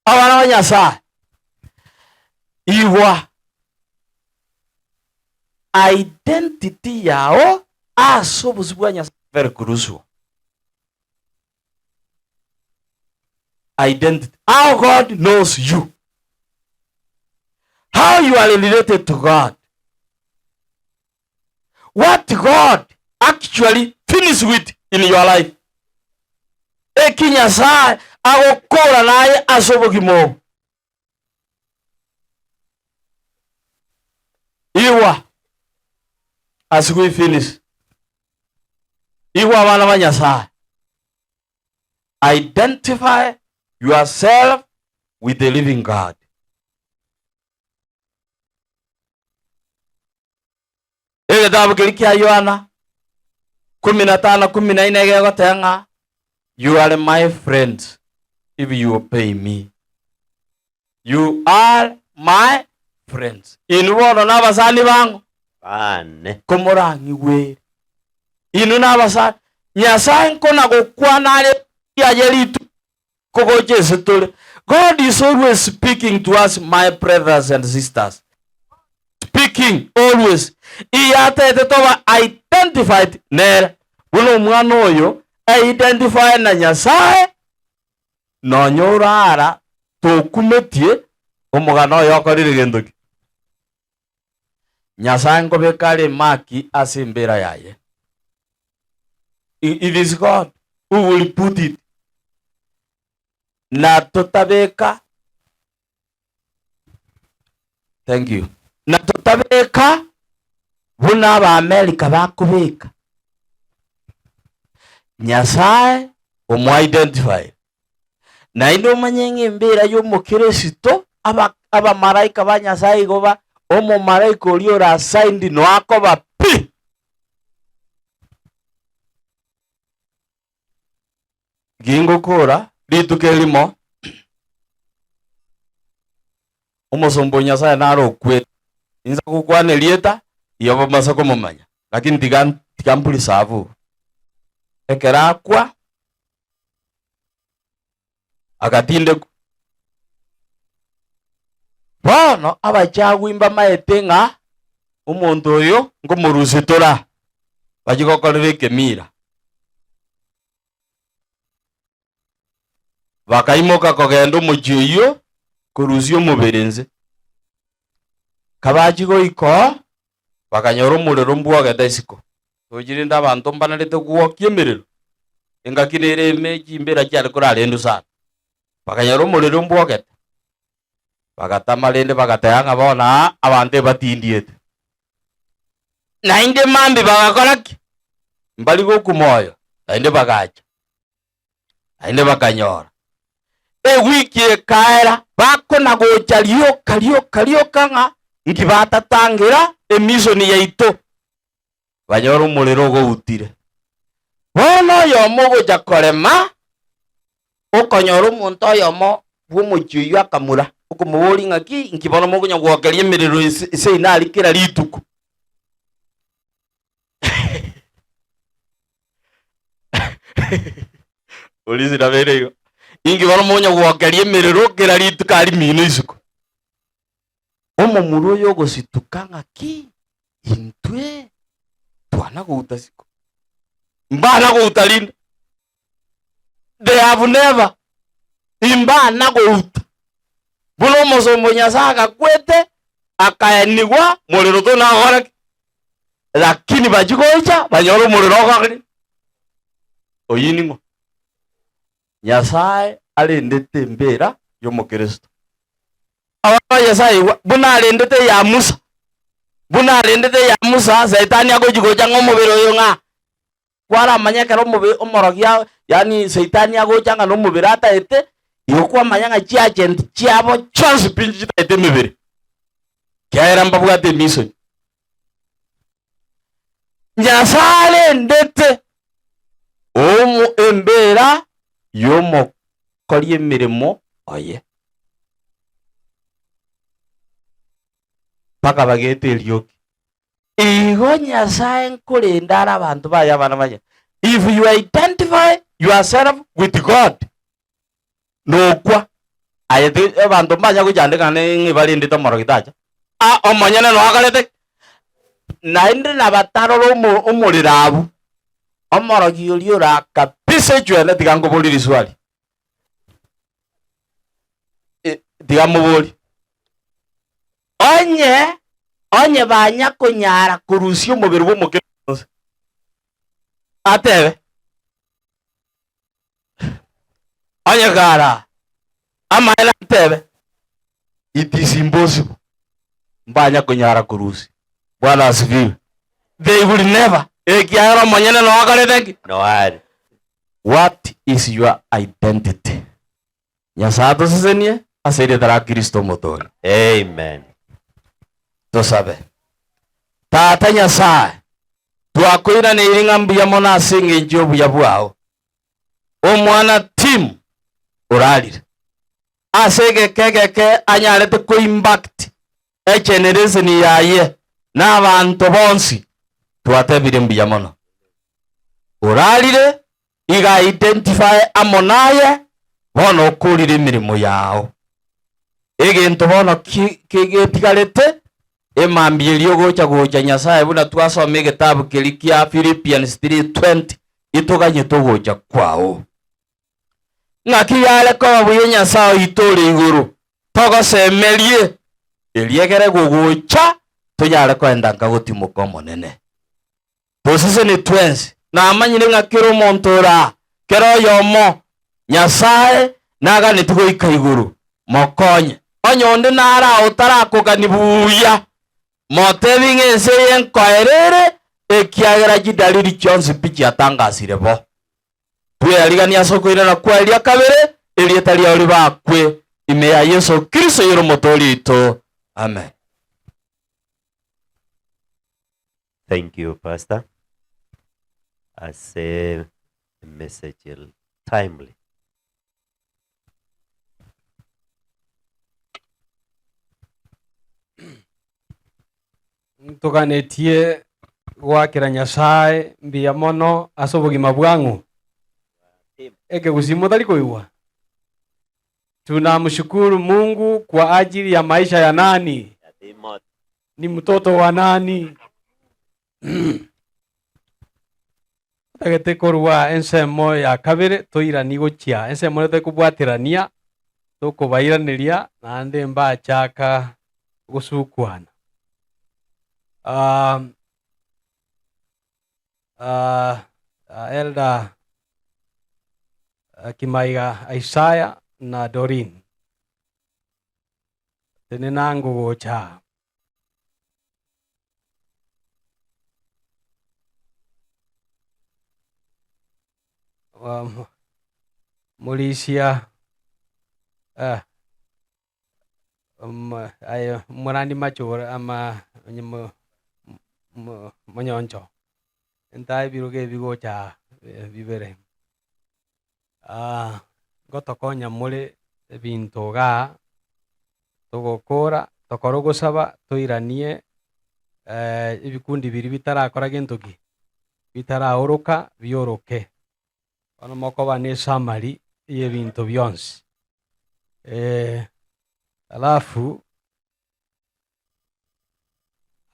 abana ba Nyasaye, igwa identity yao ase obosio bwa Nyasaye very crucial. Identity. How God knows you. How you are related to God. What God actually finish with in your life. Eki Nyasaye agokora naye ase obogima obo. Igwa as we finish. Igwa abana ba Nyasaye. Identify yourself with the living God. Egetabu keria kia Yohana kumi na tano kumi na ine gegoteba ng'a you are my friends if you obey me. You are my friends. Inwe bono nabasani bang'o? Bane. Komorang'igwere. Inwe nabasani. Nyasae nkona gokwana are riaye rituko. Kogocha ase tore. God is always speaking to us my brothers and sisters. Speaking always. Iyatete toba identified nere. Buna omwana oyo eidentify na Nyasaye nonya orara tokumetie omogano oyo okorire gento ki? Nyasaye nkobeka are emaki ase embera yaye. It is God who will put it. Na totabeka Thank you. Na totabeka buna Abaamerika bakobeka. Nyasaye omo-identify. Naende omanye ng'a embera y'omokeresito, aba abamalaika ba Nyasaye igo ba omomalaika oria ore assigned noe akoba pi. Gingokora rituko erimo, omosomba o Nyasaye nare okwete, inse gokwana erieta, igo bamase komomanya, lakini tiga tiga mpreserve. Ekero akwa, agatindekwa. Bono abachagwi mbamaete ng'a omonto oyo nkomorusia tore aa, bachie gokorera ekemira. Bakaimoka kogenda omochie oyio korusia omobere inse. Kabachia goika oo, bakanyora omorero mbwogete isiko. Tochi rende abanto mbanarete gwokia emerero, engaki nere ime chimbera chiare korarendwe sana. Bakanyora omorero mbwogete, bagatama rende bagateba ng'a bono aa abanto ebatindiete. Naende mambia bagakora ki? Mbari gokwa moyo, naende bagacha, naende bakanyora. Ewiki ekaera, bakona gocha rioka rioka rioka ng'a nki batatangera emission yaito, banyore omorero ogoutire. Bono oyomo ogocha korema, okonyora omonto oyomo bw'omochie oyio akamura, okomoboria ng'aki, inki bono mokonya gwokeria emerero ase seino aria kera rituko? Polisi nabeire igo. Inki bono mokonya gwokeria emerero kera rituko aria mino isiko? Omomura oyo ogosituka ng'aki, intwe twana gouta siko. Mbana gouta rinde. They have never. Imbana gouta. Buna omosomba o Nyasae agakwete, akaenigwa, morero tonagokora ki? Lakini bachia gocha, banyore omorero ogokora ki? Oyio ning'o? Nyasae arendete embera y'Omokristo. Abana ba Nyasae igwa, buna arendete eya Musa, buna arendete eya Musa, Saitani agochi gocha ng'a omobere oyo ng'a kwaramanya ekero omobe omorogi a yaani Saitani agocha ng'a nomobere ataete, igo kwamanya ng'a chiagent chiabo chionsi pi nchitaete emebere, ekiagera mbabwate emission. Nyasae arendete omo embera y'omokori emeremo oye. Mpaka bagete erioki. Igo Nyasae nkorenda are abanto baye abana baye. If you identify yourself with God, nokwa. Aye ti abanto mbanya gochandeka ng'a ebarendete omorogi tacha. Ah, omonyene noakorete ki? Naende nabatarora omo omorero abwo, omorogi oria ora kabisa echwene tiga nkoborie riswali. Eh, tiga moborie. Onye, onye banya konyara korusia omobere bw'omokristo onsi, atebe, Onye kara amaene atebe, It is impossible, mbanya konyara korusia. Bwana asifiwe. They will never. Ekiagera omonyene noakorete ki? Noare. What is your identity? Nyasae atosesenie ase erieta ra Kristo Omotoori. Amen. Tosabe. Tata Nyasae, twakoiraneire ng'a mbuya mono ase engencho y'obuya bwao. Omwana Tim orarire. Ase egeka egeke anyarete koimpact egeneration yaye na abanto bonsi, twatebire mbuya mono. Orarire, iga identify amo naye. Bono okorire emeremo yao. Egento bono ki ki getigarete, emambia eria ogocha gocha Nyasae buna twasoma egetabu keria kia Philippians 3:20, itoganyete ogocha kwao. Ng'aki yare koba buya Nyasae oito ore igoro, togosemerie, erio egere gogocha tonyare koenda nka gotimoka Omonene. Toseseni twensi, namanyire ng'a kera omonto ore aa, kera oyomo, Nyasae naganetie goika igoro, mokonye. Onye onde nare aa otarakogani buya, motebie ng'a ense eye nkoera ere, ekiagera chidalili chionsi pi chiatangasire bo. Tweariganie ase okoirana kwaye ria kabere, erieta riao ribakwe ime ya Yeso Kristo oyore Omotoori oito. Amen. Thank you pastor ase emessage timely. Ntoganetie goakera Nyasae mbuya mono ase obogima bwang'o. Ekegusii motari koigwa? Tunamshukuru Mungu kwa ajili ya maisha ya nani? Ni mtoto wa nani? Totagete korwa ensemo ya kabere toiranie gochia ensemo ere tokobwaterania tokobairaneria naende mbachaka gosukwana. Ah, ah, ah, Elder ah, Kimaiga Isaiah na Doreen tenena ngogocha aa. Um, Morisia eh, um, aye morandi machora ama onye mo- mo- monyoncho ntae ebirogo ebi gocha aa eh, bibere. Ah, ngotokonya more ebinto igaa, togokora, tokore ogosaba toiranie ebikundi biria bitarakora gento ki? Bitaraoroka bioroke. Bono mokoba na esummary ya ebinto bionsi. Alafu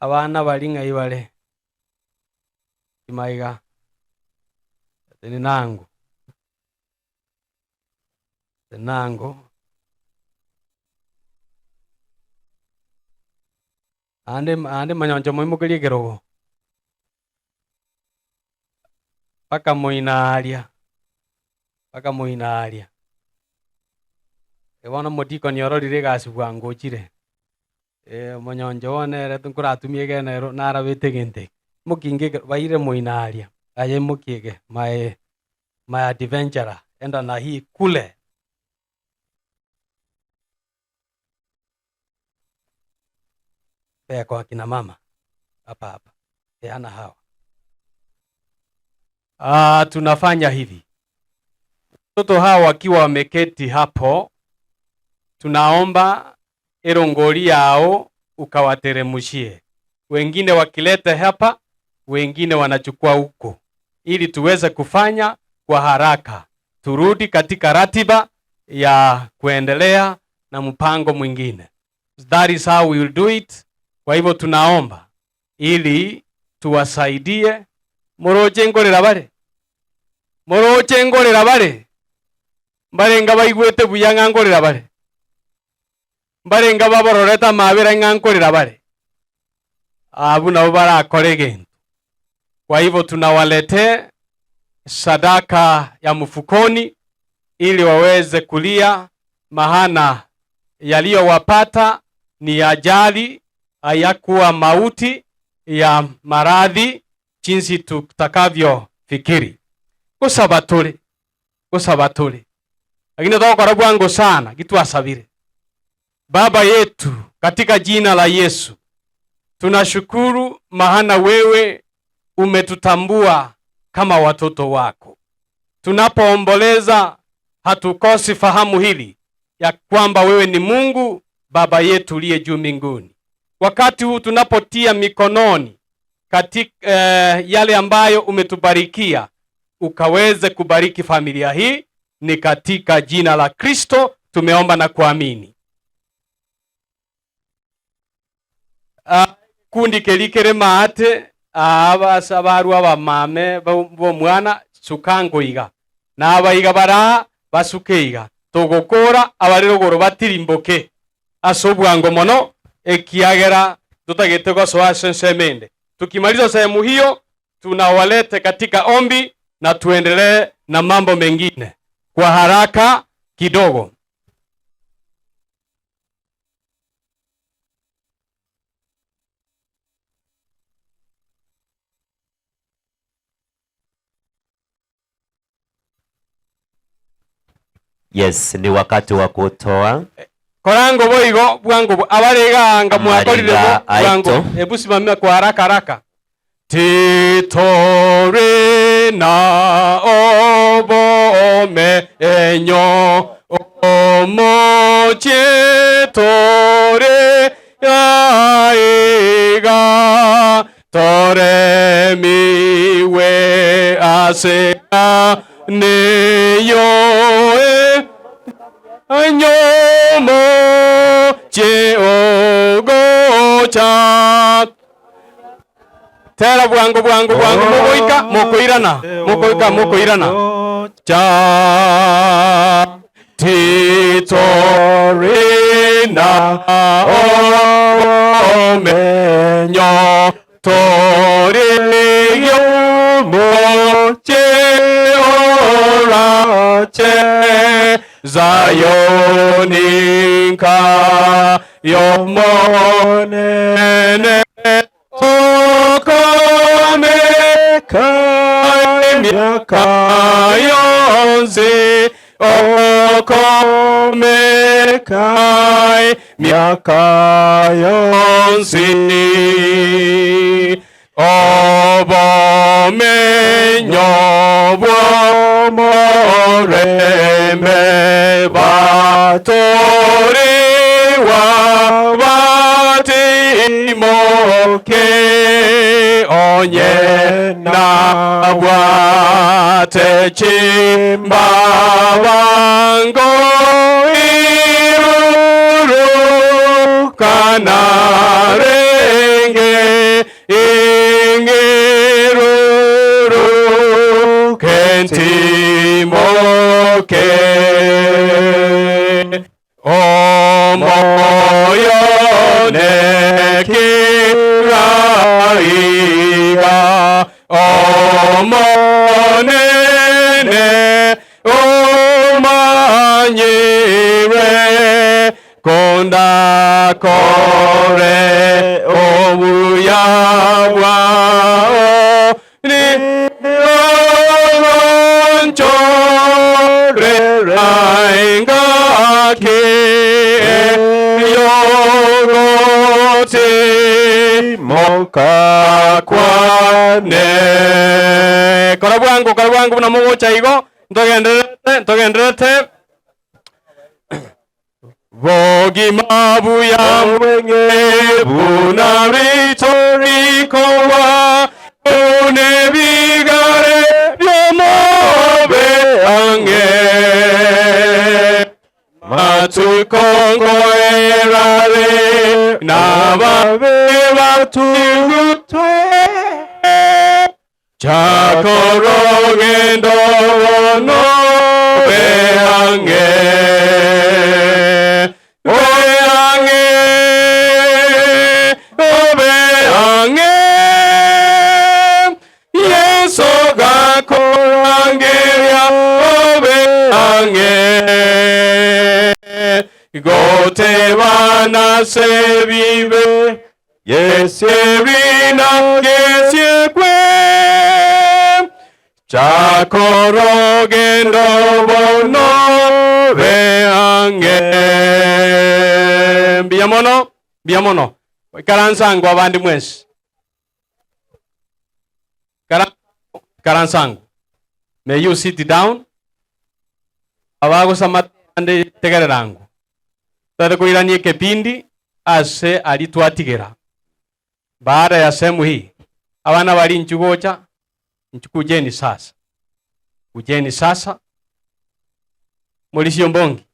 abana baria ng'ai bare? Kimaiga, Tenenango, Tenenango, naende naende manyoncho moimokerie ekerogo, mpaka moino aria, mpaka moino aria. Bono omodikoni ororire egasi bwango ochire. Omonyoncho one ere nkoratumie egene ero narabete egento eke, mokinge ekero baire moino aria, aye imokia eke my my adventurer, enda na hii kule. Pea kwa akina mama hapa hapa, peana hawa. Ah, tunafanya hivi, watoto hawa wakiwa wameketi hapo, tunaomba erongori yao ukawateremushie, wengine wakileta hapa, wengine wanachukua huko, ili tuweze kufanya kwa haraka, turudi katika ratiba ya kuendelea na mpango mwingine. That is how we will do it. Kwa hivyo tunaomba ili tuwasaidie moroche nkorera bare moroche nkorera bare mbarenga baigwete buya ng'a nkorera bare mbarenga babororete amabera ng'a nkorera bare abwo nabo barakore egento. Kwa hivyo tunawaletee sadaka ya mfukoni ili waweze kulia, maana yaliyowapata ni ajali, hayakuwa mauti ya maradhi jinsi tutakavyofikiri. Gosaba tore, gosaba tore, lakini togokora bwango sana gitwasabire. Baba yetu, katika jina la Yesu tunashukuru, maana wewe umetutambua kama watoto wako. Tunapoomboleza hatukosi fahamu hili ya kwamba wewe ni Mungu Baba yetu uliye juu mbinguni. Wakati huu tunapotia mikononi katika yale ambayo umetubarikia, ukaweze kubariki familia hii Ni katika jina la Kristo tumeomba na kuamini. Ah, Kundi keri kere maate aa abarwa abamame b'omwana sukango iga na abaiga baraa basuke iga togokora abare rogoro batirimboke ase obwango mono ekiagera totagete gosoa ase ensemo ende. Tukimaliza sehemu hiyo tunawalete katika ombi na tuendelee na mambo mengine kwa haraka kidogo. Yes, ni wakati wa kutoa. Korango boigo bwango bo abare iga anga mwakorire Amariga bo bwango aito. ebu simamia kwa haraka haraka titore na obome enyo omochie tore aiga toremiwe ase neyo anyomo cheogocha tera bwango bwango bwango mogoika mokoirana mogoika mokoirana cha titorina omenyo torigio moche orache Zayoninka yomonene tokome miaka yonse okome kai miaka yonse obomenyo bw'omorembe batoriwa batimoke onye nabwate chimbabango irurukanarenge ingiruru kentimoke omoyo nekiraiga omonene omanyire kondakore obuya bwao ni oronchorera engaki eyogoti mokakwane. Kora bwango, kora bwango buna mogocha igo, ntogendererete, ntogendererete. Bogima buya bwenge buna ritorikowa une bigare byomobe ange matukongoerare nababe batugutwe chakorogendo bono beange beange obeange Yesu gakorangeria obeange gotebana sebibe yesirina gesiekwe chakorogendo bono beange mbuya mono mbuya mono ikaransa ango abande mwensi ikaransa ango may you sit down abagosama ande tegerera ango tware koirania ekepindi ase aria twatigera baada ya sehemu hii abana bari inchu gocha inchu kujeni sasa kujeni sasa. Morisia ombongi.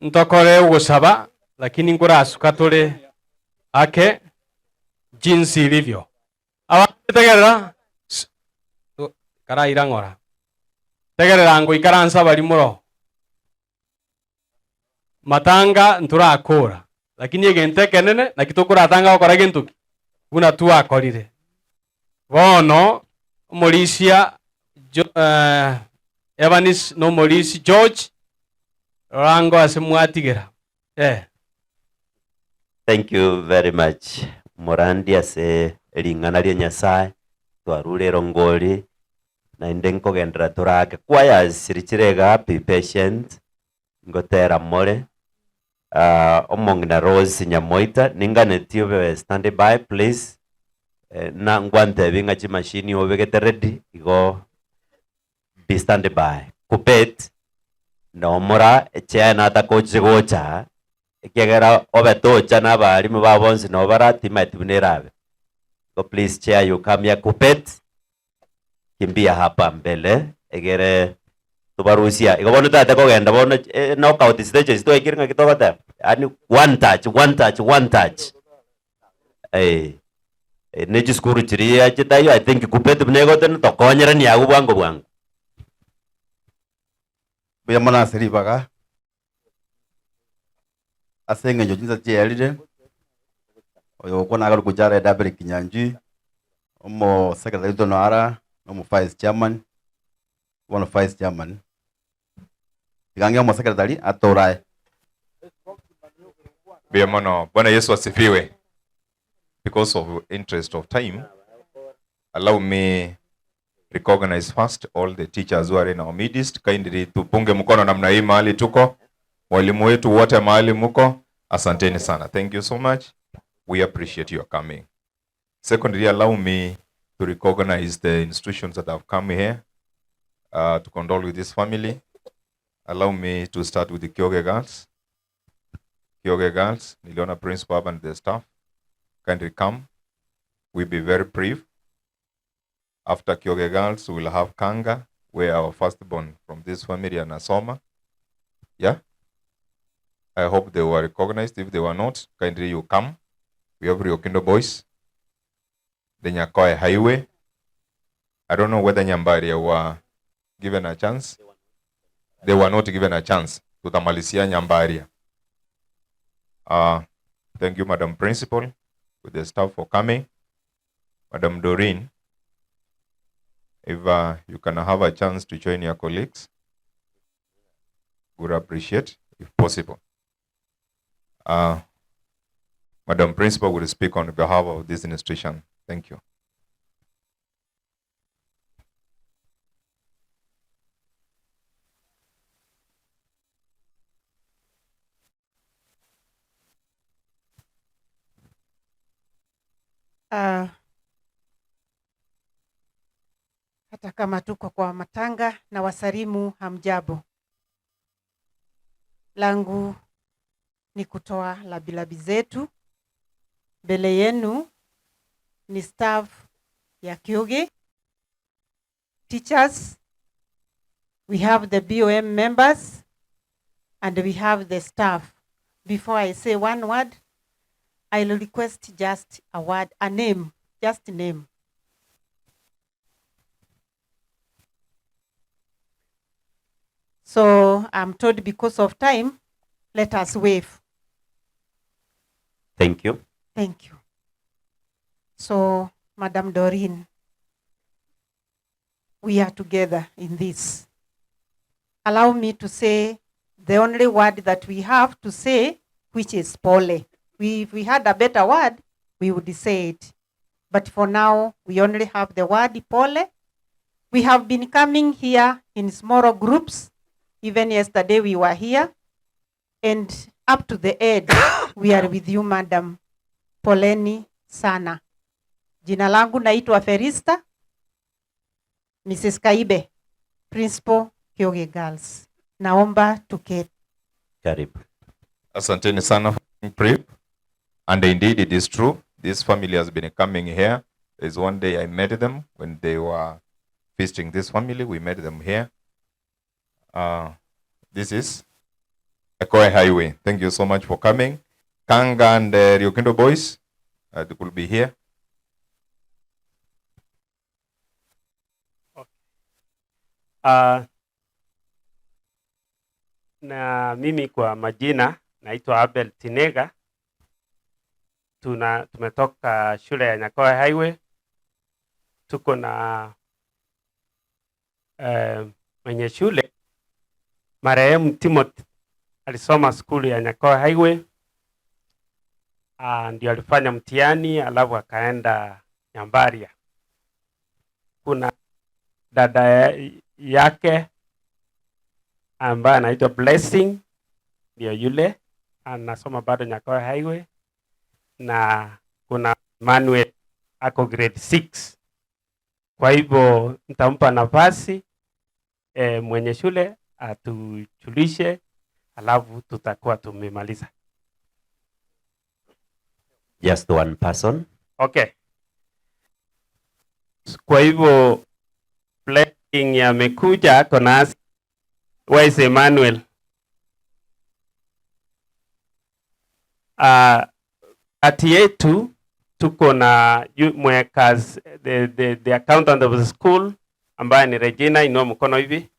Ntokore ogosaba lakini nkorasuka tore ake jinsi ilivyo. Abande tegerera karaira ng'ora. Tegerera ngoikaransa baria moro. Matanga ntorakora, lakini egento ekenene naki tokoratanga gokora gento ki? Buna twakorire. Bono omorisia Jo eh, Evanis na omorisia George, rora ango ase mwatigera. Eh. Thank you very much Morandi ase ring'ana ria Nyasae, twarure erongori naende nkogenderera torake. Choirs richire igaa be patient ngotera more. Ah, omong'ina Rose Nyamoita ninganetie obe stand by please eh, na ngwantebi ng'a chimashini obegete ready igo be stand by. Kubet nomora echair natakoche gocha ekiagera obe tocha na abalimu bao bonsi nabo baratimaeti buna erabe. Igo please chair you come here Kubet kimbia hapa mbele egere tobarusia. Igo bono totagete kogenda bono eh, knockout stages twaikire ng'aki togoteba yaani one touch, one touch, one touch. Eh, eh, ne chisukuru chiria chitaiyo I think Kuppet buna egotena tokonyeranie agwo bwango bwango. Mbuya mono ase ribaga, ase eng'encho chinsa chiaerire, oyo ogokwana akorokwa Jared Abel Kinyanjui, omo secretary oito naro na omo vice chairman, bono vice chairman, tiga ng'e omo secretary atore aye. Mbuya mono. Bwana Yesu asifiwe. Because of interest of time, allow me recognize first all the teachers who are in our midst. Kindly tupunge mkono namna hii mahali tuko. Walimu wetu wote mahali muko, asanteni sana. Thank you so much. We appreciate your coming. Secondly, allow me to recognize the institutions that have come here to condole with this family. Allow me to start with the Kioge Girls. Kioge Girls, niliona principal hapa and the staff. Kindly come. We'll be very brief. After Kioge Girls, we'll have Kanga, where our firstborn from this family anasoma. Yeah? I hope they were recognized. If they were not, kindly you come. We have Riokindo Boys, the Nyakoe Highway. I don't know whether Nyambaria were given a chance. They were not given a chance. Tutamalizia Nyambaria. Thank you, Madam Principal, with the staff for coming. Madam Doreen, if you can have a chance to join your colleagues, would appreciate if possible. Madam Principal will speak on behalf of this institution. Thank you. Hata kama tuko kwa matanga na wasalimu hamjambo. Langu ni kutoa labilabi zetu. Mbele yenu ni staff ya Kiugi, teachers, we have the BOM members, and we have the staff. Before I say one word, I'll request just a word, a name, just a name. So I'm told because of time, let us wave. Thank you. Thank you. So, Madam Doreen, we are together in this. Allow me to say the only word that we have to say, which is pole. If we had a better word, we would say it. But for now, we only have the word pole. We have been coming here in smaller groups. Even yesterday we were here. And up to the end, we are with you, Madam. Poleni sana. Jina langu naitwa Ferista, Mrs. Kaibe, Principal Kioge Girls. Naomba tuketi. Karibu. Asanteni sana for And indeed it is true. This family has been coming here. There's one day I met them when they were visiting this family. We met them here. Uh, this is Ekoe Highway. Thank you so much for coming. Kanga and Riokindo boys they could be here. Uh, na mimi kwa majina naitwa Abel Tinega. Tuna tumetoka shule ya Nyakoe Highway. Tuko na mwenye shule marehemu Timothy alisoma skulu ya Nyakoe Highway. Ndio alifanya mtihani alafu akaenda Nyambaria. Kuna dada yake ambaye anaitwa Blessing, ndio yule anasoma bado Nyakoe Highway, na kuna Manuel ako grade 6. Kwa hivyo nitampa nafasi mwenye shule atujulishe, alafu tutakuwa tumemaliza. Just one person. Okay. Kwa hivyo Blessing amekuja ako nasi. Where is Emmanuel? Kati yetu tuko na mwekazi, the accountant of the school ambaye ni Regina, inua mkono hivi.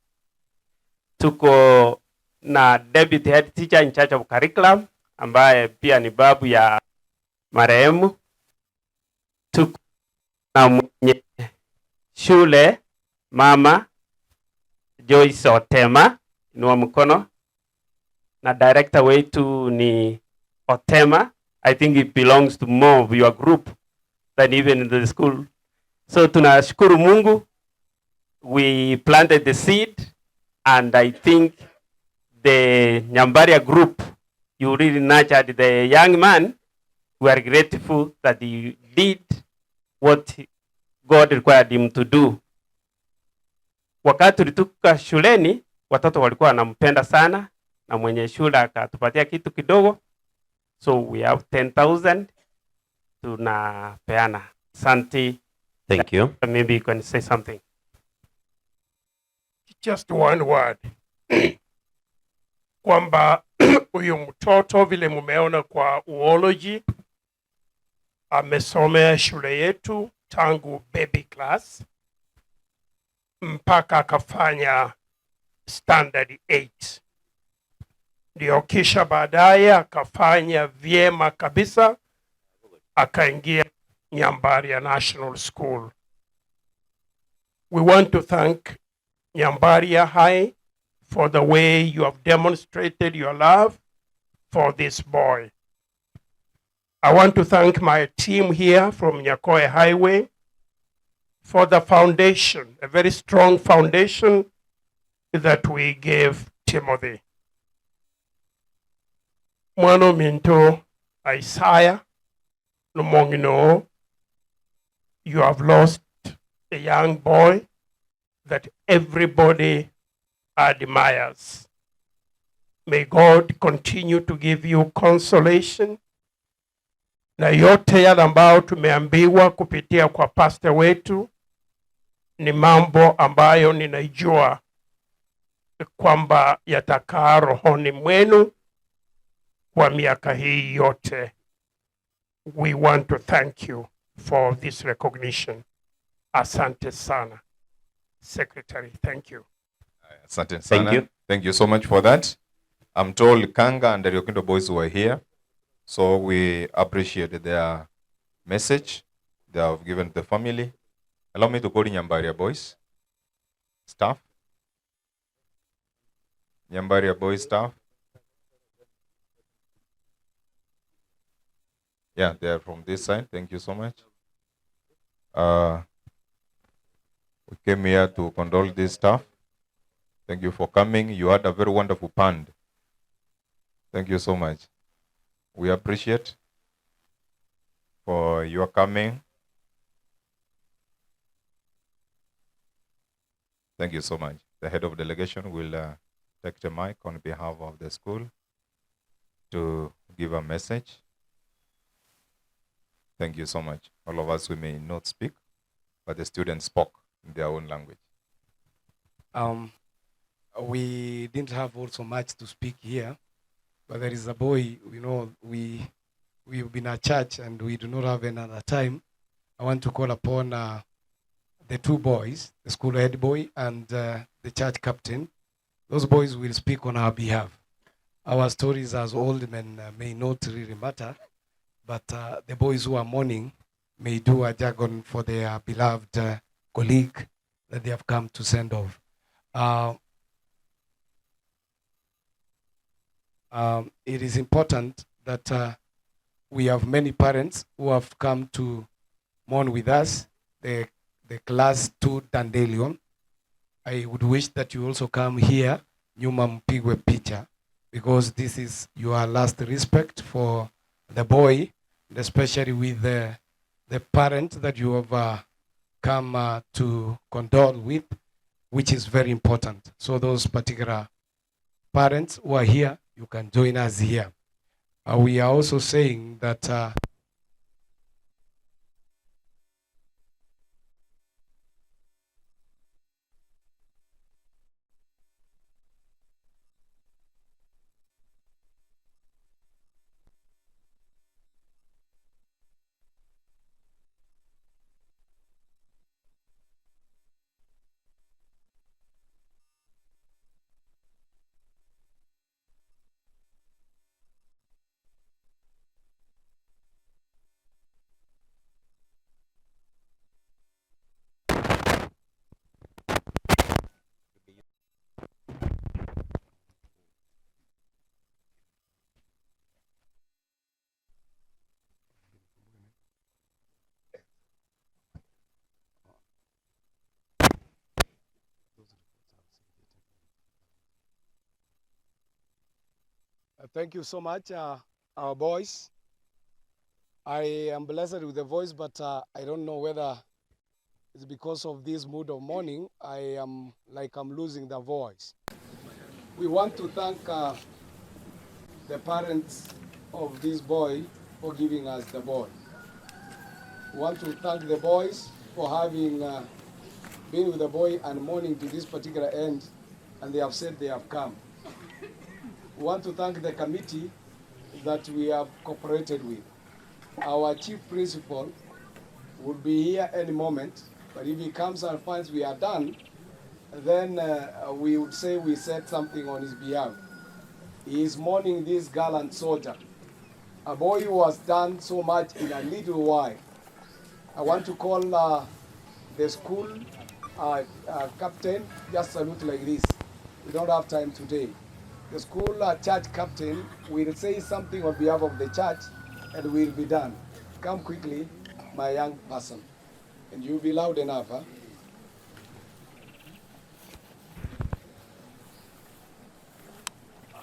Tuko na deputy head teacher in charge of curriculum ambaye pia ni babu ya marehemu. Tuko na mwenye shule mama Joyce Otema, inua mkono. Na director wetu ni Otema. I think it belongs to more of your group than even in the school. So tunashukuru Mungu, we planted the seed, and I think the Nyambaria group, you really nurtured the young man. We are grateful that he did what God required him to do. Wakati tulitoka shuleni, watoto walikuwa wanampenda sana, na mwenye shule akatupatia kitu kidogo. So we have 10,000 tunapeana. Asante. Thank you. Maybe you can say something. Just one word. Kwamba huyu mtoto vile mumeona kwa eulogy amesomea shule yetu tangu baby class mpaka akafanya standard 8. Ndio kisha baadaye akafanya vyema kabisa akaingia Nyambaria National School. We want to thank Nyambaria High for the way you have demonstrated your love for this boy. I want to thank my team here from Nyakoe Highway for the foundation, a very strong foundation that we gave Timothy. Mwano Minto Isaiah Lumongino, you have lost a young boy that everybody admires. May God continue to give you consolation. Na yote yale ambayo tumeambiwa kupitia kwa pastor wetu ni mambo ambayo ninajua kwamba yatakaa rohoni mwenu kwa miaka hii yote. We want to thank you for this recognition. Asante sana. Secretary, thank you. Asante Thank sana. you. Thank you so much for that. I'm told Kanga and the Riokindo boys were here, so we appreciate their message they have given to the family. Allow me to call Nyambaria boys staff. Nyambaria boys staff. Yeah, they are from this side. Thank you so much. We came here to condole this staff. Thank you for coming. You had a very wonderful band. Thank you so much. We appreciate for your coming. Thank you so much. The head of delegation will take the mic on behalf of the school to give a message. Thank you so much. All of us, we may not speak, but the students spoke in their own language. Um, we didn't have also much to speak here, but there is a boy, you know, we, we've been at church and we do not have another time. I want to call upon uh, the two boys, the school head boy and uh, the church captain. Those boys will speak on our behalf. Our stories as old men uh, may not really matter, but uh, the boys who are mourning may do a jargon for their beloved uh, colleague that they have come to send off. Uh, um, it is important that uh, we have many parents who have come to mourn with us, the, the class 2 Dandelion. I would wish that you also come here, nyuma mpigwe picha, because this is your last respect for the boy, and especially with the, the parent that you have uh, come uh, to condole with, which is very important. So those particular parents who are here, you can join us here. Uh, we are also saying that uh, Thank you so much, uh, our boys. I am blessed with the voice, but uh, I don't know whether it's because of this mood of mourning. I am like I'm losing the voice. We want to thank uh, the parents of this boy for giving us the boy. We want to thank the boys for having uh, been with the boy and mourning to this particular end, and they have said they have come. We want to thank the committee that we have cooperated with. Our chief principal will be here any moment, but if he comes and finds we are done, then uh, we would say we said something on his behalf. He is mourning this gallant soldier, a boy who has done so much in a little while. I want to call uh, the school uh, uh, captain, just salute like this. We don't have time today. The school uh, church captain will say something on behalf of the church and we'll be done. Come quickly, my young person. And you'll be loud enough, huh?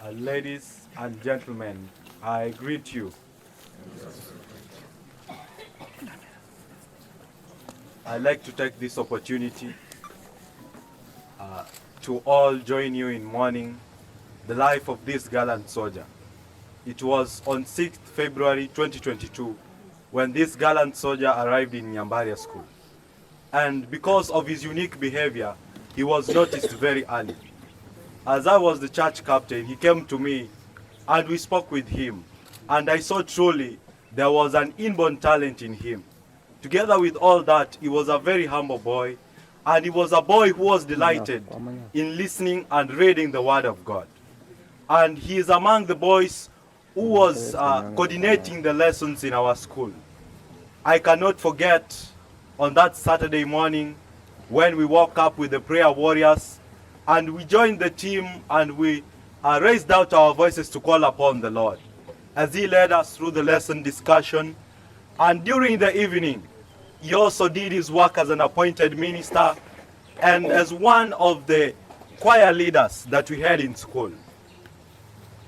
Uh, ladies and gentlemen, I greet you. I'd like to take this opportunity uh, to all join you in mourning the life of this gallant soldier. It was on 6th February 2022 when this gallant soldier arrived in Nyambaria School. And because of his unique behavior, he was noticed very early. As I was the church captain, he came to me and we spoke with him. And I saw truly there was an inborn talent in him. Together with all that, he was a very humble boy, and he was a boy who was delighted in listening and reading the Word of God. And he is among the boys who was uh, coordinating the lessons in our school. I cannot forget on that Saturday morning when we woke up with the prayer warriors and we joined the team and we uh, raised out our voices to call upon the Lord as he led us through the lesson discussion. And during the evening, he also did his work as an appointed minister and as one of the choir leaders that we had in school.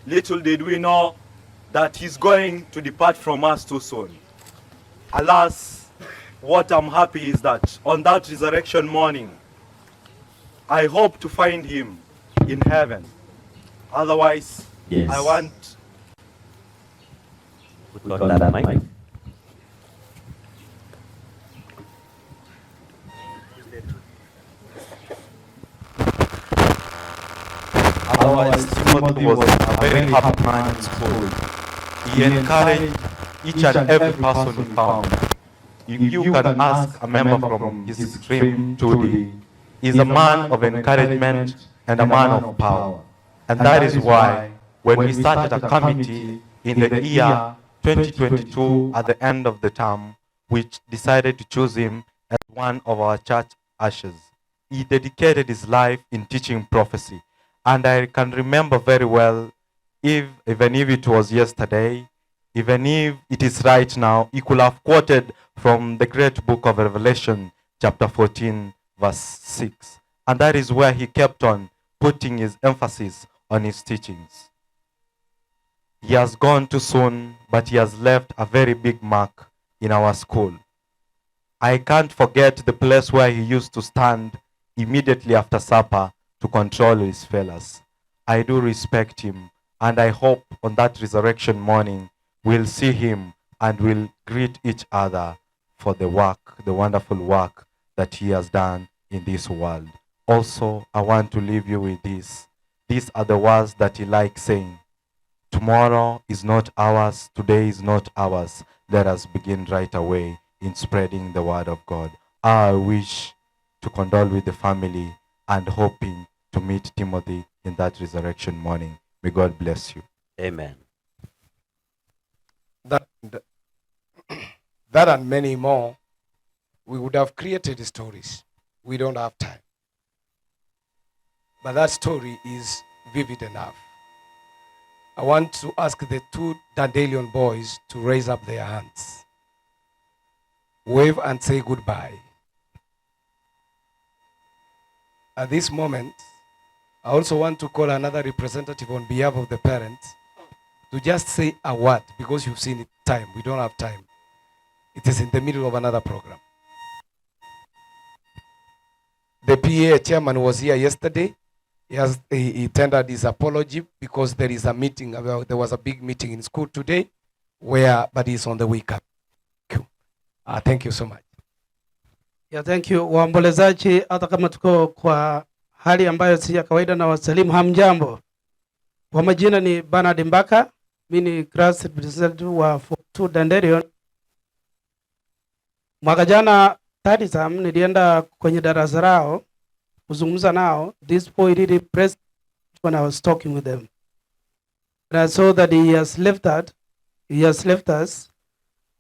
Little did we know that he's going to depart from us too soon. Alas, what I'm happy is that on that resurrection morning, I hope to find him in heaven. Otherwise, Yes. I want Put on that mic. Otherwise, Timothy was a very happy man in school. He encouraged each and every person he found. If you can ask a member from his stream 2D, he's a man of encouragement and a man of power. And that is why when we started a committee in the year 2022 at the end of the term, we decided to choose him as one of our church ushers. He dedicated his life in teaching prophecy. And I can remember very well, if, even if it was yesterday, even if it is right now, he could have quoted from the great book of Revelation, chapter 14, verse 6. And that is where he kept on putting his emphasis on his teachings. He has gone too soon, but he has left a very big mark in our school. I can't forget the place where he used to stand immediately after supper to control his fellows. I do respect him, and I hope on that resurrection morning we'll see him and we'll greet each other for the work, the wonderful work that he has done in this world. Also, I want to leave you with this. These are the words that he likes saying. Tomorrow is not ours, today is not ours. Let us begin right away in spreading the word of God. I wish to condole with the family and hoping to meet Timothy in that resurrection morning. May God bless you. Amen. That, that and many more, we would have created stories. We don't have time. But that story is vivid enough. I want to ask the two Dandelion boys to raise up their hands. Wave and say goodbye. At this moment, I also want to call another representative on behalf of the parents to just say a word because you've seen it time. We don't have time. It is in the middle of another program. The PA chairman was here yesterday. He, has, he, he tendered his apology because there is a meeting. There was a big meeting in school today where, but he's on the wake up. Thank you. Thank you so much. Yeah, thank you. Waombolezaji, hata kama tuko kwa hali ambayo si ya kawaida, na wasalimu hamjambo. Kwa majina ni Bernard Mbaka, mimi ni class representative wa Form 2 Dandelion. Mwaka jana third term nilienda kwenye darasa lao kuzungumza nao. This boy really pressed when I was talking with them. And I saw that he has left that. He has left us.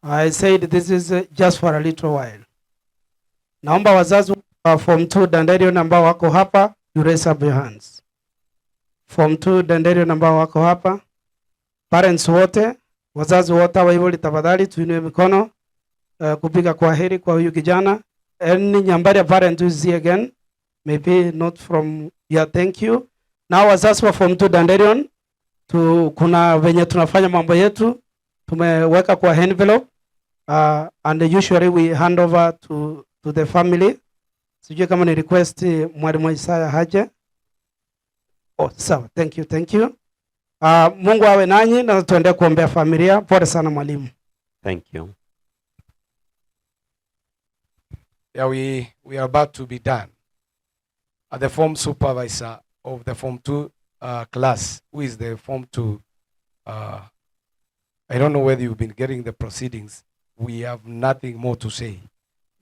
I said this is just for a little while. Naomba wazazi wa Form 2 Dandelion ambao wako hapa, you raise up your hands. Form 2 Dandelion ambao wako hapa, parents wote, wazazi wote wa hivyo tafadhali tuinue mikono kupiga kwa heri kwa huyu kijana. Any Nyambaria parent who is here again, maybe not from yeah, thank you. Na wazazi wa Form 2 Dandelion, tu, kuna venye tunafanya mambo yetu tumeweka kwa envelope and usually we hand over to the family. Sijui kama ni request mwalimu Isaya haje. Oh, sawa. Thank you, thank you. Mungu awe nanyi na tuendelee kuombea familia. Pole sana mwalimu. Thank you. Yeah, we are about to be done. The form supervisor of the Form 2 class, who is the Form 2, I don't know whether you've been getting the proceedings. We have nothing more to say,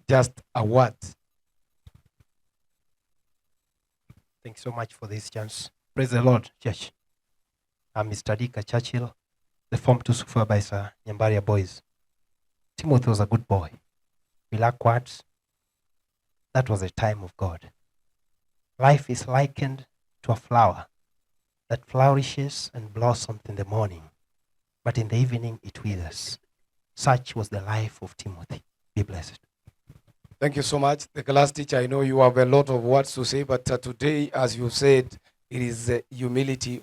just a word. Thanks so much for this chance. Praise the Lord, church. I'm Mr. Dika Churchill, the Form 2 supervisor, Nyambaria Boys. Timothy was a good boy. We lack words. That was a time of God. Life is likened to a flower that flourishes and blossoms in the morning, but in the evening it withers. Such was the life of Timothy. Be blessed. Thank you so much. The class teacher, I know you have a lot of words to say, but today, as you said, it is humility.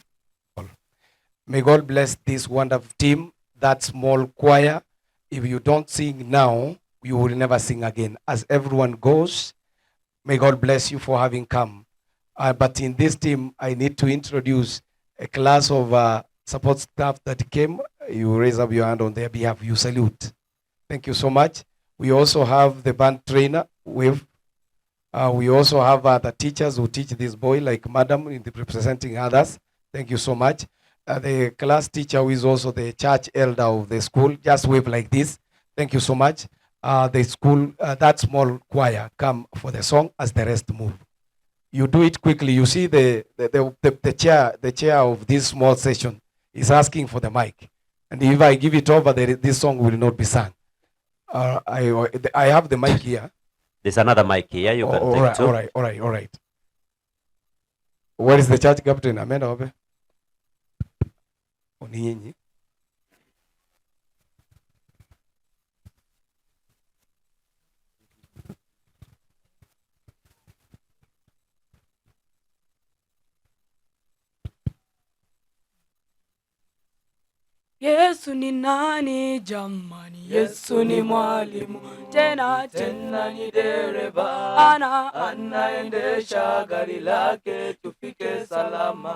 May God bless this wonderful team, that small choir. If you don't sing now, you will never sing again. As everyone goes, may God bless you for having come. But in this team, I need to introduce a class of support staff that came. You raise up your hand on their behalf. You salute. Thank you so much. We also have the band trainer. We also have other teachers who teach this boy, like Madam, in the representing others. Thank you so much. Uh, the class teacher who is also the church elder of the school, just wave like this. Thank you so much. Uh, the school, uh, that small choir come for the song as the rest move. You do it quickly. You see the, the, the, the, the chair, the chair of this small session is asking for the mic. And if I give it over, the, this song will not be sung. Uh, I, I have the mic here. There's another mic here you can Oh, all take right, too. all right, all right, all right. Where is the church captain? Ameenda wapi? Oh, ni nyinyi. Yesu ni nani jamani? Yesu ni mwalimu tena tena ni dereva, ana anaendesha gari lake tufike salama.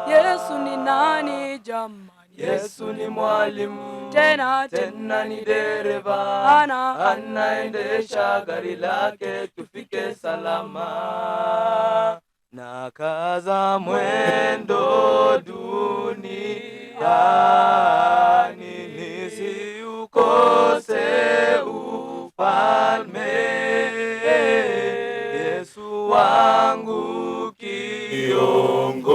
Yesu ni nani jamani? Yesu ni mwalimu tena tena ni dereva, ana anaendesha gari lake tufike salama. Na kaza mwendo duniani nisiukose ufalme. Yesu wangu kiongozi,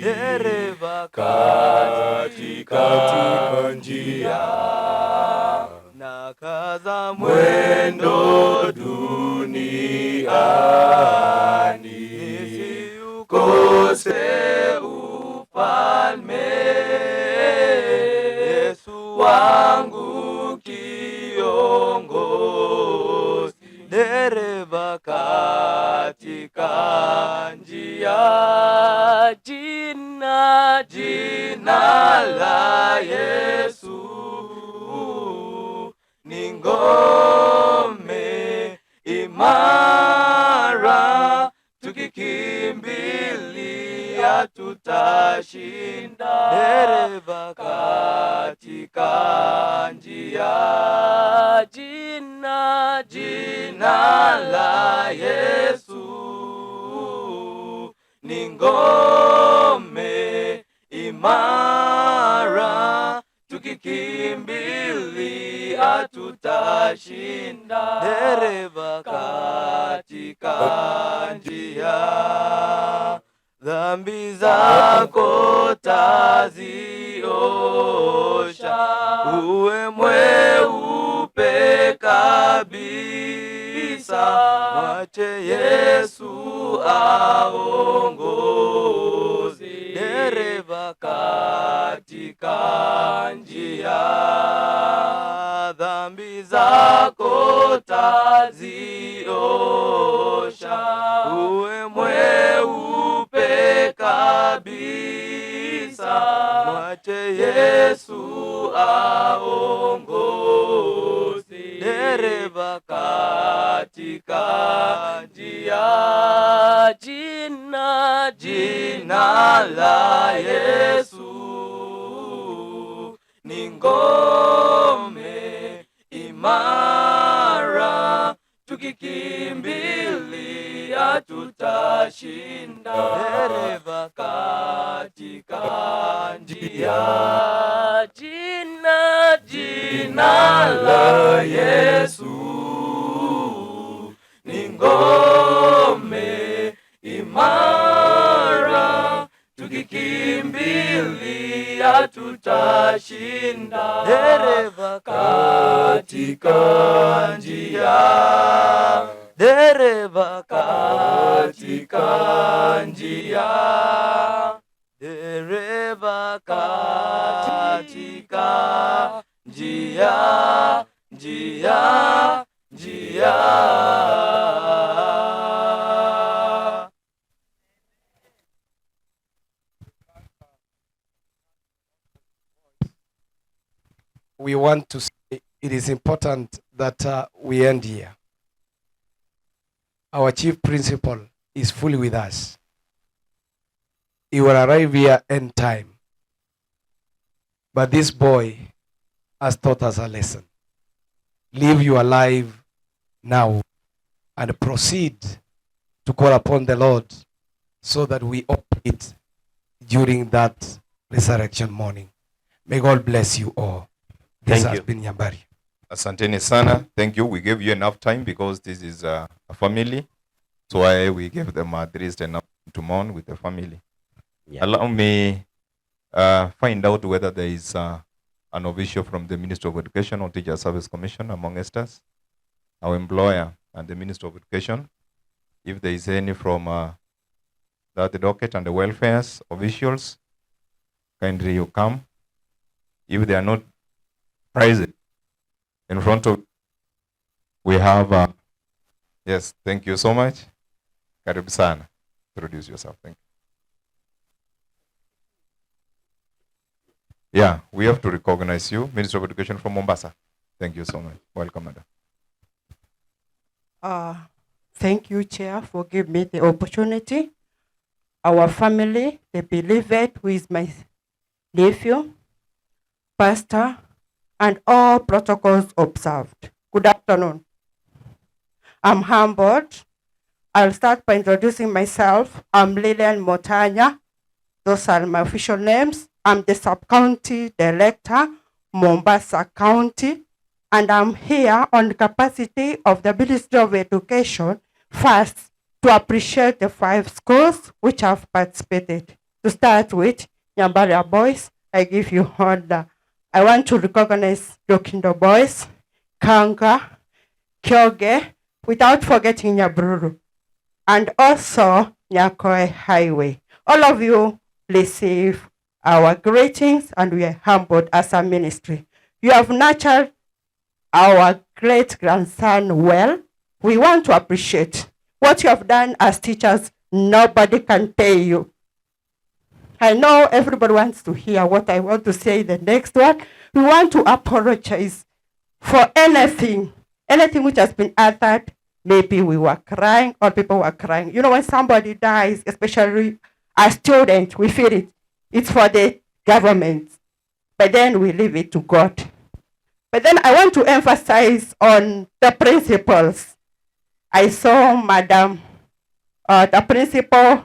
dereva katika njia, na kaza mwendo duniani nisiukose ufalme. Yesu wangu kiongozi, dereva katika njia, jina jina la Yesu ni ngome imara, tukikimbilia tutashinda. Dereva katika njia, jina jina la Yesu ni ngome imara, tukikimbilia tutashinda. Dereva katika njia, dhambi zako taziosha, uwe mweupe kabisa, mwache Yesu aongoze, dereva katika njia, dhambi zako taziosha, uwe mweupe kabisa, mwache Yesu aongoze, dereva katika njia, jina jina la Yesu ni ngome imara, tukikimbilia tutashinda. Dereva katika njia, jina jina la Yesu ni ngome imara, tukikimbilia tutashinda. Dereva katika njia, dereva katika njia, dereva katika njia, njia, njia. We want to say it is important that we end here. Our chief principal is fully with us. He will arrive here in time. But this boy has taught us a lesson. Live your life now and proceed to call upon the Lord so that we operate during that resurrection morning. May God bless you all. This Thank has you. been Nyambari. Asanteni sana. Thank you. We gave you enough time because this is a, a family. So why we gave them at least enough to mourn with the family. Yeah. Allow me find out whether there is an official from the Ministry of Education or Teacher Service Commission amongst us, our employer and the Ministry of Education. If there is any from that docket and the welfare officials, kindly you come. If they are not present in front of we have yes thank you so much karibu sana introduce yourself thank you yeah we have to recognize you minister of education from mombasa thank you so much welcome madam Thank you, Chair, for giving me the opportunity. Our family, the beloved, who is my nephew, pastor, and all protocols observed. Good afternoon. I'm humbled. I'll start by introducing myself. I'm Lillian Motanya. Those are my official names. I'm the sub-county director, Mombasa County, and I'm here on the capacity of the Ministry of Education first to appreciate the five schools which have participated. To start with, Nyambaria Boys, I give you honor. I want to recognize Dokindo Boys, Kanga, Kyoge, without forgetting Nyabururu, and also Nyakoe Highway. All of you receive our greetings and we are humbled as a ministry. You have nurtured our great grandson well. We want to appreciate what you have done as teachers. Nobody can pay you. I know everybody wants to hear what I want to say the next one. We want to apologize for anything, anything which has been uttered. Maybe we were crying or people were crying. You know, when somebody dies, especially a student, we feel it. It's for the government. But then we leave it to God. But then I want to emphasize on the principles. I saw Madam, the principal,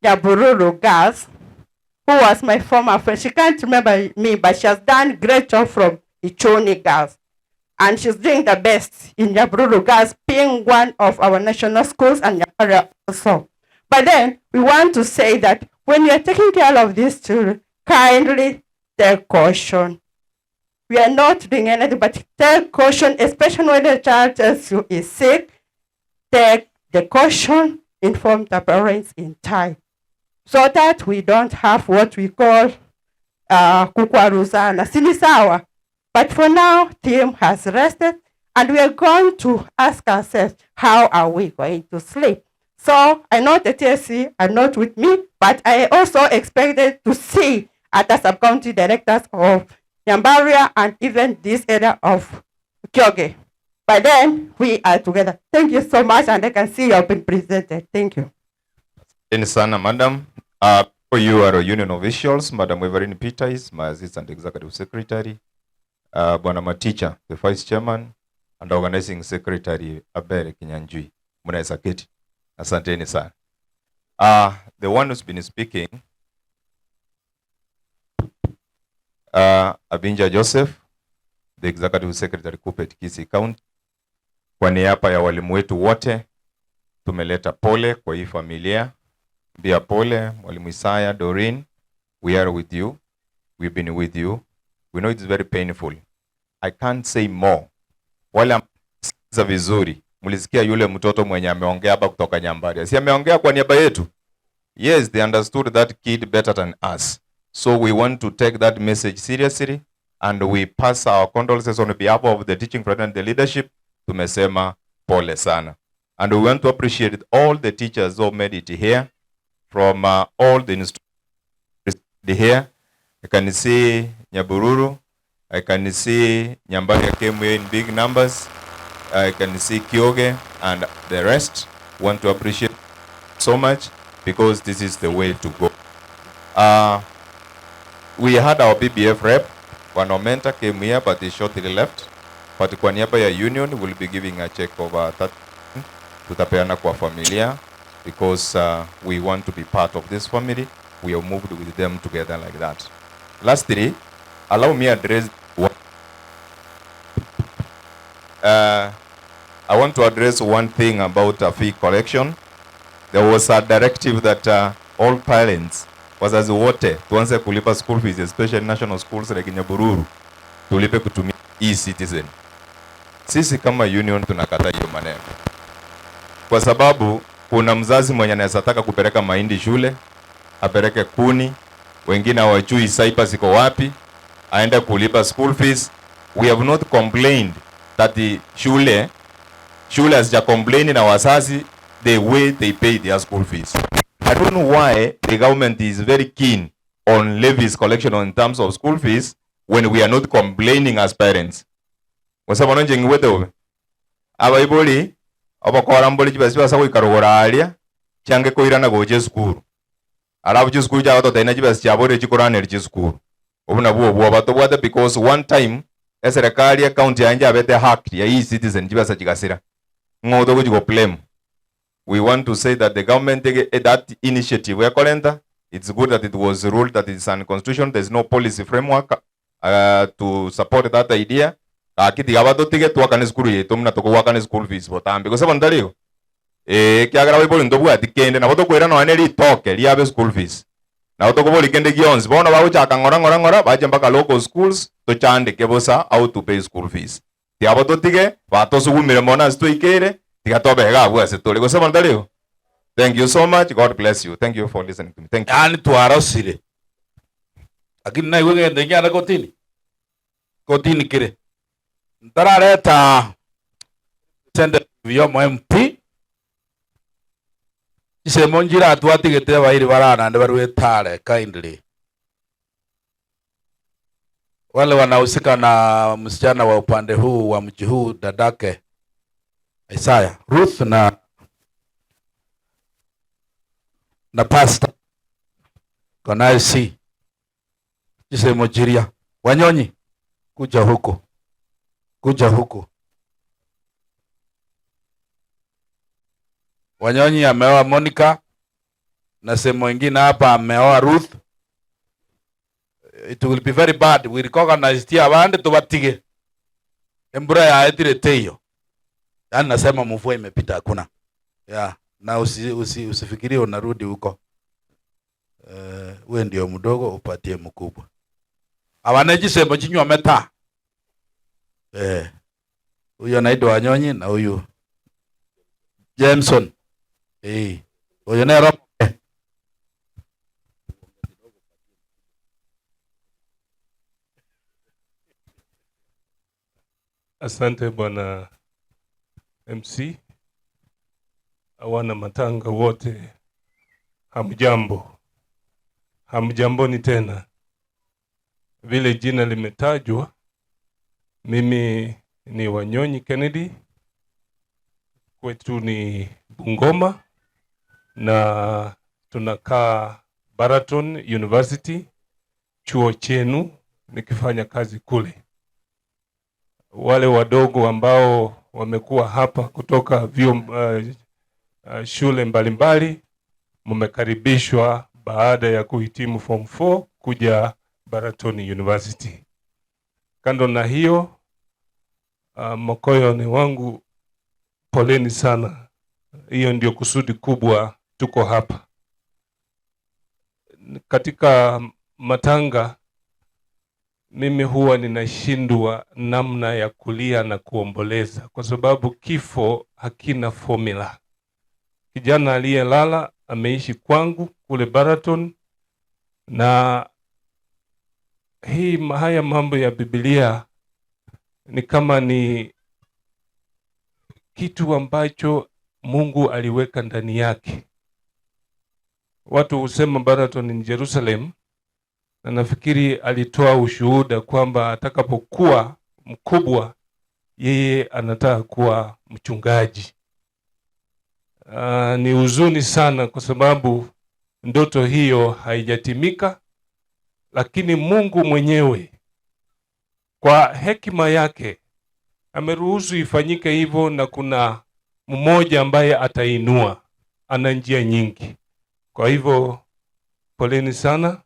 Nyabururu Girls, who was my former friend. She can't remember me, but she has done great job from Ichoni Girls. And she's doing the best in Nyabururu Girls, being one of our national schools and Nyambaria also. But then we want to say that when you are taking care of these children, kindly take caution. We are not doing anything but take caution, especially when the child tells you is sick. Take the caution, inform the parents in time, so that we don't have what we call kukwaruzana. Sini sawa. But for now, team has rested, and we are going to ask ourselves, how are we going to sleep? So I know the TSC are not with me, but I also expected to see other sub-county directors of Nyambaria and even this area of Kyoge. By then, we are together. Thank you so much, and I can see you have been presented. Thank you. Asanteni sana madam. For you are union officials, Madam Everine Peter is my assistant executive secretary, Bwana Maticha, the vice chairman, and organizing secretary Abere Kinyanjui. Mnaweza keti. Asanteni sana. The one who's been speaking, Abinja Joseph, the executive secretary Kuppet Kisii County. Kwa niaba ya walimu wetu wote tumeleta pole kwa hii familia. Pia pole Mwalimu Isaya, Doreen, we are with you. We've been with you. We know it's very painful. I can't say more. Wale ambao vizuri, mlisikia yule mtoto mwenye ameongea hapa kutoka Nyambaria. Si ameongea kwa niaba yetu? Yes, they understood that kid better than us. So we want to take that message seriously and we pass our condolences on behalf of the teaching fraternity and the leadership. Tumesema pole sana. And we want to appreciate all the teachers who made it here from all the institutions here. I can see Nyabururu. I can see Nyambaria came here in big numbers. I can see Kyoge and the rest. Want to appreciate so much because this is the way to go. We had our BBF rep, Bwana Omenta came here, but he shortly left. But kwa niaba ya union, we'll be giving a check of 30 tutapeana kwa familia because we want to be part of this family. We have moved with them together like that. Lastly, allow me address one uh, I want to address one thing about a fee collection. There was a directive that uh, all parents, wazazi wote, tuanze kulipa school fees, especially national schools like Nyabururu, tulipe kutumia e-citizen. Sisi kama union tunakataa hiyo maneno, kwa sababu kuna mzazi mwenye anaweza taka kupeleka mahindi shule, apeleke kuni, wengine hawajui cyber ziko wapi, aende kulipa school fees. We have not complained that the shule shule hazija complain na wazazi the way they pay their school fees. I don't know why the government is very keen on levies collection on terms of school fees when we are not complaining as parents. Gose bono inche ng'igwete bobe. Abaibori obokora mbore chibesa chibasa goika rogoro aria chiange koirana gocha esukuru. Alafu chisukuru chiagototebia ng'a chibesa chiaborire chikoraneria chisukuru. Obwo nabwo obwoba tobwate because one time eserekari ecounty yaye yabete hacked ya eCitizen chibesa chigasira. Ng'o togochi go blame? We want to say that the government ege that initiative ekorenta, it's good that it was ruled that it's unconstitutional, there's no policy framework uh, to support that idea. Gaki tiga batotige twakane esukuru yaito buna tokogoakana eschool fees botambe. Gose bono tari igo? Ee, ekiagera baibori ntobwati kende, nabo tokoira nonya ne ritoke riabe school fees. Nabo tokoboria kende gionsi, bono bagochaka ng'ora ng'ora ng'ora, bache mpaka local schools, tochandeke bosa how to pay school fees. Tiga abo totige, batosugumire mono ase twaikeire, tiga tobe iga abwo ase tore. Gose bono tari igo? Thank you so much, God bless you. Thank you for listening to me. Thank you. Yaani twarosire. Lakini naigwe egento ekiagera kotini, kotini kere. Ntarareta representative yomo MP, chisemo nchiratwatigete abairi bara naende barwete are kindly. Wale wanahusika na msichana wa upande huu wa mji huu dadake Isaya, Ruth na na pastor Can see chisemo chiria Wanyonyi kuja huku kuja huku Wanyonyi ameoa Monica na sehemu ingine hapa ameoa Ruth. It will be very bad. We recognize tia abande tubatige. Embura yaetire teiyo. Yaani nasema mvua imepita hakuna. Yeah, na usi, usi, usifikirie unarudi huko. Uh, we ndio mdogo upatie mkubwa. Abane chisemo chinywa meta. Eh. Huyu anaitwa Wanyonyi na huyu Jameson. Eh. Huyu nero Asante bwana MC, wana matanga wote, hamjambo? Hamjamboni tena. Vile jina limetajwa, mimi ni Wanyonyi Kennedy, kwetu ni Bungoma na tunakaa Baraton University, chuo chenu, nikifanya kazi kule. Wale wadogo ambao wamekuwa hapa kutoka vyuo uh, uh, shule mbalimbali mmekaribishwa baada ya kuhitimu form 4 kuja Baraton University. Kando na hiyo uh, Mokoyo ni wangu, poleni sana. Hiyo ndio kusudi kubwa tuko hapa katika matanga. Mimi huwa ninashindwa namna ya kulia na kuomboleza, kwa sababu kifo hakina formula. Kijana aliyelala ameishi kwangu kule Baraton, na hii haya mambo ya Biblia ni kama ni kitu ambacho Mungu aliweka ndani yake. Watu husema Baraton ni Jerusalem, na nafikiri alitoa ushuhuda kwamba atakapokuwa mkubwa yeye anataka kuwa mchungaji. Uh, ni huzuni sana kwa sababu ndoto hiyo haijatimika, lakini Mungu mwenyewe kwa hekima yake ameruhusu ifanyike hivyo, na kuna mmoja ambaye atainua, ana njia nyingi. Kwa hivyo Poleni sana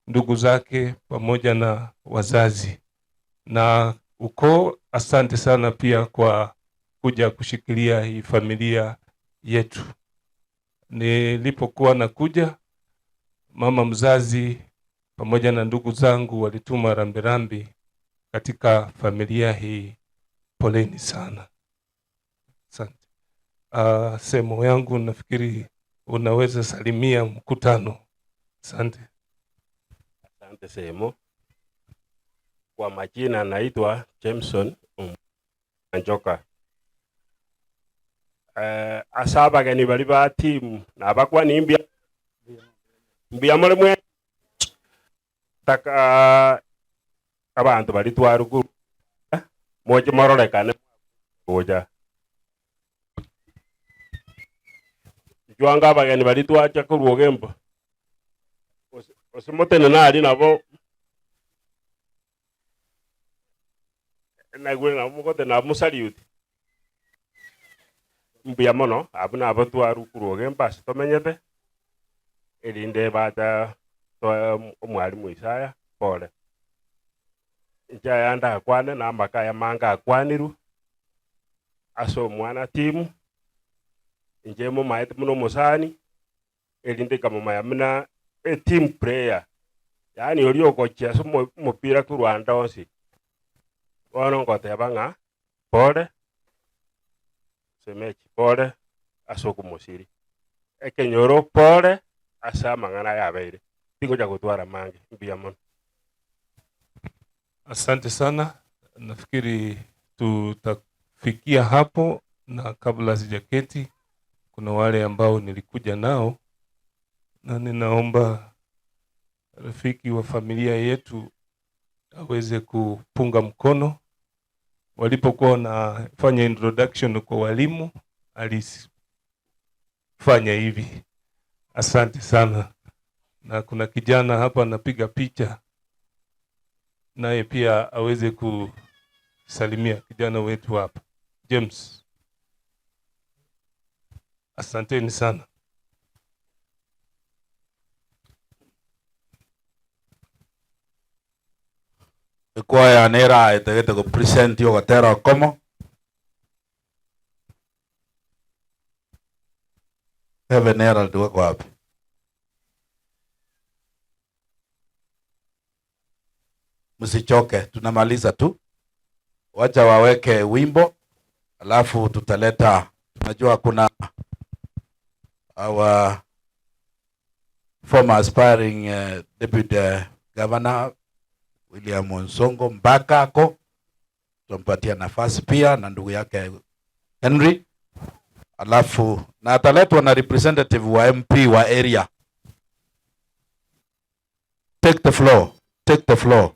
ndugu zake pamoja na wazazi na ukoo. Asante sana pia kwa kuja kushikilia hii familia yetu. Nilipokuwa nakuja, mama mzazi pamoja na ndugu zangu walituma rambirambi katika familia hii. Poleni sana, asante. Semo yangu nafikiri unaweza salimia mkutano. Asante. Asante Semo. Kwa majina naitwa Jameson Njoka. Ase abageni bari ba timu nabakwani mbia mbuya more mwe taka abanto bari twaruguru moche mororekane gocha nchwanga abageni bari twacha korwa ogembo gose motene nari nabo naigure nabo mogotena musaliute mbuya mono abwo nabo twarwa ogembo ase tomenyete erinde bacha toe omwalimu Isaya pole inche aya ndakwane na amaka aya mange akwanirwe ase omwana timu inche momaete buna omosani erinde nkamomanya buna a team player yaani oria ogochia ase omopira korwa ande onsi bono ngoteba ng'a pole semechi pole ase okomosiri ekenyoro pole ase amang'ana yabeire tingocha gotwara mange mbuya mono. Asante sana, nafikiri tutafikia hapo, na kabla sijaketi, kuna wale ambao nilikuja nao na ninaomba rafiki wa familia yetu aweze kupunga mkono. Walipokuwa wanafanya introduction kwa walimu, alifanya hivi. Asante sana. Na kuna kijana hapa anapiga picha, naye pia aweze kusalimia kijana wetu hapa James. Asanteni sana. Ekwaya nera etagete ko present ogotera okomo Heaven Herald wako wapi? Msichoke, tunamaliza tu. Wacha waweke wimbo, alafu tutaleta. Tunajua kuna our former aspiring deputy governor William Onsongo mpaka ako, tutampatia nafasi pia na ndugu yake Henry, alafu na ataletwa na representative wa MP wa area. Take the floor, take the floor.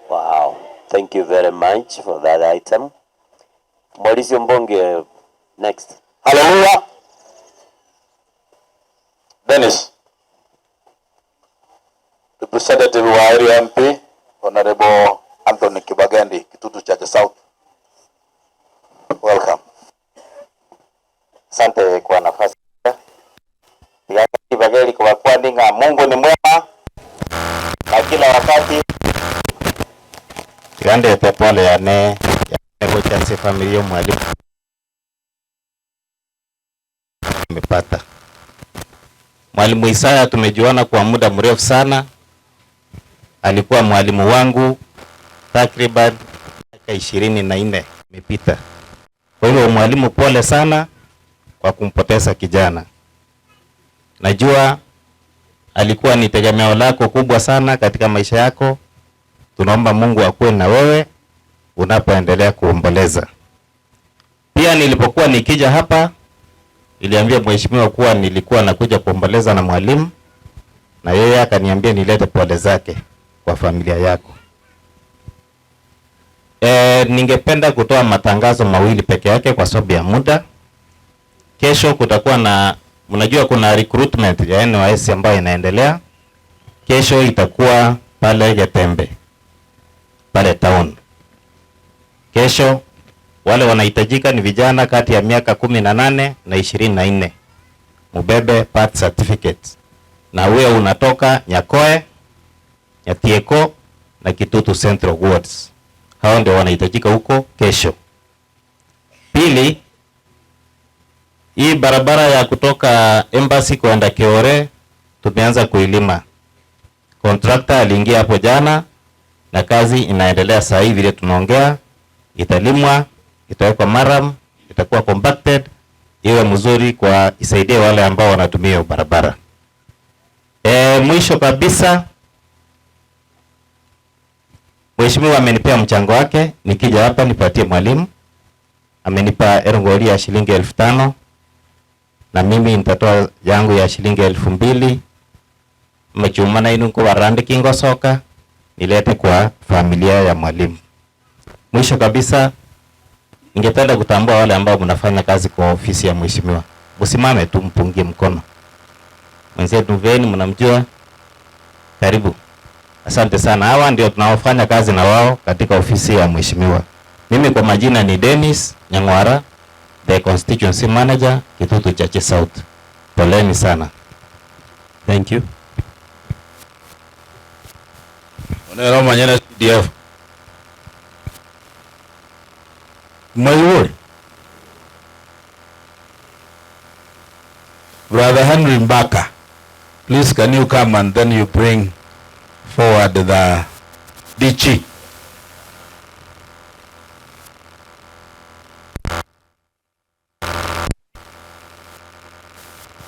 Wow, thank you very much for that item. Mauricio Mbonge, next. Hallelujah. Dennis, representative wa area MP, Honorable Anthony Kibagendi, Kitutu Chache South. Welcome. Asante kwa nafasi. Kibageli kwa kuandinga Mungu ni mwema na kila wakati. Tigandete pole yane gocha ase family ya omwalimu amepata. Mwalimu Isaya tumejuana kwa muda mrefu sana, alikuwa mwalimu wangu takriban miaka 24 imepita. Kwa hivyo mwalimu, pole sana kwa kumpoteza kijana. Najua alikuwa ni tegemeo lako kubwa sana katika maisha yako. Tunaomba Mungu akuwe na wewe unapoendelea kuomboleza. Pia nilipokuwa nikija hapa, niliambia mheshimiwa kuwa nilikuwa nakuja kuomboleza na mwalimu, na yeye akaniambia nilete pole zake kwa familia yako. Ningependa kutoa matangazo mawili peke yake kwa sababu ya muda. Kesho kutakuwa na, mnajua kuna recruitment ya NYS ambayo inaendelea. Kesho itakuwa pale Getembe, pale town. Kesho wale wanahitajika ni vijana kati ya miaka 18 na 24. Mubebe birth certificate. Na wewe unatoka Nyakoe, Nyatieko na Kitutu Central Wards. Hao ndio wanahitajika huko kesho. Pili, hii barabara ya kutoka Embassy kwenda Keore tumeanza kuilima. Contractor aliingia hapo jana na kazi inaendelea saa hii vile tunaongea. Italimwa, itawekwa maram, itakuwa compacted, iwe mzuri kwa isaidie wale ambao wanatumia hiyo barabara. Mwisho kabisa, Mheshimiwa amenipea mchango wake, nikija hapa nipatie mwalimu. Amenipa erongori ya shilingi 5,000 na mimi nitatoa yangu ya shilingi 2,000. Machuma na inu nkobarande kingosoka nilete kwa familia ya mwalimu. Mwisho kabisa, ningependa kutambua wale ambao mnafanya kazi kwa ofisi ya mheshimiwa. Msimame tu mpungie mkono. Mwenzetu Veni mnamjua? Karibu. Asante sana. Hawa ndio tunaofanya kazi na wao katika ofisi ya mheshimiwa. Mimi kwa majina ni Dennis Nyang'wara, the constituency manager, Kitutu Chache South. Poleni sana. Thank you. Onero manyene CDF. Mwaigure. Brother Henry Mbaka, please can you come and then you bring forward the DG.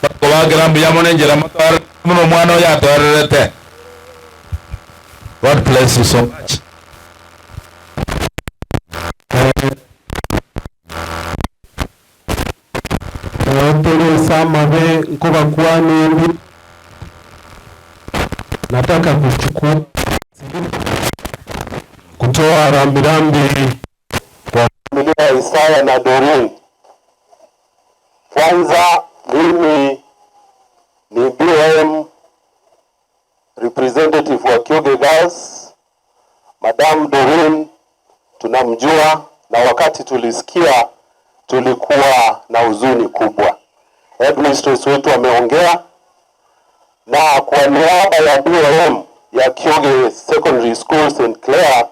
Bakobakera mbuya mono enchera motware buna omwana oyo atwarerete. God bless you so much. Tore ase amabe nkobakwane mbuya. Nataka kuchukua kutoa rambirambi kwa familia ya Isaya na Doreen. Kwanza mimi ni BOM representative wa Kyuge Girls. Madam Doreen tunamjua, na wakati tulisikia tulikuwa na huzuni kubwa. Headmistress wetu ameongea, na kwa niaba ya BOM ya Kyuge Secondary School St. Clair,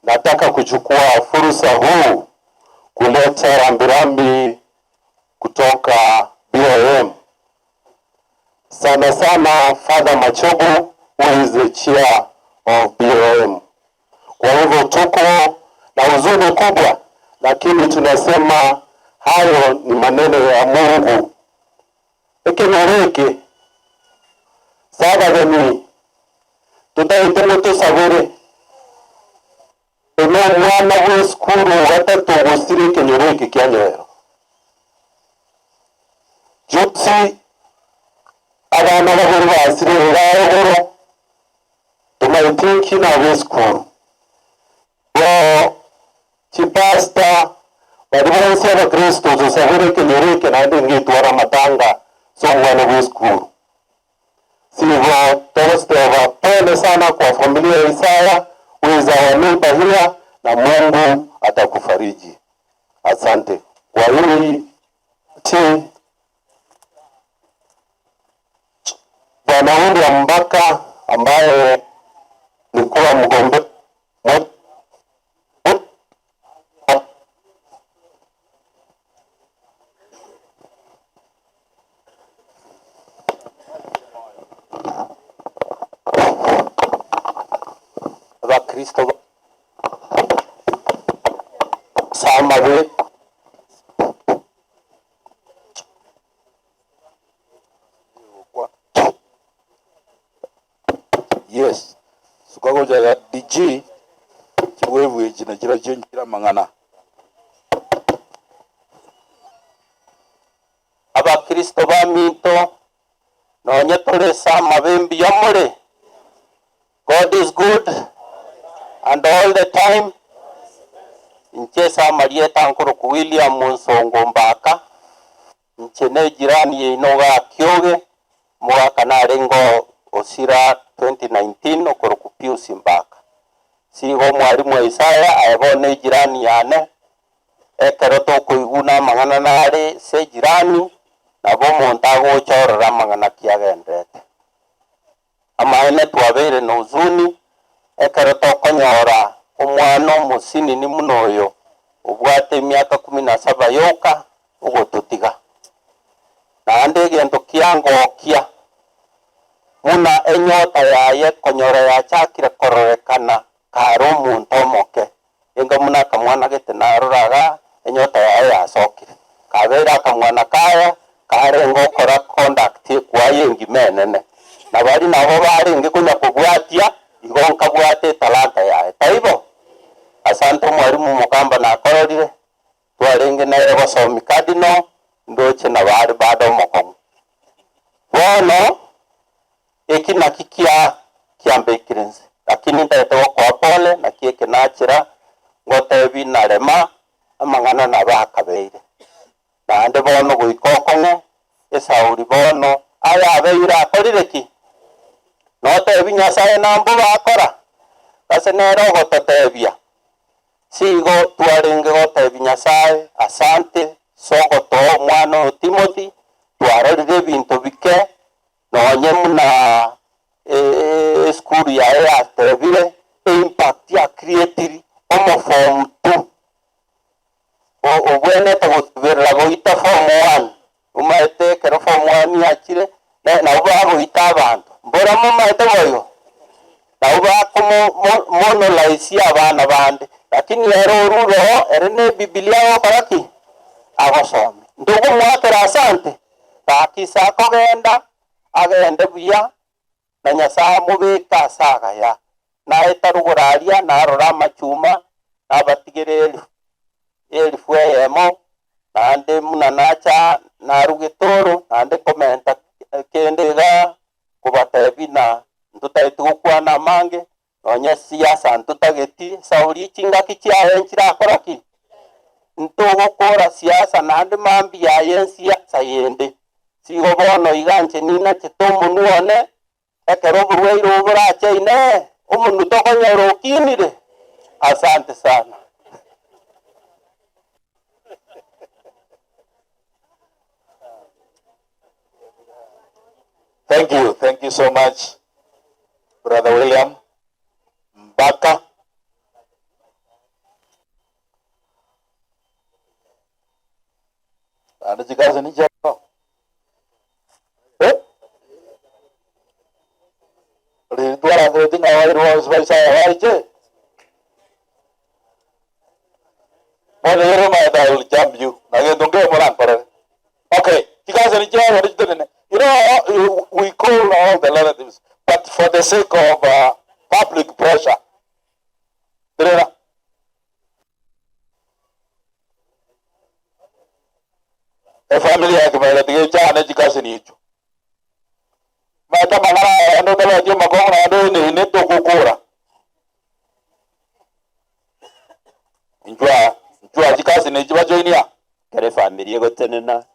nataka kuchukua fursa huu kuleta rambirambi kutoka BOM. Sana sana Father Machogu who is the chair of BOM. Kwa hivyo tuko na huzuni kubwa, lakini tunasema hayo ni maneno ya Mungu. Ekenoreke sabageni tutaitemo tusabire eno mwana w'esukuru gatatu gusire ekenyoro kia Nyoero. Juzi abana babiri basire igoro tumaitinki na b'esukuru bo chipasta bari bonse abakristo tusabire ekenyoro eke naende ngitwara matanga so omwana bw'esukuru. Sivyo torosteva pole sana kwa familia ya Isaya weza wa neighbor here, na Mungu atakufariji. Asante kwa hili ti Bwana William Mbaka ambaye nilikuwa mgombea Abakristo samabe Yes, sukagoja DG chiwewe china chira chinchira mang'ana. Abakristo ba minto nonye tore samabe mbuya more. God is good and all the time. Nche samarieta nkuru William Munsongo Mbaka nche ne jirani yeino ga Kyoge mwaka narengo osira 2019 okoro ku Pius Mbaka sigo mwalimu wa Isaya ayebone jirani yane ekero tokoiguna amang'ana nare se jirani nabo omonto agochorora amang'ana kiagendete amaene twabeire na huzuni ekero tokonyora omwana omosinini muno oyo obwate emiaka 17 yoka ogotutiga naende egento kiangokia muna enyota yaye konyora yachakire kororekana kare omonto omoke enga muna akamwana gete naroraga enyota yaye yasokire kabeire akamwana kaya karenga okora conduct kwaye engima enene na bari nabo barenge konya kobwatia igo nkabwate etalanta yaye taibo. Mwalimu Mokamba nakororire, twarenge nere gosomi Cardinal, ndoche nabo are bado omokong'u. Bono eki naki kia kiambekire inse, lakini ntagete gokoa pole naki eke nachera ngotebi narema amang'ana nabo akabeire. Naende bono goika okong'e esauri bono aya abeire akorire ki? Notebi Nyasae nambobe akora? Gose nere ogototebia? Sigo twarenge gotebi Nyasae asante ase ogotoa omwana oyo Timothy, twarorire ebinto bike nonye buna esukuru yaye yatebire, eimpact ya creatiri omo form two obwenerete gotuberera goita form one, omaete ekero form one yachire, nabo bagoita abanto, mbora momaete boigo? Nabo bakomo monolaisia abana bande, lakini ere orure oo, ere ne ebibilia agokora ki? Agosomia. Ntogomoakera asante? Gaki ase akogenda, agende buya, na Nyasae amobeke ase agaya. Naeta rogoro aria, narora amachuma, nabatigere elifu, elifu eyemo, naende buna nacha naruga etoro, naende komenta kende igaa, kobatebia ng'a ntotageti gokwana amange, nonya siasa ntotageti, sauri chingaki chiaye nchirakora ki? Ntogokora siasa naende mambia aye ensiasa yende. Sigo bono iga inche ninachete omonwa one, ekero oborwaire obo borache inee, omonwa tokonyora okinire? Asante sana. Thank you, thank you so much, Brother William Mbaka. Naende chikasi nichiaroro. Eh? Riria twarangeretie ng'a abairi bonsi ba Isaya baiche, bono ere omanyete I will jump you, na gento nkeiyo morankorere. Okay, chikasi nichiaroro chitenene. You know, we call all the relatives, but for the sake of public pressure, Terera. Efamiri ya Kimaira tiga echane chikaseni echio. Maete amang'ana aya naende otabetie omokongo naende oeneine togokora. Inchuo aa, inchuo aa chikaseni echi bajoinie aa. Ekero efamiri egotenena,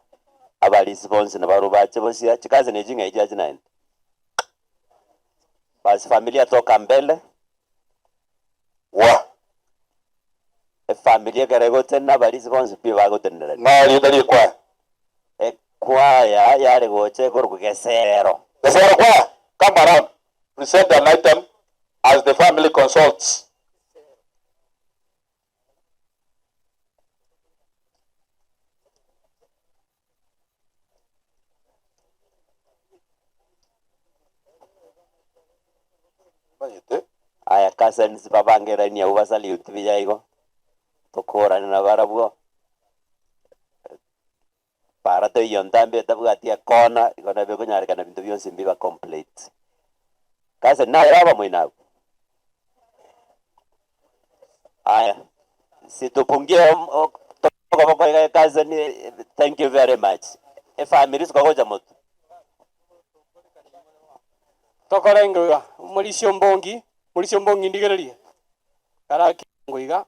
abarisi bonsi nabarobwo bache bosia, chikaseni echi ng'ai chiache naende? Basi familia toka mbele. Wa. Efamiri ekero egotenena abarisi bonsi pi bagotenenerania. Ng'a erieta ri'ekwaya. Ekwaya yare gocha ekorokwa Gesero. Gesero choir, come around, present an item as the family consults. Aya cousins babangeranie abwo basalute buya igo, tokorane nabarabwo, para teiyo ntambe etabwati ekona, igo nabo ekonyarekana binto bionsi mbiba complete. Cousin naye aba moino abwo? Aya, situpungie okoboko iga cousin, thank you very much. Efamiri sikogocha motwe. Tokorenge iga, omorisia ombongi, omorisia ombongi ndigererie, kara kiango iga,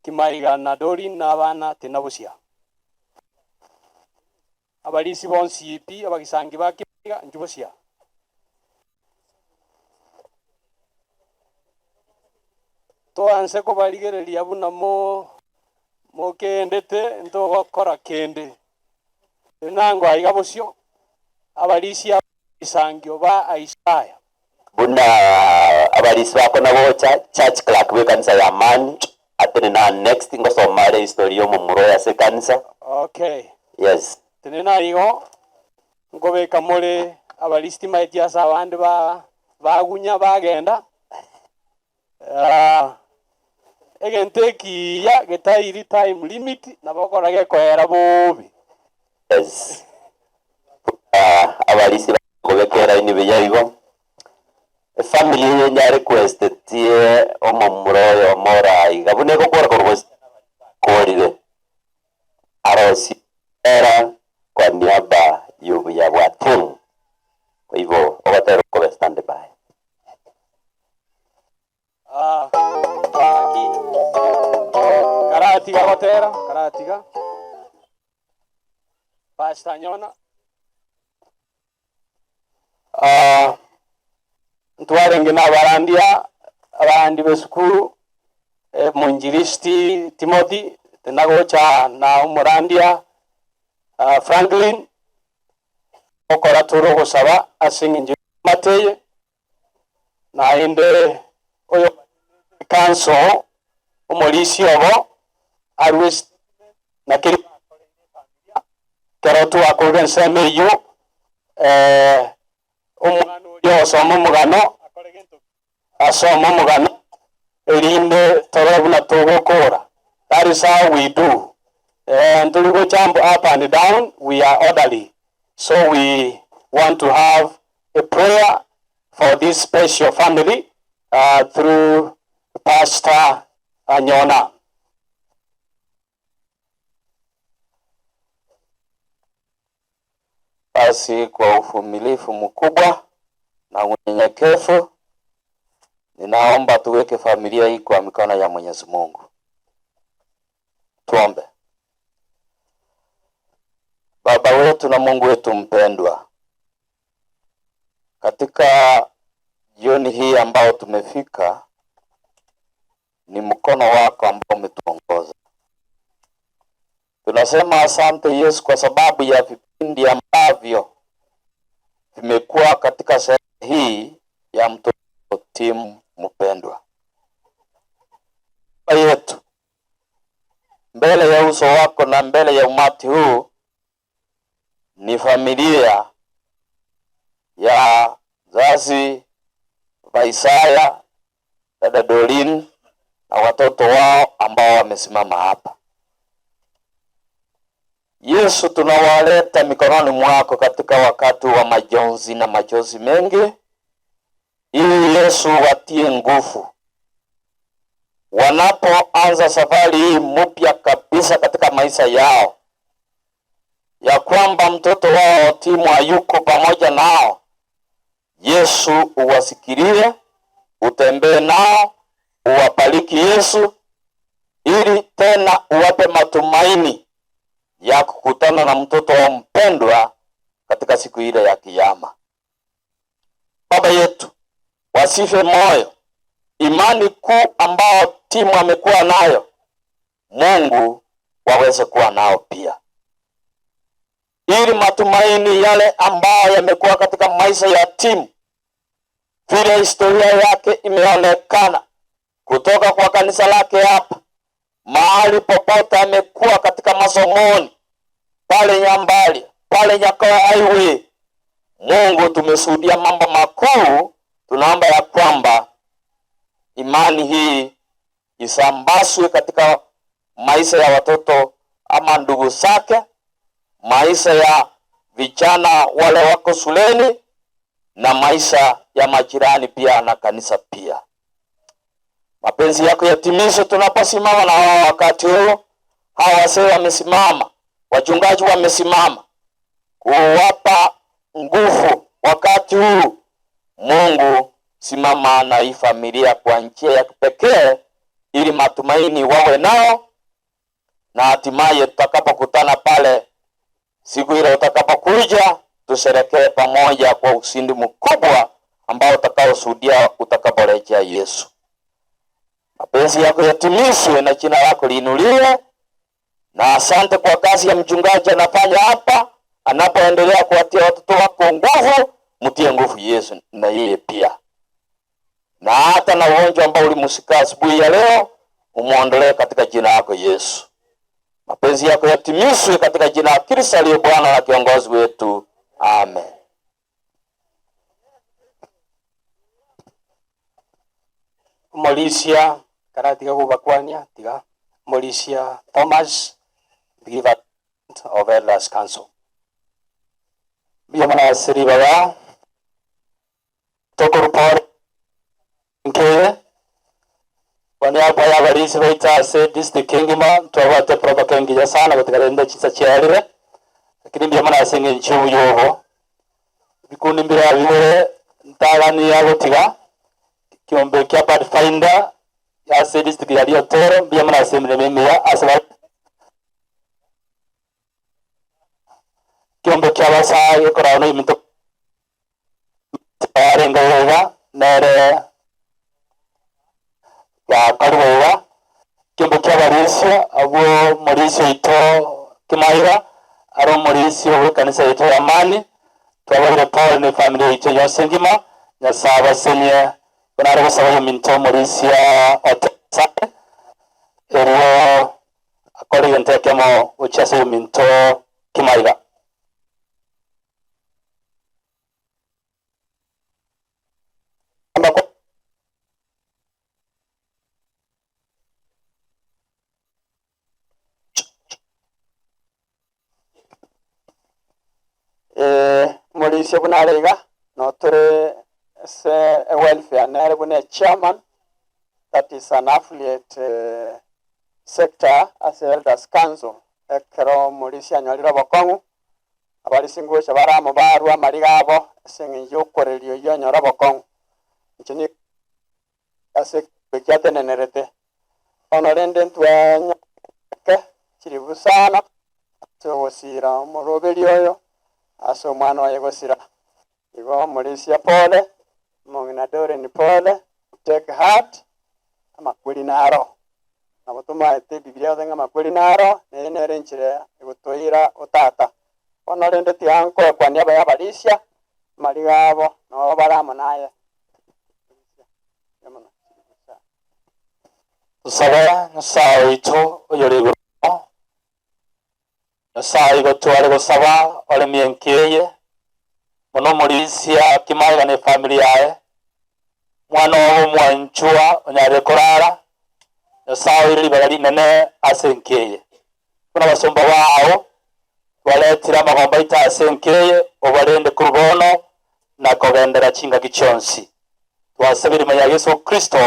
kimaiga na Doreen na abana tinabosia. Abarisia bonsi pi, abagisangi ba kimaiga, inchuo bosia. Toanse kobarigereria buna mokeendete, ntogokora kende. Tenango aiga bosio, abarisia b'ebisaangio ba Isaya. Buna abarisia bakona gocha, church clerk bw'ekanisa ya Amani atenena next ngosoma are history y'omomura oyo ase ekanisa. Okay. Yes. Tenena igo, Nkobeka more abarisia timaeti ase abande ba bagunya bagenda. Egento ekiya getairi time limit nabo okora gekoera bobe. Yes. Abarisia bakobeka eraini buya igo. Efamiri eye nyarequestetie omomura oyo. Oyomo ore aiga buna egokora korwa gose akorire, arosie era kwa niaba y'obuya bwa Tim. Kwa hivyo ogotera okobe stand by. Karatiga gotera, karatiga. Pastor Nyona. Ah, ntwarenge na abarandia abarandi b'esukuru eh, mwinjilisti Timothy tenagocha na omorandia ah, Franklin okora tore ogosaba ase eng'encho mateye naende oyo council omorisia obo arwe nakeri kero twakorire ensemo eywo eh, omwana oria osoma omogano asoma omogano erinde tore buna togokora. That is how we do. And we go jump up and down, we are orderly. So we want to have a prayer for this special family through Pastor Anyona. Basi kwa uvumilivu mkubwa na unyenyekevu, ninaomba tuweke familia hii kwa mikono ya Mwenyezi Mungu. Tuombe. Baba wetu na Mungu wetu mpendwa, katika jioni hii ambao tumefika, ni mkono wako ambao umetuongoza. Tunasema asante Yesu kwa sababu ya vipindi ambavyo vimekuwa katika sehemu hii ya mtoto Tim mpendwa. Baba yetu, mbele ya uso wako na mbele ya umati huu ni familia ya mzazi Baba Isaya, dada Doreen na watoto wao ambao wamesimama hapa. Yesu, tunawaleta mikononi mwako katika wakati wa majonzi na machozi mengi, ili Yesu watie nguvu wanapoanza safari hii mpya kabisa katika maisha yao, ya kwamba mtoto wao Timu hayuko pamoja nao. Yesu, uwasikilie, utembee nao, uwabariki Yesu, ili tena uwape matumaini ya kukutana na mtoto wao mpendwa katika siku ile ya Kiyama. Baba yetu, wasife moyo. Imani kuu ambao Timu amekuwa nayo, Mungu waweze kuwa nao pia, ili matumaini yale ambayo yamekuwa katika maisha ya Timu, vile historia yake imeonekana kutoka kwa kanisa lake hapa, mahali popote amekuwa katika masomoni pale Nyambali, pale Nyakoa Highway. Mungu, tumeshuhudia mambo makuu. Tunaomba ya kwamba imani hii isambaswe katika maisha ya watoto ama ndugu zake, maisha ya vijana wale wako shuleni, na maisha ya majirani pia na kanisa pia. Mapenzi yako yatimizwe tunaposimama na hawa wakati huu. Hawa wazee wamesimama, wachungaji wamesimama kuwapa nguvu wakati huu. Mungu, simama na hii familia kwa njia ya kipekee, ili matumaini wawe nao, na hatimaye tutakapokutana pale siku ile utakapokuja, tusherekee pamoja kwa ushindi mkubwa ambao utakaoshuhudia utakaporejea Yesu. Mapenzi yako yatimizwe na jina lako liinuliwe. Na asante kwa kazi ya mchungaji anafanya hapa, anapoendelea kuwatia watoto wako nguvu. Mtie nguvu Yesu na yeye pia, na hata na ugonjwa ambao ulimshika asubuhi ya leo umuondolee katika jina lako Yesu. Mapenzi yako yatimizwe katika jina la Kristo aliye Bwana na kiongozi wetu, amen. Molisia karatiga gubakwania tiga Molisia Thomas Giver of Elders Council. Mbia mwana baba tokorupore nkeye. Kwa niaba y'abarisia baito ase district engima, ntwabwate protocol engiya sana gotiga rende chinsa chiarire, lakini mbuya mono ase eng'encho y'obuya obo. Ebikundi mbire bibere ntagania gotiga, ekiombe kia Pathfinder ase district ya Riotoro, mbuya mono ase emeremo emiya ase bare. Ekiombe kia abasae gekoragwa na oyominto arenge iga nere bakarua iga, ekiombe kia abarisia abwo omorisia oito Kimaira are omorisia bw'ekanisa yaito ya Amani, twabaire pole ne efamiri yaito yonsi engima, Nyasae abasenie buna are gosaba oyominto omorisia ote erio akore egento ekemo gochia ase oyominto Kimaiga. Ee, omorisia buna are iga, notore ase ewelfare nere buna echairman, that is an affiliate sector ase Elders Council. Ekero omorisia anyorire obokong'u, abarisia ngocha bare amo barua amariga abo ase eng'encho y'okoreria oyio onyore obokong'u. Inche nigo ase ekebe kiatenenerete. Bono rende ntwanyake chiribu sana ase ogosiira omoroberi oyo ase omwana oye gosira. Igo omorisia pole, omong'ina Doreen pole, take heart, amakweri naro. Nabo tomaete Ebibilia gose ng'a amakweri naro, neye nere enchera egotoira otata. Bono rende tiga nkoekwania abaye abarisia, amariga abo nabo bare amo naye. Tosabe Nyasae oito oyore igoro mono, Nyasae igo tware gosaba oremie enka eye, mono omorisia Kimaiga na efamiri yaye, omwana obo omwanchwa onyarire korara, Nyasae oire ribaga rinene ase enka eye. Buna abasomba bao twaretire amagombo aito ase enka eye, obarende korwa bono na kogenderera chingaki chionsi. Twasabire ime ya Yeso Kristo,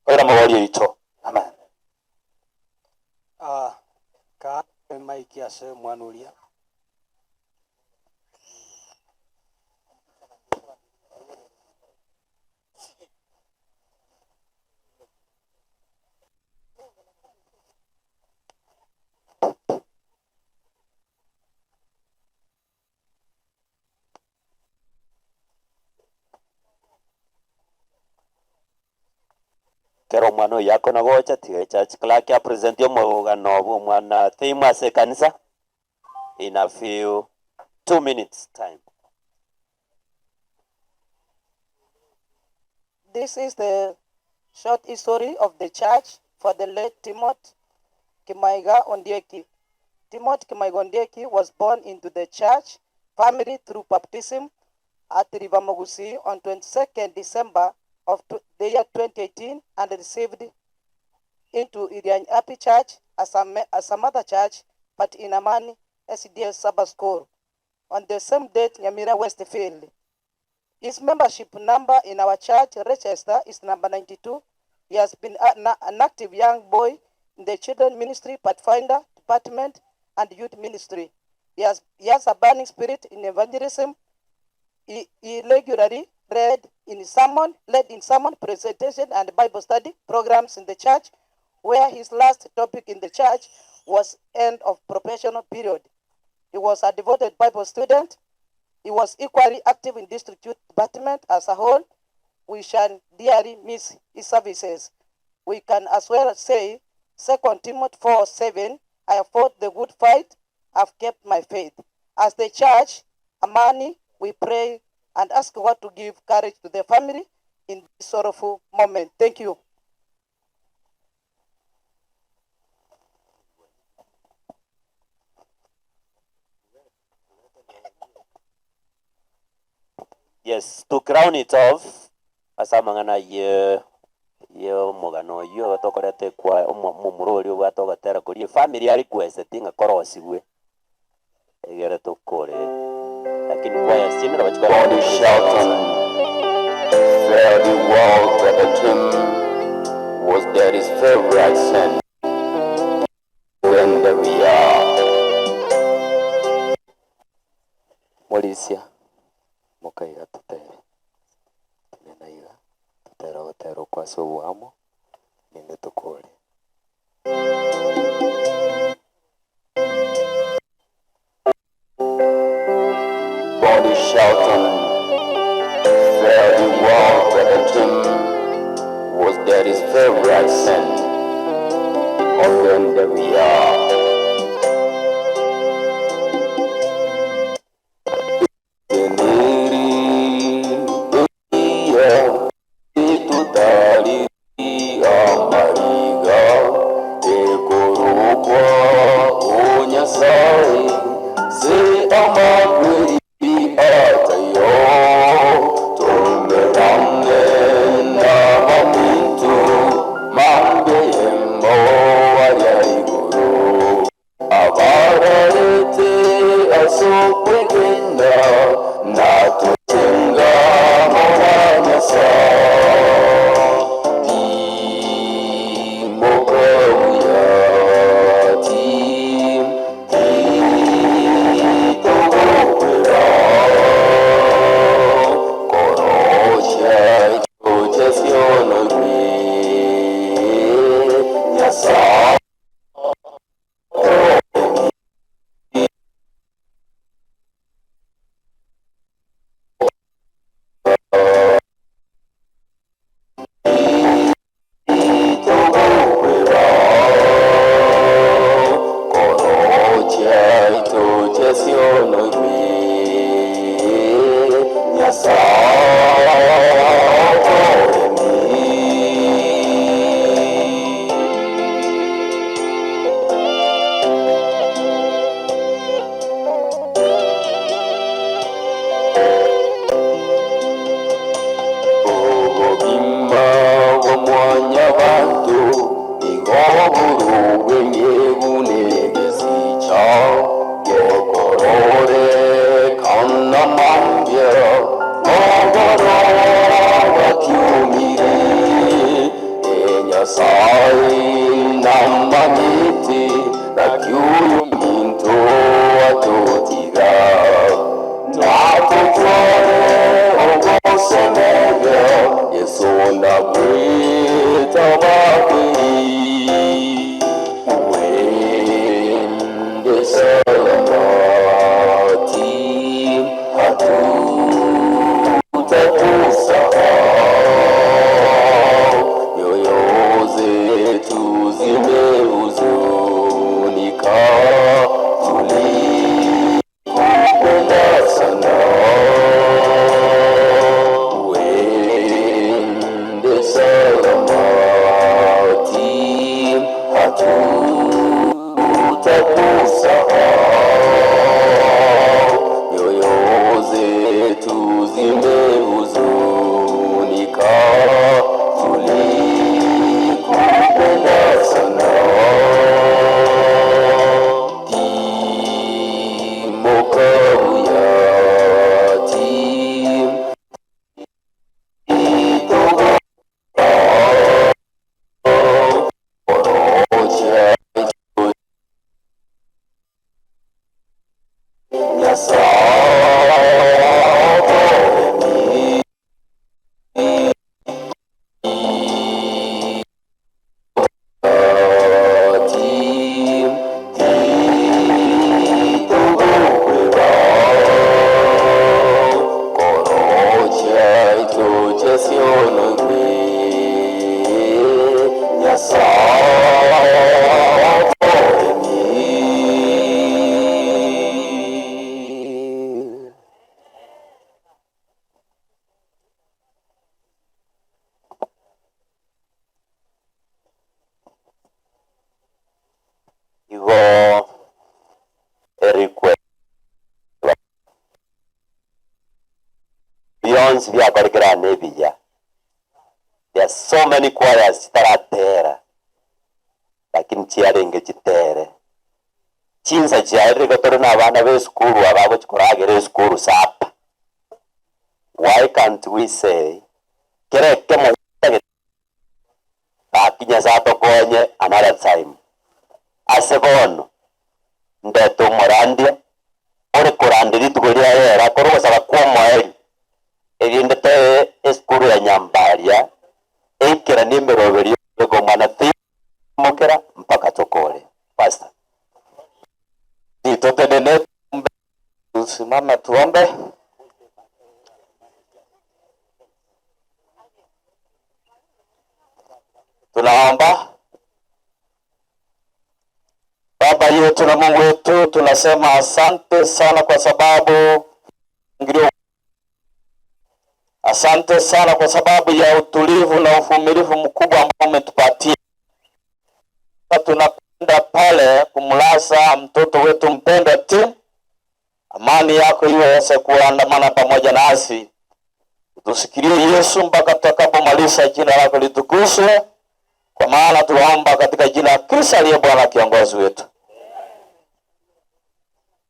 oire amabori aito. Amen. Ah, kaa emaiki ase omwana oria. Kera omwana oyio akona gocha, tiga echurch clerk apresent omogano bwa omwana theme ase ekanisa in a few 2 minutes time. This is the short history of the church for the late Timothy Kimaiga Ondieki. Timothy Kimaiga Ondieki was born into the church family through baptism at River Mogusi on 22nd December of the year 2018 and received into Irian Happy Church as a mother church, but in Amani SDS Sabbath School. On the same date, Nyamira Westfield. His membership number in our church register is number 92. He has been an active young boy in the children ministry, Pathfinder department, and youth ministry. He has a burning spirit in evangelism. He regularly led in sermon presentation and Bible study programs in the church, where his last topic in the church was end of probational period. He was a devoted Bible student. He was equally active in district youth department as a whole. We shall dearly miss his services. We can as well say, 2 Timothy 4:7, I have fought the good fight, I've kept my faith. As the church, Amani, we pray and ask God to give courage to the family in this sorrowful moment. Thank you. Yes, to crown it off, ase amang'ana ye ye omogano oyio tokorete kwa omomura oria obwate ogotera koria efamiri arequesteti ng'a korosigwe egere tokore lakini kwaya sinero God is shouting, Fare thee well, brother Tim. Was daddy's favorite son. Ogende buya. Morisia mokaiga totere, tenena iga, totere ogotera okwo ase oboamo, erinde tokore. God is shouting, Fare thee well, brother Tim, was daddy's favorite son. Ogende buya. Igo erikwe bionsi biakorekera nebiya. There are so many choirs chitaratera lakini chiarenge chitere. Chinsa chiaerire igo tore na abana ba esukuru aba gochi koragera esukuru supper. Why can't we say kera ekemo gotagete Gaki Nyasae atokonye another time. Ase bono, ndete omorandia ore korandia rituko ria rero akore ogosaba kw'omoerio, erinde toe esukuru ya Nyambaria eikeranie emeroberio y'okobeka omwana Mokera mpaka tokore. Pastor. Titotenene Tusimame tuombe. Tunaomba. Baba yetu na Mungu wetu, tunasema asante sana kwa sababu asante sana kwa sababu ya utulivu na uvumilivu mkubwa ambao umetupatia. Tunakwenda pale kumlaza mtoto wetu mpendwa Tim. Amani yako iweze kuandamana pamoja nasi. Tusikilie Yesu mpaka tutakapomaliza. Jina lako litukuzwe, kwa maana tunaomba katika jina la Kristo aliye Bwana kiongozi wetu.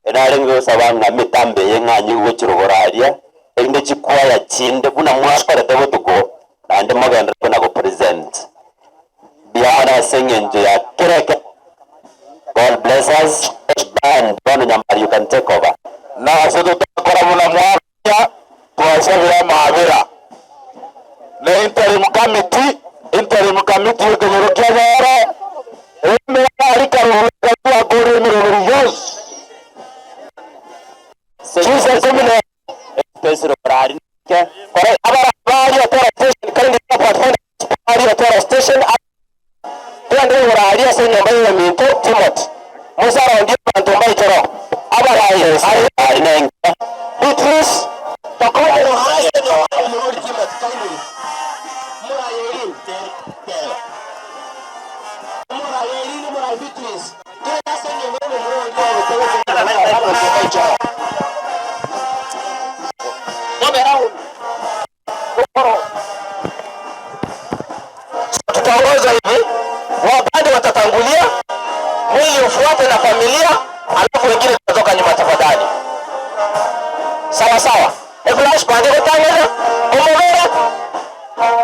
Enare ngosaba ng'a mitambe ye ng'anyi gochirogora aria erinde chikwaya chinde buna mwakorete botuko naende mogendere na go present biana ase eng'encho ya kereke. God bless us. Band bono Nyambari, you can take over. Nase tutakora buna mwaka twasabira mabira ne interim committee, interim committee ekenyoro kia boro emera arikaruhuka twakore emiroberi yonsi. Jesus kumine pesiro orari ke kore abara bari otora station kandi pathfinder bari otora station twende orari ase nyomba ya minto Timothy Musa ndi bantu mbaitoro abarayi ari nenge Beatrice takomero hase no Timothy kindly Murayeri Murayeri ni Murai Beatrice twende ase nyomba ya murori. Tutaongoza hivi, wabadi watatangulia, mwili ufuate na familia, alafu wengine tutatoka nyuma tafadhali. Sawa sawa. Eflash pande kutangeza, omobere,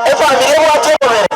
efamilia bwati omobere.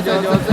Jose.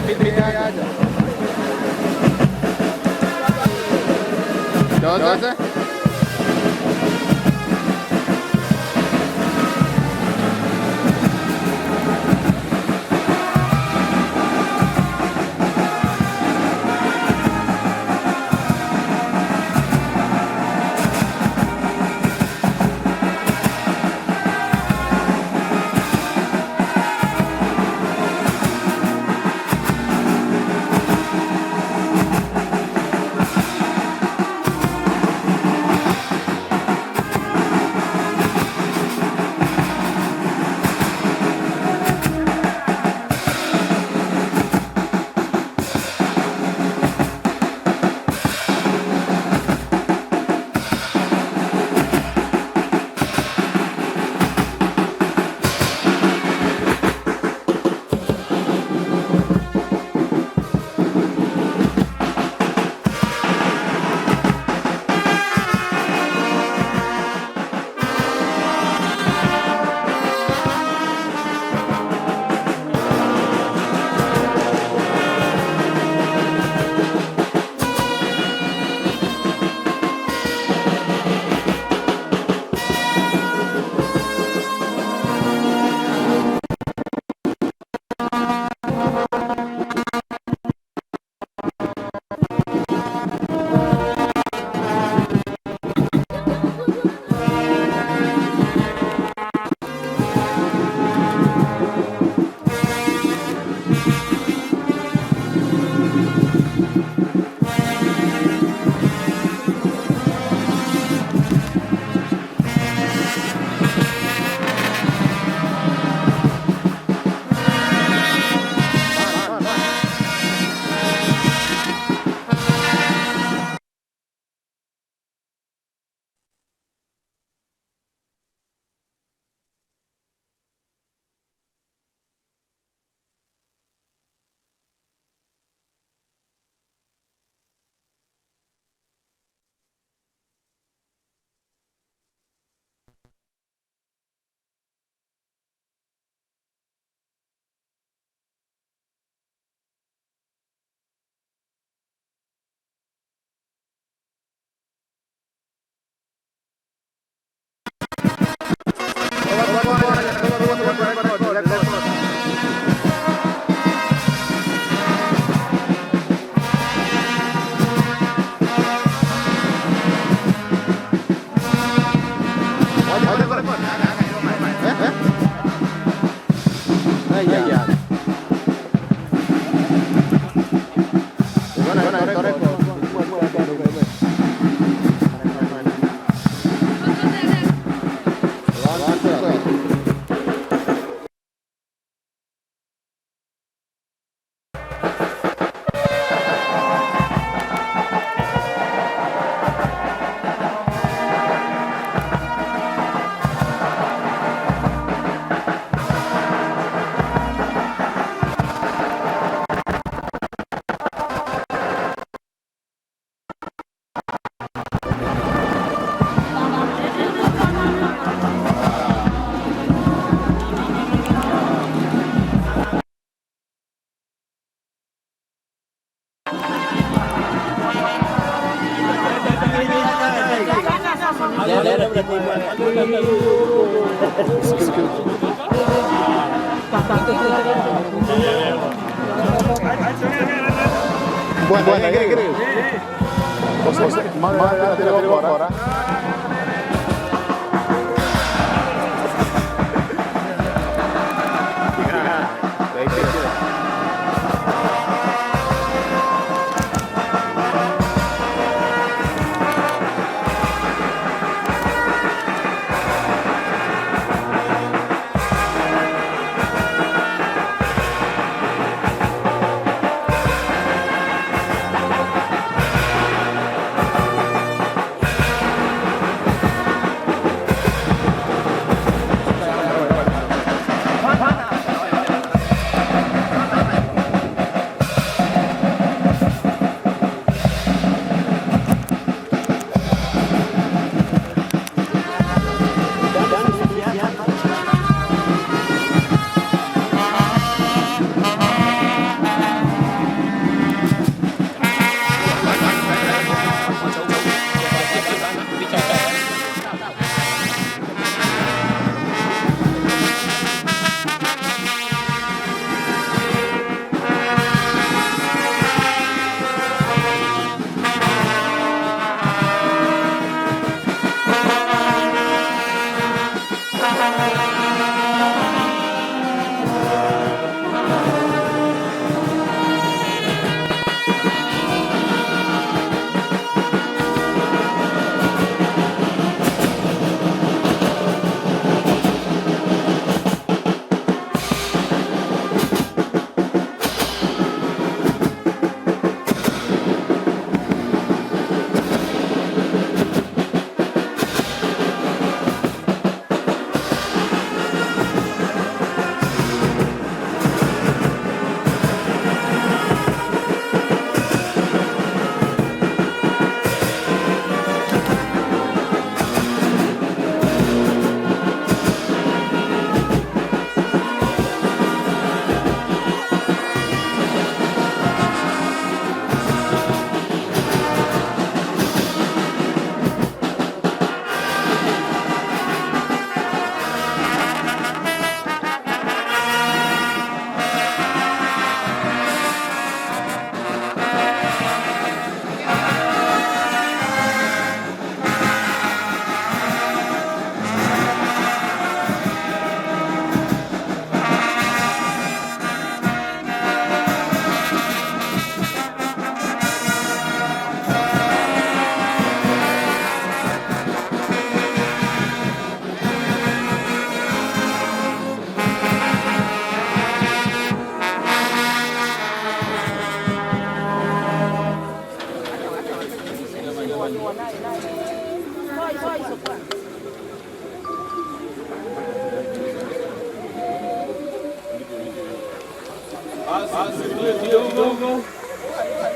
Basi tulie kidogo,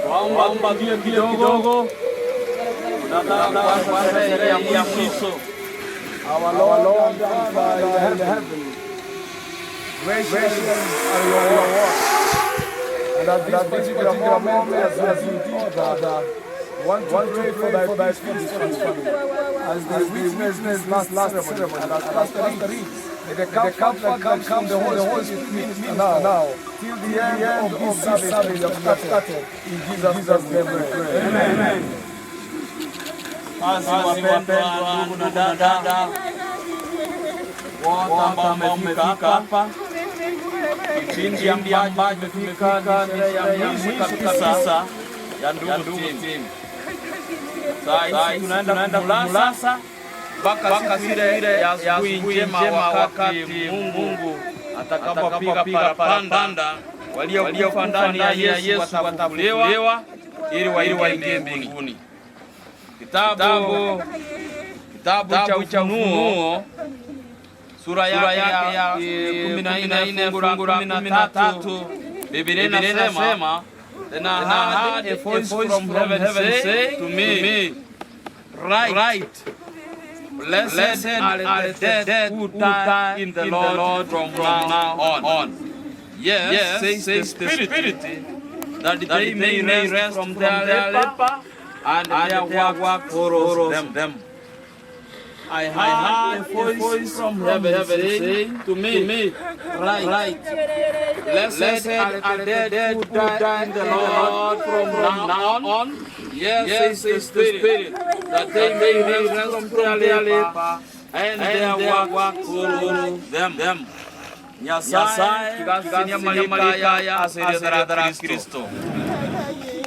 twaomba tulie kidogo. Tunataka kuanza sherehe ya mwisho. Our Lord and Father in heaven, gracious are your works. And at this particular moment, as we did order, want to pray for thy peaceful family. As they witness this last ceremony, and as Pastor reads, may the comfort that comes from the Holy Spirit minister now, till the end of this service we have started. In Jesus' name we pray. Amen. Basi wapendwa ndugu na dada wote ambao mmefika hapa, kipindi ambacho tumefika ni sherehe ya mwisho kabisa ya ndugu Tim. Saa hizi tunaenda kumulasa mpaka siku ile ya asubuhi njema, wakati Mungu atakapopiga parapanda, waliokufa ndani ya Yesu watafufuliwa ili waingie mbinguni. Kitabu cha Ufunuo sura yake ya 14 fungu la 13, Biblia inasema, Then I heard a voice from heaven say to me, Write, blessed are the dead who die in the Lord from now on. Yes, says the Spirit, that they may rest from their labor and their work follows them. I heard a voice from heaven saying to me, Write, blessed are the dead who die in the Lord from now on. Yes, says the Spirit, that they may rest from their labor and their work follows them. Nyasaye kigasinia malika ya asiria Kristo.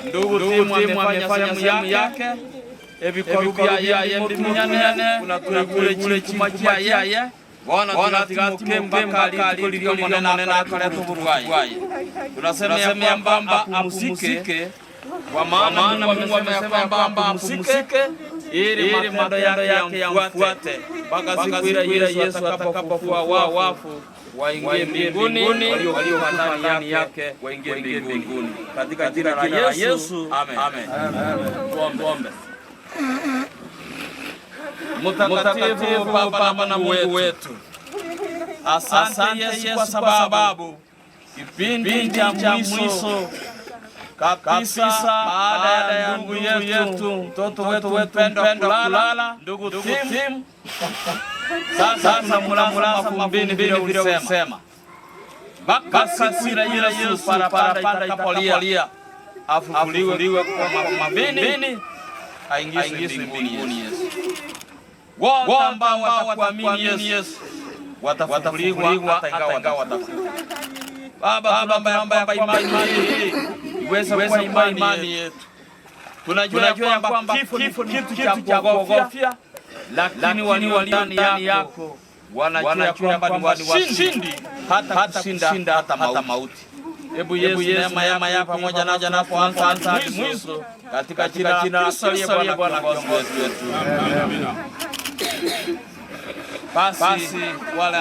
Ndugu Timu amefanya sehemu yake ebikoru byaye ndiminyane kuna chuma kyaye Bwana tutigatimuke mpaka rituko lirio monene akaretwo burwayi. Tunasema ya kwamba apumzike, kwa maana Mungu amesema kwamba apumzike ili matendo yake yamfuate mpaka siku ile Yesu atakapofufua wafu waingie mbinguni, walio ndani yake waingie mbinguni, katika jina la Yesu, amen. Tuombe. Mtakatifu Baba na Mungu wetu, asante Yesu kwa sababu kipindi cha mwisho kabisa baada ya ndugu yetu mtoto wetu mpendwa kulala, ndugu Tim, sasa mulasa mafumbini vile ulisema, mpaka siku ile Yesu parapanda itakapolia, afufuliwe kutoka mafumbini aingizwe mbinguni. Yesu, wote ambao watakuamini Yesu watafufuliwa hata ingawa watakufa. Baba, tunaomba kwamba imani hii iweze kuwa imani yetu. Tunajua ya kwamba kifo ni kitu cha kuogofya, lakini walio ndani yako wanajua kwamba ni washindi hata kushinda hata mauti. Hebu Yesu, neema yako pamoja nasi tunapoanza hadi mwisho, katika jina la Kristo aliye Bwana kiongozi wetu. Amina. Basi wale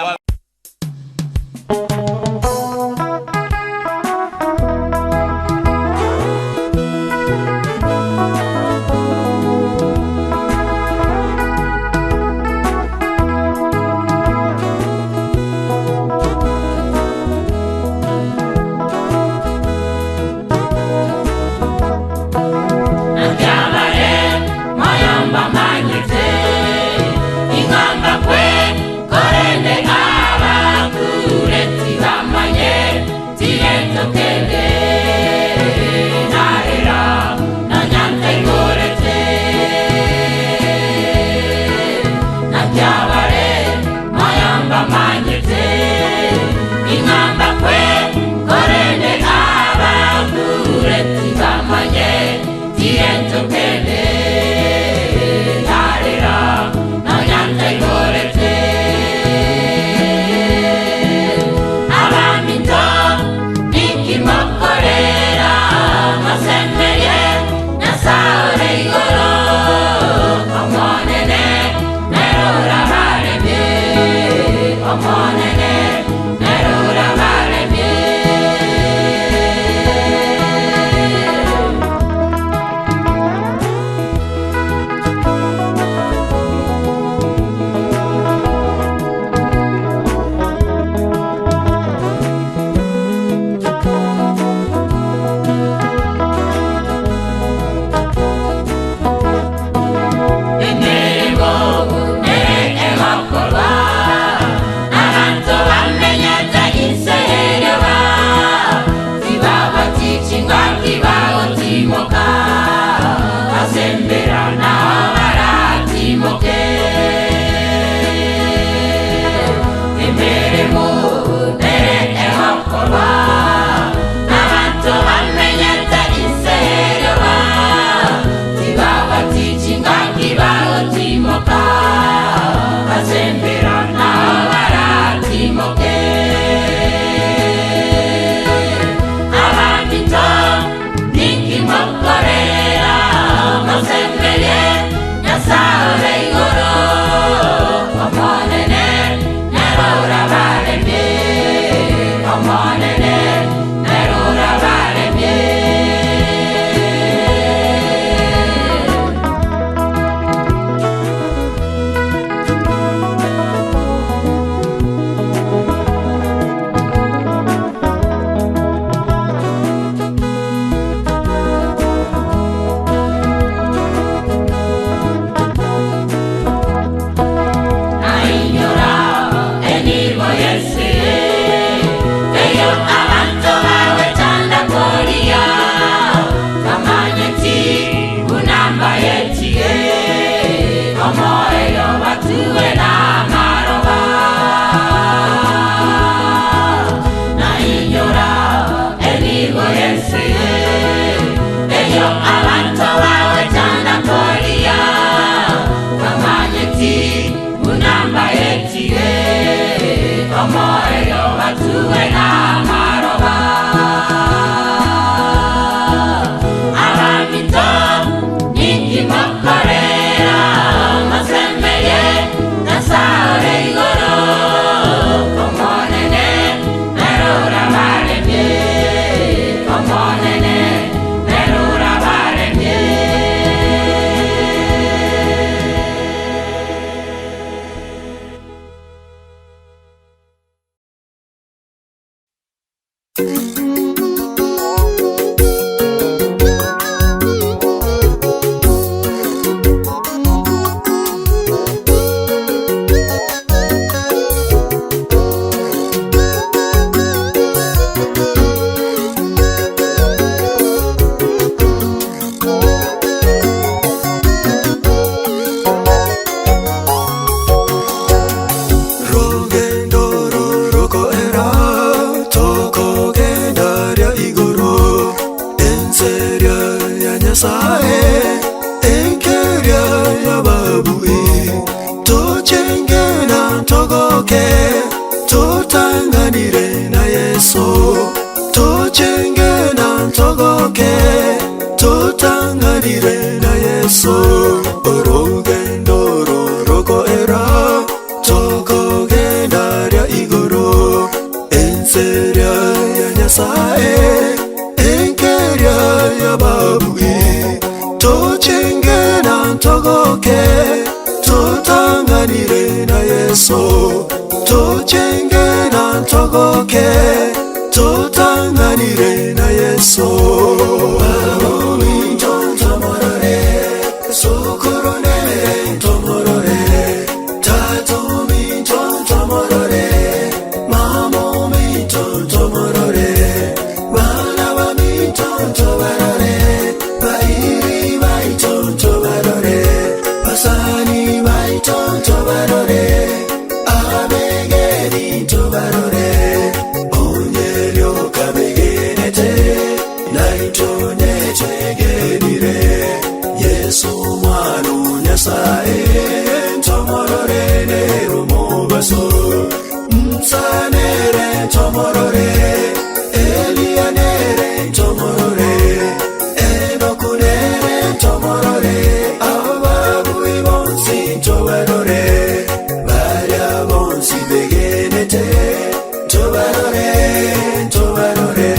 Nakyabale mayamba manyete ingamba kwe korende abakure tibamanye tiyetokende narera nanyante ngorete Nakyabale mayamba manyete ingamba kwe korende abakure tibamanye tiyetokende narera nanyante ngorete Abaminto nikimokorera masemeye nasaore igoro omonene nerora baremye omonene nerora. Batuwe na maroba Abamito ninki mokorera Masemeye Nyasaye igoro Omonene nerura baremye Omonene nerura baremye Rugendo rurukoera tokogendaria igoro enseria ya Nyasaye enkeria ya babui tochengena togoke totanganire na Yesu tochengena togoke totanganire na Yesu orugendo rurukoera tokogendaria igoro enseria ya Nyasaye enkeria ya babui tochengena togoke totanganire na Yesu tochengena togoke totanganire na Yesu Babu mintontomorore sokoronere tomorore tato mintontomorore mamo mintontomorore bana ba mintontobarore bairi baitontobarore basani baitontobarore abegerintobarore onyerio kabegenete naitonyetegerire Yesu mwana Nyasaye ntomorore nerumobaso nsanere ntomorore Elianere ntomorore Enokunere ntomorore Ababui bonsi ntobarore Baria bonsi begenete Ntobarore, ntobarore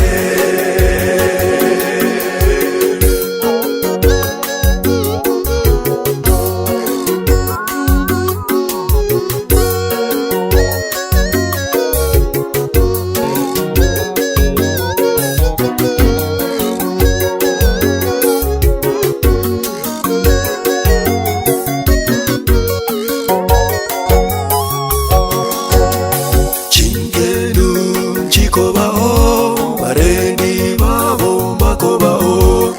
Chingenu chikobao barendi babo makobao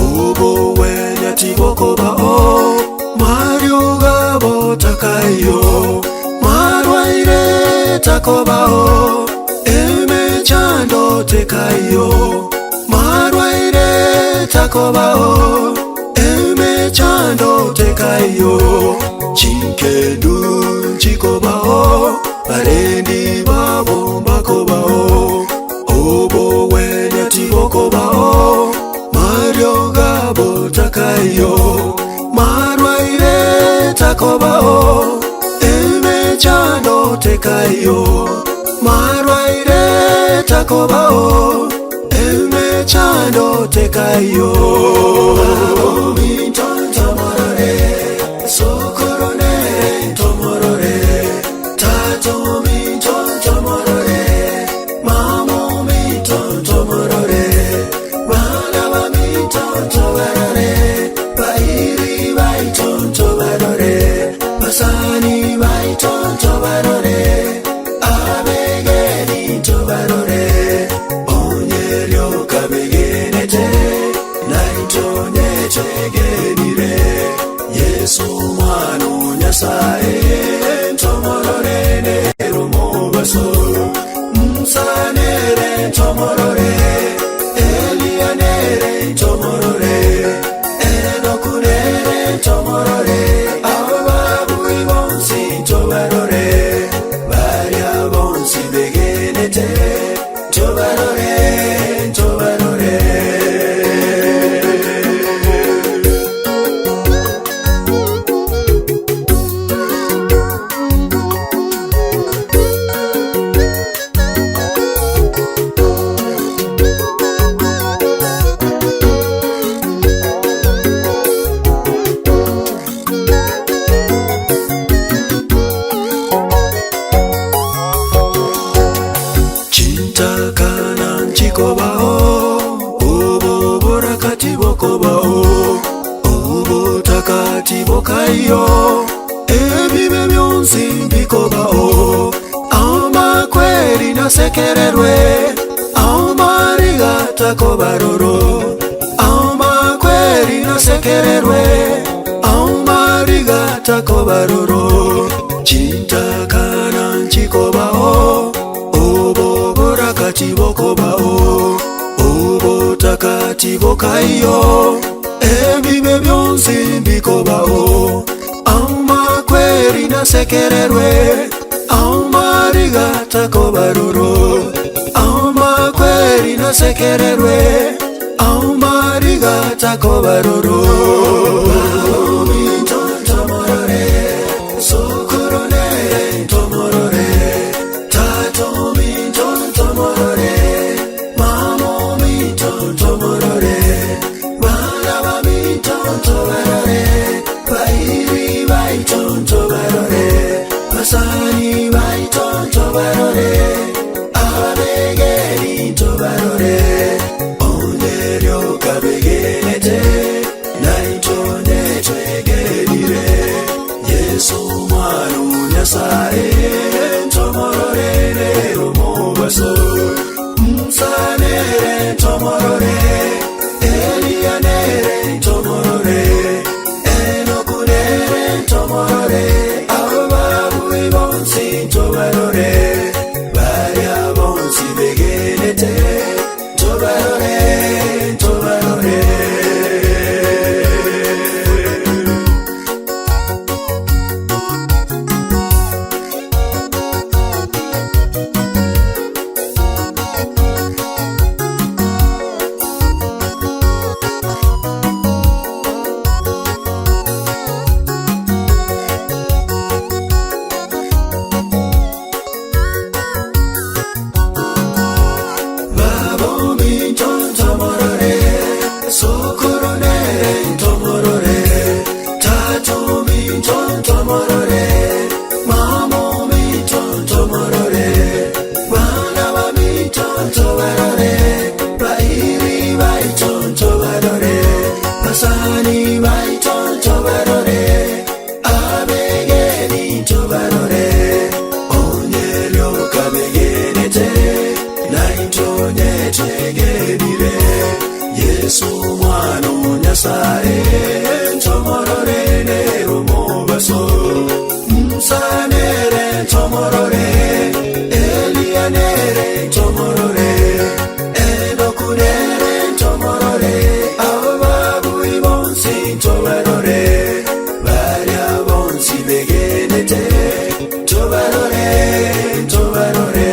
obo wenya tibokobao mario gabo takayo marwaire takobao emechando tekayo marwaire takobao emechando tekayo chinkendu chikobao barendi babo makobao obo wenya tibokobao mario gabo takayo marwaire takobao emechando tekayo marwaire takobao emechando tekayo Babo mintontomorore sokoronere ntomorore tato mintontomorore mamo mintontomorore bana ba mintontobarore bairi baitontobarore basani baitontobarore abegerintobarore onyerio kabegenete naitonyetegerire tibokobao oboboraka tibokobao obotaka tibokaiyo ebibe byonsi mbikobao amakweri nasekererwe amariga amakweri nasekererwe amariga takobaroro chintakana nchikobao oboboraka tibokobao obotaka tibokaiyo ebibe byonsi mbikobao amakweri nasekererwe amariga takobaroro amakweri nasekererwe amariga takobaroro Basani baitonto barore abegeri tobarore onyerio kabegenete naitone twegerire Yesu mwana Nyasaye ntomorore rero mubaso nsanere ntomorore Elianere ntomorore Enokunere ntomorore Ababuyi bonsi ntobarore Baria bonsi begenete Ntobarore, ntobarore Babomi tontomorore Sokoronere ntomorore Tatomi tontomorore Mamomi tontomorore Bana bami tontobarore Bairi baitontobarore Basani baitontobarore Abegeri ntobarore Onyerio kabegenete Naintonye twegerire Yesu mwana Nyasaye ntomorore nero mubaso Nsanere ntomorore Elianere ntomorore Enokunere ntomorore Ababuyi bonsi ntobarore Baria bonsi begenete Ntobarore, ntobarore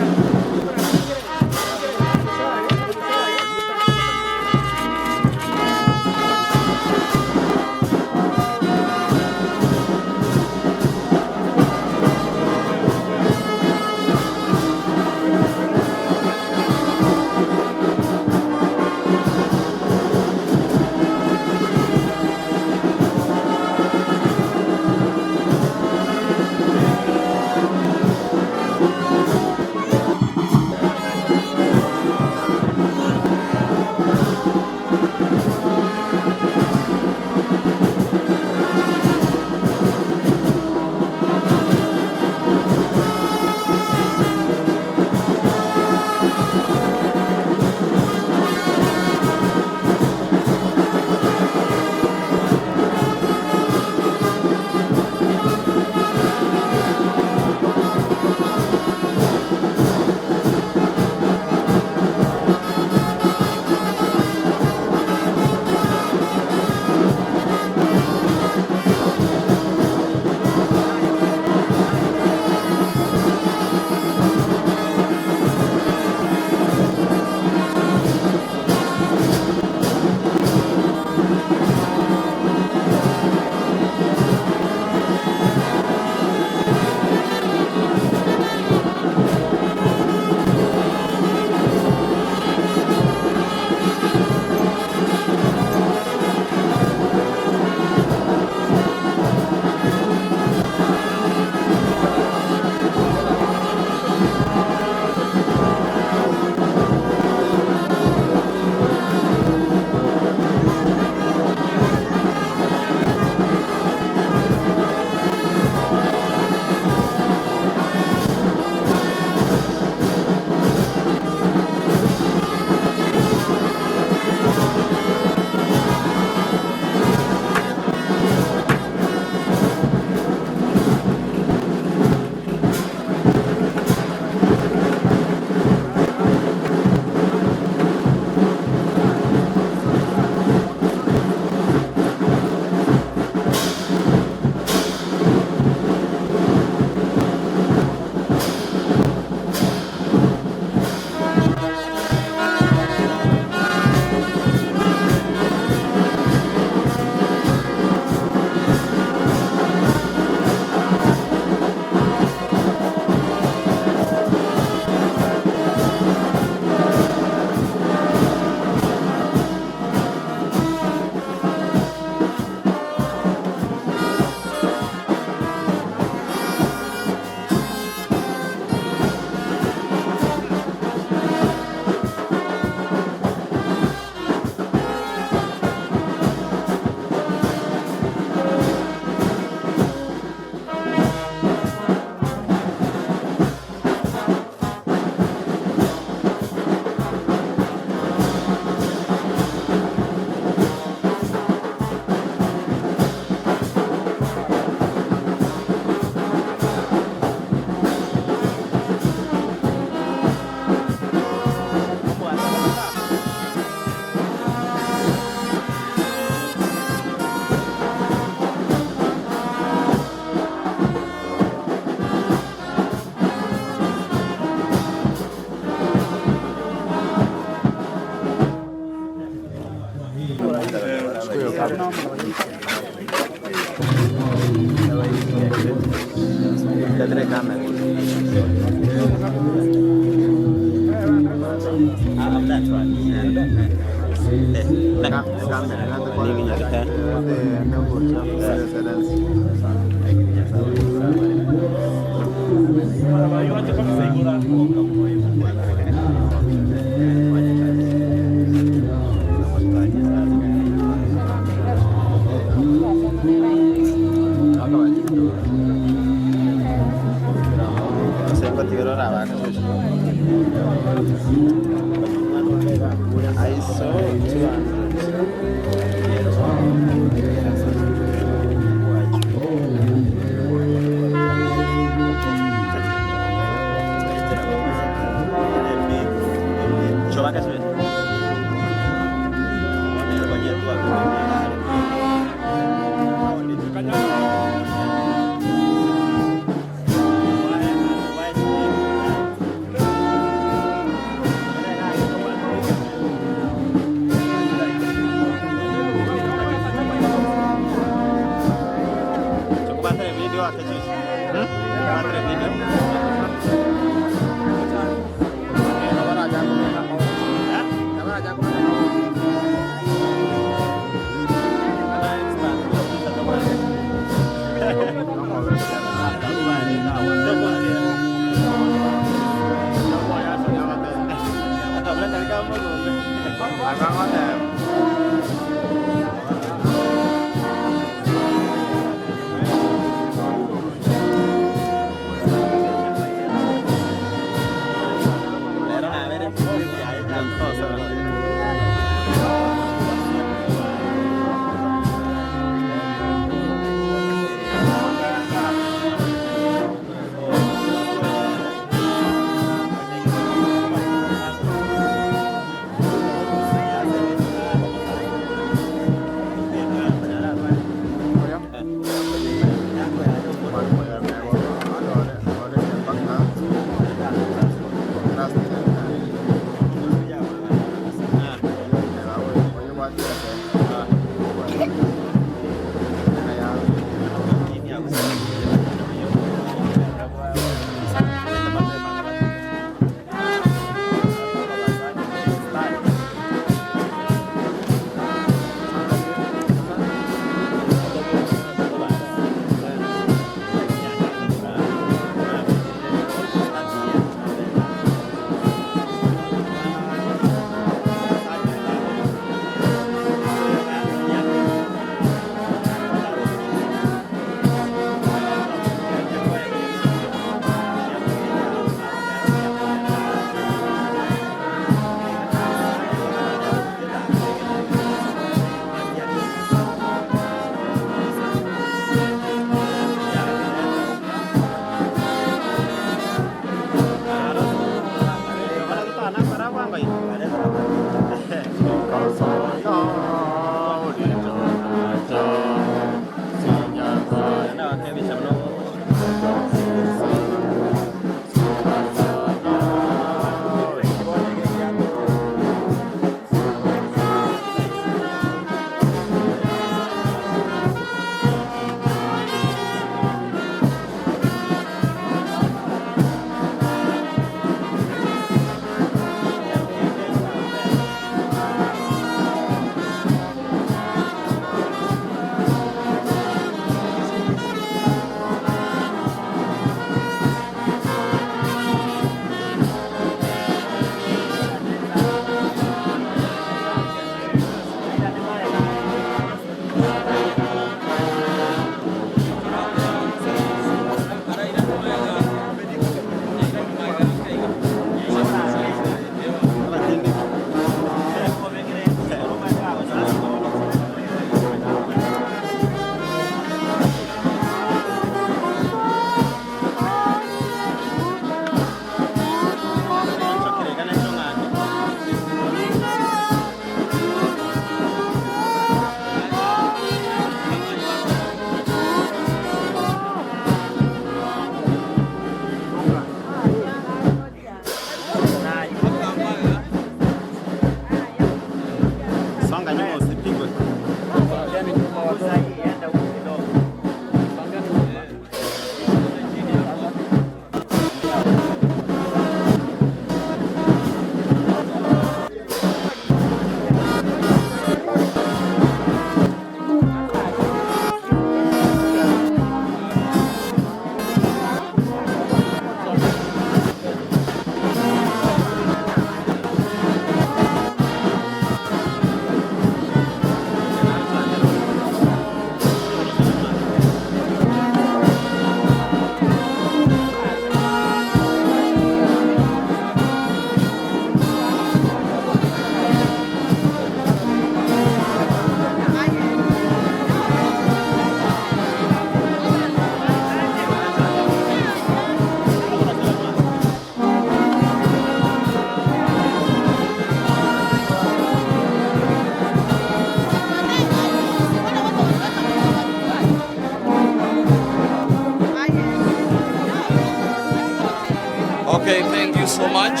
Okay, thank you so much.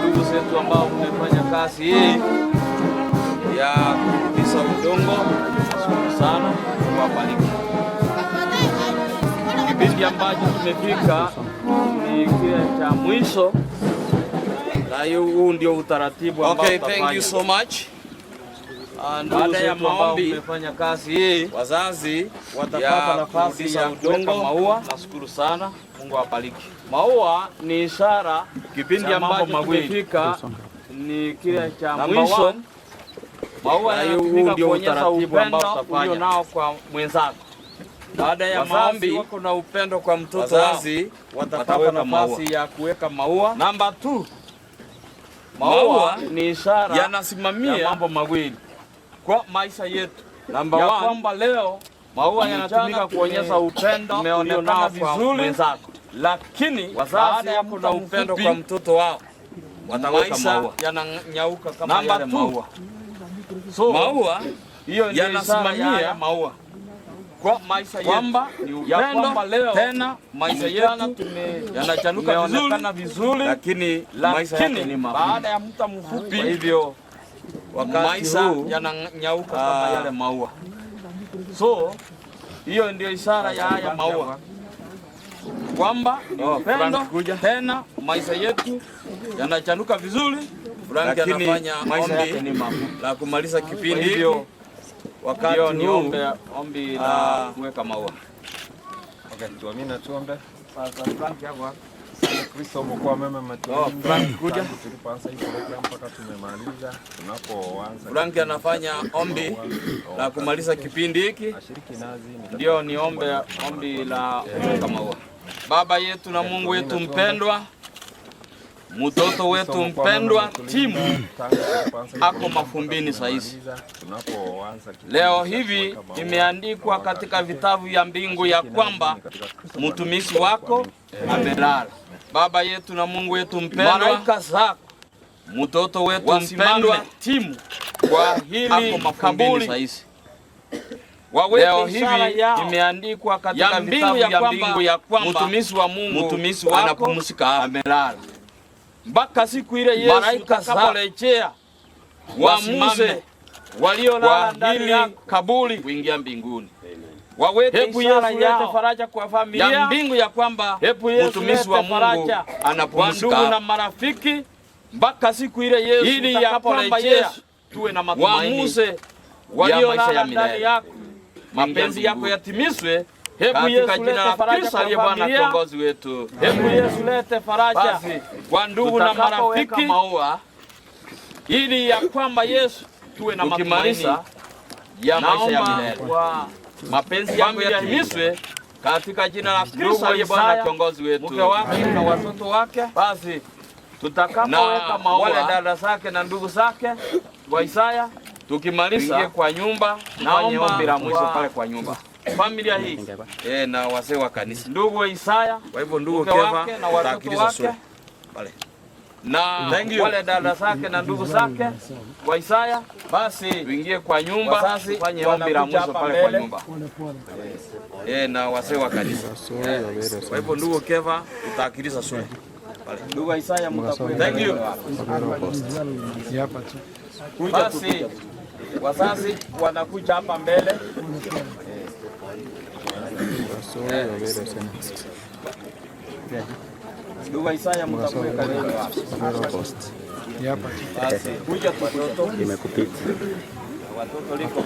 Ndugu zetu ambao mmefanya kazi hii ya kurudisha udongo, nashukuru sana, Mungu awabariki. Kipindi ambacho tumefika ni kile cha mwisho, na huu ndio utaratibu ambao Okay, thank tutafanya. you so much. Ndugu Baada ya zetu ambao maombi, mmefanya kazi hii, wazazi watapata ya nafasi kurudisha ya kuweka udongo. maua. Nashukuru sana, Mungu awabariki. Maua ni ishara Kipindi cha mambo ambacho mawili. tumefika ni kile cha Number mwisho. one, Maua na huu yanatumika ndio kuonyesha utaratibu ambao upendo tutafanya. ulio nao kwa mwenzako. Baada ya Wazazi maombi, wako na upendo kwa mtoto wao, wazazi watapata wataweka nafasi maua. ya kuweka maua. Namba 2, Maua maua ni ishara yanasimamia ya mambo mawili kwa maisha yetu. Namba Ya one, kwamba leo maua mchana yanatumika kuonyesha upendo ulio tumeonekana nao kwa vizuri, mwenzako. lakini Wazazi baada ya wako muda na upendo mfupi kwa mtoto wao, wataweka maisha maua. yananyauka kama Namba yale two, maua. So, Maua hiyo ndio ishara ya haya yanasimamia maua kwa maisha yetu. kwamba ni Ya upendo kwamba leo tena maisha mchana yetu yanachanuka tumeonekana vizuri, vizuri, lakini maisha yake lakini ni mafupi. baada ya muda mfupi Kwa hivyo wakati maisha huu yananyauka kama yale maua. So hiyo ndio ishara ya haya maua kwamba ni Oh, upendo Frank kuja. tena maisha yetu yanachanuka vizuri, Frank lakini anafanya maisha yake ombi ni mafupi. la kumaliza Kwa kipindi hivyo hiki. Wakati hiyo ni huu ombi la kuweka maua. Okay, tuamini na tuombe. Pastor Frank yako hapa. Asante Kristo umekuwa mema umetulinda. Oh, Frank, kuja. Tangu tulipoanza hii program mpaka tumemaliza. Tunapoanza Frank kipindi cha anafanya ombi maua, la kumaliza kipindi hiki, ashiriki nazi ni ndio niombe ombi la kuweka maua. Baba yetu na Mungu wetu mpendwa, mtoto wetu mpendwa Timu ako mafumbini sahizi. Tunapoanza kipindi Leo cha hivi kuweka maua, imeandikwa katika vitabu vya mbingu ya kwamba mtumishi wako amelala. Baba yetu na Mungu wetu mpendwa, Malaika zako mtoto wetu Wasimame mpendwa Timu kwa ako hili mafumbini kaburi sahizi. waweke Leo ishara hivi yao imeandikwa katika ya vitabu mbingu vya ya mbingu ya kwamba mtumishi wa Mungu mtumishi wako anapumzika hapa amelala mpaka siku ile Yesu Malaika zako atakaporejea waamuze wasimame waliolala kwa ndani hili yako kaburi kuingia mbinguni. Waweke Hebu ishara Yesu lete yao faraja kwa familia ya mbingu ya kwamba Hebu Yesu mtumishi lete wa Mungu faraja kwa anapumzika ndugu na hapa. marafiki mpaka siku ile Yesu ili ya kwamba atakaporejea Yesu tuwe na matumaini waamuze ya maisha waliolala ya ndani milele. yako, mapenzi yako mbinguni. yatimizwe Hebu katika Yesu jina lete la faraja Kristo kwa aliye Bwana familia. kiongozi wetu. Hebu Yesu lete faraja Basi kwa ndugu na tutakapoweka marafiki maua ili ya kwamba Yesu tuwe na matumaini tukimaliza ya maisha ya naomba milele. kwa Mapenzi yako familia hii, yatimizwe katika jina la Ndugu Kristo aliye Bwana Isaya, kiongozi wetu. mke wake na watoto wake, Basi tutakapoweka na maua wale dada zake na ndugu zake wa Isaya, tuingie tukimaliza kwa nyumba, tufanye naomba ombi la mwisho kwa pale kwa nyumba. familia hii, na wazee wa kanisa. ndugu wa Isaya, Kwa hivyo ndugu mke Keva, wake na watoto utaakiliza wake sura pale. na Thank you. wale dada zake na ndugu zake wa Isaya, Basi tuingie kwa nyumba, wazazi tufanye ombi la wanakuja mwisho hapa pale kwa mbele. nyumba na wazee wa kanisa. Kwa hivyo ndugu Keva, utaakiliza sura pale. Ndugu Isaya, mtakuwa Thank you. Basi wazazi wanakuja hapa mbele. Ndugu Isaya, mtakuwa karibu. Basi kuja tu watoto. Imekupita. Watoto liko.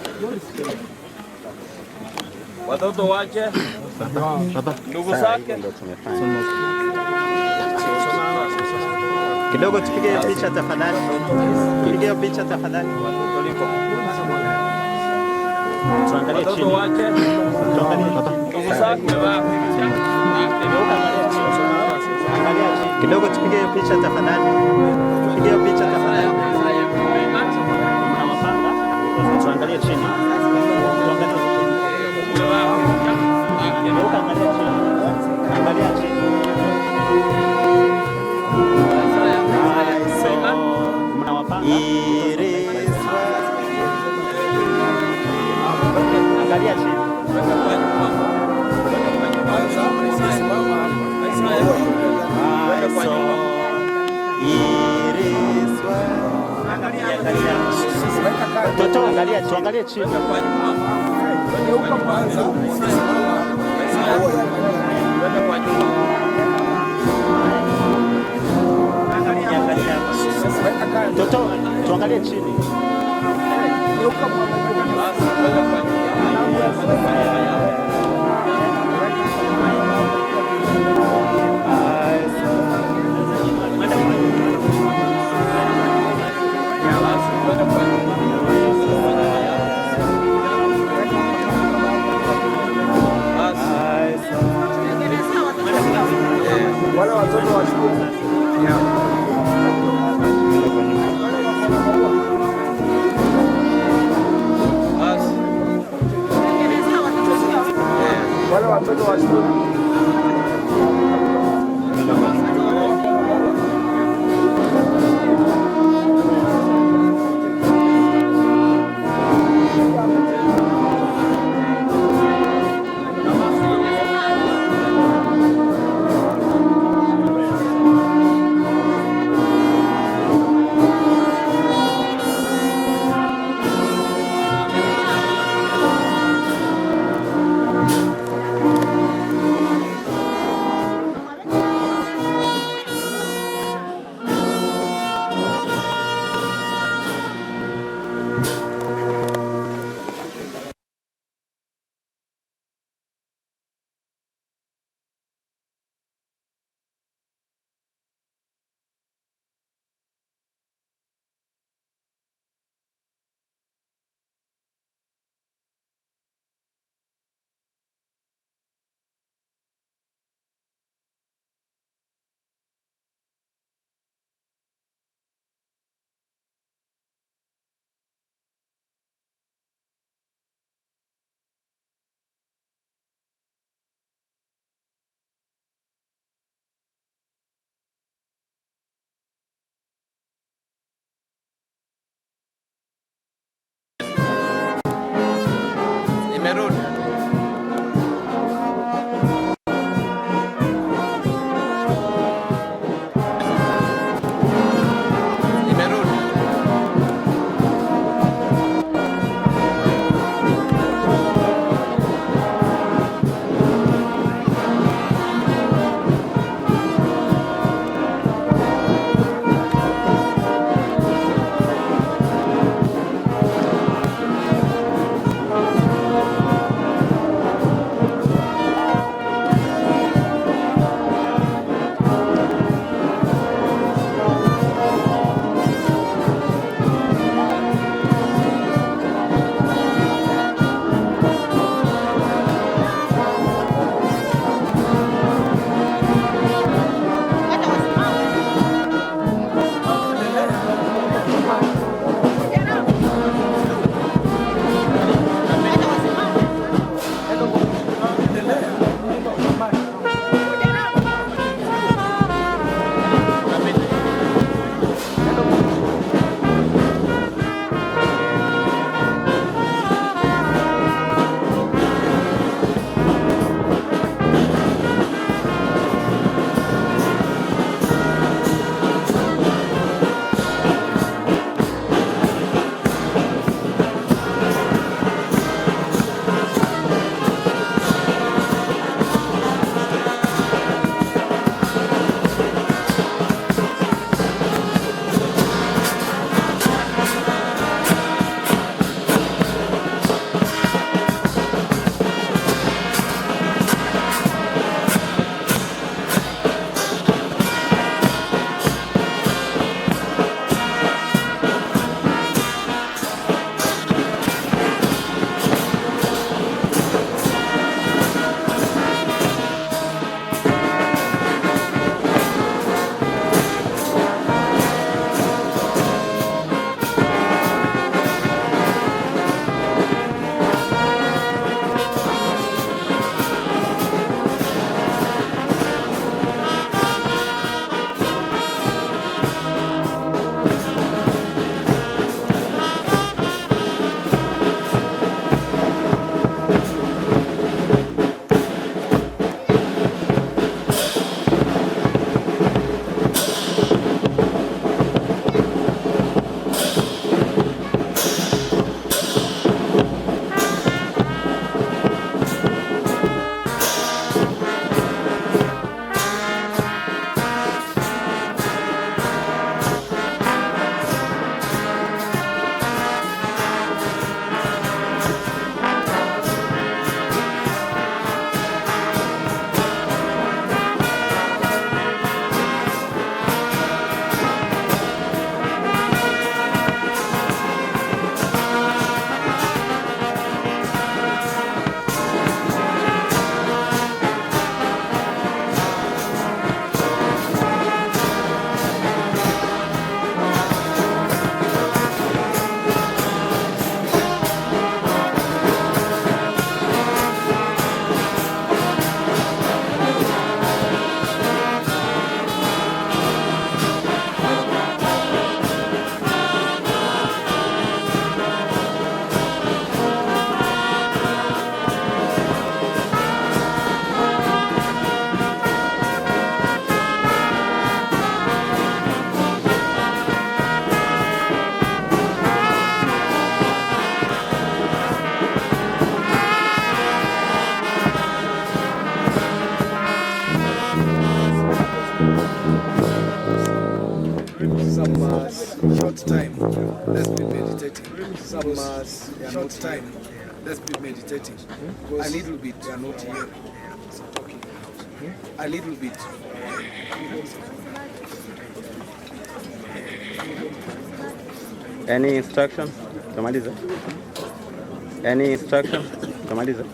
Watoto wache. Ndugu zake. Kidogo tupige picha tafadhali. Tupige picha tafadhali. Tuangalie Watoto chini. wache. Tuangalie Ndugu zake Kidogo tupige picha tafadhali. Tupige picha tafadhali. Tuangalie chini. Geuka, angalia chini. Angalia chini. Angalia chini. Toto, angalia, tuangalie chini. Toto, tuangalie chini. Wale watoto wa shule. Wale watoto wa shule. Imerudi. Imerudi. time, let's be meditating. Some short time, let's be meditating. A little bit, they are not here. So talking a little bit. Any instruction? Tumalize. Any instruction? Tumalize.